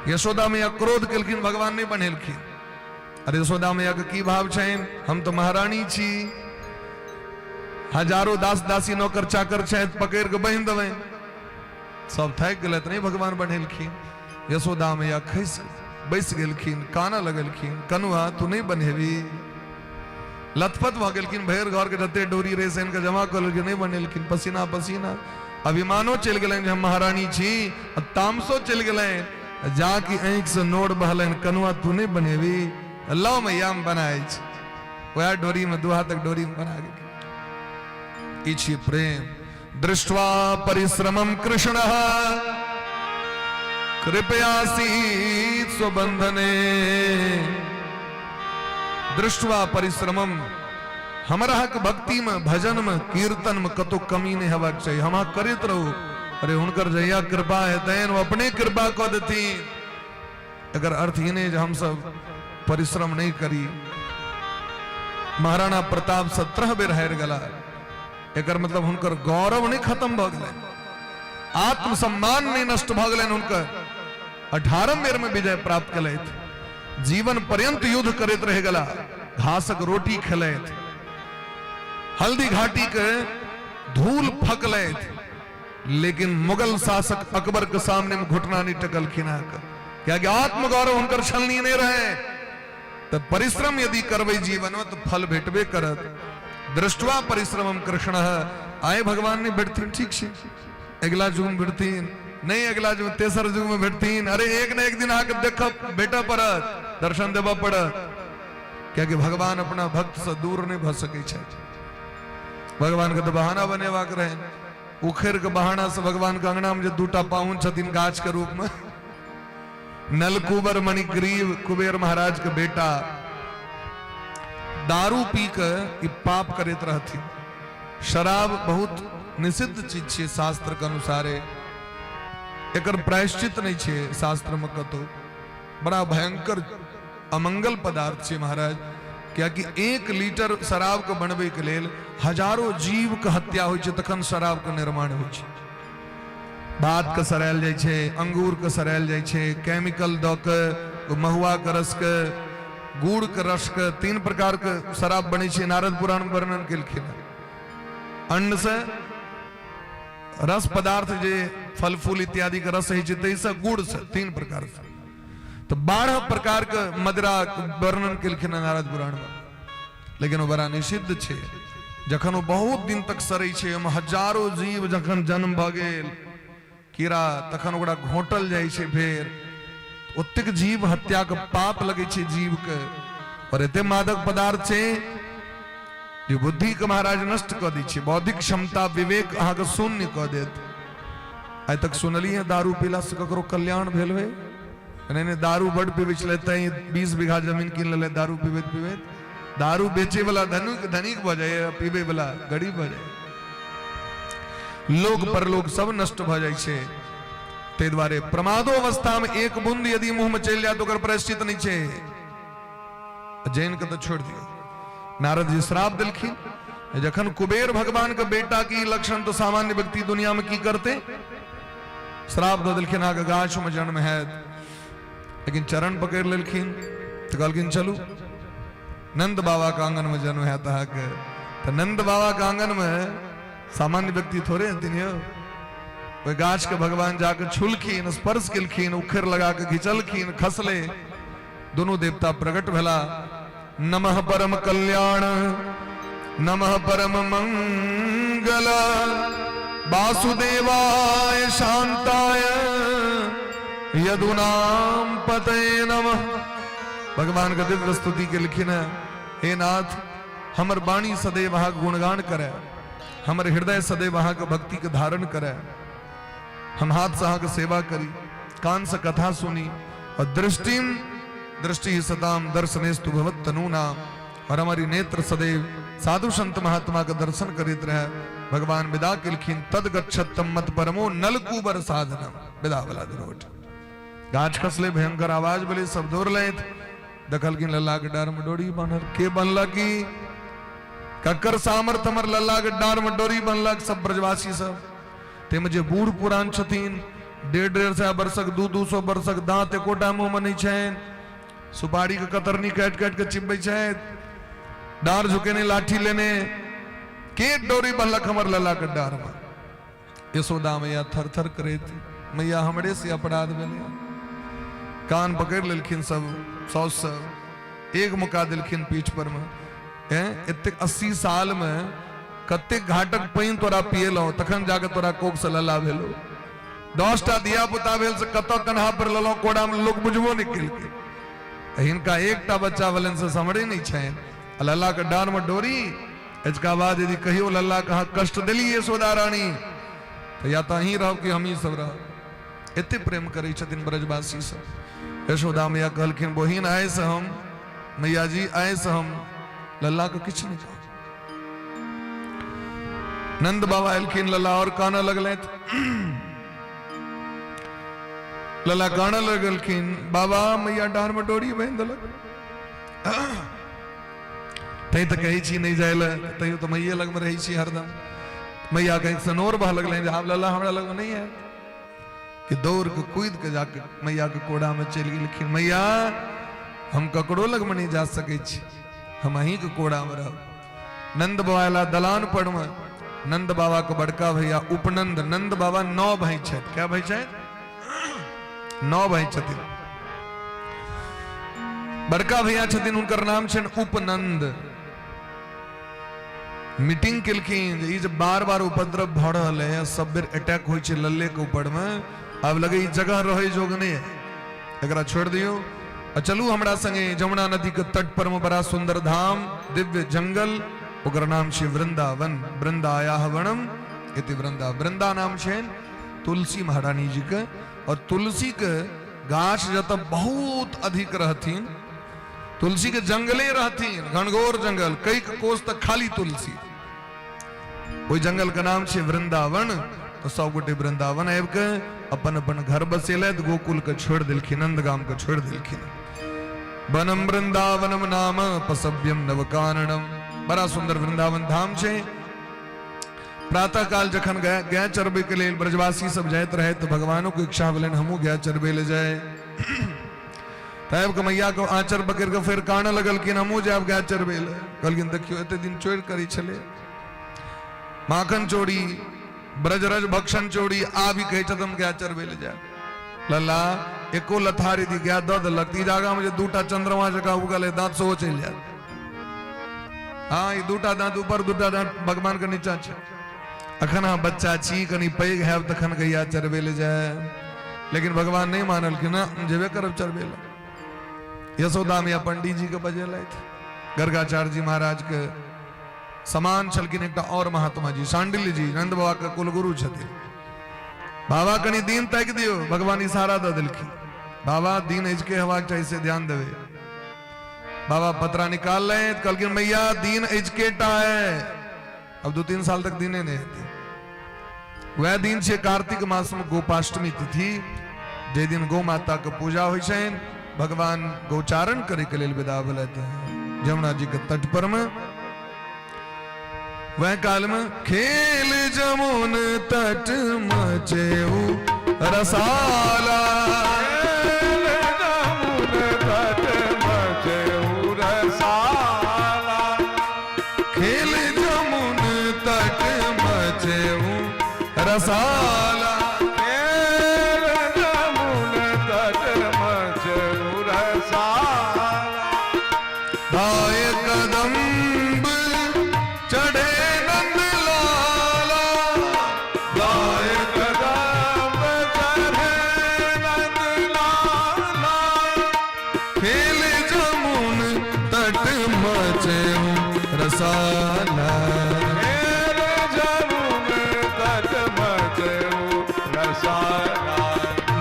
यशोदा मैया क्रोध केलखिन, भगवान नहि बन्हेलखिन। अरे यशोदा मैया के की भाव छनि, हम तऽ महारानी छी, हजारों दास दासी नौकर चाकर छथि, पकड़ि कऽ बान्हि देबनि। सब थाकि गेलथि, नहि भगवान बन्हेलखिन। यशोदा मैया खसि बैस गेलखिन, कानऽ लगलखिन, कनुआ तू नहि बन्हेबी। लथपथ भऽ गेलखिन, भरि घर के जते डोरी रहै से इनके जमा कऽ लेलखिन, नहि बनेलखिन। पसीना पसीना, अभिमानो चलि गेलनि जे हम महारानी छी, आ तामसो चलि गेलनि, जाकि आँखि से नोर बहलनि, कनुआ तू नहि बनेबी, लौ मैया हम बनाय छी। वएह डोरी में, दू हाथक डोरी में बना गेलखिन। ई छी प्रेम। दृष्ट्वा परिश्रमं कृष्ण कृपयासीत् स्वबंधने। दृष्ट्वा परिश्रमम, हमरा के भक्ति में, भजन में, कीर्तन में कतो कमी नहीं हेबाक चाही, हम करैत रहू। अरे हुनकर जहिया कृपा हेतनि ओ अपने कृपा कऽ देथिन। एकर अर्थ ई नहि जे हम सब परिश्रम नहीं करी। महाराणा प्रताप 17 बेर हारि गेला, एकर मतलब हुनकर गौरव नहीं खत्म भऽ गेलनि, आत्मसम्मान नहीं नष्ट भऽ गेलनि हुनकर। 18 बेर में विजय प्राप्त केलथि, जीवन पर्यंत युद्ध करैत रहि गेला, घासक रोटी खेलथि, हल्दी घाटी के धूल फकलथि, लेकिन मुगल शासक अकबर के सामने में घुटना नहीं टकलखिन अहाँके, कियाकि आत्मगौरव हुनकर छलनी नहीं रहे। तो परिश्रम यदि करबै जीवन में तो फल भेटबे करत। दृष्टवा परिश्रमम कृष्ण, आए भगवान नहीं भेटथिन, ठीक छै, अगिला युग में भेटथिन, नहीं अगिला युग तेसर युग में भेटथिन, अरे एक न एक दिन अहाँके देख भेटऽ पड़त, दर्शन देबऽ पड़त, कियाकि भगवान अपना भक्त से दूर नहीं भऽ सकै छथि। भगवान के तऽ बहाना बनेबाक रहनि, उखड़ के बहाना से भगवान के अंगना में जे दूटा पाहुन छथिन गाछ के रूप में, नलकुबर मणिग्रीव कुबेर महाराज के बेटा, दारू पी के ई पाप करैत रहथिन। शराब बहुत निषिद्ध चीज छै शास्त्र के अनुसारे, एकर प्रायश्चित नहीं छै शास्त्र में कतौ, बड़ा भयंकर अमंगल पदार्थ छै महाराज। कियाकि 1 लीटर शराब के बनबै के लेल हजारों जीव के हत्या होइ छै, तखन शराब के निर्माण होइ छै। भात के सरायल जाइ छै, अंगूर के सरायल जाइ छै, केमिकल दऽ के महुआ के रस के, गुड़ के रस के, 3 प्रकार के शराब बनै छै। नारद पुराण में वर्णन केलखिन हँ। अन्न से रस पदार्थ जे फल फूल इत्यादि के रस होइ छै, ताहिसँ गुड़ से, 3 प्रकार से, तो 12 प्रकार के मदिरा वर्णन केलखिन हँ नारद पुराण में। लेकिन ओ बड़ा निषिद्ध छै, जखन ओ बहुत दिन तक सड़ै छै, ओहिमे हजारो जीव जखन जन्म भऽ गेल कीड़ा, तखन ओकरा घोंटल जाइ छै, फेर ओतेक जीव हत्या के पाप लगै छै जीव के। और एते मादक पदार्थ छै जे बुद्धि के महाराज नष्ट कऽ दै छै, बौद्धिक क्षमता विवेक अहाँके शून्य कऽ देत। आइ तक सुनलियै दारू पीला से ककरो कल्याण भेल होय? नहीं नहीं, दारू बड पीबै छलै तैं 20 बीघा जमीन कीन लेलै दारू पीबैत पीबैत। दारू बेचे वाला धनिक धनिक भऽ जाइए, पीबै वाला गरीब भऽ जाइए। लोक परलोक सब नष्ट भऽ जाइ छै। ताहि दुआरे प्रमादो अवस्था में एक बूंद यदि मुंह में चलि जाय तऽ ओकर प्रायश्चित नहीं छै। जैन के तऽ छोड़ि दियौ। नारद जी श्राप देलखिन। जखन कुबेर भगवान के बेटा के ई लक्षण, तो सामान्य व्यक्ति दुनिया में की करते? श्राप दऽ देलखिन अहाँके गाछ में जन्म हैत। लेकिन चरण पकड़ि लेलखिन तऽ कहलखिन चलू नंद बाबा के आंगन में जन्म हैत अहाँके। तऽ नंद बाबा के आंगन में सामान्य व्यक्ति थोड़े हेथिन यौ। ओहि गाछ के भगवान जाके छुलखिन, स्पर्श केलखिन, उखड़ लगा के घिचलखिन, खसले, दोनों देवता प्रकट भेला। नमः परम कल्याण नमः परम मंगल वासुदेवाय शांताय यदुनाम पतये नमः। भगवान के दिव्य स्तुति के लिखिन है, हे नाथ हमर वाणी सदैव अहाँ के गुणगान करे, हमर हृदय सदैव अहाँ के भक्ति के धारण करे, हम हाथ से अहाँ के सेवा करी, कान से कथा सुनी, और दृष्टि दृष्टि सताम दर्शनेस्तु भवत तनूनाम, और हमारी नेत्र सदैव साधु संत महात्मा का दर्शन करित रहे। भगवान विदा केलखिन, तद गच्छतम मत परमो नलकूबर साधनम। विदा वाला दुरोट गाछ खसले, भयंकर आवाज भेलै, सब दौड़लथि, देखलखिन लल्ला के डार में डोरी बान्हल। के बनलक की ककर सामर्थ हमर लल्ला के डार में डोरी बनलक? सब ब्रजवासी सब, ताहिमे जे बूढ़ पुरान छथिन डेढ़ डेढ़ सए वर्षक, दू दू सए वर्षक दाँत एकोटा मुँहमे नहि छनि, सुपारीके कतरनी काटि काटि कऽ चिबबै छथि, डाँर झुकेने लाठी लेने, के डोरी बहलक हमर ललाके डाँरमे? यशोदा मैया थर थर करैत, मैया हमरे से अपराध भेलै। कान पकड़ि लेलखिन सब साउस सब, एक मुका देलखिन पीठ पर में। एतेक 80 साल में कतेक घाटक पानि तोरा पिएलहुँ तखन जाके तोरा कोख से लला भेलो। 10टा धिया पुता भेल से कतऽ कन्हा पर लेलहुँ कोड़ा में, लोक बुझबो नहि केलकै। हिनका एकटा बच्चा भेलनि से सम्हरे नहि छनि, आ लल्ला के डाँड़ में डोरी। एजका बाद यदि कहियो लल्ला के अहाँ कष्ट देलियै यशोदा रानी, तऽ या तऽ अहीं रहब कि हमहीं सब रहब। एते प्रेम करै छथिन ब्रजवासी सब। यशोदा मैया कहलखिन, बहिन आइ से हम, मैया जी आइ से हम लल्ला के किछु नहि कहब। नंद बाबा एलखिन, लल्ला और कानऽ लगलथि। लल्ला कानऽ लगलखिन, बाबा मैया डाँड़ में डोरी बान्हि देलक। तैं तऽ कहै छी नहि जाय लए, तैयो तऽ मैये लगमे रहै छी हरदम। मैया के आँखिसँ नोर बहऽ लगलनि जे आब लल्ला हमरा लगमे नहि आयत, कि दौड़ के कूदि के जाके मैया के कोड़ा में चलि गेलखिन। मैया हम ककरो लगमे नहि जा सकै छी, हम अहींके कोड़ा में रहब। नंद बाबा अयला दलान पर में। नंद बाबा के बड़का भैया उपनंद, नंद बाबा 9 भाई छथि। क्या भाई छथि? 9 भाई छथिन। बड़का भैया छथिन, हुनकर नाम छनि उपनंद। मीटिंग केलखिन जे ई जे बार बार उपद्रव भऽ रहल है, सब बेर अटैक होइ छै लल्ले के ऊपर में, आब लगे ई जगह रहै जोग नहि है, एकरा छोड़ि दियौ आ चलू हमरा संगे जमुना नदी के तट पर में बड़ा सुंदर धाम, दिव्य जंगल, ओकर नाम छै वृंदावन। वृंदायाह वनम इति वृंदा। वृंदा नाम छै तुलसी महारानी जी के, और तुलसी के गाछ जतऽ बहुत अधिक रहथिन, तुलसी के जंगले रहथिन, घनघोर जंगल, कई कोस तक खाली तुलसी, ओहि जंगल के नाम छै वृंदावन। तो सब गोटे वृंदावन आबि के अपन अपन घर बसेलथि, गोकुल के छोड़ि देलखिन, नंदगाम के छोड़ि देलखिन। वनम वृंदावनम नाम पसव्यम नवकाननम। बड़ा सुंदर वृंदावन धाम छै। प्रातः काल जखन गाय गाय चरबै के लेल ब्रजवासी सब जाइत रहे तऽ भगवानों के इच्छा भेलनि हमहूँ गाय चरबै लए जाय। तब के मैया के आँचर पकड़ि कऽ फेर कानऽ लगलखिन, हमहूँ जायब गाय चरबै लए। कहलखिन देखियौ एते दिन चोरि करै छलै, माखन चोरी, ब्रजरज भक्षण चोरी, आब ई कहै छथि हम गाय चरबै लए जायब। लल्ला एको लथार यदि गाय दऽ देलक तऽ ई आगाँ मे जे दूटा चंद्रमा जकाँ उगल है दाँत सेहो चलि जायत। हाँ, ई दूटा दाँत ऊपर दूटा दाँत भगवान के नीचा छै। अखन अहाँ बच्चा छी, कनि पैघ हैब तखन गैया चरबै लए जायब। लेकिन भगवान नहि मानलखिन, ना हम जेबे करब चरबै लए। यशोदा मैया पंडित जी के बजेलथि, गर्गाचार्य जी महाराज के समान छलखिन एकटा और महात्मा जी, शांडिल्य जी, नंद बाबा के कुलगुरु छथिन। बाबा कनि दिन ताकि दियौ, भगवान इशारा दऽ देलखिन, बाबा दिन अजके हेबाक चाही से ध्यान देबै। बाबा पतरा निकाल रहे हैं, कहलखिन मैया दिन अजके टा है, अब 2-3 साल तक दिने नहीं हेतै। वह दिन छै कार्तिक मास में गोपाष्टमी तिथि, जे दिन गौ माता के पूजा होइ छनि, भगवान गौचारण करे के लेल विदा भेलथि जमुना जी के तट पर में। वह काल में खेल जमुन तट मचेऊ रसाला, खेल जमुन तट मचेऊ रसाला, खेल जमुन तट मचेऊ रसाला, खेल जमुन तट मचेऊ रसाला, दाय कदम्ब चढ़े नंद लाला, दाय कदम्ब चढ़े नंद लाला, खेल जमुन तट मचेऊ रसाला, खेल जमुन तट मचेऊ रसाला,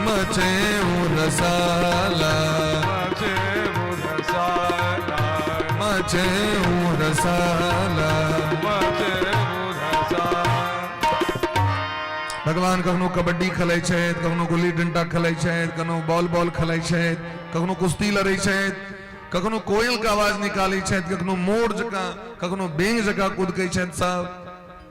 मचेऊ रसाला, मचेऊ रसाला, मचेऊ रसाला, मचेऊ रसाला। भगवान कखनो कबड्डी खेलै छथि, कखनो गुल्ली डंडा खेलै छथि, कखनो बॉल बॉल खेलै छथि, कखनो कुश्ती लड़ै छथि, कखनो कोयल के आवाज निकालै छथि, कखनो मोर जकाँ, कखनो बेंग जकाँ कुदकै छथि सब।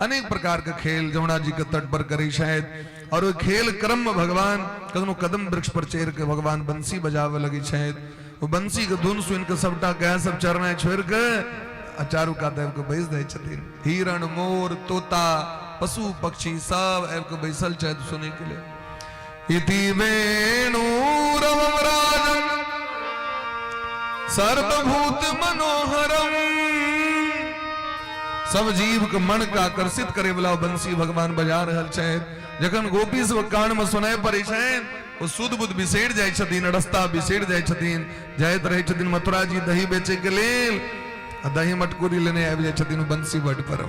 अनेक प्रकार के खेल जमुना जी के तट पर करै छथि। और ओहि खेल क्रम में भगवान कखनो कदम वृक्ष पर चढ़ि के भगवान बंसी बजाबे लगै छथि। ओ बंसी के धुन सुनि के सबटा गाय सब चरनाइ छोड़ि के आ चारू कात आबि के बैस जाइ छथिन। हिरण, मोर, तोता, पशु पक्षी सब आबि के बैसल छथि सुनै के लेल। इति वेणुरवं राजन् सर्वभूत मनोहरम। सब जीव के मन के आकर्षित करे वाला बंसी भगवान बजा रहल छथि। जखन गोपी सब कान में सुनाय पड़ै छनि, ओ सुध बुध बिसरि जाइ छथिन, रस्ता बिसरि जाइ छथिन। जाइत रहै छथिन मथुरा जी दही बेचे के लेल आ दही मटकुरी लेने आबि जाइ छथिन बंसी बट पर।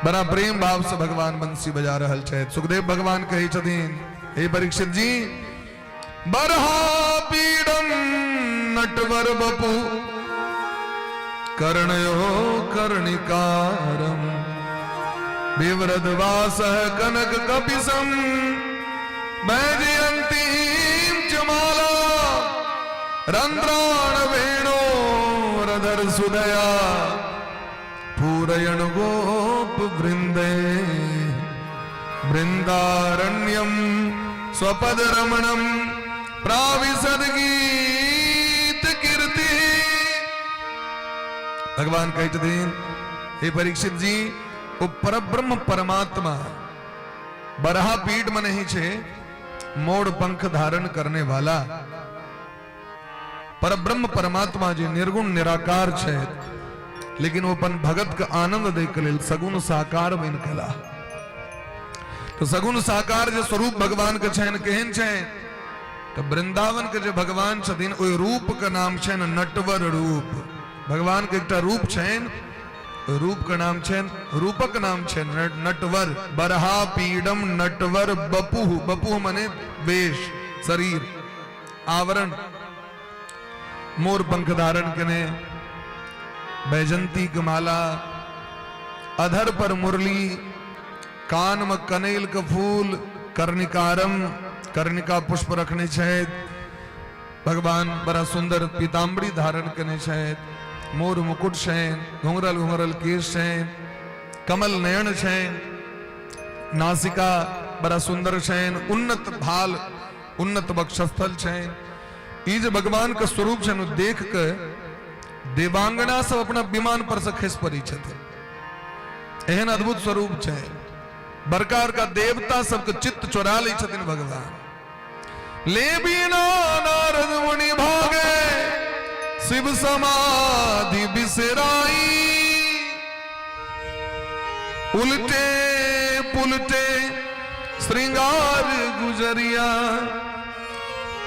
बड़ा प्रेम भाव से भगवान बंसी बजा रहल छथि। सुखदेव भगवान कहै छथिन, हे परीक्षित जी, बरहा पीडम नटवर बपु कर्णयो कर्णिकारम विव्रतवासः कनक कपिसम वैजयंतीं च माला रंध्राण वेणो रधर सुदया पूरयण गोप वृंदे वृंदारण्यम स्वपद रमणम प्राविशद गीत कीर्ति। भगवान कहै छथिन, हे परीक्षित जी, ओ परब्रह्म परमात्मा बरहा पीठ में नहीं छे, मोड़ पंख धारण करने वाला परब्रह्म परमात्मा जे निर्गुण निराकार छे, लेकिन वो अपन भगत के आनंद दे के लेल सगुण साकार बन गेला। तो सगुण साकार जे स्वरूप भगवान के छनि केहन छनि? तो वृंदावन के जे भगवान छथिन ओहि रूप के नाम छनि नटवर रूप। भगवान के एकटा रूप छनि, रूप के नाम छनि, रूपक नाम छनि नटवर। बरहा पीडम नटवर बपुह, बपुह मने वेश, शरीर, आवरण, मोर पंख धारण केने, बैजंती के माला, अधर पर मुरली, कान में कनेल के फूल, कर्णिकारम, कर्णिका पुष्प रखने छथि भगवान। बड़ा सुंदर पीताम्बरी धारण केने छथि, मोर मुकुट छनि, घुंघरल घुंघरल केश छनि, कमल नयन छनि, नासिका बड़ा सुंदर छनि, उन्नत भाल, उन्नत वक्षस्थल छनि। ई जे भगवान के स्वरूप छनि देख के देवांगना सब अपना विमान पर से खसि पड़ै छथिन। एहन अद्भुत स्वरूप छै। बड़का बड़का देवता सबके चित्त चोरा लै छथिन भगवान। ले बिना नारद मुनि भागे शिव समाधि बिसराई, उलटे पुलटे श्रृंगार गुजरिया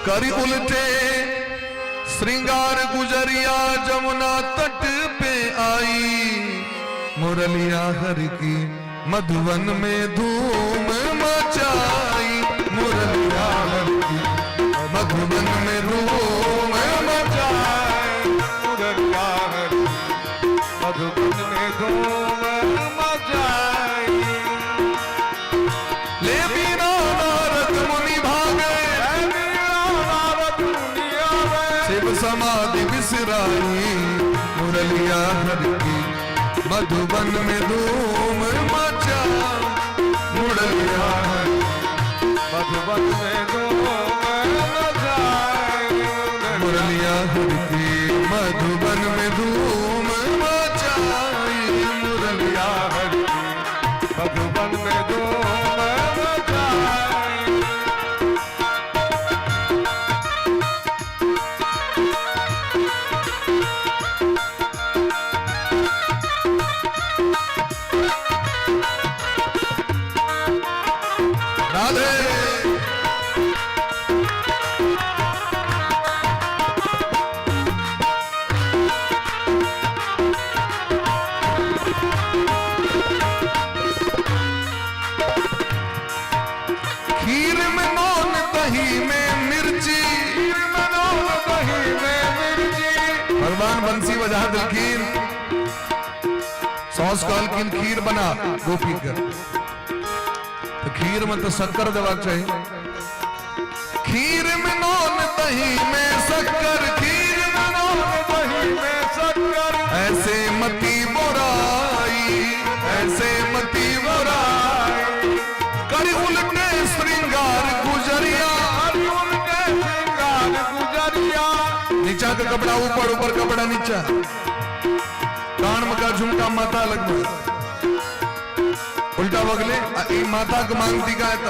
करी, उलटे श्रृंगार गुजरिया जमुना तट पे आई, मुरलिया हर की मधुवन में धूम मचाई, मुरलिया हर की मधुवन में धूम मचाई, मुरलिया हर की मधुबन में धूम मचाई। ले बिना नारद मुनि भागे, नारद मुनि आवे, शिव समाधि बिसराई, मुरलिया हर की मधुबन में धूम मचा, मुरलिया हर मधुबन में धूम मचाई, मुरलिया हर की मधुबन में धूम मचाई, मुरलिया हर की मधुबन में धूम मचाई। राधे। खीर में नून दही में मिर्ची, खीर में नून दही में मिर्ची, भगवान बंसी बजा दिलखिन, सॉस कहलखिन खीर बना गोपी के, तो खीर में तो शक्कर देबाक चाही। खीर में नून दही में शक्कर, खीर में नून दही में शक्कर, ऐसे मती बोराई, नीचा के कपड़ा ऊपर, ऊपर कपड़ा नीचा, कान में का झुमका माथा लगमे, उल्टा बगले। आ ई माथा के मांग टीका है त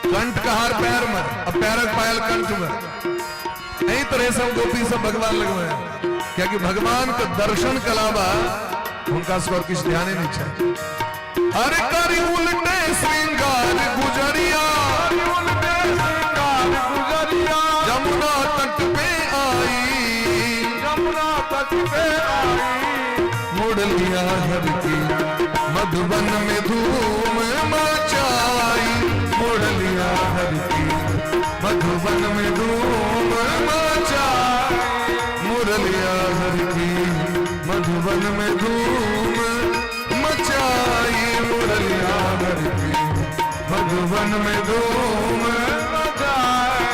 कंठ का हार पैर में, आ पैरक पायल कंठ में। यही तरह सब गोपी सब भगवान लगवे, क्योंकि भगवान के दर्शन के अलावा उनका और किछु ध्यान ही नहीं चाहिए। अरे करी उल्टे श्रृंगार गुजरिया, उल्टे श्रृंगार गुजरिया, जमुना तट पे आई, यमुना तट पे आई, मुरलिया हर की मधुबन में धूम मचाई, मुरलिया हर की मधुबन में धूम मचाई, मुरलिया हर की मधुबन में धूम मचाई, मुरलिया हर की मधुबन में धूम मचाई।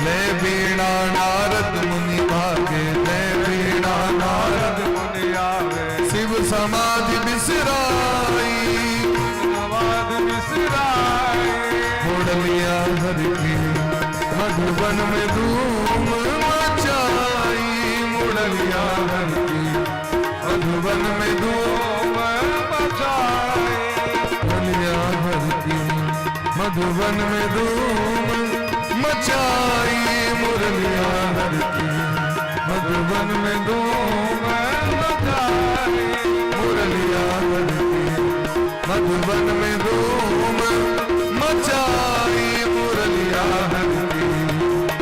ले बीणा नारद मुनि भागे, ले बीणा नारद मुनि आवे, शिव समाधि बिसराई, नवाद बिसराई, मुरलिया हर की मधुबन में धूम मचाई, मुरलिया हर की मधुबन में धूम मचाई, मुरलिया हर की मधुबन में धूम मचाई, मुरलिया हर की मधुबन में धूम मचाई, मुरलिया हर की मधुबन में धूम मचाई, मुरलिया हर की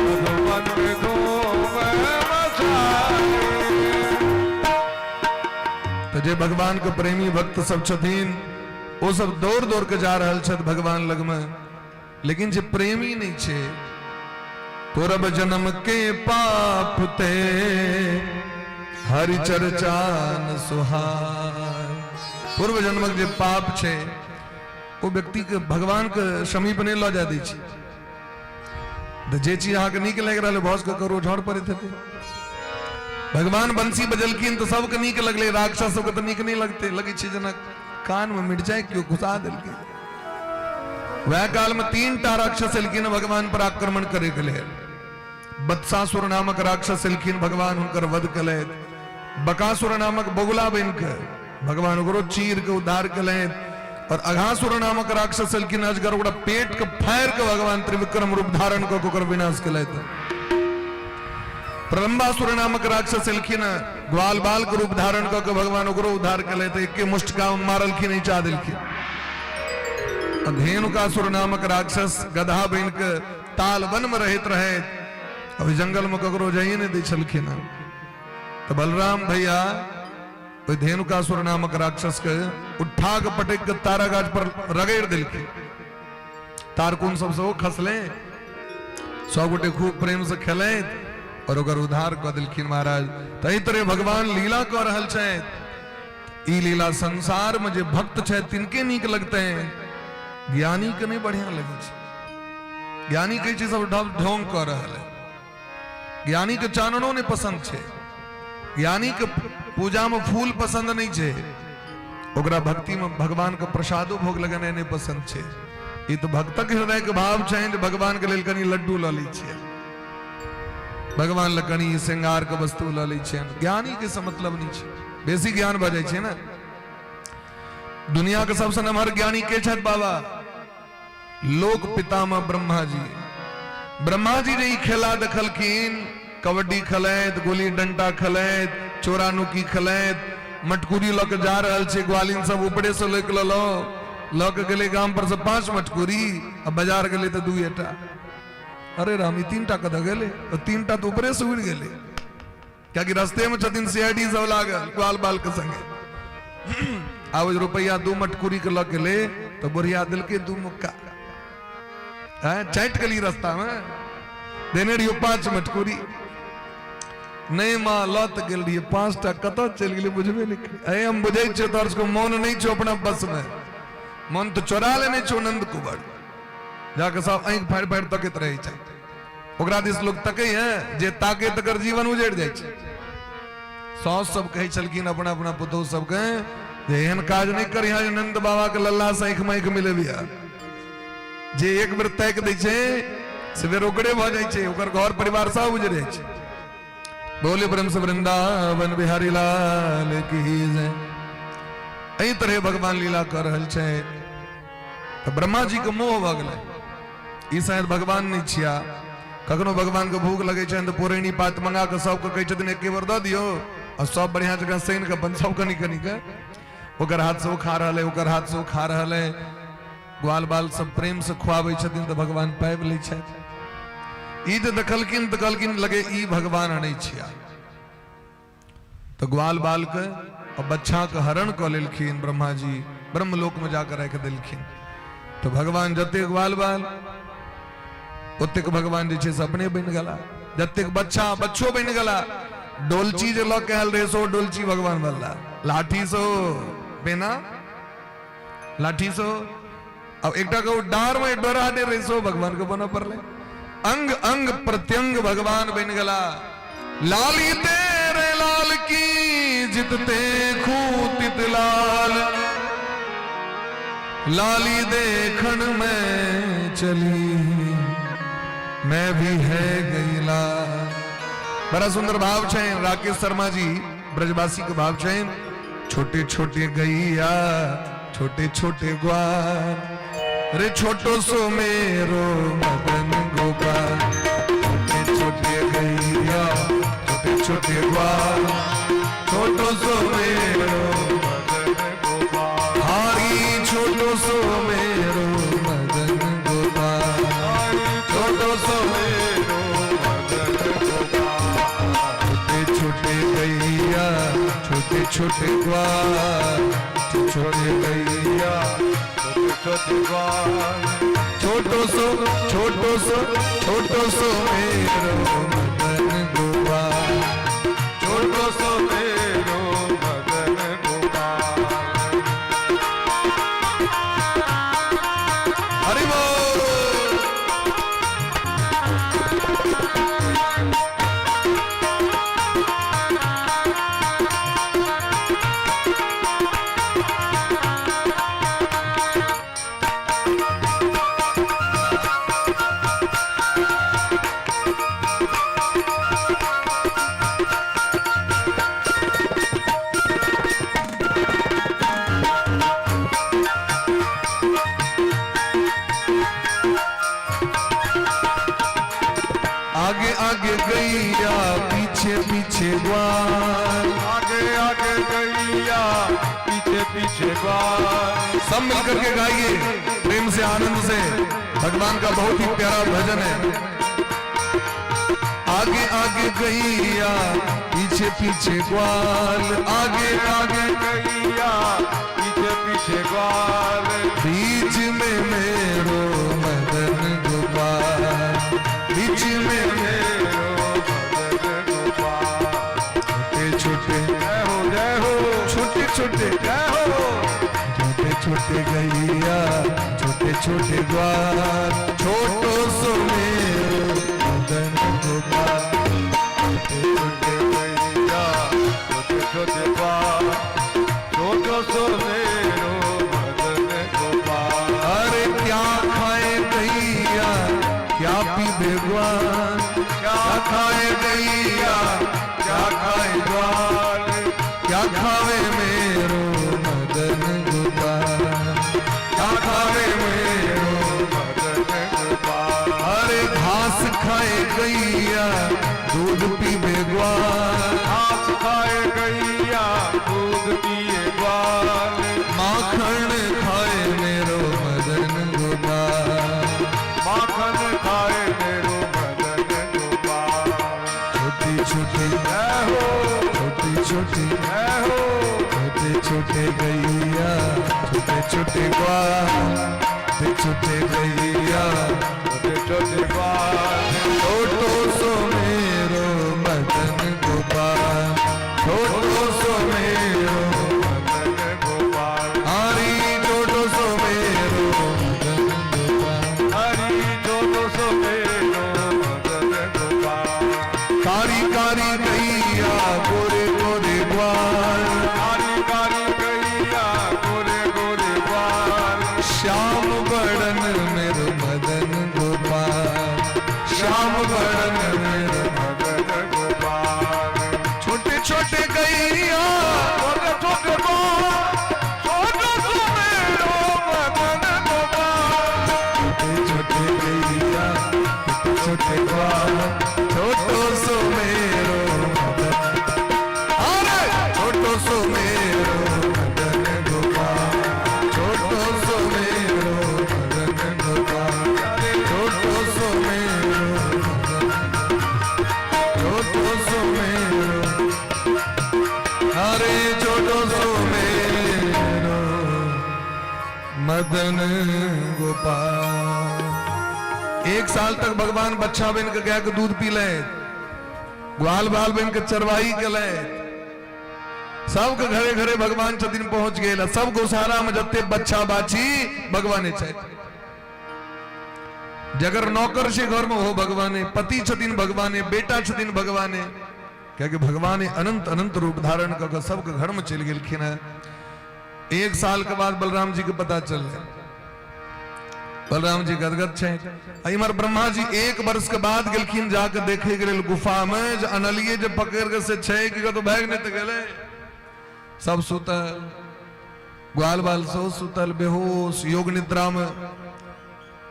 मधुबन में धूम मचाई। तऽ जे भगवान के प्रेमी भक्त सब छथिन ओ सब दौड़ दौड़ के जा रहल छथि भगवान लगमे, लेकिन जे प्रेमी नहीं छे, पूर्व जन्म के पाप ते हरि चर्चा न सुहाय। पूर्व जन्मक जे पाप छे ओ व्यक्ति के भगवान के समीप नहीं लऽ जाय दै छै। तऽ जे चीज अहाँके नीक लागि रहल भऽ सकै ककरो झड़ पड़ैत हेतै। भगवान बंसी बजलखिन तऽ सबके नीक लगलै, राक्षस सबके तऽ नीक नहि लगतै, लगै छै जेना कान में मिरचाइ केओ घुसा देलकै। वएह काल में 3 टा राक्षस एलखिन भगवान पर आक्रमण करे के लेल। बत्सासुर नामक राक्षस एलखिन, भगवान हुनकर वध केलथि। बकासुर नामक बगुला बनि के भगवान ओकरो चीर के उद्धार केलथि। और अघासुर नामक राक्षस एलखिन अजगर, ओकरा पेट के फाड़ि के भगवान त्रिविक्रम रूप धारण कऽ के ओकर विनाश केलथि। प्रलंबासुर नामक राक्षस एलखिन, ग्वाल बाल के रूप धारण कऽ के भगवान ओकरो उद्धार केलथि, एके मुष्टिका मारलखिन, नीचा देलखिन। धेनुकासुर नामक राक्षस गधा बनि के ताल वन में रहैत रहे, अभी जंगल में ककरो जाइए नहीं दै छलखिन। तऽ बलराम भैया ओहि धेनुकासुर नामक राक्षस के उठा के पटक के तारा गाछ पर रगड़ि देलखिन। तारकुन सब सेहो खसले, सब गोटे खूब प्रेम से खेलैत और ओकर उद्धार कऽ देलखिन महाराज। तही तरह भगवान लीला कऽ रहल छथि। ई लीला संसार में जे भक्त छथि तिनके नीक लगते, ज्ञानी के नहीं बढ़िया लगै छै। ज्ञानी कहै छै सब ढब ढोंग कऽ रहल है। ज्ञानी के चाननो नहीं पसंद छै, ज्ञानी के पूजा में फूल पसंद नहीं छै, ओकरा भक्ति में भगवान के प्रसादो भोग लगेनाइ नहीं पसंद छै। ई तऽ भक्तक हृदय के भाव छै जे भगवान के लेल कनि लड्डू लऽ लै छियै, भगवान लए कनि श्रृंगार के वस्तु लऽ लै छियनि। ज्ञानी के से मतलब नहीं छै, बेसी ज्ञान भऽ जाइ छै ने। दुनिया के सबसे नमहर ज्ञानी के छथि बाबा? लोक पितामह ब्रह्मा जी। ब्रह्मा जी जे ई खेला देखलखिन, कबड्डी खेलैत, गोली डंटा खेलैत, चोरा नुकी खेलैत, मटकुरी लऽ के जा रहल छै, ग्वालिन सब ऊपरे से लऽ के लऽ लऽ के गेलै गाम पर से 5 मटकुरी आ बाजार गेलै तऽ 2टा। अरे राम, ई 3टा कतऽ गेलै? तऽ 3टा तऽ ऊपरे से उड़ि गेलै, कियाकि रस्ते में छथिन सीआईडी सब लागल ग्वाल बाल के संगे। आब रुपैआ 2 मटकुरी के लऽ गेलै तऽ बुढ़िया देलकै 2 मुक्का, चाटि गेली रास्ता में, देने रहियो 5 मटकुरी, नहीं माँ लऽ तऽ गेल रहियै 5टा, कतऽ चलि गेलै बुझबे नहि केलियै। अरे हम बुझै छियौ तोहर सबके मोन नहि छौ अपना बस में, मोन तऽ चोरा लेने छौ नंद कुंवर, जाके सब आँखि फाड़ि फाड़ि तकैत रहै छै, ओकरा दिस लोक तकै है, जे ताके तकर जीवन उजड़ि जाइ छै। साउस सब कहै छलखिन अपना अपना पुतोहु सबके जे एहन काज नहि करिहा जे नंद बाबा के लल्ला से आँखि माँखि मिलेबिहा, जे एक बेर ताकि दै छै से बेर ओकरे भऽ जाइ छै, ओकर घर परिवार सब उजड़ि जाइ छै। बोले प्रेम से वृंदावन बिहारी लाल की जय। एहि तरह भगवान लीला कर रहल छै। तऽ ब्रह्मा जी के मोह भऽ गेलै, ई शायद भगवान नहि छिया। कखनो भगवान के भूख लगै छनि तऽ पुरैनी पात मंगा कऽ सबके कहै छथिन एके बेर दऽ दियौ, आ सब बढ़िया जकाँ सैन कऽ अपन सब कनि कनि कऽ ओकर हाथ से ओ खा रहल है, ओकर हाथ से ओ खा रहल है। ग्वाल बाल सब प्रेम से खुआबै छथिन तऽ भगवान पाबि लै छथि। ई जे देखलखिन तऽ कहलखिन लगे ई भगवान नहि छिया। तऽ ग्वाल बाल के आ बच्चा के हरण कऽ लेलखिन ब्रह्मा जी, ब्रह्मलोक में जाकर राखि देलखिन। तऽ भगवान जतेक ग्वाल बाल ओतेक भगवान जे छै से अपने बनि गेला, जतेक बच्चा बच्चो बनि गेला। डोलची जे लऽ के आयल रहे सो डोलची भगवान बनला, लाठी सो बेना लाठी सो, अब एकटा के डार में डोरा दे रहे सो भगवान के बनऽ पड़लै। अंग अंग प्रत्यंग भगवान बनि गेला। लाली तेरे लाल की जितते खूतित लाल, लाली देखन में चली मैं भी है गई लाल। बड़ा सुंदर भाव छै राकेश शर्मा जी ब्रजवासी के भाव छै। छोटे छोटे गैया छोटे छोटे ग्वाल, रे छोटो सो मेरो मदन गोपाल। छोटे छोटे गैया छोटे छोटे ग्वाल, छोटो सो मेरो मदन गोपाल। हारी छोटो सो मेरो मदन गोपाल, छोटो सो मेरो मदन गोपाल। छोटे छोटे गैया छोटे छोटे ग्वाल, छोटे गैया छोटे छोटे ग्वाल, छोटो सो छोटो सो छोटो सो मेरो मदन गोपाल, छोटो सो मेरो मदन गोपाल। हरि बोल। आगे आगे गैया पीछे पीछे ग्वाल, आगे आगे गैया पीछे पीछे ग्वाल। सब मिलकर के गाइए प्रेम से आनंद से, भगवान का बहुत ही प्यारा भजन है। आगे आगे गैया पीछे पीछे ग्वाल, आगे आगे गैया पीछे पीछे ग्वाल, बीच में मेरो मदन गोपाल, बीच में मेरो मदन गोपाल। छोटे छोटे जय हो जय हो, छोटे छोटे जय हो, छोटे छोटे गैया छोटे छोटे ग्वाल, छोटो सो मेरो मदन गोपाल। छोटे छोटे गैया छोटे छोटे ग्वाल, छोटो सो मेरो मदन गोपाल। अरे क्या खाए गैया क्या पीबे ग्वाल, क्या खाए गैया क्या खाए ग्वाल, क्या खावे मेरो मदन गोपाल, क्या खावे मेरो मदन गोपाल। अरे घास खाए गैया दूध पीबे ग्वाल, घास खाए गैया दूध पिए ग्वाल, माखन खाए मेरो मदन गोपाल, माखन खाए मेरो मदन गोपाल। छोटी छोटी जय हो छोटी छोटी जय हो, छोटे छोटे गैया छोटे छोटे ग्वाल, छोटे छोटे गैया छोटे छोटे ग्वाल, छोटो सो मेरो मदन गोपाल, छोटो सो मेरो मदन गोपाल। हरी छोटो सो मेरो मदन गोपाल। हरि छोटो सो मेरो मदन गोपाल। कारी कारी गैया गोरे गोरे ग्वाल, कारी कारी गैया गोरे गोरे ग्वाल, श्याम बड़न मेरो मदन गोपाल, श्याम बड़न मेरो मदन गोपाल। मदन गोपाल। एक साल तक भगवान बच्चा बन के गाय के दूध पी ले, ग्वाल बाल बन के चरवाही के ले, सबके घरे घरे भगवान छथिन पहुंच गेल। सब गौशाला में जते बच्चा बाछी भगवाने छथि। जगर नौकर छै घर में हो भगवाने, पति छथिन भगवाने, बेटा छथिन भगवाने, कियाकि भगवान अनंत अनंत रूप धारण कऽ के सबके घर में चलि गेलखिन हेँ। एक साल के बाद बलराम जी के पता चल, बलराम जी गदगद छै। इम्हर ब्रह्मा जी एक वर्ष के बाद गेलखिन जाके देखे के लेल गुफा में, जे अनलिए जे पकड़ के से छै कि कतौ भागि नहि तऽ गेलै। सब सुतल, ग्वाल बाल सेहो सुतल बेहोश योग निद्रा में,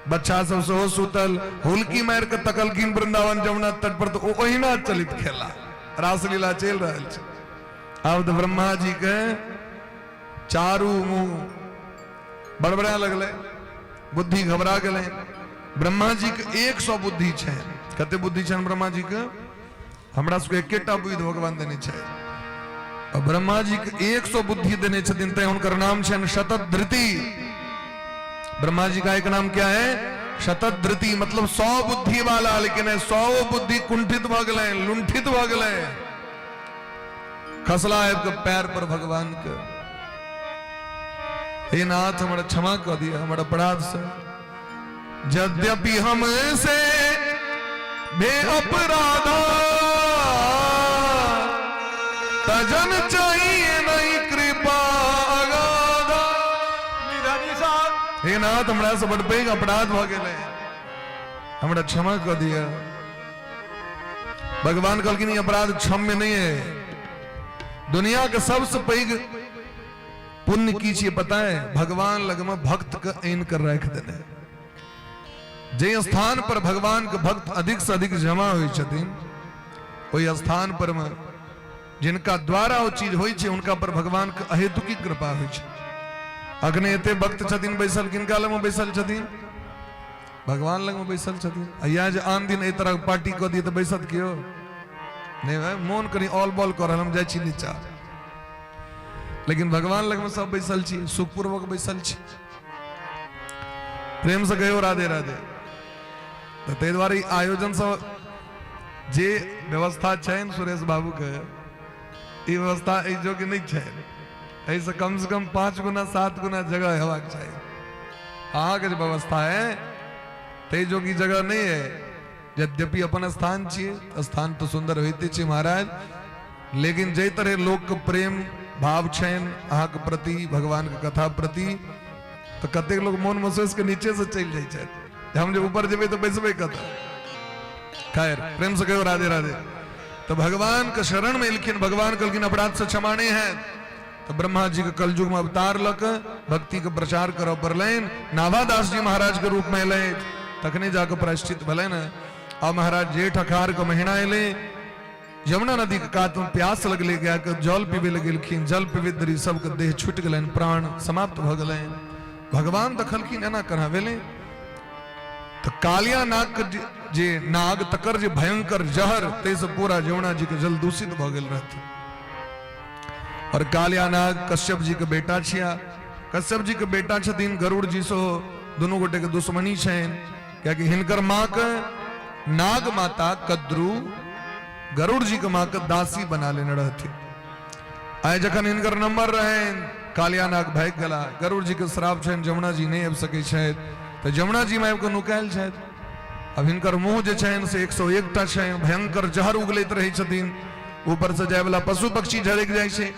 बच्चा सब सेहो सुतल। हुलकी मारि के तकलखिन वृंदावन जमुना तट पर तऽ ओ ओहिना चलित खेला रासलीला चलि रहल छै। आब तऽ ब्रह्मा जी के चारू मुंह बड़बड़ा लगलै, बुद्धि घबरा गेलै। ब्रह्मा जी के 100 बुद्धि छै। कते बुद्धि छनि ब्रह्मा जी के? हमरा सबके एकेटा बुद्धि भगवान देने छै, आ ब्रह्मा जी के 100 बुद्धि देने छथिन, तैं हुनकर नाम छनि शतधृति। ब्रह्मा जी का एक नाम क्या है? शतधृति, मतलब 100 बुद्धि वाला। लेकिन 100 बुद्धि कुंठित भऽ गेलै, लुंठित भऽ गेलै। खसला आबि के पैर पर भगवान के, हे नाथ हमरा क्षमा कऽ दिअ हमर अपराध से। यद्यपि हम से बे अपराधा, तजन चाहिए नहीं कृपा अगाधा। हे नाथ हमरा से बड़ पैघ अपराध भऽ गेलै, हमरा क्षमा कऽ दिअ। भगवान कहलखिन ई अपराध क्षम्य नहीं है। दुनिया के सबसे पैघ पुण्य की छियै पता है? भगवान लग में भक्त के आनि कर राखि देने। जे स्थान पर भगवान के भक्त अधिक से अधिक जमा होइ छथिन, ओहि स्थान पर में जिनका द्वारा ओ चीज होइ छै, हुनका पर भगवान के अहेतुकी कृपा होइ छै। अखने एते भक्त छथिन बैसल, किनका लग में बैसल छथिन? भगवान लग में बैसल छथिन। आ इएह जे आन दिन एहि तरहक पार्टी कऽ दिए तऽ बैसत केओ नहि भाई, मोन कनि ऑल बॉल कऽ रहल, हम जाइ छी नीचा। लेकिन भगवान लग में सब बैसल छी, सुखपूर्वक बैसल छी। प्रेम से कहियो राधे राधे। तऽ ताहि दुआरे ई आयोजन सब जे व्यवस्था छनि सुरेश बाबू के, ई व्यवस्था एहि योग्य नहि छनि। एहिसँ कम से कम 5 गुना 7 गुना जगह हेबाक चाही। अहाँके जे व्यवस्था है ताहि जोगी जगह नहीं है। यद्यपि अपन स्थान छियै, स्थान तऽ सुन्दर होइते छै महाराज, लेकिन जाहि तरह लोकके प्रेम भाव छनि अहाँके प्रति, भगवानके कथा प्रति, तऽ कतेक लोक मोन महसूस के नीचे से चलि जाइ छथि, हम जे ऊपर जेबै तऽ बैसबै कतऽ। खैर, प्रेम से कहियो राधे राधे। तऽ भगवान के शरण में एलखिन, भगवान कहलखिन अपराध से क्षमा नहीं है। तऽ ब्रह्मा जी के कलयुग में अवतार लऽ कऽ भक्ति के प्रचार करऽ पड़लनि। नाभादास जी महाराज के रूप में एलै, तखने जाकऽ प्रायश्चित भेलनि। आ महाराज जेठ अखार के महीना एलै, यमुना नदी के कात में प्यास लगले, गाय के जल पीबे लए गेलखिन। जल पीबैत देरी सबके देह छूटि गेलनि, प्राण समाप्त भऽ गेलनि। भगवान देखलखिन एना केना भेलै, तऽ कालिया नाग के जे नाग तकर जे भयंकर जहर, ताहिसँ पूरा यमुना जी के जल दूषित भऽ गेल रहथिन। और कालिया नाग कश्यप जी के बेटा छिया, कश्यप जी के बेटा छथिन गरुड़ जी सो दुनू गोटे के दुश्मनी छनि, कियाकि हिनकर माँ के नाग माता कद्रू गरुड़ जी के माँ के दासी बना लेने रहथिन। आइ जखन हिनकर नंबर रहनि, कालिया नाग भागि गेला। गरुड़ जी के श्राप छनि जमुना जी नहि आबि सकै छथि, तऽ जमुना जी मे आबि कऽ नुकायल छथि। अब हिनकर मुँह जे छनि से 101टा छनि, भयंकर जहर उगलैत रहै छथिन, ऊपर से जाय वाला पशु पक्षी झरकि जाइ छै।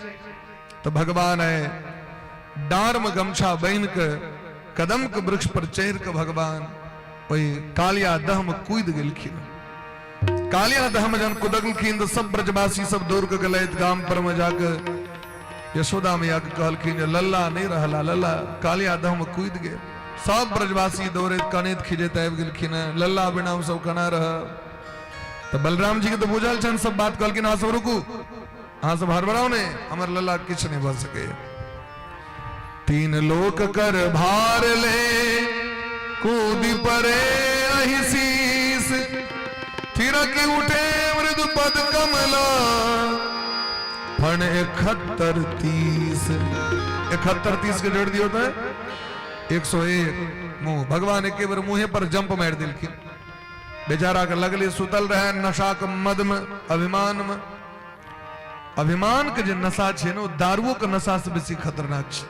तऽ भगवान आइ डाँर में गमछा बान्हि के कदम के वृक्ष पर चढ़ि के भगवान ओहि कालिया दह में कूदि गेलखिन। कालिया दह में जहन कुदलखिन तऽ सब ब्रजवासी सब दौड़ के गेलथि गाम पर में जाके यशोदा मैया के कहलखिन जे लल्ला नहीं रहला, लल्ला कालिया दह में कूदि गेल। सब ब्रजवासी दौड़ैत कनैत खिजैत आबि गेलखिन हेँ, लल्ला बिना हम सब केना रहब। तऽ बलराम जी के तऽ बुझल छनि सब बात, कहलखिन अहाँ सब रुकू, अहाँ सब हड़बड़ाउ नहि, हमर लल्ला किछु नहि भऽ सकैए। तीन लोक कर भार ले कूदि परे अहि शीस, थिरक उठे मृदु पद कमला फण 71 30। 71 30 के जोड़ दियो तो 101 मुंह। भगवान एके बेर मुंहे पर जंप मारि देलखिन। बेचारा के लगले सुतल रहे नशा के मद में, अभिमान में। अभिमान के जे नशा छै ने, ओ दारुओ के नशा से बेसी खतरनाक छै।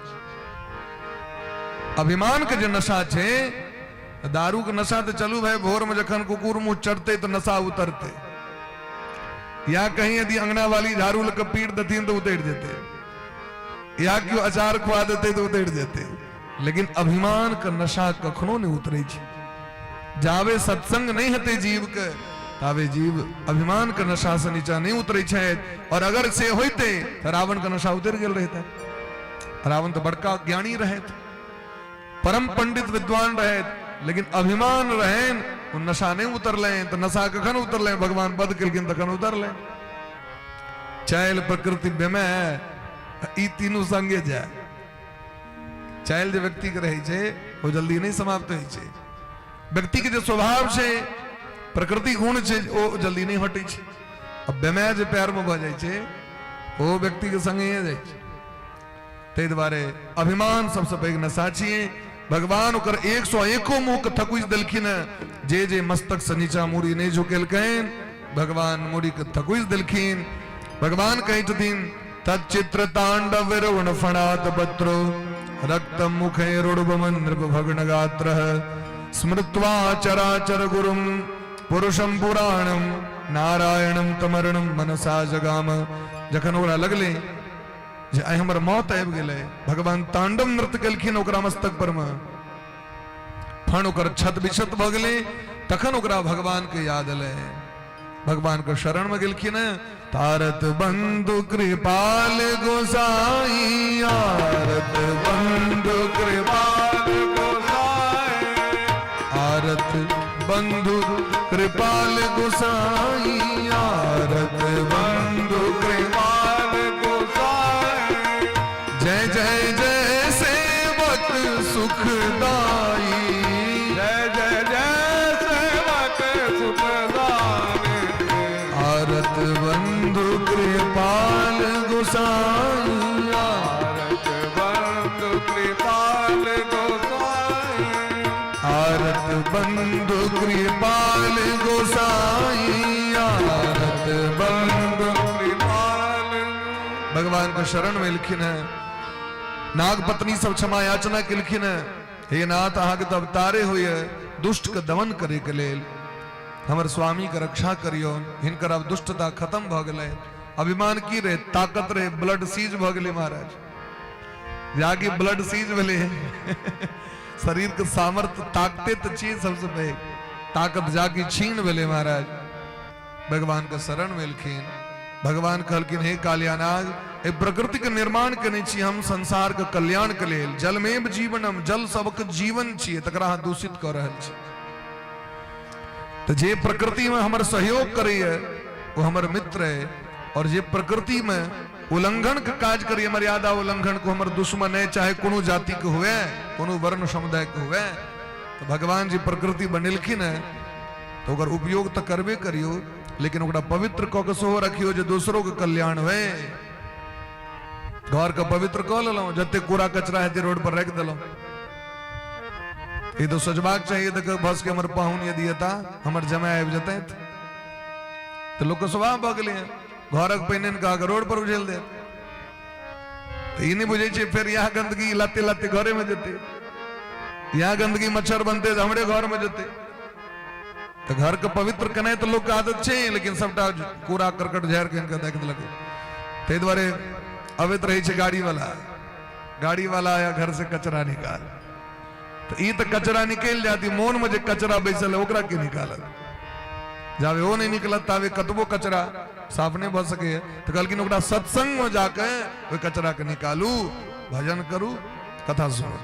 अभिमान के जे नशा छै, दारू के नशा तऽ चलू भाई, भोर में जखन कुकुर मुंह चढ़ते तऽ नशा उतरते, या कहीं यदि अंगना वाली झाड़ू लऽ के पीट देथिन तऽ उतरि जेतै, या केओ अचार खुआ देतै तऽ उतरि जेतै। लेकिन अभिमान के नशा कखनो नहि उतरै छै। जाबे सत्संग नहीं हेतै जीव के, ताबे जीव अभिमान के नशा से नीचा नहीं उतरै छै। और अगर से होइते तऽ रावण के नशा उतरि गेल रहितै। रावण तऽ बड़का ज्ञानी रहैत, परम पंडित विद्वान रहैत, लेकिन अभिमान रहनि, ओ नशा नहि उतरलनि। तऽ नशा कखन उतरलनि? भगवान वध केलखिन तखन उतरलनि। चालि प्रकृति बेमे ई तीनू संगे जाय। चालि जे व्यक्ति के रहै छै ओ जल्दी नहि समाप्त होइ छै। व्यक्ति के जे स्वभाव छै, प्रकृति गुण छै, ओ जल्दी नहि हटै छै। आ बेमाय जे पैर में भऽ जाइ छै, ओ व्यक्ति के संगे जाइ छै। ताहि दुआरे अभिमान सबसँ पैघ नशा छियै। भगवान ओकर 101 मुँह के थकुचि देलखिन हेँ। जे जे मस्तक से नीचा मूड़ी नहि झुकेलकनि, भगवान मूड़ी के थकुचि देलखिन। भगवान कहै छथिन, तच्चित्र तांडव रुण फणात पत्रो रक्त मुखे रुड़बमन नृप भग्न गात्र स्मृत्वा चराचर गुरुम पुरुषम पुराणम नारायणम तमरणम मनसा जगाम। जखन ओकरा लगले जे आइ हमर मौत आबि गेलै, भगवान तांडव नृत्य केलखिन ओकरा मस्तक पर मे, फण ओकर छत विछत भऽ गेलै। तखन ओकरा भगवान के याद एलै, भगवान के शरण में गेलखिन। तारत बंधु कृपाल गोसाई, आरत बंधु कृपाल गोसाई, आरत बंधु कृपाल गोसाई, आरत बंधु कृपाल गोसाई, जय जय जय सेवक सुखदाई, जय जय जय सेवक सुखदाई, आरत बंधु कृपाल गोसाई, आरत बंधु कृपाल गोसाई, आरत बंधु कृपाल गोसाई, आरत बंधु कृपाल। भगवान के शरण में एलखिन है। नाग पत्नी सब क्षमा याचना केलखिन है, हे नाथ, अहाँके तऽ अवतारे होइए दुष्ट के दमन करे के लेल, हमर स्वामी के रक्षा करियौ। हिनकर आब दुष्टता खत्म भऽ गेलै। अभिमान की रहे, ताकत रहे, ब्लड सीज भऽ गेलै महाराज। जाकि ब्लड सीज भेलै, शरीर के सामर्थ्य ताकते तऽ छियै सबसँ पैघ ताकत, जाकि छीन भेलै महाराज। भगवान के शरण में एलखिन। भगवान कहलखिन, हे कालियानाग, एहि प्रकृति के निर्माण केने छी हम संसार के कल्याण के लेल। जलमेव जीवनम, जल सबके जीवन छियै, तकरा अहाँ दूषित कऽ रहल छी। तऽ जे प्रकृति में हमर सहयोग करैए ओ हमर मित्र है, और जे प्रकृति में उल्लंघन के काज करैए, मर्यादा उल्लंघन को, हमर दुश्मन है, चाहे कोनो जाति के हुए, कोनो वर्ण समुदाय के हुए। तऽ भगवान जी प्रकृति बनेलखिन है तऽ ओकर उपयोग तऽ करबे करियौ, लेकिन ओकरा पवित्र कऽ के सेहो रखियौ जे दोसरो के कल्याण होय। घर के पवित्र कऽ लेलहुँ, जते कूड़ा कचरा हेतै रोड पर राखि देलहुँ। ई तऽ सोचबाक चाही, देख भस के हमर पाहुन यदि एता, हमर जमाय आबि जेतै, तऽ लोकके स्वभाव भऽ गेलै हँ, घरक पानि आनि कऽ रोड पर उझेल देत। तऽ ई नहि बुझै छै फेर इएह गन्दगी लाते लाते घरेमे जेतै, इएह गन्दगी मच्छर बनतै तऽ हमरे घरमे जेतै। तऽ घरके पवित्र केनाइ तऽ लोकके आदत छै, लेकिन सबटा कूड़ा करकट झाड़ि के आनि कऽ राखि देलक। ताहि दुआरे अबैत रहै छै गाड़ी वाला, गाड़ी वाला आया घर से कचरा निकाल। तऽ ई तऽ कचरा निकलि जायत, ई मोनमे जे कचरा बैसल है ओकरा के निकालत? जाबे ओ नहि निकलत ताबे कतबो कचरा साफ नहि भऽ सकैए। तऽ कहलखिन, ओकरा सत्संगमे जाके ओहि कचराके निकालू, भजन करू, कथा सुनू।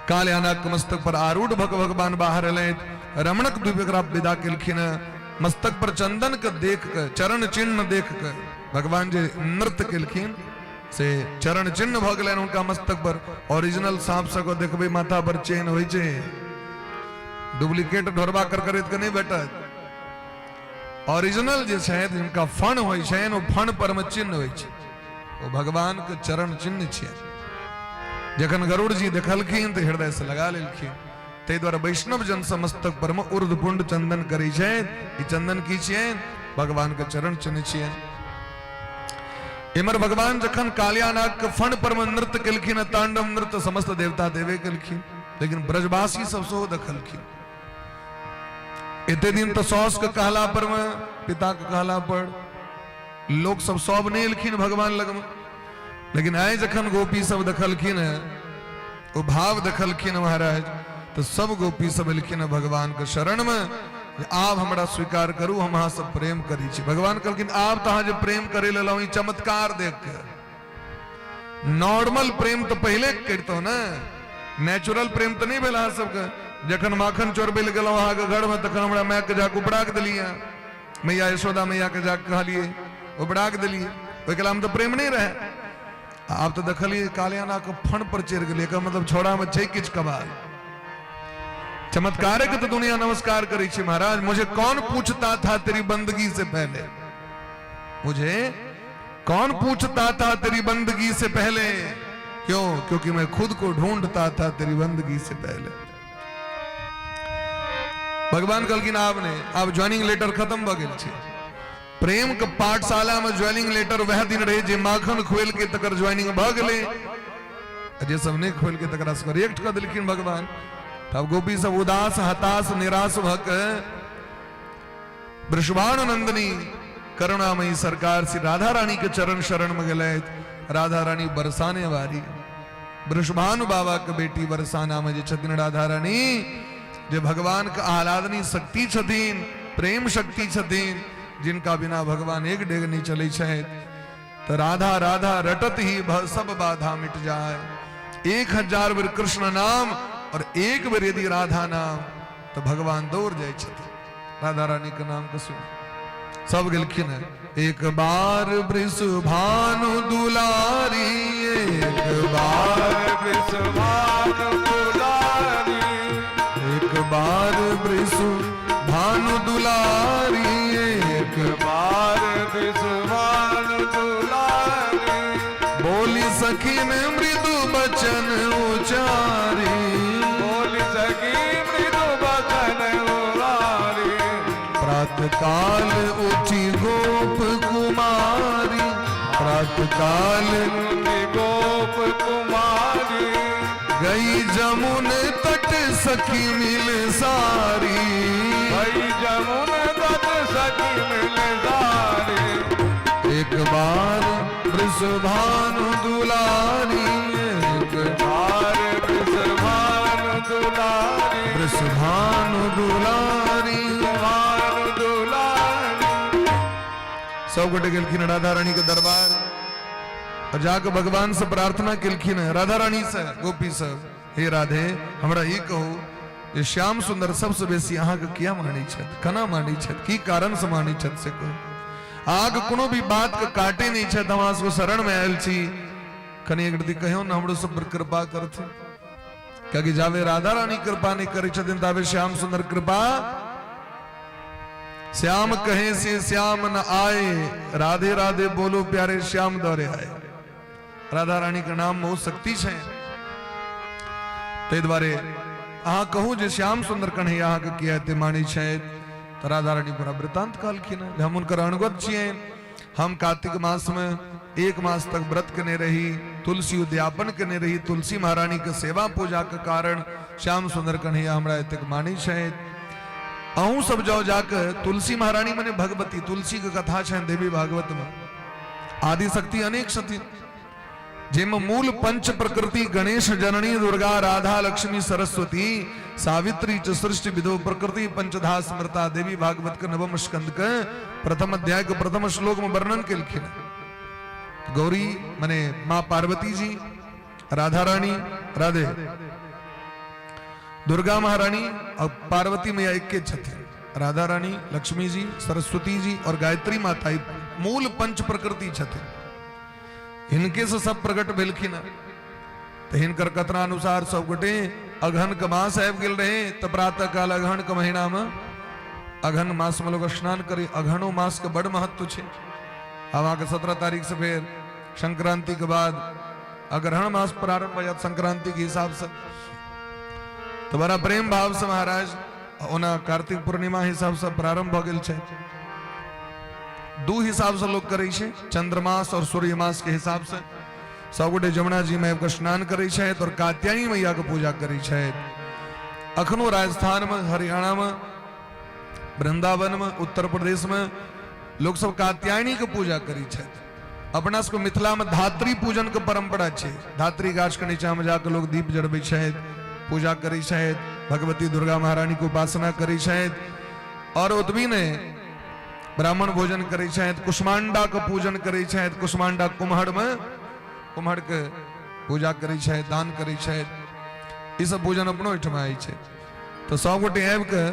कालयानाक मस्तक पर आरूढ़ भग भगवान बाहर एलथि। रमणक द्वीप एकरा विदा केलखिन। मस्तक पर चंदन के देख के, चरण चिन्ह देख के भगवान जे नृत्य केलखिन से चरण चिन्ह भऽ गेलनि हुनका मस्तक पर। ओरिजिनल साँप सबके देखबै माथा पर चेन होइ छै, डुप्लीकेट ढोरबा करकरैत के नहि भेटत। ओरिजिनल जे छथि, जिनका फण होइ छनि, ओ फण पर मे चिन्ह होइ छै, ओ भगवान के चरण चिन्ह छियै। जखन गरुड़ जी देखलखिन तऽ हृदय से लगा लेलखिन। ताहि दुआरे वैष्णव जन समस्तक पर में उर्द पुंड चंदन करै छनि। ई चंदन की छियनि? भगवान के चरण चिन्ह छियनि। इमर भगवान जखन कालियानाग के फण पर में नृत्य केलखिन, तांडव नृत्य, समस्त देवता देवे केलखिन, लेकिन ब्रजवासी सब सेहो देखलखिन। एते दिन तो सौस के कहला पर में, पिता के कहला पर लोक सब सब नहीं एलखिन भगवान लग में, लेकिन आइ जखन गोपी सब देखलखिन है, ओ भाव देखलखिन महाराज, तो सब गोपी सब एलखिन है भगवान के शरण में, आब हमरा स्वीकार करू, हम अहाँ सब प्रेम करै छी। भगवान कहलखिन आब तऽ अहाँ जे प्रेम करै लेलहुँ ई चमत्कार देख के, नॉर्मल प्रेम तऽ पहिले करितहुँ ने, नेचुरल प्रेम तऽ नहि भेल अहाँ सबके। जखन माखन चोरबै लए गेलहुँ अहाँके घरमे तखन हमरा मायके जाके उपरा के देलियै, मैया यशोदा मैया के जाके कहलियै, उपरा के देलियै, ओहि कालमे तऽ प्रेम नहि रहै। आब तऽ देखलियै कालियाना के फन पर चढ़ि गेलै, एकर मतलब छौड़ामे छै किछु कमाल, चमत्कारे के तो दुनिया नमस्कार करै छै। महाराज मुझे कौन पूछता था तेरी बंदगी से पहले, मुझे कौन पूछता था तेरी बंदगी से पहले, क्यों? क्योंकि मैं खुद को ढूंढता था तेरी बंदगी से पहले। भगवान कहलखिन आब ने, आब ज्वाइनिंग लेटर खत्म भ गेल छै। प्रेम के पाठशाला में ज्वाइनिंग लेटर वह दिन रहे जे माखन खुएल के तकर ज्वाइनिंग भ गेलै, जे सब नहीं खुएल के तकरा सबके रिएक्ट कर देलखिन भगवान। तब गोपी सब उदास हताश निराश भ के वृषभानु नंदिनी करुणामयी सरकार श्री राधा रानी के चरण शरण में गेलथि। राधा रानी बरसाने वाली वृषभानु बाबा के बेटी बरसाना में जे छथिन राधा रानी, जे भगवान के आह्लादनी शक्ति छथिन, प्रेम शक्ति छथिन, जिनका बिना भगवान एक डेग नहीं चले छथि। तो राधा राधा रटत ही सब बाधा मिट जाए। 1000 बेर कृष्ण नाम और एक बेर यदि राधा नाम तो भगवान दौड़ जाए छथिन राधा रानी के नाम के सुन। सब गेलखिन है। एक बार वृषभानु दुलारी, एक बार वृषभानु दुलारी, एक बार वृषभानु दुलारी, एक बार वृषभानु दुलारी, बोली सखी ने मृदु बचन उचारी, बोली सखी मृदु बचन उचारी, प्रात काल उठी गोप कुमारी, प्रात काल उठी गोप कुमारी, गई जमुन तट सखी मिल सारी, गई जमुन तट सखी मिल सारी, एक बार वृषभानु दुलारी, एक बार वृषभानु दुलारी, वृषभानु दुलारी, भानु दुलारी। सब गोटे गेलखिन राधा रानी के दरबार और जाके भगवान से प्रार्थना केलखिन राधा रानी से गोपी सब, हे राधे हमरा ई कहू जे श्याम सुंदर सबसे बेसी अहाँके किया मानै छथि, केना मानै छथि, की कारण से मानै छथि से कहू। आग कोनो भी बात के काटे नहीं छथि, हम अहाँ सबके शरण में आयल छी, कनि एक रति कहियौ ने हमरो सब पर कृपा करथिन, कियाकि जाबे राधा रानी कृपा नहीं करै छथिन ताबे श्याम सुंदर कृपा। श्याम कहे से श्याम न आए, राधे राधे बोलो प्यारे श्याम दौरे आए। राधा रानी के नाम बहुत शक्ति छै, ताहि दुआरे अहाँ कहू जे श्याम सुंदर कन्हैया अहाँके किया एते मानै छथि, तऽ राधा रानी पूरा वृतांत कहलखिन जे हम हुनकर अनुगत छियनि, हम कार्तिक मास में 1 मास तक व्रत केने रही, तुलसी उद्यापन केने रही, तुलसी महारानी के सेवा पूजा के कारण श्याम सुंदर कन्हैया हमरा एतेक मानै छथि। अहूँ सब जाओ जाके तुलसी महारानी मने भगवती, तुलसी के कथा छनि देवी भागवत में, आदि शक्ति अनेक छथिन, जाहिमे मूल पंच प्रकृति गणेश जननी दुर्गा राधा लक्ष्मी सरस्वती सावित्री च सृष्टि विधो प्रकृति पंचधा स्मृता, देवी भागवत के नवम स्कंद के प्रथम अध्याय के प्रथम श्लोक में वर्णन केलखिन। गौरी मने माँ पार्वती जी, राधा रानी, राधे दुर्गा महारानी और पार्वती मैया एके छथिन, राधा रानी, लक्ष्मी जी, सरस्वती जी और गायत्री माता मूल पंच प्रकृति छथिन, हिनके से सब प्रकट भेलखिन। तो हिनकर कथना अनुसार सब गोटे अगहन के मास आबि गेल रहे, तो प्रातः काल अगहन के महीना में अगहन मास में लोग स्नान करे। अगहनो मास के बड़ महत्व छै। आब अहाँके 17 तारीख से फेर संक्रांति के बाद अग्रहण मास प्रारंभ भऽ जायत संक्रांति के हिसाबसँ। तऽ बड़ा प्रेम भावसँ महाराज, ओना कार्तिक पूर्णिमा हिसाबसँ प्रारंभ भऽ गेल छै। दू हिसाबसँ लोक करै छै, चंद्रमास और सूर्यमास के हिसाबसँ। सबगोटे जमुना जी में आबि कऽ स्नान करै छथि और कात्यायनी मैया के पूजा करै छथि। अखनो राजस्थान में, हरियाणा में, वृंदावन में, उत्तर प्रदेश में लोक सब कात्यायनी के पूजा करै छथि। अपना सबके मिथिला में धात्री पूजन के परंपरा छै। धात्री गाछ के नीचा में जाके लोग दीप जरबै छथि, पूजा करै छथि, भगवती दुर्गा महारानी के उपासना करै छथि। और ओतबी नहि, ब्राह्मण भोजन करै छथि, कुष्मांडा के पूजन करै छथि। कुष्मांडा कुम्हर में कुम्हर के पूजा करै छथि, दान करै छथि। ई सब पूजन अपनो एहिठमा होइ छै। तऽ सबगोटे आबि कऽ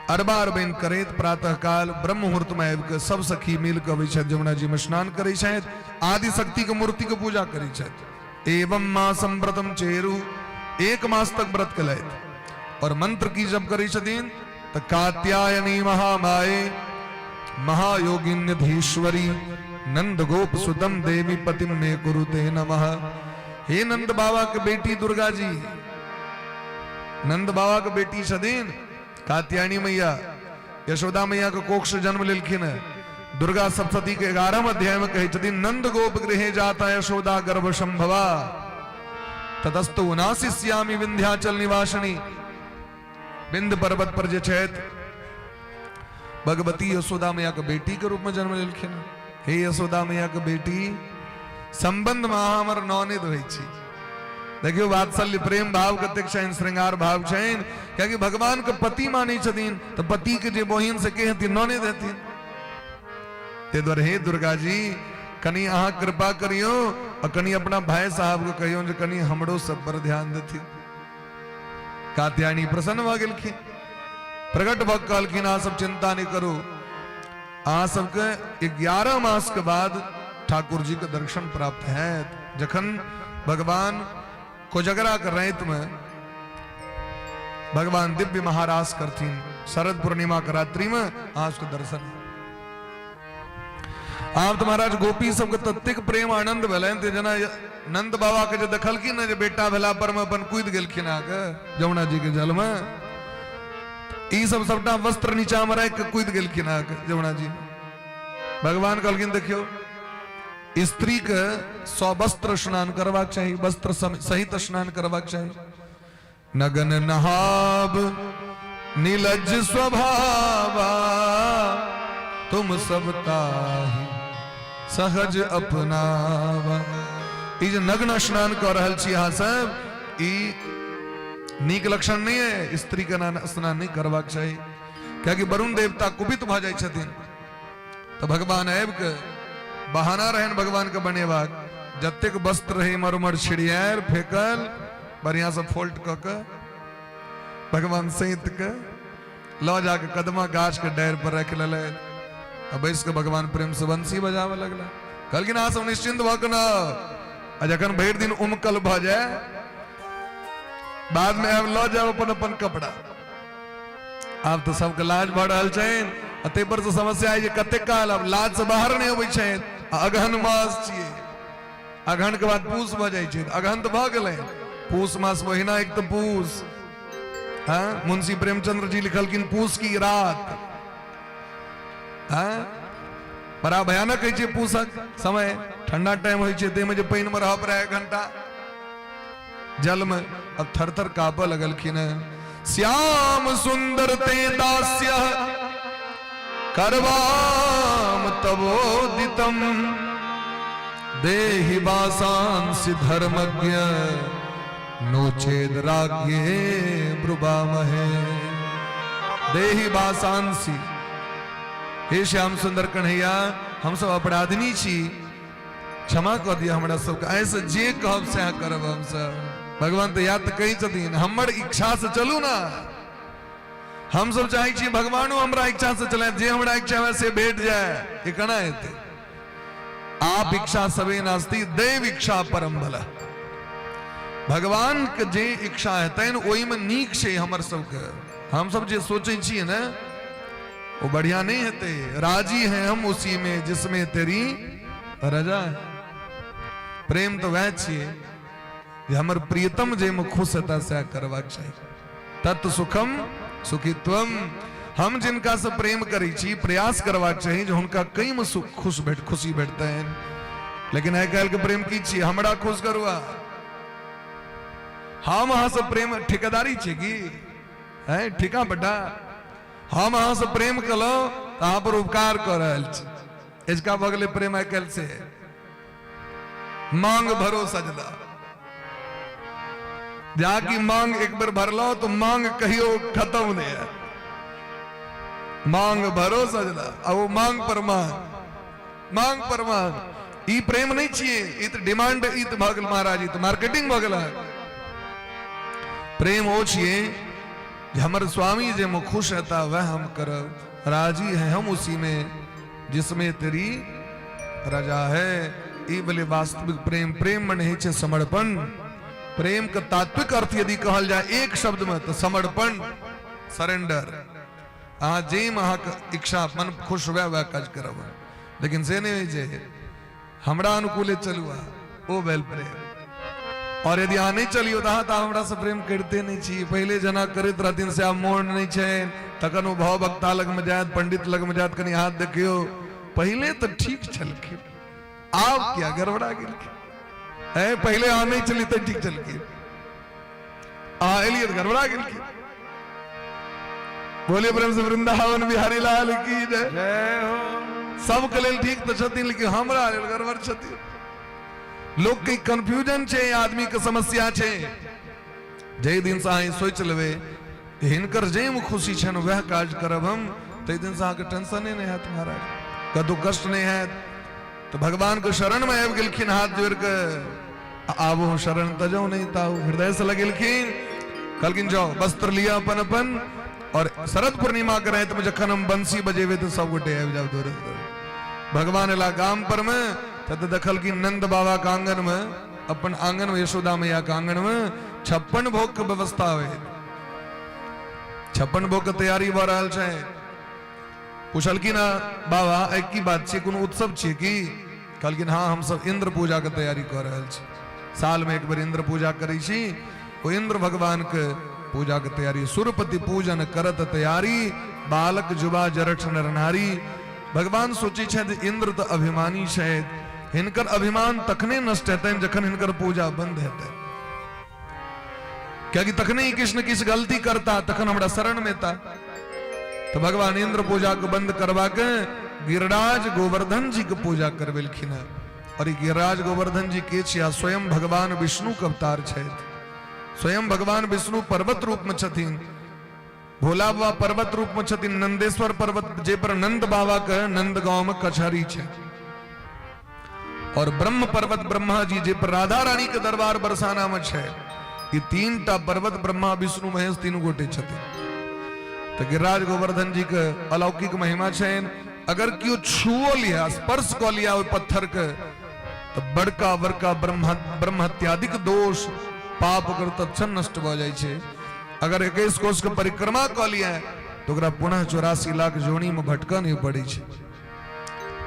अरबा अरबैन करैत प्रातः काल ब्रह्म मुहूर्त में आबि कऽ सब सखी मिल कऽ अबै छथि, जमुना जी में स्नान करै छथि, आदि शक्ति के मूर्ति के पूजा करै छथि। एवं मासम व्रतम चेरु, एक मास तक व्रत केलथि और मंत्र की जप करै छथिन तऽ कात्यायनी महामाये महायोगिन्यधीश्वरी नंद गोप सुतम देवी पतिम मे कुरुते नमः। हे नंद बाबा के बेटी दुर्गा जी, नंद बाबा के बेटी छथिन कात्यायनी मैया, यशोदा मैया के कोख से जन्म लेलखिन है। दुर्गा सप्तशती के 11 अध्याय में कहै छथिन, नंद गोप गृहे जाता यशोदा गर्भ संभवा ततस्तु उनाशिष्यामि विंध्याचल निवासिनी। विंध्य पर्वत पर जे छथि भगवती यशोदा मैया के बेटी के रूप में जन्म लेलखिन। हे यशोदा मैया के बेटी, संबंध में अहाँ हमर ननद होइ छी। देखियौ वात्सल्य प्रेम भाव कतेक छनि, श्रृंगार भाव छनि। कियाकि भगवान के पति मानै छथिन तऽ पति के जे बहिन से के हेथिन? ननद हेथिन। ताहि दुआरे हे दुर्गा जी, कनि अहाँ कृपा करियौ आ कनि अपना भाई साहब के कहियौ जे कनि हमरो सब पर ध्यान देथिन। कात्यायनी प्रसन्न भऽ गेलखिन, प्रकट भऽ कहलखिन, अहाँ सब चिंता नहि करू, अहाँ सबके 11 मास के बाद ठाकुर जी के दर्शन प्राप्त हैत। जखन भगवान कोजगरा के राति में भगवान दिव्य महारास करथिन, शरद पूर्णिमा के रात्रि में अहाँ सबके दर्शन। आब तऽ महाराज गोपी सबके ततेक प्रेम आनंद भेलनि जे जेना नंद बाबा के जे देखलखिन ने जे बेटा भेला पर में अपन कूदि गेलखिन अहाँके जमुना जी के जल में, ई सब सबटा वस्त्र नीचा में राखि के कूदि गेलखिन अहाँके जमुना जी। भगवान कहलखिन देखियौ, स्त्री के सवस्त्र स्नान करबाक चाही, वस्त्र सहित स्नान करबाक चाही। नगन नहाब नीलज स्वभावा तुम सब ताहि सहज अपनावा। ई जे नग्न स्नान कऽ रहल छी अहाँ सब, ई नीक लक्षण नहीं है। स्त्री के स्नान नहीं करबाक चाही, कियाकि वरुण देवता कुपित भऽ जाइ छथिन। तऽ भगवान आबि के बहाना रहनि भगवान के बनेबाक, जतेक वस्त्र रहे इम्हर उम्हर छिड़ियायल फेकल, बढ़िया से फोल्ड कऽ के भगवान सैत के लऽ जाके कदमा गाछ के डारि पर राखि लेलथि आ बैस के भगवान प्रेम से बंसी बजाबऽ लगला। कहलखिन अहाँ सब निश्चिंत भऽ के न, आ जखन भरि दिन उमकल भऽ जाय बाद में आब लऽ जायब अपन अपन कपड़ा। आब तऽ सबके लाज भऽ रहल छनि आ ताहि पर से समस्या है जे कतेक काल आब लाज से बाहर नहि अबै छनि। आ अगहन मास छियै, अगहन के बाद पूस भऽ जाइ छै, अगहन तऽ भऽ गेलै, पूस मास महीना एक तऽ पूस। हाँ, मुंशी प्रेमचंद्र जी लिखलखिन पूस की रात। हाँ, बड़ा भयानक होइ छै पूसक समय, ठंडा टाइम होइ छै, ताहिमे जे पानिमे रहऽ पड़ै एक घंटा जल में, अब थर थर कांपऽ लगलखिन हैं। श्याम सुंदर ते दास्य करवाम तवोदितम देहि वासांसि धर्मज्ञ नो चेद राज्ञे ब्रुवामहे। देहि वासांसि, हे श्याम सुंदर कन्हैया, हम सब अपराधिनी छी, क्षमा कऽ दिअ हमरा सबके, एहिसँ जे कहब सएह करब हमसब। भगवान तऽ याद तऽ कहै छथिन हमर इच्छासँ चलू ने, हमसब चाहै छी भगवानो हमरा इच्छासँ चले, जे हमरा इच्छा हुए से भेट जाय, ई केना हेतै? आप इच्छा सबे नास्ति दैव इच्छा परम बल। भगवान के जे इच्छा हेतनि ओहिमे नीक छै हमर सबके। हमसब जे सोचै छियै ने वो बढ़िया नहीं हेतै। राजी हैं हम उसी में जिसमें तेरी रजा है। प्रेम तऽ वएह छियै जे हमर प्रियतम जाहिमे खुश हेता सएह करबाक चाही। तत् सुखम सुखित्वम। हम जिनका से प्रेम करै छी, प्रयास करबाक चाही जे हुनका कईमे सुख खुश भेट खुशी भेटतनि। लेकिन आइ काल्हि के प्रेम की छियै? हमरा खुश करू। हम अहाँ से प्रेम ठेकेदारी छियै की है ठीका बेटा? हम अहाँ से प्रेम केलहुँ तऽ अहाँ पर उपकार कऽ रहल छी। एजका भऽ गेलै प्रेम आइ काल्हि से मांग भरो सजदा। जाकि मांग एक बेर भरलो तो मांग कहियो खत्म नहीं है। मांग भरो सजदा आ वो मांग पर मांग, मांग पर मांग। ई प्रेम नहीं छिए, ई तो डिमांड, ई तो भऽ गेल महाराज, ई तो मार्केटिंग भऽ गेल। प्रेम ओ छिए जे हमर स्वामी जे में खुश हेता वह हम करब। राजी है हम उसी में जिसमें तेरी रजा है। ई भेलै वास्तविक प्रेम। प्रेम में नहीं छै समर्पण। प्रेम के तात्विक अर्थ यदि कहल जाए एक शब्द में तो समर्पण, सरेंडर। अहाँ जाहिमे अहाँके इच्छा मन खुश हुए वएह काज करब, लेकिन से नहीं होइ छै। हमरा अनुकूले चलू अहाँ, ओ भेल प्रेम। और यदि अहाँ नहीं चलियो तऽ अहाँ तऽ हमरा से प्रेम करिते नहीं छी। पहिले जेना करैत रहथिन से आब मोन नहीं छै। तखन ओ भाव वक्ता लगमे जायत, पंडित लगमे जायत, कनि हाथ देखियो, पहिले तऽ ठीक छलखिन, आब किया गड़बड़ा गेलखिन? है पहिले अहाँ नहीं चली तऽ ठीक छलखिन, अहाँ एलियै तऽ गड़बड़ा गेलखिन। बोलिए प्रेम से वृंदावन बिहारी लाल की जय। जय हो। सबके लेल ठीक तऽ छथिन, लेकिन हमरा लेल गड़बड़ छथिन। लोक के कंफ्यूजन छै, आदमी के समस्या छै। जाहि दिन से अहाँ सोचि लेबै हिनकर जाहिमे खुशी छनि वएह काज करब हम, ताहि दिन से अहाँके टेंशने नहि हैत महाराज, कतहु कष्ट नहि हैत। तऽ भगवान के शरण में आबि गेलखिन हाथ जोड़ के, आबो शरण तजो नहीं ताऊ, हृदय से लगेलखिन। कहलखिन जाओ वस्त्र लिया अपन अपन, और शरद पूर्णिमा के राति में जखन हम बंसी बजेबे तो सब गोटे आबि जाओ दौड़े दौड़े। भगवान एला गाम पर में तब देखलखिन नंद बाबा के आंगन में, अपन आंगन में, यशोदा मैया के आंगन में 56 भोग के व्यवस्था हुए, 56 भोग के तैयारी भऽ रहल छै। पुछलखिन बाबा एक की बात छै, कोनो उत्सव छियै की? कहलखिन हाँ, हम सब इंद्र पूजा के तैयारी कऽ रहल छी, साल में एक बेर इंद्र पूजा करै छी, ओ इंद्र भगवान के पूजा के तैयारी। सुरपति पूजन करत तैयारी, बालक जुबा जरठ नर नारी। भगवान सोचै छथि इंद्र तऽ अभिमानी छथि, हिनकर अभिमान तखने नष्ट हेतनि जखन हिनकर पूजा बंद हेतनि, कियाकि तखने ही कृष्ण किछु गलती करता तखन हमरा शरण में एता। तो भगवान इंद्र पूजा के बंद करवा के गिरिराज गोवर्धन जी के पूजा करबेलखिन हैं। और ई गिरिराज गोवर्धन जी के छिया? स्वयं भगवान विष्णु के अवतार छथि। स्वयं भगवान विष्णु पर्वत रूप में छथिन, भोला बाबा पर्वत रूप में छथिन, नंदेश्वर पर्वत जे पर नंद बाबा के नंद गांव में कचहरी छै, और ब्रह्म पर्वत ब्रह्मा जी जे पर राधा रानी के दरबार बरसाना में छै। ये तीन टा पर्वत ब्रह्मा विष्णु महेश तीनू गोटे छथिन। तो गिरिराज गोवर्धन जी के अलौकिक महिमा छनि, अगर केओ छुओ लिया, स्पर्श कऽ लिया ओहि पत्थर के, तो बड़का बड़का ब्रह्महत्यादिक दोष पाप ओकर तत्क्षण नष्ट भऽ जाइ छै। अगर 21 कोस के परिक्रमा कऽ लिया तो ओकरा पुनः 84 लाख जोनी में भटकऽ नहीं पड़ै छै।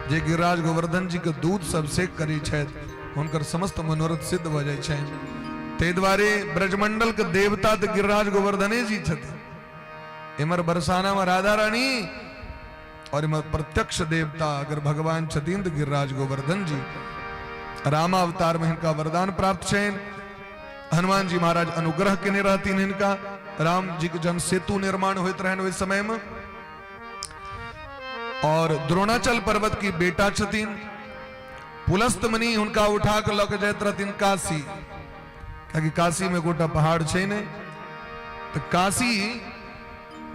जे गिरिराज गोवर्धन जी के दूध से अभिषेक करै छथि हुनकर समस्त मनोरथ सिद्ध भऽ जाइ छनि। ताहि दुआरे ब्रजमंडल के देवता तऽ गिरिराज गोवर्धने जी छथिन। इमर बरसाना में राधा रानी और इमर प्रत्यक्ष देवता अगर भगवान छथिन तऽ गिरिराज गोवर्धन जी। रामावतार में हिनका वरदान प्राप्त छनि। हनुमान जी महाराज अनुग्रह केने रहथिन हिनका। राम जी के जन सेतु निर्माण होइत रहनि ओहि समय में। और द्रोणाचल पर्वत की बेटा छथिन। पुलस्त मुनि हुनका उठा के लऽ के जाइत रहथिन काशी, कियाकि काशी में गोटा पहाड़ छै ने, तऽ काशी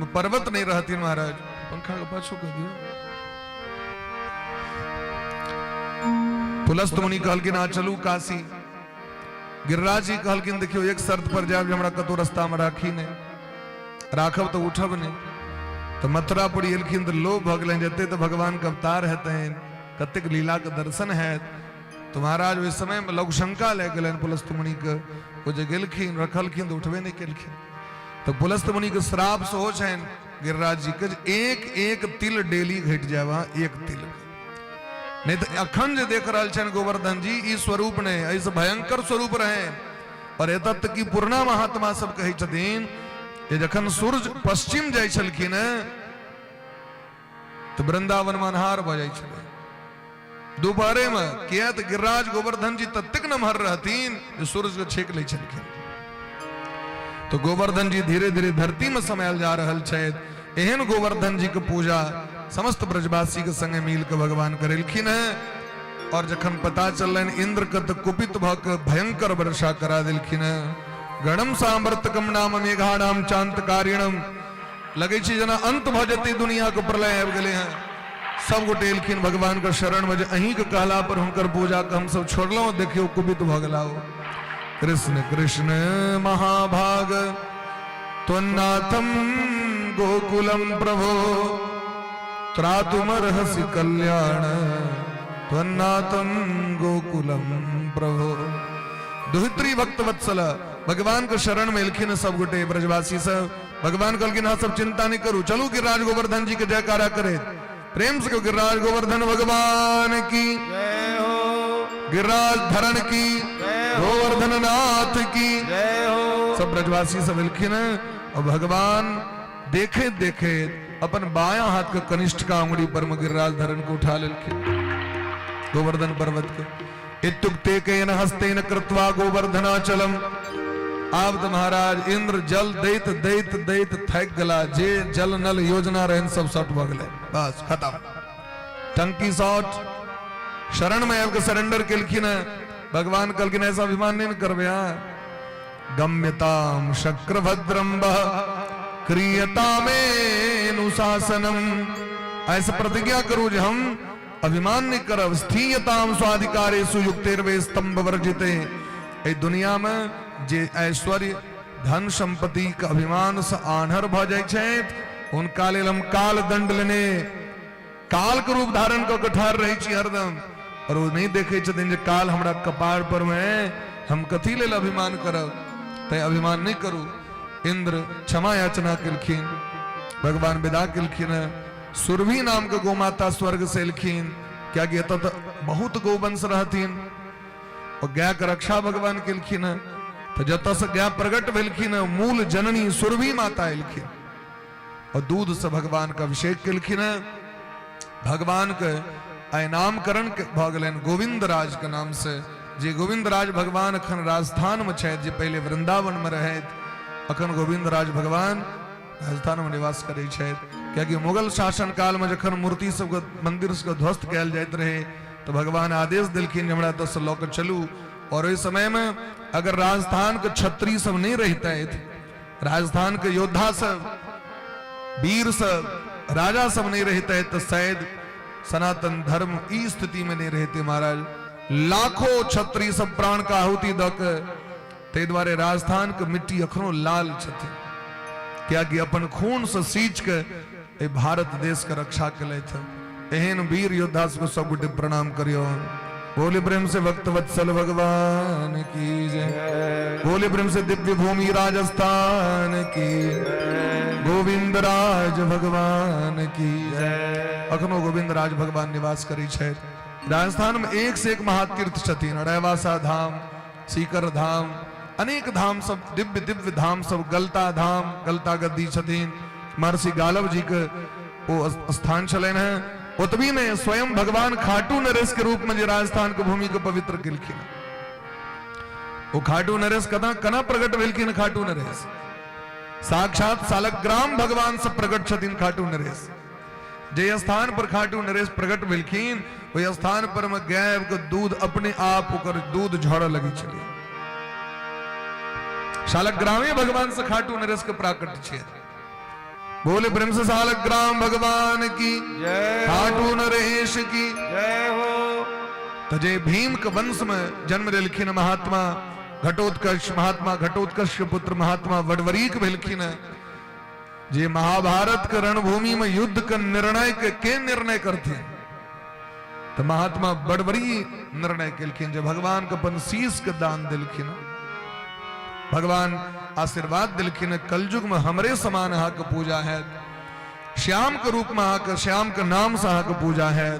में पर्वत नहीं रहथिन महाराज। पंखा के पाछू कऽ दियौ। पुलस्त मुनि कहलखिन आ चलू काशी। गिरिराज जी कहलखिन देखियौ एक शर्त पर जायब जे हमरा कतौ रास्ता में राखी नहीं, राखब तऽ उठब नहि। तऽ मथुरापुरी एलखिन तऽ लोभ भऽ गेलनि, जते तऽ भगवान के अवतार हेतनि, कतेक लीला के दर्शन हैत। तऽ महाराज ओहि समय में लघुशंका लागि गेलनि पुलस्त मुनि के। ओ जे गेलखिन रखलखिन तऽ उठबे नहि केलखिन। तऽ पुलस्त मुनि के श्राप सेहो छनि गिरिराज जी के, एक एक तिल डेली घटि जायब अहाँ, एक तिल। नहि तऽ अखन जे देख रहल छनि गोवर्धन जी ई स्वरूप नहि, एहिसँ भयंकर स्वरूप रहे। और एतऽ तक कि पुरना महात्मा सब कहै छथिन जे जखन सूर्य पश्चिम जाइ छलखिन तऽ वृंदावन मे अन्हार भऽ जाइ छलै दुपहरे मे, किया तऽ गिरिराज गोवर्धन जी ततेक नमहर रहथिन जे सूर्य के छेक लै छलखिन। तो गोवर्धन जी धीरे धीरे धरती में समायल जा रहल छथि। एहन गोवर्धन जी के पूजा समस्त ब्रजवासी के संगे मिल के भगवान करेलखिन हैं। और जखन पता चललनि इंद्र के तऽ कुपित भऽ के भयंकर वर्षा करा देलखिन हैं। गणम सामर्थकम नाम मेघाणाम चांतकारिणम, लगै छै जेना अंत भऽ जेतै दुनिया के, प्रलय आबि गेलै हैं। सब गोटे एलखिन भगवान के शरण में जे अहीं के कहला पर हुनकर पूजा के हमसब छोड़लहुँ, देखियौ कुपित भऽ गेला ओ। कृष्ण कृष्ण महाभाग त्वन्नाथम गोकुलम प्रभो त्रातुमर्हसि कल्याण त्वन्नाथम गोकुलम प्रभो। दुहित्री भक्त वत्सल भगवान के शरण में एलखिन सब गोटे ब्रजवासी सब। भगवान कहलखिन अहाँ सब चिंता नहीं करू, चलू गिरिराज गोवर्धन जी के जयकारा करे प्रेम से। गिरिराज गोवर्धन भगवान की जय हो, गिरिराज धरण की, गोवर्धन नाथ की जय हो। सब ब्रजवासी सब एलखिन और भगवान देखे देखे अपन बायां हाथ के कनिष्ठ का उंगली पर में गिरिराज धरण को उठा लेलखिन गोवर्धन पर्वत के। इत्युक्ते केन हस्तेन कृत्वा गोवर्धनाचलम। आब तऽ महाराज इंद्र जल दैत दैत दैत थाकि गेला, जे जल नल योजना रहनि सब सट भऽ गेलै, बस खत्म, टंकी शॉर्ट। शरण में आबि कऽ सरेंडर केलखिन हैं। भगवान कहलखिन ऐसा अभिमान नहीं करबै अहाँ। गम्यताम शक्रभद्रम क्रियतामेनुशासनम, ऐसा प्रतिज्ञा करू जे हम अभिमान नहीं करब। स्थीयताम स्वाधिकारे सुयुक्तेर्वे स्तंभ वर्जिते। एहि दुनिया में जे ऐश्वर्य धन संपत्ति के अभिमान से आन्हर भ जाइ छै, हुनका लेल हम काल दंड लेने काल के रूप धारण कऽ के ठाढ़ रहै छी हरदम। और ओ नहीं देखै छथिन जे काल हमरा कपार पर में, हम कथी लेल अभिमान करब, तैं अभिमान नहीं करू। इंद्र क्षमा याचना केलखिन, भगवान विदा केलखिन। सुरभि नाम के गोमाता स्वर्ग से एलखिन, कियाकि एतऽ तऽ बहुत गोवंश रहथिन और गाय के रक्षा भगवान केलखिन हँ। तऽ जतऽ से गाय प्रकट भेलखिन हँ, मूल जननी सुरभि माता एलखिन और दूध से भगवान के अभिषेक केलखिन हँ। भगवान के आइ नामकरण भऽ गेलनि गोविंद राज के नाम से। जे गोविंद राज भगवान अखन राजस्थान में छथि, जे पहिले वृंदावन में रहथि, अखन गोविंद राज भगवान राजस्थान में निवास करै छथि। कियाकि मुगल शासन काल में जखन मूर्ति सबके मंदिर सबके ध्वस्त कयल जाइत रहे तऽ भगवान आदेश देलखिन जे हमरा एतऽसँ लऽ कऽ चलू। और ओहि समय में अगर राजस्थान के क्षत्रिय सब नहीं रहितथि, राजस्थान के योद्धा सब, वीर सब, राजा सब नहीं रहितथि, तऽ शायद सनातन धर्म ई स्थिति में नहीं रहते महाराज। लाखों क्षत्रिय सब प्राण का आहुति दऽ के, ताहि दुआरे राजस्थान के मिट्टी अखनो लाल छथिन, कियाकि अपन खून से सींच के एहि भारत देश के रक्षा केलथि। एहन वीर योद्धा सबके सब गोटे प्रणाम करियो। बोले प्रेम से भक्त वत्सल भगवान की जय। बोले प्रेम से दिव्य भूमि राजस्थान की, गोविंद राज भगवान की जय। अखनो गोविंद राज भगवान निवास करै छथि राजस्थान में। एक से एक महातीर्थ छथिन, अड़ैवासा धाम, सीकर धाम, अनेक धाम सब, दिव्य दिव्य धाम सब, गलता धाम, गलता गद्दी छथिन महर्षि गालव जी के ओ स्थान छलनि हैं। ओतबी में स्वयं भगवान खाटू नरेश के रूप में जे राजस्थान के भूमि के पवित्र केलखिन, ओ खाटू नरेश कना कना प्रकट भेलखिन। खाटू नरेश साक्षात सालग्राम भगवान से प्रकट छथिन खाटू नरेश। जे स्थान पर खाटू नरेश प्रकट भेलखिन, ओहि स्थान पर में गाय के दूध अपने आप ओकर दूध झड़ऽ लगै छलै। शालग्रामे भगवान से खाटू नरेश के प्राकट्य छै। बोले प्रेम से शालग्राम भगवान की जय, खाटू नरेश की जय हो। तो जे भीम के वंश में जन्म लेलखिन महात्मा घटोत्कच, महात्मा घटोत्कच के पुत्र महात्मा वडवरीक भेलखिन, जे महाभारत के रणभूमि में युद्ध के निर्णय के निर्णय करथिन, तो महात्मा बड़बरी निर्णय केलखिन, जे भगवान के अपन शीश के दान देलखिन। भगवान आशीर्वाद देलखिन, कलयुग में हमरे समान अहाँ के पूजा है, श्याम के रूप में अहाँ के, श्याम के नाम से अहाँ के पूजा है।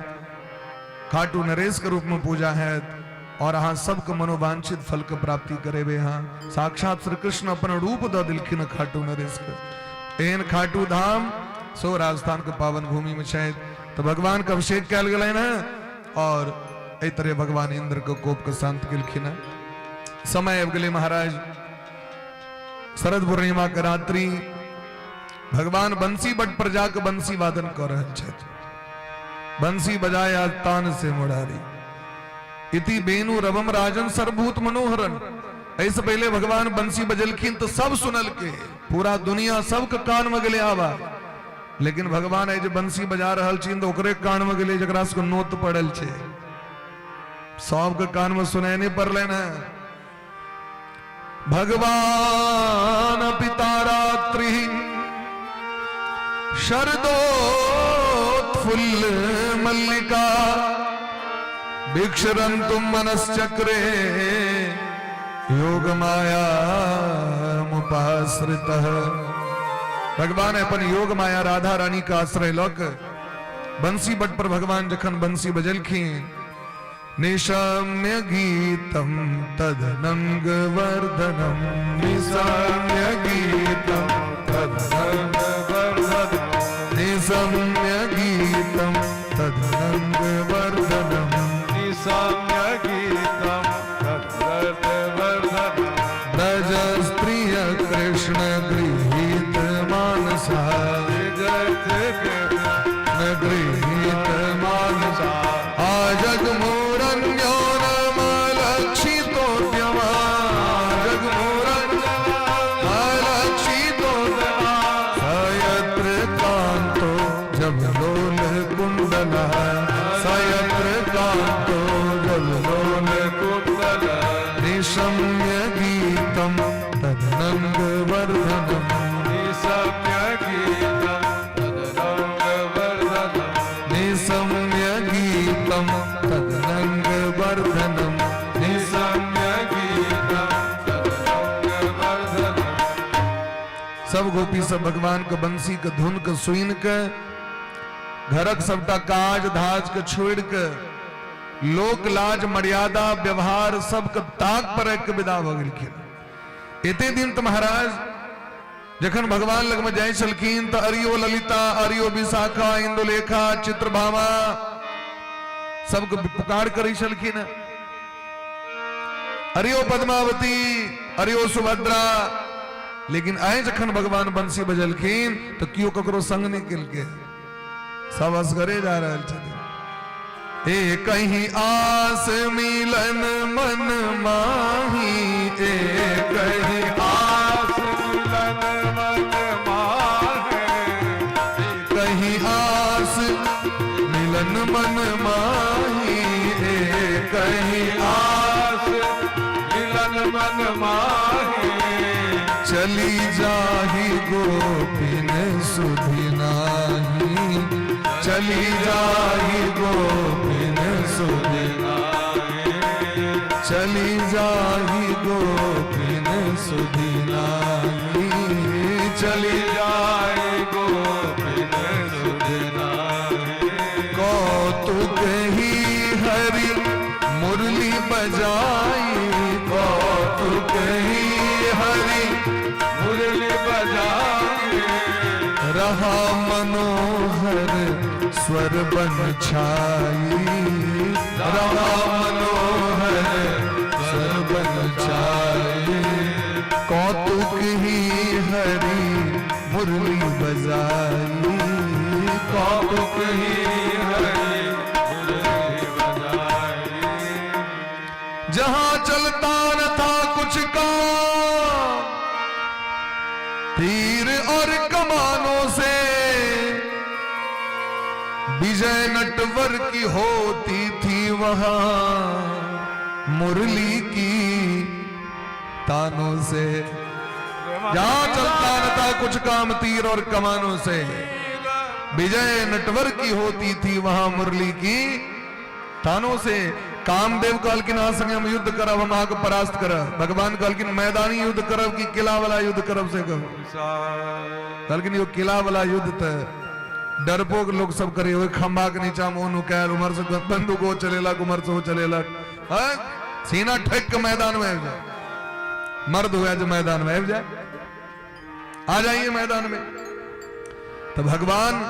खाटू नरेश के रूप में पूजा हैत और अहाँ सबके मनोवांछित फल के प्राप्ति करेबे। अहाँ साक्षात श्री कृष्ण अपन रूप दऽ देलखिन खाटू नरेश के। एहन खाटू धाम सो राजस्थान के पावन भूमि में छथि। तऽ भगवान के अभिषेक कयल गेलनि हेँ और एहि तरह भगवान इंद्र के कोप के शांत केलखिन हेँ। समय आबि गेलै महाराज, शरद पूर्णिमा के रात्रि भगवान बंसी बट पर जाके बंसी वादन कर रहल छथि। बंसी बजाया तान से मुरारी इति बेनु रवम राजन सर्वभूत मनोहरन। एहिसँ पहिले भगवान बंसी बजलखिन तऽ सब सुनलके, पूरा दुनिया सबके कान में गेलै आवाज। लेकिन भगवान एहि जे बंसी बजा रहल छिन तऽ ओकरे कान में गेलै जकरा सबके नोत पड़ल छै, सबके कान में सुनाइ नहि पड़लनि हेँ। भगवान पिता रात्रि शरदोत्फुल्ल मल्लिका भिक्षरन्तुम मनश्चक्रे योग माया मुपाश्रितः। भगवान अपन योग माया राधा रानी का आश्रय लऽ कऽ बंसी बट पर भगवान जखन बंसी बजलखिन, निशम्य गीतम तदनंग वर्धनम, निशम्य गीतम तदनंग वर्धनम, निशम्य गीतम तदनंग वर्धनम, निशम्य गीतम तदनंग वर्धनम, ब्रज स्त्रिय कृष्ण गृहीत मानसा, गृहीत मानसा, आजगमोरण्यो नमलक्षितोद्यमा, जगमोरण्यमलक्षितोद्यमा, सयत्र कान्तो जबलोल कुण्डलः, सयत्र कान्तो जबलोल कुण्डलः, निशम्य गीतं तदनङ्गवर्धनम्, निशम्य गीतं तदनङ्गवर्धनम्, निशम्य गीतं तदनङ्गवर्धनम्, निशम्य गीतं तदनङ्गवर्धनम्। सब गोपी सब भगवान के बंसी के धुन के सुन के घरक सबटा काज धाज के छोड़ के लोक लाज मर्यादा व्यवहार सबके ताक पर रख के विदा भऽ गेलखिन। एते दिन तऽ महाराज जखन भगवान लगमे जाइ छलखिन तऽ अरियो ललिता, अरियो विशाखा, इंदुलेखा, चित्रभामा सबके पुकार करै छलखिन, अरियो पद्मावती, अरियो सुभद्रा। लेकिन आइ जखन भगवान बंसी बजलखिन तऽ केओ ककरो संग नहि केलकै, सब असगरे जा रहल छथिन। ए कहीं आस मिलन मन माही, ए कहीं आस मिलन मन माही, कहीं आस मिलन मन माही, ए कहीं आस मिलन मन माही, चली जाही गोपिन सुधि नाही, चली जाही गोपिन सुधि नाही, चली जाही गोपिन सुधि नाही, चली जाही गोपिन सुधि नाही। कौतुक ही हरि मुरली बजाई, कौतुक ही हरि मुरली बजाई, रहा मनोहर स्वर बन छाई, रहा मनोहर स्वर बन छाई, कौतुक ही हरि मुरली बजाई, कौतुक ही हरि मुरली बजाई। जहां चलता न था कुछ काम तीर और कमानों से, विजय नटवर की होती थी वहां मुरली की तानों से। जहां चलता न था कुछ काम तीर और कमानों से, विजय नटवर की होती थी वहां मुरली की तानों से। कामदेव कहलखिन अहाँ संगे हम युद्ध करब, हम अहाँके परास्त करब। भगवान कहलखिन मैदानी युद्ध करब कि किला वाला युद्ध करब से कहू। कहलखिन यो किला वाला युद्ध तऽ डरपोक लोक सब करे ओहि खंभा के नीचा में ओ नुकायल, उम्हर से बंदूक ओ चलेलक, उम्हर से ओ चलेलक। हैं? सीना ठोक के मैदान में आबि जाए, मर्द हुआ जो मैदान में आबि जाए, आ जाइए मैदान में। तो भगवान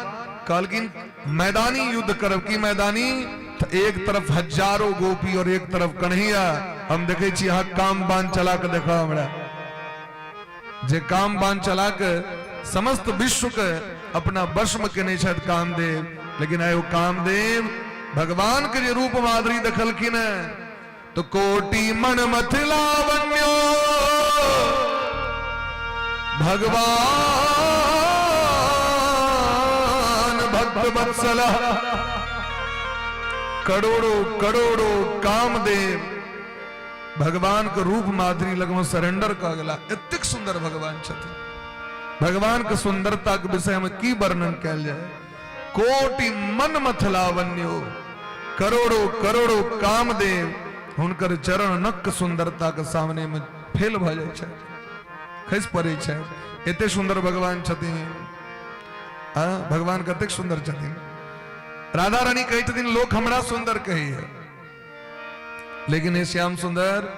कहलखिन मैदानी युद्ध करब। की मैदानी? तो एक तरफ हजारों गोपी और एक तरफ कन्हैया। हम देखे छी अहाँ काम बान चला के देखा हमरा, जे काम बान चला के समस्त विश्व के अपना वश में केने छथि कामदेव। लेकिन आइ ओ कामदेव भगवान के जे रूप माधुरी देखलखिन है तो कोटि मन मथिलावण्यो भगवान भक्त वत्सल, करोड़ों करोड़ों कामदेव भगवान के रूप माधुरी लगमे सरेंडर कऽ गेला। एतेक सुंदर भगवान छथिन। भगवान के सुंदरता के विषय में की वर्णन कयल जाय। कोटि मन मथलावण्यो, करोड़ों करोड़ों कामदेव हुनकर चरण नक सुंदरता के सामने में फेल भऽ जाइ छै, खसि पड़ै छै। एते सुंदर भगवान छथिन। आ भगवान कतेक सुंदर छथिन। राधा रानी कहै छथिन लोक हमरा सुंदर कहैया, लेकिन हे श्याम सुंदर,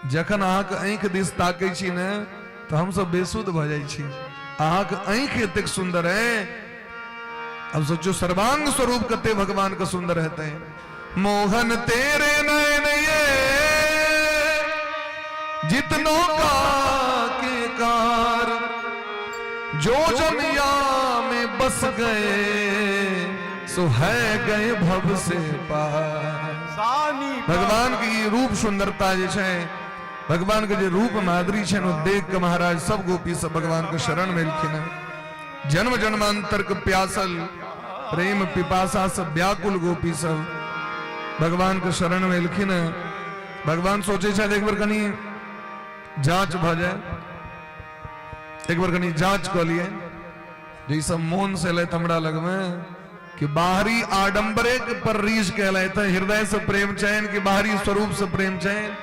जखन अहाँके आँखि दिस ताकै छी ने तऽ हमसब बेसुध भऽ जाइ छी। अहाँके आँखि एतेक सुंदर है। अब सोचो सर्वांग स्वरूप कते भगवान के सुंदर हेतै। मोहन तेरे नयन ये जितनो का के कार, जो जनिया में बस गए सो है गए भव से पार। भगवान के ई रूप सुंदरता जे छै, भगवान के जे रूप माधुरी छै, ओ देख के महाराज सब गोपी सब भगवान के शरण में एलखिन हैं। जन्म जन्मांतर के प्यासल प्रेम पिपासा सब व्याकुल गोपी सब भगवान के शरण में एलखिन हैं। भगवान सोचे छथि एक बेर कनी जांच भऽ जाय, एक बेर कनी जांच कऽ लिए जे ई सब मोन से एलथि हमरा लगमे कि बाहरी आडंबरे के पर रीझ के एलथि हैं, हृदय से प्रेम चैन कि बाहरी स्वरूप से प्रेम चैन।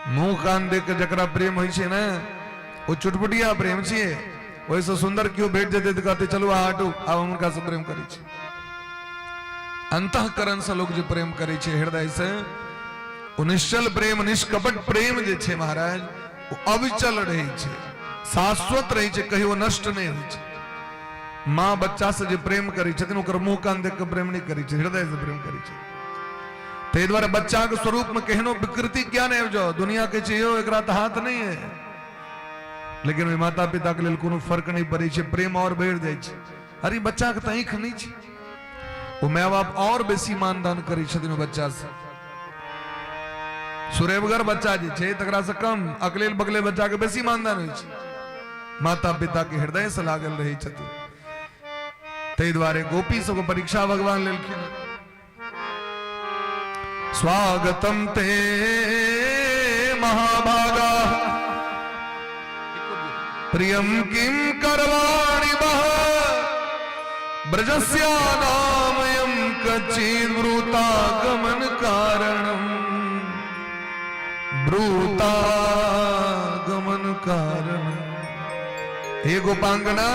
मुंह कान देख के जकरा प्रेम होइ छै ने ओ चुटपुटिया प्रेम छियै। ओहिसँ सुंदर केओ भेट जेतै तऽ कहतै चलू अहाँ हटू, आब हम हुनका से प्रेम करै छी। अंतःकरण से लोग जे प्रेम करै छै हृदय से, ओ निश्चल प्रेम निष्कपट प्रेम जे छै महाराज, ओ अविचल रहै छै, शाश्वत रहै छै, कहियो नष्ट नहि होइ छै। माँ बच्चा से जे प्रेम करै छथिन ओकर मुंह कान देख के प्रेम नहि करै छै, हृदय से प्रेम करै छै। ताहि दुआरे बच्चा के स्वरूप में केहनो विकृति किया नहि आबि जाओ, दुनिया कहै छै यौ एकरा तऽ हाथ नहि है, लेकिन ओहि माता पिता के लेल कोनो फर्क नहि पड़ै छै, प्रेम और बढ़ि जाइ छै। अरे बच्चा के तऽ आँखि नहि छै, ओ my बाप और बेसी मानदान करै छथिन ओ बच्चा से। सुरेबगर बच्चा जे छै तकरा से कम अकलेल बकलेल बच्चा के बेसी मानदान होइ छै। माता पिता के हृदय से लागल रहै छथिन। ताहि दुआरे गोपी सबके परीक्षा भगवान लेलखिन। स्वागतम ते महाभागा प्रियम किम करवाणि वः ब्रजस्यानामयं कचिद् ब्रूतागमन कारणम, ब्रूतागमन कारणम। हे गोपांगना,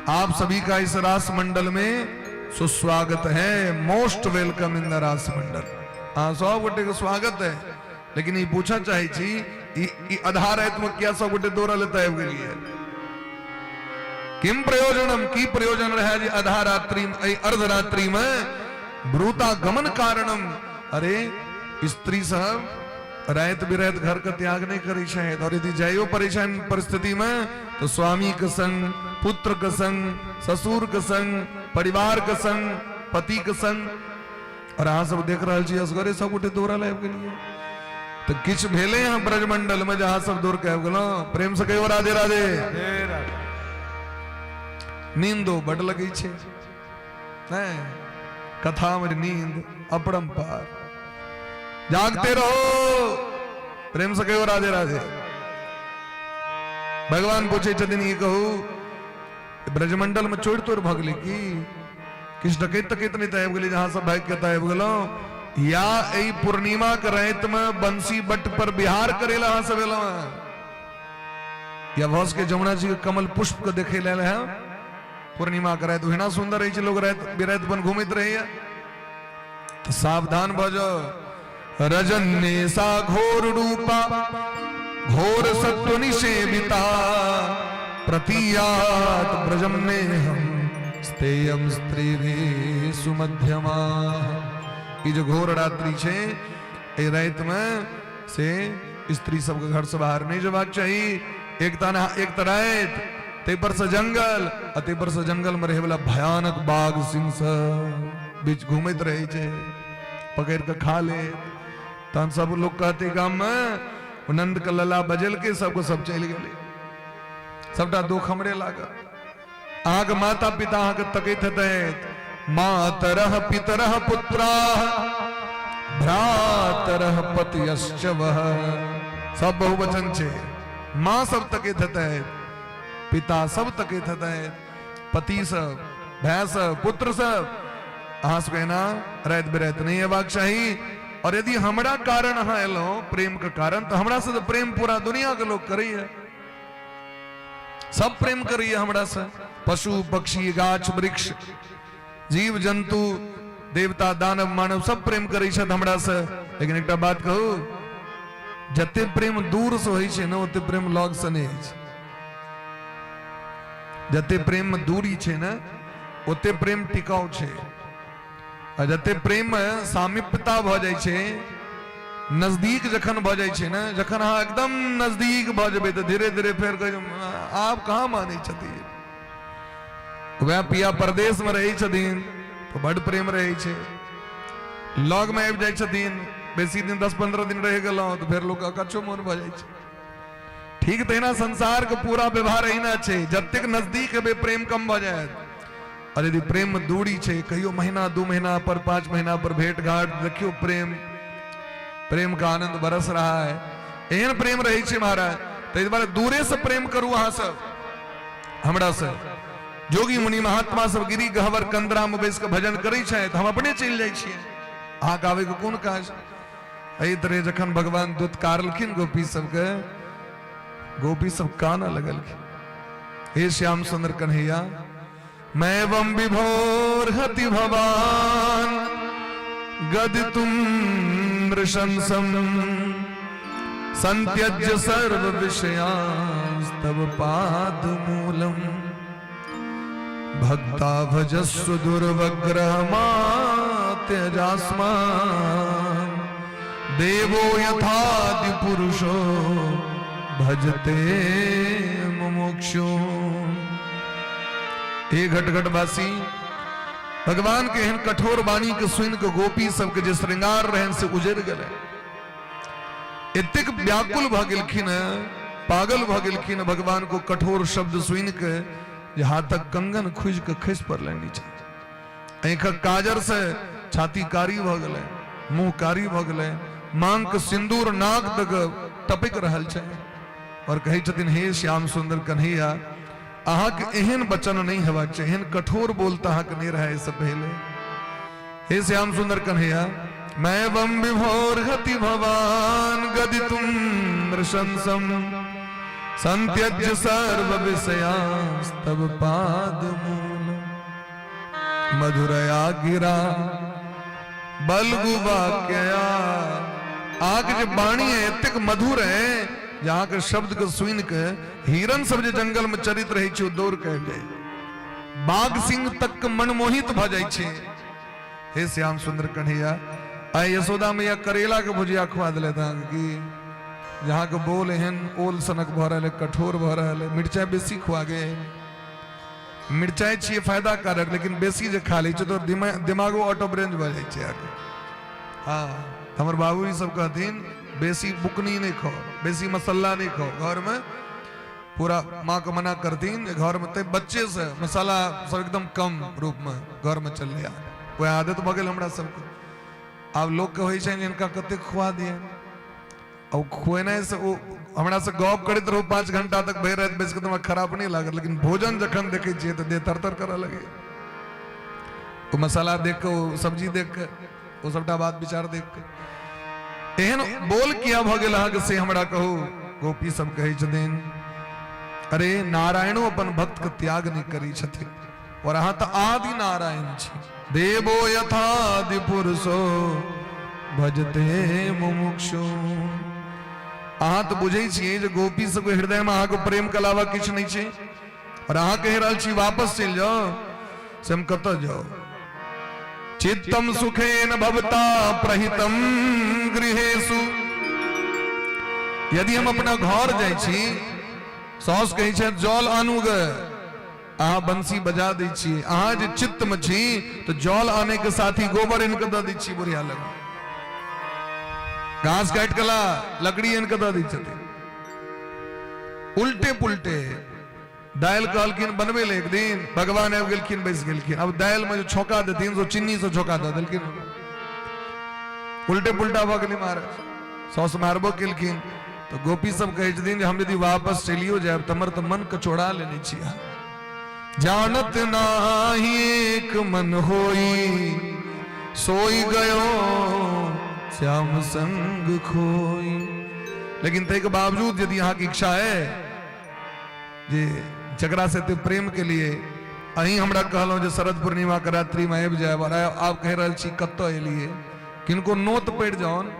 आप सभी का इस रास मंडल में सुस्वागत है। Most welcome in the रास मंडल। हाँ, सब गोटे के स्वागत है, लेकिन ई पूछा चाहे छी ई आधा रात में किया सब गोटे दौड़ल एतऽ आबि गेलियै? किम प्रयोजनम, की प्रयोजन रहे जे आधा रात्रि एहि अर्धरात्रि में ब्रूता गमन कारणम। अरे स्त्री सब राति बिराति घर के त्याग नहीं करै छथि, और यदि जाइयो पड़ै छनि परिस्थिति में तो स्वामी के संग, पुत्र के संग, ससुर के संग, परिवार के संग, पति के संग। और अहाँ सब देख रहल छी असगरे सब गोटे दौड़ल आबि गेलियै, तऽ किछु भेलै हँ ब्रजमंडल में जहाँ सब दौड़ के आबि गेलहुँ। प्रेम से कहियो राधे राधे। नींदो बड लगै छै नहीं, कथा में नींद अपरंपार। जागते रहो, प्रेम से कहियो राधे राधे। भगवान पूछे छथिन ई कहू ब्रजमंडल में चोर तोर भऽ गेलै की? किछु डकैत तकैत नहि तऽ आबि गेलै जहाँ सब भागि के तऽ आबि गेलहुँ, या एहि पूर्णिमा के राति में बंसी बट पर बिहार करे लए अहाँ सब एलहुँ हैं, या भऽ सकै जमुना जी के कमल पुष्प के देखे लेल है? पूर्णिमा के राति ओहिना सुन्दर रहै छै, लोक राति बिराति अपन घुमैत रहैया। तऽ सावधान भऽ जाउ। रजन्ने सा घोर रूपा घोर सत्व निषेविता प्रतीयात ब्रजम ने हम स्तेयम स्त्री सुमध्यमा। ई जे घोर रात्रि छै, एहि रातिमे से स्त्री सबके घर से बाहर नहि जेबाक चाही। एक तऽ एक तऽ राति, ताहि पर से जंगल, आ ताहि पर से जंगल में रहै वाला भयानक बाघ सिंह सब बीच घूमैत रहै छै, पकड़ि कऽ खा ले। तहन सब लोक कहते गाम में नंद के लला बजेलकै, सबके सब चलि गेलै, सबटा दुख हमरे लागल। अहाँके माता पिता अहाँके तकैत हेतै, मातरह पितरह पुत्राः भ्रातरह पतियश्च वह, सब बहुवचन छै। माँ सब तकैत हेतै, पिता सब तकैत हेतै, पति सब, भाय सब, पुत्र सब। अहाँ सबके एना राति बिराति नहि अयबाक चाही। और यदि हमरा कारण अहाँ एलहुँ, प्रेम के कारण, तऽ हमरा से तऽ प्रेम पूरा दुनिया के लोग करैया, सब प्रेम करैया हमरा से। पशु पक्षी गाछ वृक्ष जीव जंतु देवता दानव मानव सब प्रेम करै छथि हमरा से। लेकिन एकटा बात कहू, जते प्रेम दूर से होइ छै ने, ओते प्रेम लग से नहि होइ छै। जते प्रेम में दूरी छै ने, ओते प्रेम टिकाउ छै। आ जते प्रेम में सामीप्यता भऽ जाइ छै, नजदीक जखन भऽ जाइ छै ने, जखन अहाँ एकदम नजदीक भऽ जेबै तऽ धीरे धीरे फेर कहै आब कहाँ मानै छथिन। वएह पिया परदेश में रहै छथिन तऽ बड प्रेम रहै छै, लग में आबि जाइ छथिन, बेसी दिन 10-15 दिन रहि गेलहुँ तऽ फेर लोक अकच्छो मोन भऽ जाइ छै। ठीक तहिना संसार के पूरा व्यवहार एहिना छै, जतेक नजदीक हेबै प्रेम कम भऽ जायत। और यदि प्रेम में दूरी छै, कहियो महीना 2 महीना पर 5 महीना पर भेंट घाट, देखियो प्रेम, प्रेम का आनंद बरस रहा है, एहन प्रेम रहै छै महाराज। ताहि दुआरे दूरे से प्रेम करू अहाँ सब हमरा से। जोगी मुनि महात्मा सब गिरी गहवर कंदरा में बैस के भजन करै छथि, हम अपने चलि जाइ छियै, अहाँके आबैके कोन काज। एहि तरह जखन भगवान दुत्कारलखिन गोपी सबके, गोपी सब कानऽ लगलखिन, हे श्याम सुंदर कन्हैया, मैं वम विभोर हति भवान गदि तुम नृशंसम संत्यज्य सर्व विषयांस्तव पाद मूलम भक्ता भजस्व दुर्वग्रह त्यजास्मा देवो यथादि पुरुषो भजते मुमुक्षु। हे घट घटवासी, भगवान के एहन कठोर वाणी के सुनि के गोपी सबके जे श्रृंगार रहन से उजड़ गेलै, एतेक व्याकुल भऽ गेलखिन, पागल भऽ गेलखिन भगवान को कठोर शब्द सुनि के जे हाथक कंगन खुजि के खसि पड़लनि नीचा, आँखिक काजर से छाती कारी भऽ गेलै, मुंह कारी भऽ गेलै, मांग के सिंदूर नाक तक टपकि रहल छै। और कहै छथिन, हे श्याम सुंदर कन्हैया, अहाँके एहन वचन नहि हेबाक चाही, एहन कठोर बोल तऽ अहाँके नहि रहै एहिसँ पहिले। हे श्याम सुंदर कन्हैया, मैं बम विभोर हति भवान गदि तुम नृशंसम संत्यज्य सर्व विषयांस्तव पाद मूल मधुरया गिरा बलगु वाक्या। अहाँके जे वाणी है एतेक मधुर है जे अहाँके शब्द के सुनि के हिरण सब जे जंगल में चरित रहै छै ओ दौड़ के आबि जाइ, बाघ सिंह तक के मनमोहित भऽ जाइ छै। हे श्याम सुंदर कन्हैया, आइ यशोदा मैया करेला के भुजिया खुआ देलथि अहाँके की जे अहाँके बोल एहन ओल सनक भऽ रहल है, कठोर भऽ रहल है, मिरचाइ बेसी खुआ गेल। मिरचाइ छियै फायदा कारक, लेकिन बेसी जे खा लै छै तऽ दिमागो आउट ऑफ रेंज भऽ जाइ छै अहाँके। हँ, हमर बाबूजी सब कहथिन बेसी बुकनी नहि खाउ, बेसी मसाला नहि खाउ, घरमे पूरा माँ के मना करथिन जे घरमे तऽ बच्चे से मसाला सब एकदम कम रूपमे घरमे चललै। वएह आदत भऽ गेल हमरा सबके। आब लोकके होइ छनि हिनका कतेक खुआ दियनि, आ ओ खुएनाइ से ओ हमरा से गप करैत रहू 5 घंटा तक भरि राति बैस कऽ तऽ हमरा खराब नहि लागत, लेकिन भोजन जखन देखै छियै तऽ देह तर तर करऽ लगैए। ओ मसाला देख कऽ, ओ सब्जी देख कऽ, ओ सबटा बात विचार देख कऽ एहन बोल किया भऽ गेल अहाँके से हमरा कहू। गोपी सब कहै छथिन, अरे नारायणो अपन भक्त के त्याग नहि करै छथिन। और अहाँ तऽ आदि नारायण छी। देवो यथादि पुरुषो भजते मुमुक्षु। अहाँ तऽ बुझै छियै जे गोपी सबके हृदयमे अहाँके प्रेमके अलावा किछु नहि छै, और अहाँ कहि रहल छी वापस चलि जाउ, से हम कतऽ जाउ? चित्तम सुखेन भवता प्रहितम गृहेषु। यदि हम अपना घर जाइ छी, साउस कहै छै जल आनू गे, अहाँ बंसी बजा दै छियै, अहाँ जे चित्त में छी तऽ जल आने के साथ ही गोबर आनि कऽ दऽ दै छियै बुढ़िया लग, घास काटि कऽ ला लकड़ी आनि कऽ दऽ दै छथिन। उल्टे पुल्टे दालि कहलखिन बनबै लए, एक दिन भगवान आबि गेलखिन, बैस गेलखिन। अब दालि में जो छौंका देथिन से चीनी से छौंका दऽ देलखिन, उल्टे पुल्टा भऽ गेलै महाराज। साउस मारबो केलखिन तऽ गोपी सब कहै छथिन जे हम यदि वापस चलियो जायब तऽ हमर तऽ मन के चोरा लेने छी अहाँ। जानत नाही एक मन होई, सोई गयो श्याम संग खोई। लेकिन ताहिके बावजूद यदि अहाँके इच्छा है जे जकरा से एते प्रेम के लिए अहीं हमरा कहलहुँ जे शरद पूर्णिमा के रात्रि में आबि जायब, और आब कहि रहल छी कतऽ एलियै, किनको नोत पड़ि जाउन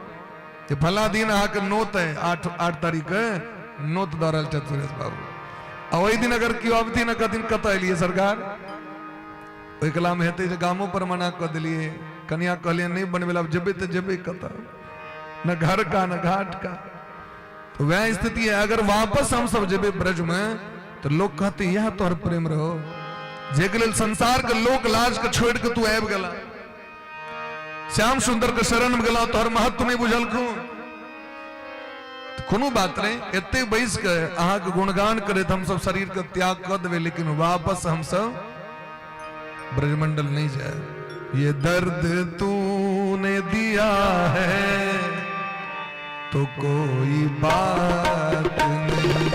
जे फला दिन अहाँके नोत है, 8 तारीख के नोत दऽ रहल छथि सुरेश बाबू, आ ओहि दिन अगर केओ अबथिन आ कहथिन कतऽ एलियै सरकार, ओहि कलामे हेतै जे गामो पर मना कऽ देलियै, कनिया कहलियै नहि बनबै लए, आब जेबै तऽ जेबै कतऽ, न घर का न घाट का। तो वह स्थिति है, अगर वापस हम सब जेबे ब्रज में तो लोग कहते यह तोहर प्रेम रहो, जे के लेल संसार के लोक लाज के छोड़ के तू आबि गेला, श्याम सुंदर के शरण में गेला, तोहर महत्व नहीं बुझलखू। कोनो बात नहीं, एते बैस के अहाँ के गुणगान करैत हम सब शरीर के त्याग कऽ देबै, लेकिन वापस हम सब ब्रजमंडल नहीं जाए। ये दर्द तूने दिया है तो कोई बात नहीं,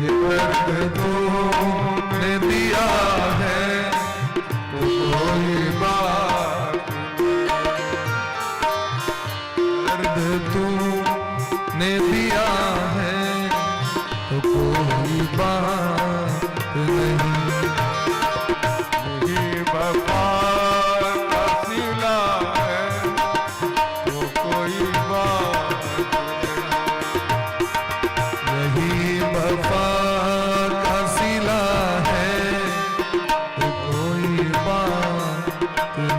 ये दर्द तूने दिया है तो कोई बात, दर्द तूने दिया है तो कोई बात नहीं। यही वफा का सिला है तो कोई बात नहीं, यही वफा का सिला है तो कोई बात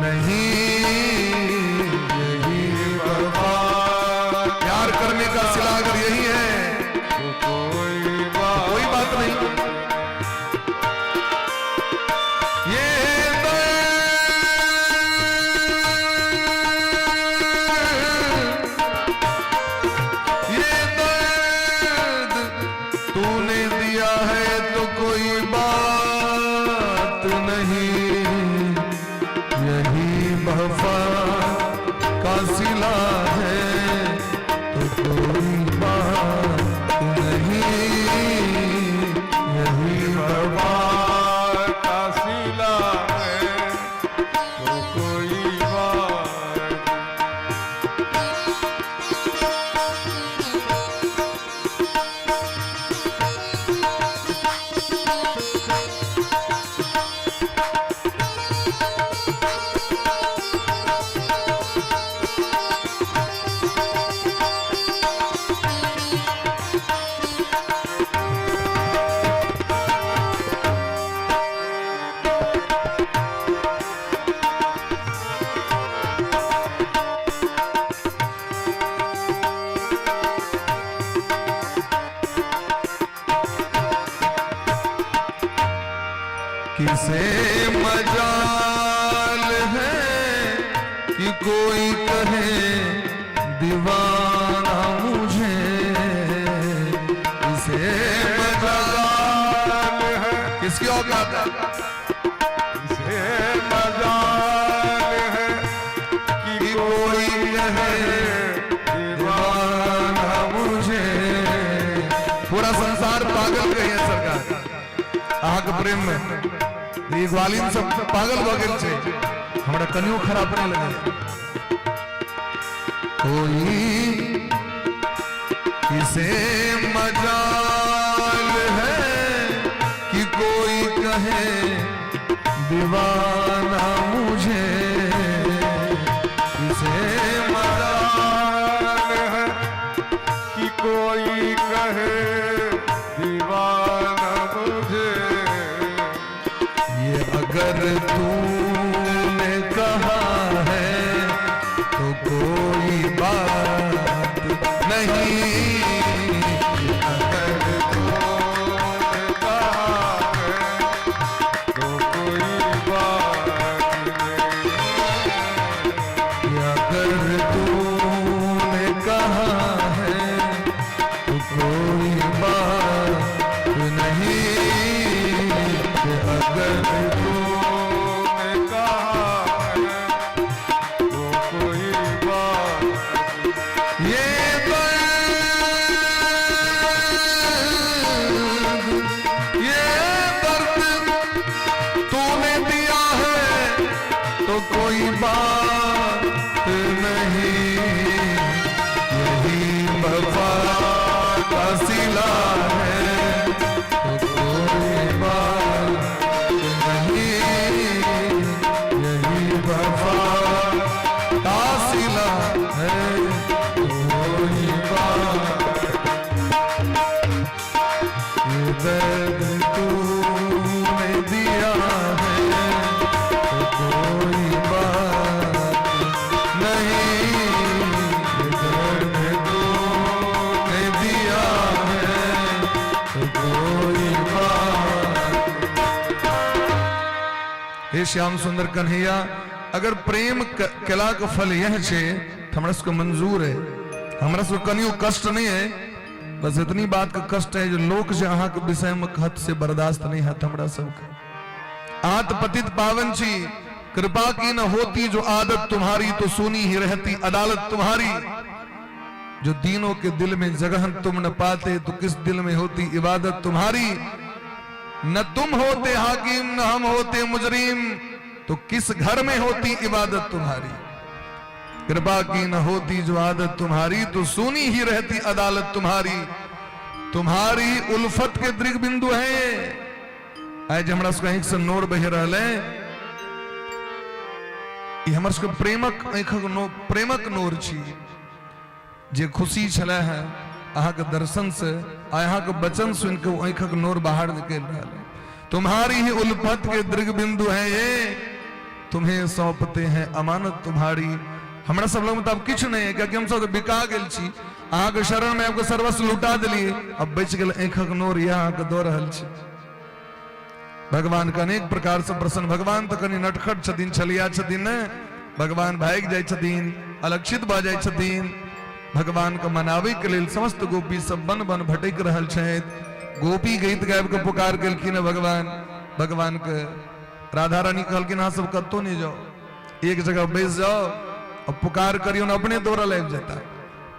नहीं, यही वफा प्यार करने का सिला अगर यही है तो कोई बात, कोई बात नहीं। ये दर्द, ये दर्द तूने दिया है तो कोई बात नहीं, यही वफा का सिला है तो कोई बात नहीं, यही वफा का सिला है तो कोई बात। किसे मजाल है कि कोई कहे दीवाना मुझे, किसे मजाल है, किसकी औकात है, किसे मजाल है कि कि कोई कहे दीवाना मुझे। पूरा संसार पागल कहिए सरकार अहाँके प्रेम में, ई ग्वालिन सब पागल भऽ गेल छै, हमरा कनियो खराब नहीं लगे। कोई किसे मजाल है कि कोई कहे दीवाना मुझे किसे मजाल है कि कोई कहे दीवाना मुझे। ये अगर तूने कहा है तो कोई बात नहीं। अगर तूने कहा है तो कोई बात नहीं। ये अगर तूने कहा है तो कोई बात नहीं। ये अगर तूने कहा है तो कोई बात। ये दर्द, ये दर्द तूने दिया है तो कोई बात नहीं। यही वफा का सिला है तो कोई बात नहीं। यही वफा का सिला है तो कोई बात। ये दर्द तूने दिया है तो कोई बात नहीं। ये दर्द तूने दिया है तो कोई बात। हे श्याम सुंदर कन्हैया, अगर प्रेम केला के फल यह छे तो हमरा सबके मंजूर है, हमरा सबके कनियो कष्ट नहीं है। बस इतनी बात का कष्ट है जो लोक जे अहाँ के विषय में कहत से बर्दाश्त नहीं है हमरा सबके। अहाँ तऽ पतित पावन छी, कृपा की न होती जो आदत तुम्हारी तो सुनी ही रहती अदालत तुम्हारी। जो दीनों के दिल में जगह तुम न पाते तो किस दिल में होती इबादत तुम्हारी। न तुम होते हाकिम न हम होते मुजरिम तो किस घर में होती इबादत तुम्हारी। कृपा की न होती जो आदत तुम्हारी तो सुनी ही रहती अदालत तुम्हारी। तुम्हारी उल्फत के दृग बिंदु है। आइ जे हमरा सबके आँखि से नोर बहि रहल है, ई हमर सबके प्रेमक आँखिक नो प्रेमक नोर छी। जे खुशी छलै है अहाँके दर्शन से आ अहाँके वचन सुनि के ओ आँखिक नोर बाहर निकलि रहल है। तुम्हारी ही उल्फत के दृग बिंदु है ये, तुम्हें सौंपते हैं अमानत तुम्हारी। हमरा सब लग तऽ आब किछु नहि है, कियाकि हम सब तऽ बिका गेल छी। अहाँके शरण में आबिके सर्वस्व लुटा देलियै, अब बचि गेल आँखिक नोर, इएह अहाँके दऽ रहल छी। भगवान के अनेक प्रकार से प्रसन्न। भगवान तऽ कनि नटखट छथिन, छलिया छथिन ने, भगवान भागि जाइ छथिन, अलक्षित भऽ जाइ छथिन। भगवान के मनाबै के लेल समस्त गोपी सब वन वन भटकि रहल छथि। गोपी गीत गाबि के पुकार केलखिन भगवान। भगवान के राधा रानी कहलखिन अहाँ सब कतौ नहि जाउ, एक जगह बैस जाउ आ पुकार करियौ ने, अपने दौड़ल आबि जेता।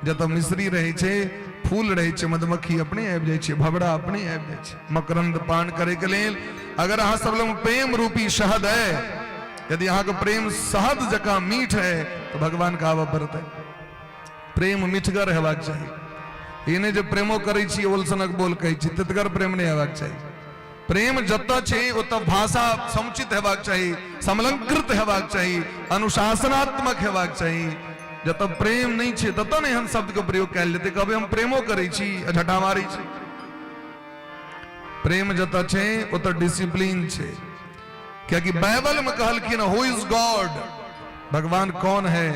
जतऽ मिश्री रहै छै, फूल रहै छै, मधुमक्खी अपने आबि जाइ छै, भवरा अपने आबि जाइ छै मकरंद पान करे के लेल। अगर अहाँ सब लग प्रेम रूपी शहद है, यदि अहाँके प्रेम शहद जकाँ मीठ है तो भगवान के आबऽ पड़तै। प्रेम मिठगर हेबाक चाही। ई नहि जे प्रेमो करै छी ओल सनक बोल कहै छी, तितगर प्रेम नहि हेबाक चाही। प्रेम जतऽ छै ओतऽ भाषा समुचित हेबाक चाही, समलंकृत हेबाक चाही, अनुशासनात्मक हेबाक चाही। जतऽ प्रेम नहि छै ततऽ ने एहन शब्दके प्रयोग कयल जेतै। कहबै हम प्रेमो करै छी आ झटा मारै छी। प्रेम जतऽ छै ओतऽ डिसिप्लीन छै, कियाकि बाइबल में कहलखिन हु is God, भगवान कौन है।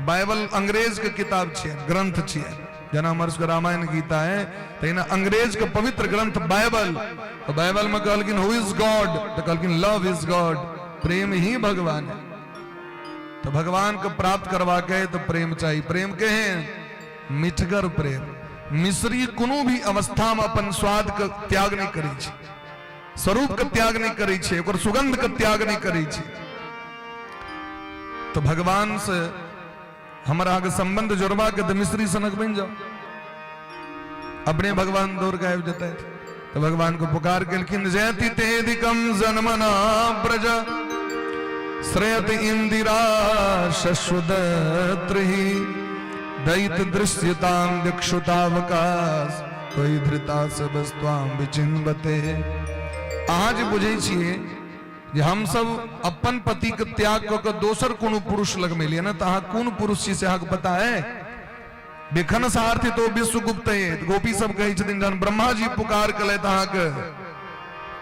बाइबल अंग्रेज के किताब छियै, ग्रंथ छियै। जेना हमर सबके रामायण गीता है तहिना अंग्रेज के पवित्र ग्रंथ बाइबल। तो बाइबल में कहलखिन हु is God, तो कहलखिन लव is God, प्रेम ही भगवान है। तो भगवान के प्राप्त करवा के तो प्रेम चाहिए। प्रेम के हैं मिठगर प्रेम। मिश्री कोनो भी अवस्था में अपन स्वाद के त्याग नहीं करै छै, स्वरूप के त्याग नहीं करै छै, ओकर सुगंध के त्याग नहीं करै छै। तो भगवान से हमर अहाँके संबंध जोड़बा के तऽ मिश्री सनक बनि जाओ, अपने भगवान दौड़ के आबि जेतै। तऽ भगवान के पुकार केलखिन जयति तेदिकम जन्मना ब्रज श्रेयत इंदिरा शश्वदत्र ही दैत दृश्यताम दिक्षुतावकाश त्वयि धृता सबस्त्वाम विचिन्वते। अहाँ जे बुझै छियै जे हमसब अपन पति के त्याग कऽ के दोसर कोनो पुरुष लग में एलियै ने, तऽ अहाँ कोन पुरुष छी से अहाँके पता है? बेखन सारथी तो विश्वगुप्त है। गोपी सब कहै छथिन जहन ब्रह्मा जी पुकार केलथि अहाँके,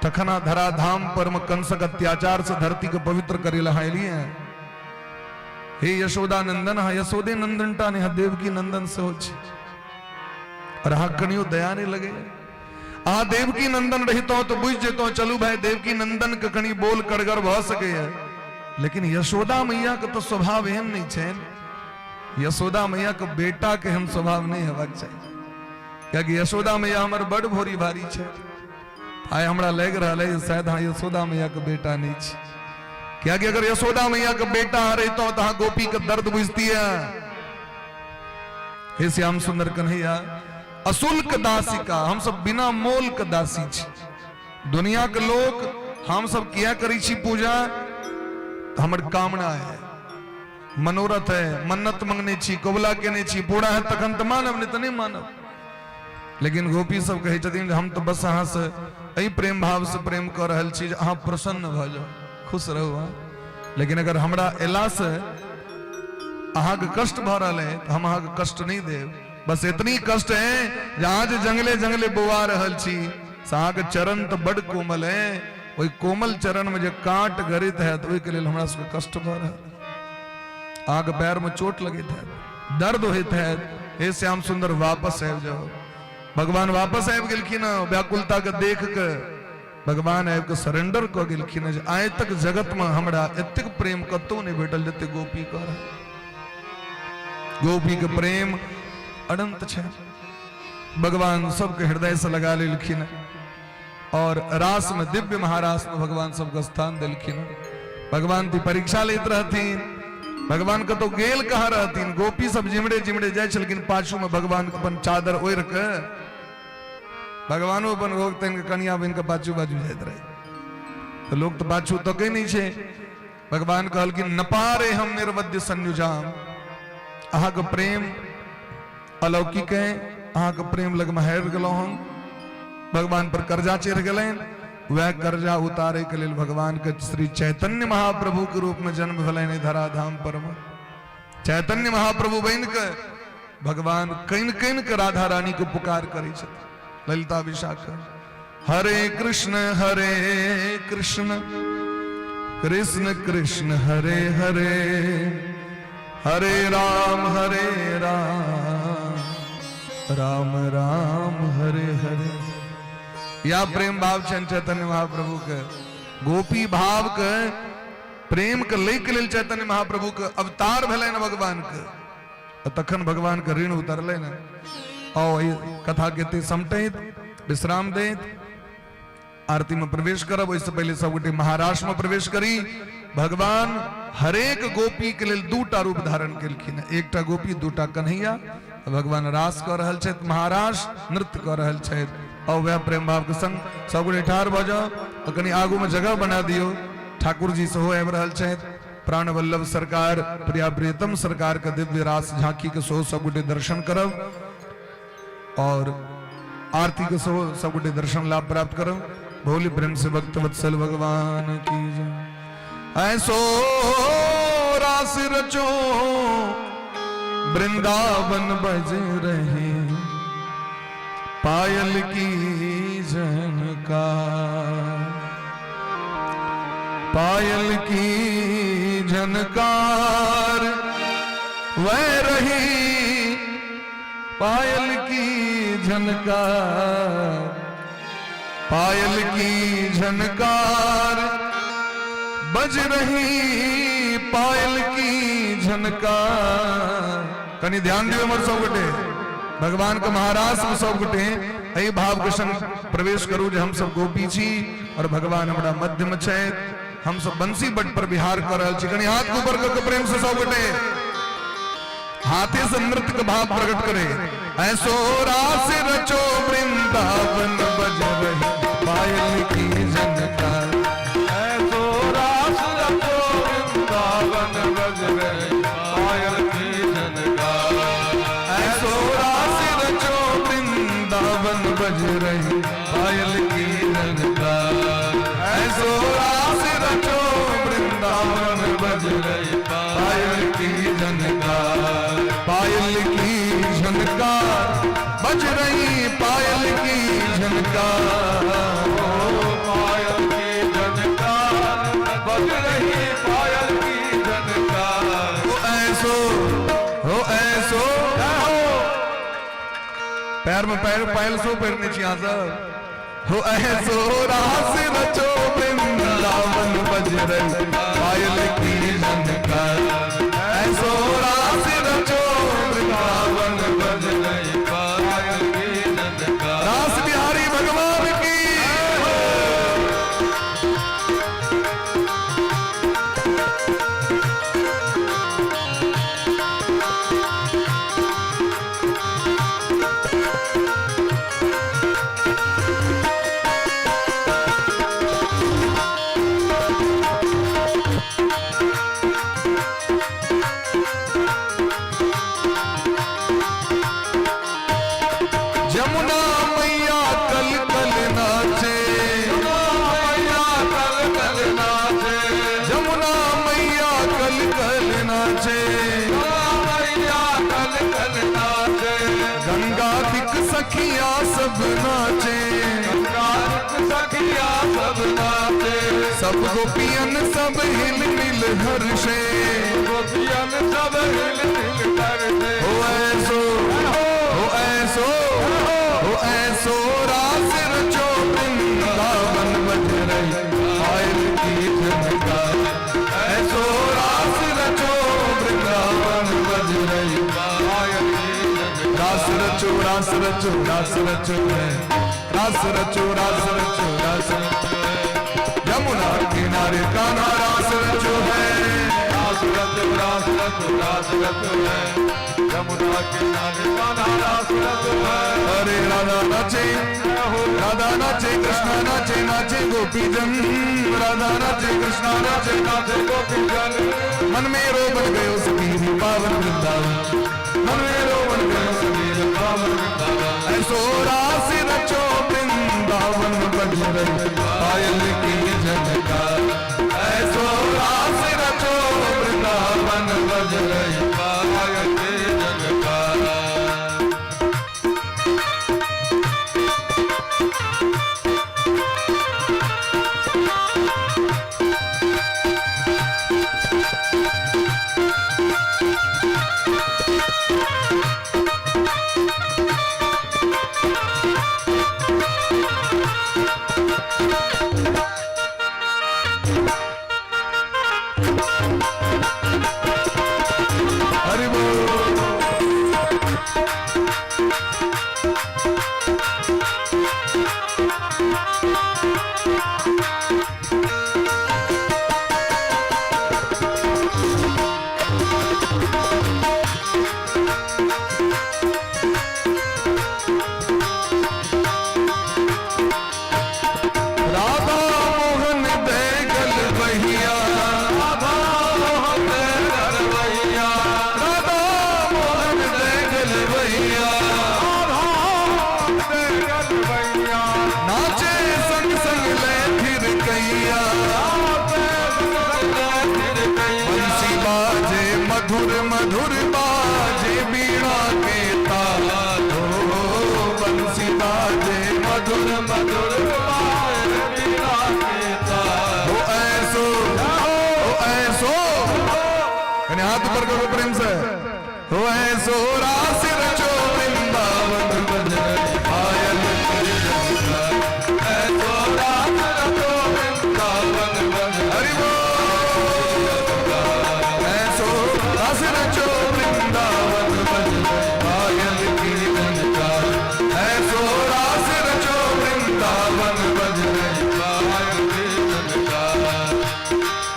तखन अहाँ धराधाम पर में कंसक अत्याचार से धरती के पवित्र करे लए अहाँ एलियै। हे यशोदा नंदन, अहाँ यशोदे नंदन टा नहि, अहाँ देवकी नंदन सेहो छी, और अहाँ कनियो दया नहि लगे। अहाँ देवकी नंदन रहितौं तऽ बुझि जैतौं, चलू भाई देवकी नंदन के कनि बोल कड़गर भऽ सकैए, लेकिन यशोदा मैया के तऽ स्वभाव एहन नहि छनि। यशोदा मैया के बेटा के एहन स्वभाव नहि हेबाक चाही, कियाकि यशोदा मैया हमर बड़ भोरी भारी छै। आइ हमरा लागि रहल है शायद अहाँ यशोदा मैया के बेटा नहीं छी, कियाकि अगर यशोदा मैया के बेटा अहाँ रहितौं तऽ अहाँ गोपी के दर्द बुझतियै। हे श्याम सुंदर कन्हैया, अशुल्क दासिका, हम सब बिना मोल के दासी छी। दुनिया के लोक हम सब किया करै छी पूजा? हमर कामना है, मनोरथ है, मन्नत मंगने छी, कबुला केने छी, पूरा है तखन तऽ मानब, नहीं तऽ नहीं मानब। लेकिन गोपी सब कहै छथिन हम तऽ बस अहाँ से एहि प्रेम भाव से प्रेम कऽ रहल छी जे अहाँ प्रसन्न भऽ जाउ, खुश रहू अहाँ। लेकिन अगर हमरा अयला से अहाँके कष्ट भऽ रहल है तऽ हम अहाँके कष्ट नहीं देब। बस इतनी कष्ट है जे अहाँ जे जंगले जंगले बौआ रहल छी से अहाँके चरण तऽ बड कोमल है, ओहि कोमल चरण में जे कांट गड़ैत हैत ओहिके लेल हमरा सबके कष्ट भऽ रहल है। अहाँके पैर में चोट लगैत हैत, दर्द होइत हैत। हे श्याम सुंदर वापस आबि जाओ। भगवान वापस आबि गेलखिन। व्याकुलता के देख के भगवान आबि के सरेंडर कऽ गेलखिन जे आइ तक जगत में हमरा एतेक प्रेम कतौ नहि भेटल जतेक गोपी कऽ रहल। गोपी के प्रेम अनंत छै। भगवान सबके हृदय से लगा लेलखिन और रास में, दिव्य महारास में भगवान सबके स्थान देलखिन। भगवान की परीक्षा लेत रहथिन, भगवान कतौ गेल कहाँ रहथिन, गोपी सब जिमड़े जिमड़े जाइ छलखिन, पाछू में भगवान अपन चादर ओढ़ि के भगवानो अपन रोग तन के कनिया बन के पाछू बाजू जाइत रहे। तो लोग तो पाछू तकै नहीं छे। भगवान कहलखिन नपारे हम निर्वद्य संयुजाम, अहाँके प्रेम अलौकिक है, अहाँके प्रेम लगमे हारि गेलहुँ हम। भगवान पर कर्जा चढ़ि गेलनि, वएह कर्जा उतारे के लेल भगवान के श्री चैतन्य महाप्रभु के रूप में जन्म भेलनि धराधाम पर में। चैतन्य महाप्रभु बनि के भगवान कनि कनि के राधा रानी के पुकार करै छथिन। ललिता विशाखा, हरे कृष्ण हरे कृष्ण कृष्ण कृष्ण हरे हरे, हरे राम हरे राम राम राम हरे हरे। या प्रेम भाव छनि चैतन्य महाप्रभु के, गोपी भाव के प्रेम के लै के लेल चैतन्य महाप्रभु के अवतार भेलनि भगवान के, तखन भगवान के ऋण उतरलै ने। आओ एहि कथा के एते समटैत विश्राम दैत आरती में प्रवेश करब। ओहिसँ पहिले सबगोटे महाराष्ट्र में प्रवेश करी। भगवान हरेक गोपी के लेल दूटा रूप धारण केलखिन, एकटा गोपी दूटा कन्हैया। भगवान रास कऽ रहल छथि, महाराष्ट्र नृत्य कऽ रहल छथि। और वह प्रेम भाव के संग सबगोटे ठाढ़ भऽ जाउ और कनि आगू में जगह बना दियौ। ठाकुर जी सेहो आबि रहल छथि। प्राण वल्लभ सरकार, प्रिया प्रियतम सरकार के दिव्य रास झांकी के सेहो सबगोटे दर्शन करब और आरती के सेहो सबगोटे दर्शन लाभ प्राप्त करब। भोली प्रेम से भक्त वत्सल भगवान की जय। ऐसो रास रचो वृंदावन बज रहे पायल की झनकार, पायल की झनकार वह रही, पायल की झनकार, पायल की झनकार बज रही, पायल की झनकार। कनि ध्यान दियौ हमर सब गोटे, भगवान के महाराज में सब गोटे एहि भाव के संग प्रवेश करू जे हम सब गोपी छी और भगवान हमरा मध्य में छथि। हम सब बंसी बट पर विहार कर रहल छी। कनि हाथ के ऊपर कर के प्रेम से सब गोटे हाथे से नृत्य के भाव प्रकट करे। ऐसो रास रचो वृंदावन बज रही पायल की झनकार, ऐसो रास रचो वृंदावन बज रही पायल की झनकार, ऐसो रास रचो वृंदावन बज रही पायल की झनकार, ऐसो रास रचो ऐसो, हो ऐसो। पैर में पैर पायल सो पैरने चाहिए सब। हो ऐसो रास रचो वृंदावन बज रही पायल की झनकार। ऐसो रास रचो वृंदावन बज रही पायल की झनकार। रास बिहारी भगवान की। जमुना मैया कल कल नाचे, मैया कल कल नाचे, जमुना मैया कल कल नाचे, मैया कल कल नाचे, गंगा दिक सखिया सब नाचे, गंगा सखिया सब नाचे, सब गोपियन सब हिल मिल हर्षे, गोपियन सब हिल मिल करते। हो ऐसो, हो ऐसो, हो ऐसो रास रचो वृंदावन बज रही पायल की झनकार। ऐसो रास रचो वृंदावन बज रही पायल की झनकार। रास रचो, रास रचो, रास रचो है, रास रचो, रास रचो, रास रचो है। यमुना किनारे कान्हा रास रचो है। रास रचो, रास रचो, रास रचो है, यमुना किनारे कान्हा रास रचो है। अरे राधा नाचे, राधा नाचे, कृष्णा नाचे, नाचे गोपी जन, राधा नाचे, कृष्णा नाचे, नाचे गोपी जन, मन में रो बन गयो सखी पावन वृंदावन, मन में रो बन गयो सखी पावन वृंदावन। ऐसो रास रचो वृंदावन बज रही पायल की झनकार। ऐसो रास रचो वृंदावन बज रही पायल की झनकार। हरि बोल। राधा मोहन दे गल बहिया, राधा मोहन गल भैया, राधा मोहन दे गल बहिया, राधा गल भैया, नाचे संग संग ले फिर कैया, बंसी बाजे मधुर मधुर बाजे बीणा के ताल, हो बंसी बाजे मधुर मधुर बाजे बीणा के ताल। हो ऐसो, हो ऐसो, यानी हाथ ऊपर करो प्रेम से। हो ऐसो रास रचो वृंदावन बज रही पायल की झनकार। ऐसो रास रचो वृंदावन बज हरि बोल। ऐसो रास रचो वृंदावन बज रही पायल की झनकार। ऐसो रास रचो वृंदावन बज रही पायल की झनकार।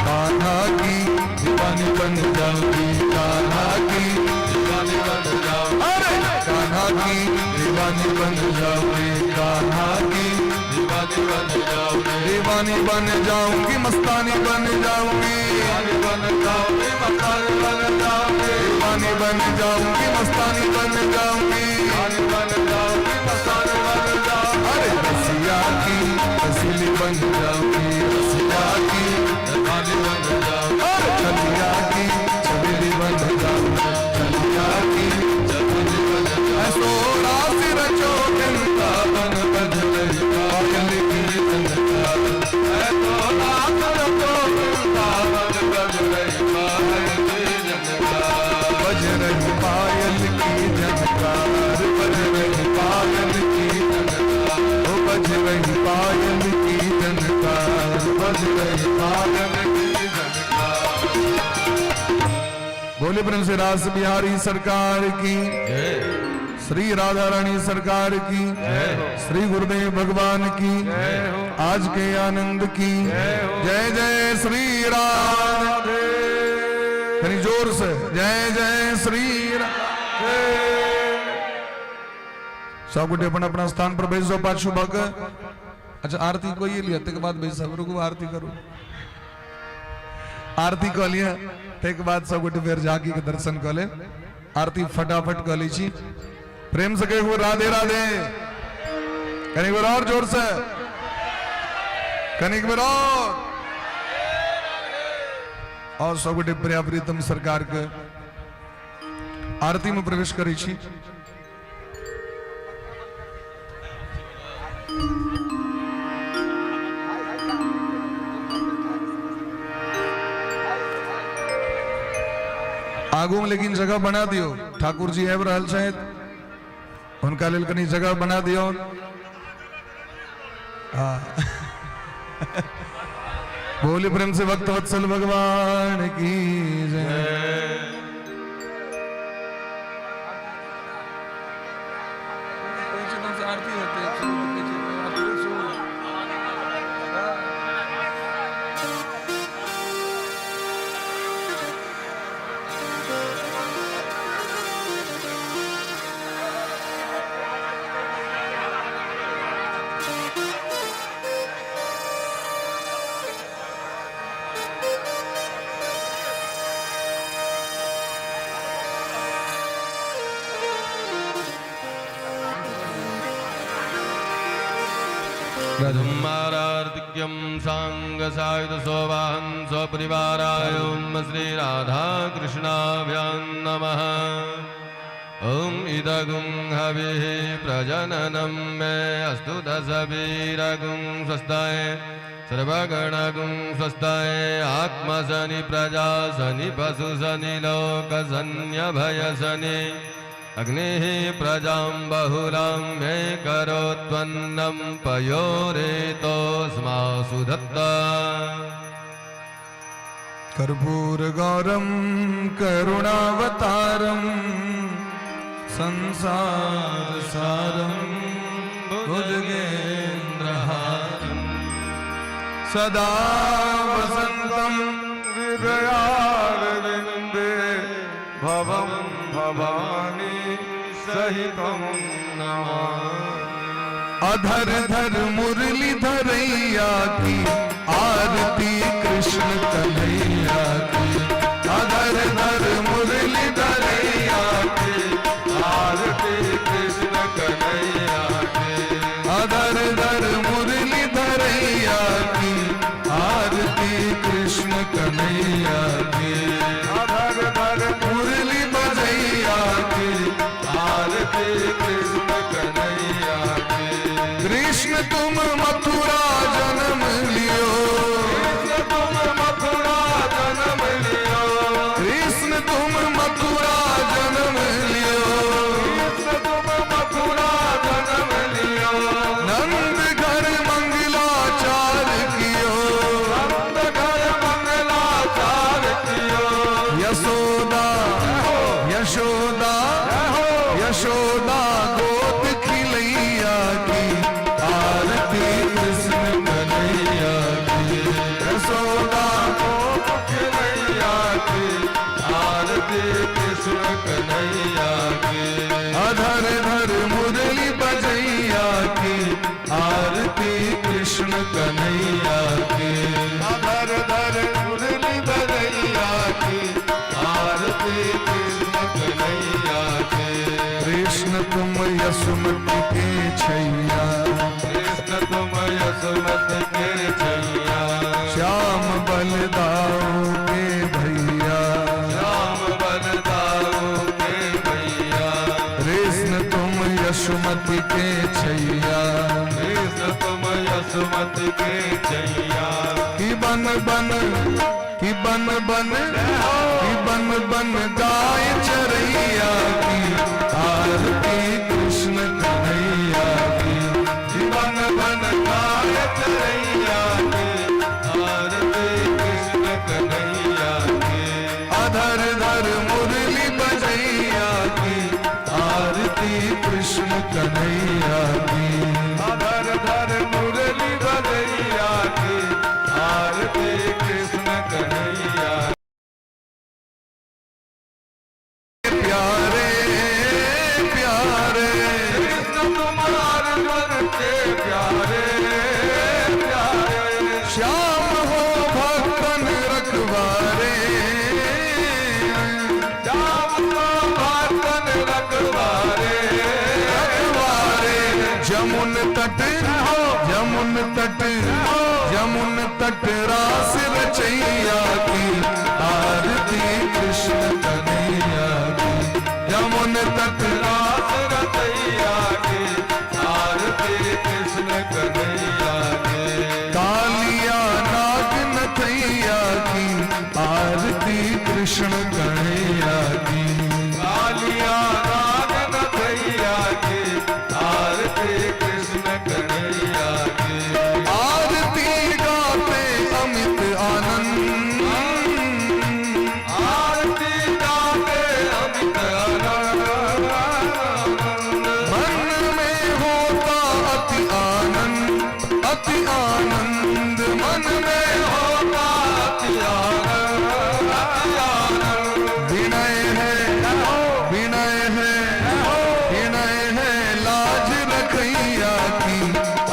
कान्हा की दीवानी बन जाऊंगी, कान्हा की दीवानी बन जाऊं, अरे कान्हा की दीवानी बन जाऊंगी, कान्हा की दीवानी बन जाऊं, दीवानी बन जाऊंगी, मस्तानी बन जाऊंगी, दीवानी बन जाऊंगी, मस्तानी बन जाऊंगी, दीवानी बन जाऊंगी, मस्तानी बन जाऊंगी, दीवानी बन जाऊंगी, मस्तानी बन जाऊंगी, अरे रसिया की रसीली बन जाऊंगी, रसिया की दीवानी बन जाऊंगी, अरे छलिया की छबीली बन जाऊंगी, छलिया की दीवानी बन जाऊंगी। ऐसो रास रचो वृंदावन बज रही पायल की झनकार। ऐसो रास रचो वृंदावन बज रही पायल की झनकार। बोले प्रेम से रास बिहारी सरकार की, श्री राधा रानी सरकार की, श्री गुरुदेव भगवान की, आज के आनंद की जय जय श्री राधे। कनी जोर से जय जय श्री राधे। सब गोटे अपन अपना स्थान पर बैस जाओ। पाछू भग अच्छा आरती कोई लिया तक बाद बैस, रुको आरती करू, आरती कऽ लिअ, ताहिके बाद सब गोटे फेर झांकी के दर्शन कऽ लेब। आरती फटाफट कऽ लै छी। प्रेम से कहियो राधे राधे, कनिक बेर और जोर से, कनिक बेर और। और सब गोटे प्रिया प्रीतम सरकार के आरती में प्रवेश करै छी। आगू में लेकिन जगह बना दियो, ठाकुर जी आबि रहल छथि, हुनका लेल कनी जगह बना दियो। हाँ। बोले प्रेम से भक्त वत्सल भगवान की जय। मारार्तिक्यं साङ्गसायुध सोवाहं स्वपरिवाराय ॐ श्री राधाकृष्णाभ्यां नमः। ॐ इदगुं हविः प्रजननं मे अस्तु दशवीरगुं स्वस्ताय सर्वगणगुं स्वस्ताय आत्मसनि प्रजा सनि पशु सनि लोक सन्यभय सनि अग्निः प्रजां बहुलां मे करोत्वन्नं पयोरेतोऽस्मासु दत्ता। कर्पूर गौरम करुणावतारम संसार सारम भुजगेन्द्रहारम सदा वसंतम हृदयारविन्दे भवं भवानी सहितं नमामि। अधर धर मुरली धरैया की आरती कृष्ण कन्हैया की। अधर धर मुरली धरैया की आरती कृष्ण कन्हैया की। अधर धर मुरली धरैया की आरती कृष्ण कन्हैया की। अधर धर मुरली बजैया की आरती कृष्ण कन्हैया की। कृष्ण तुम मथुरा जन्म लियो, कृष्ण तुम मथुरा जन्म लियो, कृष्ण तुम मथुरा जन्म लियो, कृष्ण तुम मथुरा जन्म लियो, नंद घर मंगलाचार कियो, नंद घर मंगलाचार कियो, यशोदा यशोदा यशोदा गोद खिलैया की आरती कृष्ण कन्हैया की। यशोदा कन्हैया की आरती कृष्ण कन्हैया की। अधर धर मुरली बजैया की आरती कृष्ण कन्हैया की। अधर धर मुरली बजैया की आरती कृष्ण कन्हैया की। कृष्ण तुम यशुमति के छैया, कृष्ण तुम यशोमति के छैया, श्याम बलदाऊ के भैया, श्याम बलदाऊ के भैया, कृष्ण तुम यशुमति के छैया, कृष्ण तुम यशोमति के छैया, कि बन बन कि बन बन कि बन बन गाय चरैया की आरती कृष्ण कन्हैया की। कि बन बन गाय चरैया की आरती कृष्ण कन्हैया की। अधर धर मुरली कन्हैया की। धर धर मुरली बजैया की आरती कृष्ण कन्हैया। प्यारे प्यारे कृष्ण तुम्हार जन के प्यारे प्यारे। श्याम हो भक्तन रखवारे। श्याम को भक्तन रखवारे। रखवारे जमुन तट, जमुन तट, जमुन तट रास रचैया की आरती कृष्ण कन्हैया की। जमुन तट रास रचैया की आरती कृष्ण कन्हैया की। कालिया नाग नथैया की आरती कृष्ण कन्हैया की। कालिया नाग नथैया की आरती कृष्ण कन्हैया की। आरती गाते अमित आनंद। आरती गाते अमित आनंद। मन में होता अति आनंद, अति आनंद मन में होता अति आनंद, अति आनंद। विनय है, विनय है, विनय है लाज रखैया की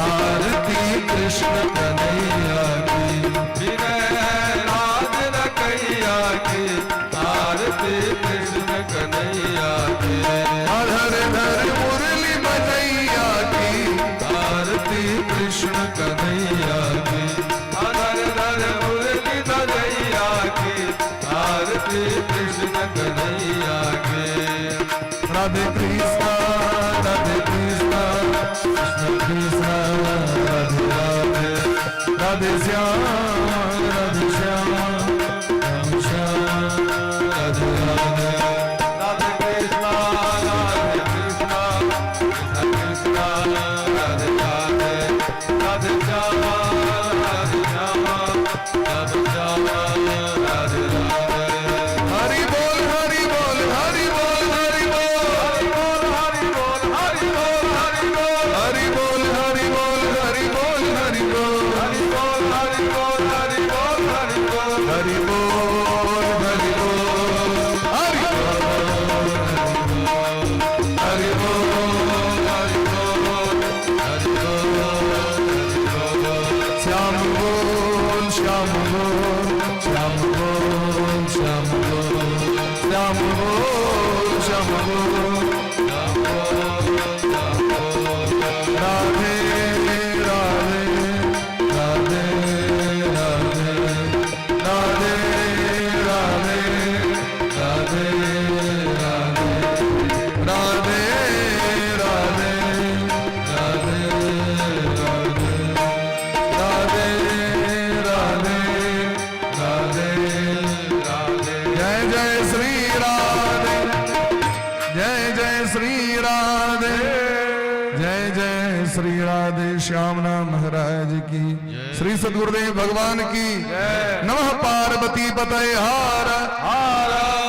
आरती कृष्ण कन्हैया की। विनय लाज रखैया की आरती कृष्ण कन्हैया की। धर धर मुरली बजैया की आरती कृष्ण कन्हैया की। अधर धर मुरली बजैया की आरती कृष्ण कन्हैया की। राधे कृष्णा राधे कृष्णा कृष्ण कृष्णा राधे राधे, राधे श्याम राधे श्याम राम श्याम राधे राधे। राधे कृष्णा राधे कृष्णा कृष्ण कृष्णा राधे राधे, राधे श्याम राधे श्याम राम श्याम राधे राधे। हरि बोल हरि बोल हरि बोल हरि बोल। हरि बोल हरि बोल हरि बोल हरि बोल। हरि बोल हरि बोल हरि बोल हरि बोल। हरि बोल हरि बोल हरि बोल हरि बोल। हरि बोल हरि बोल हरि बोल हरि बोल हरि बोल हरि बोल। श्याम बोल श्याम बोल श्याम बोल श्याम बोल श्याम बोल श्याम बोल। राधे राधे राधे राधे राधे राधे राधे राधे राधे राधे राधे राधे राधे राधे राधे। जय जय श्री राधे, जय जय श्री राधे, जय जय श्री राधे। श्याम नाम महाराज की, श्री सदगुरुदेव भगवान की। नमः पार्वती पतये हर हर।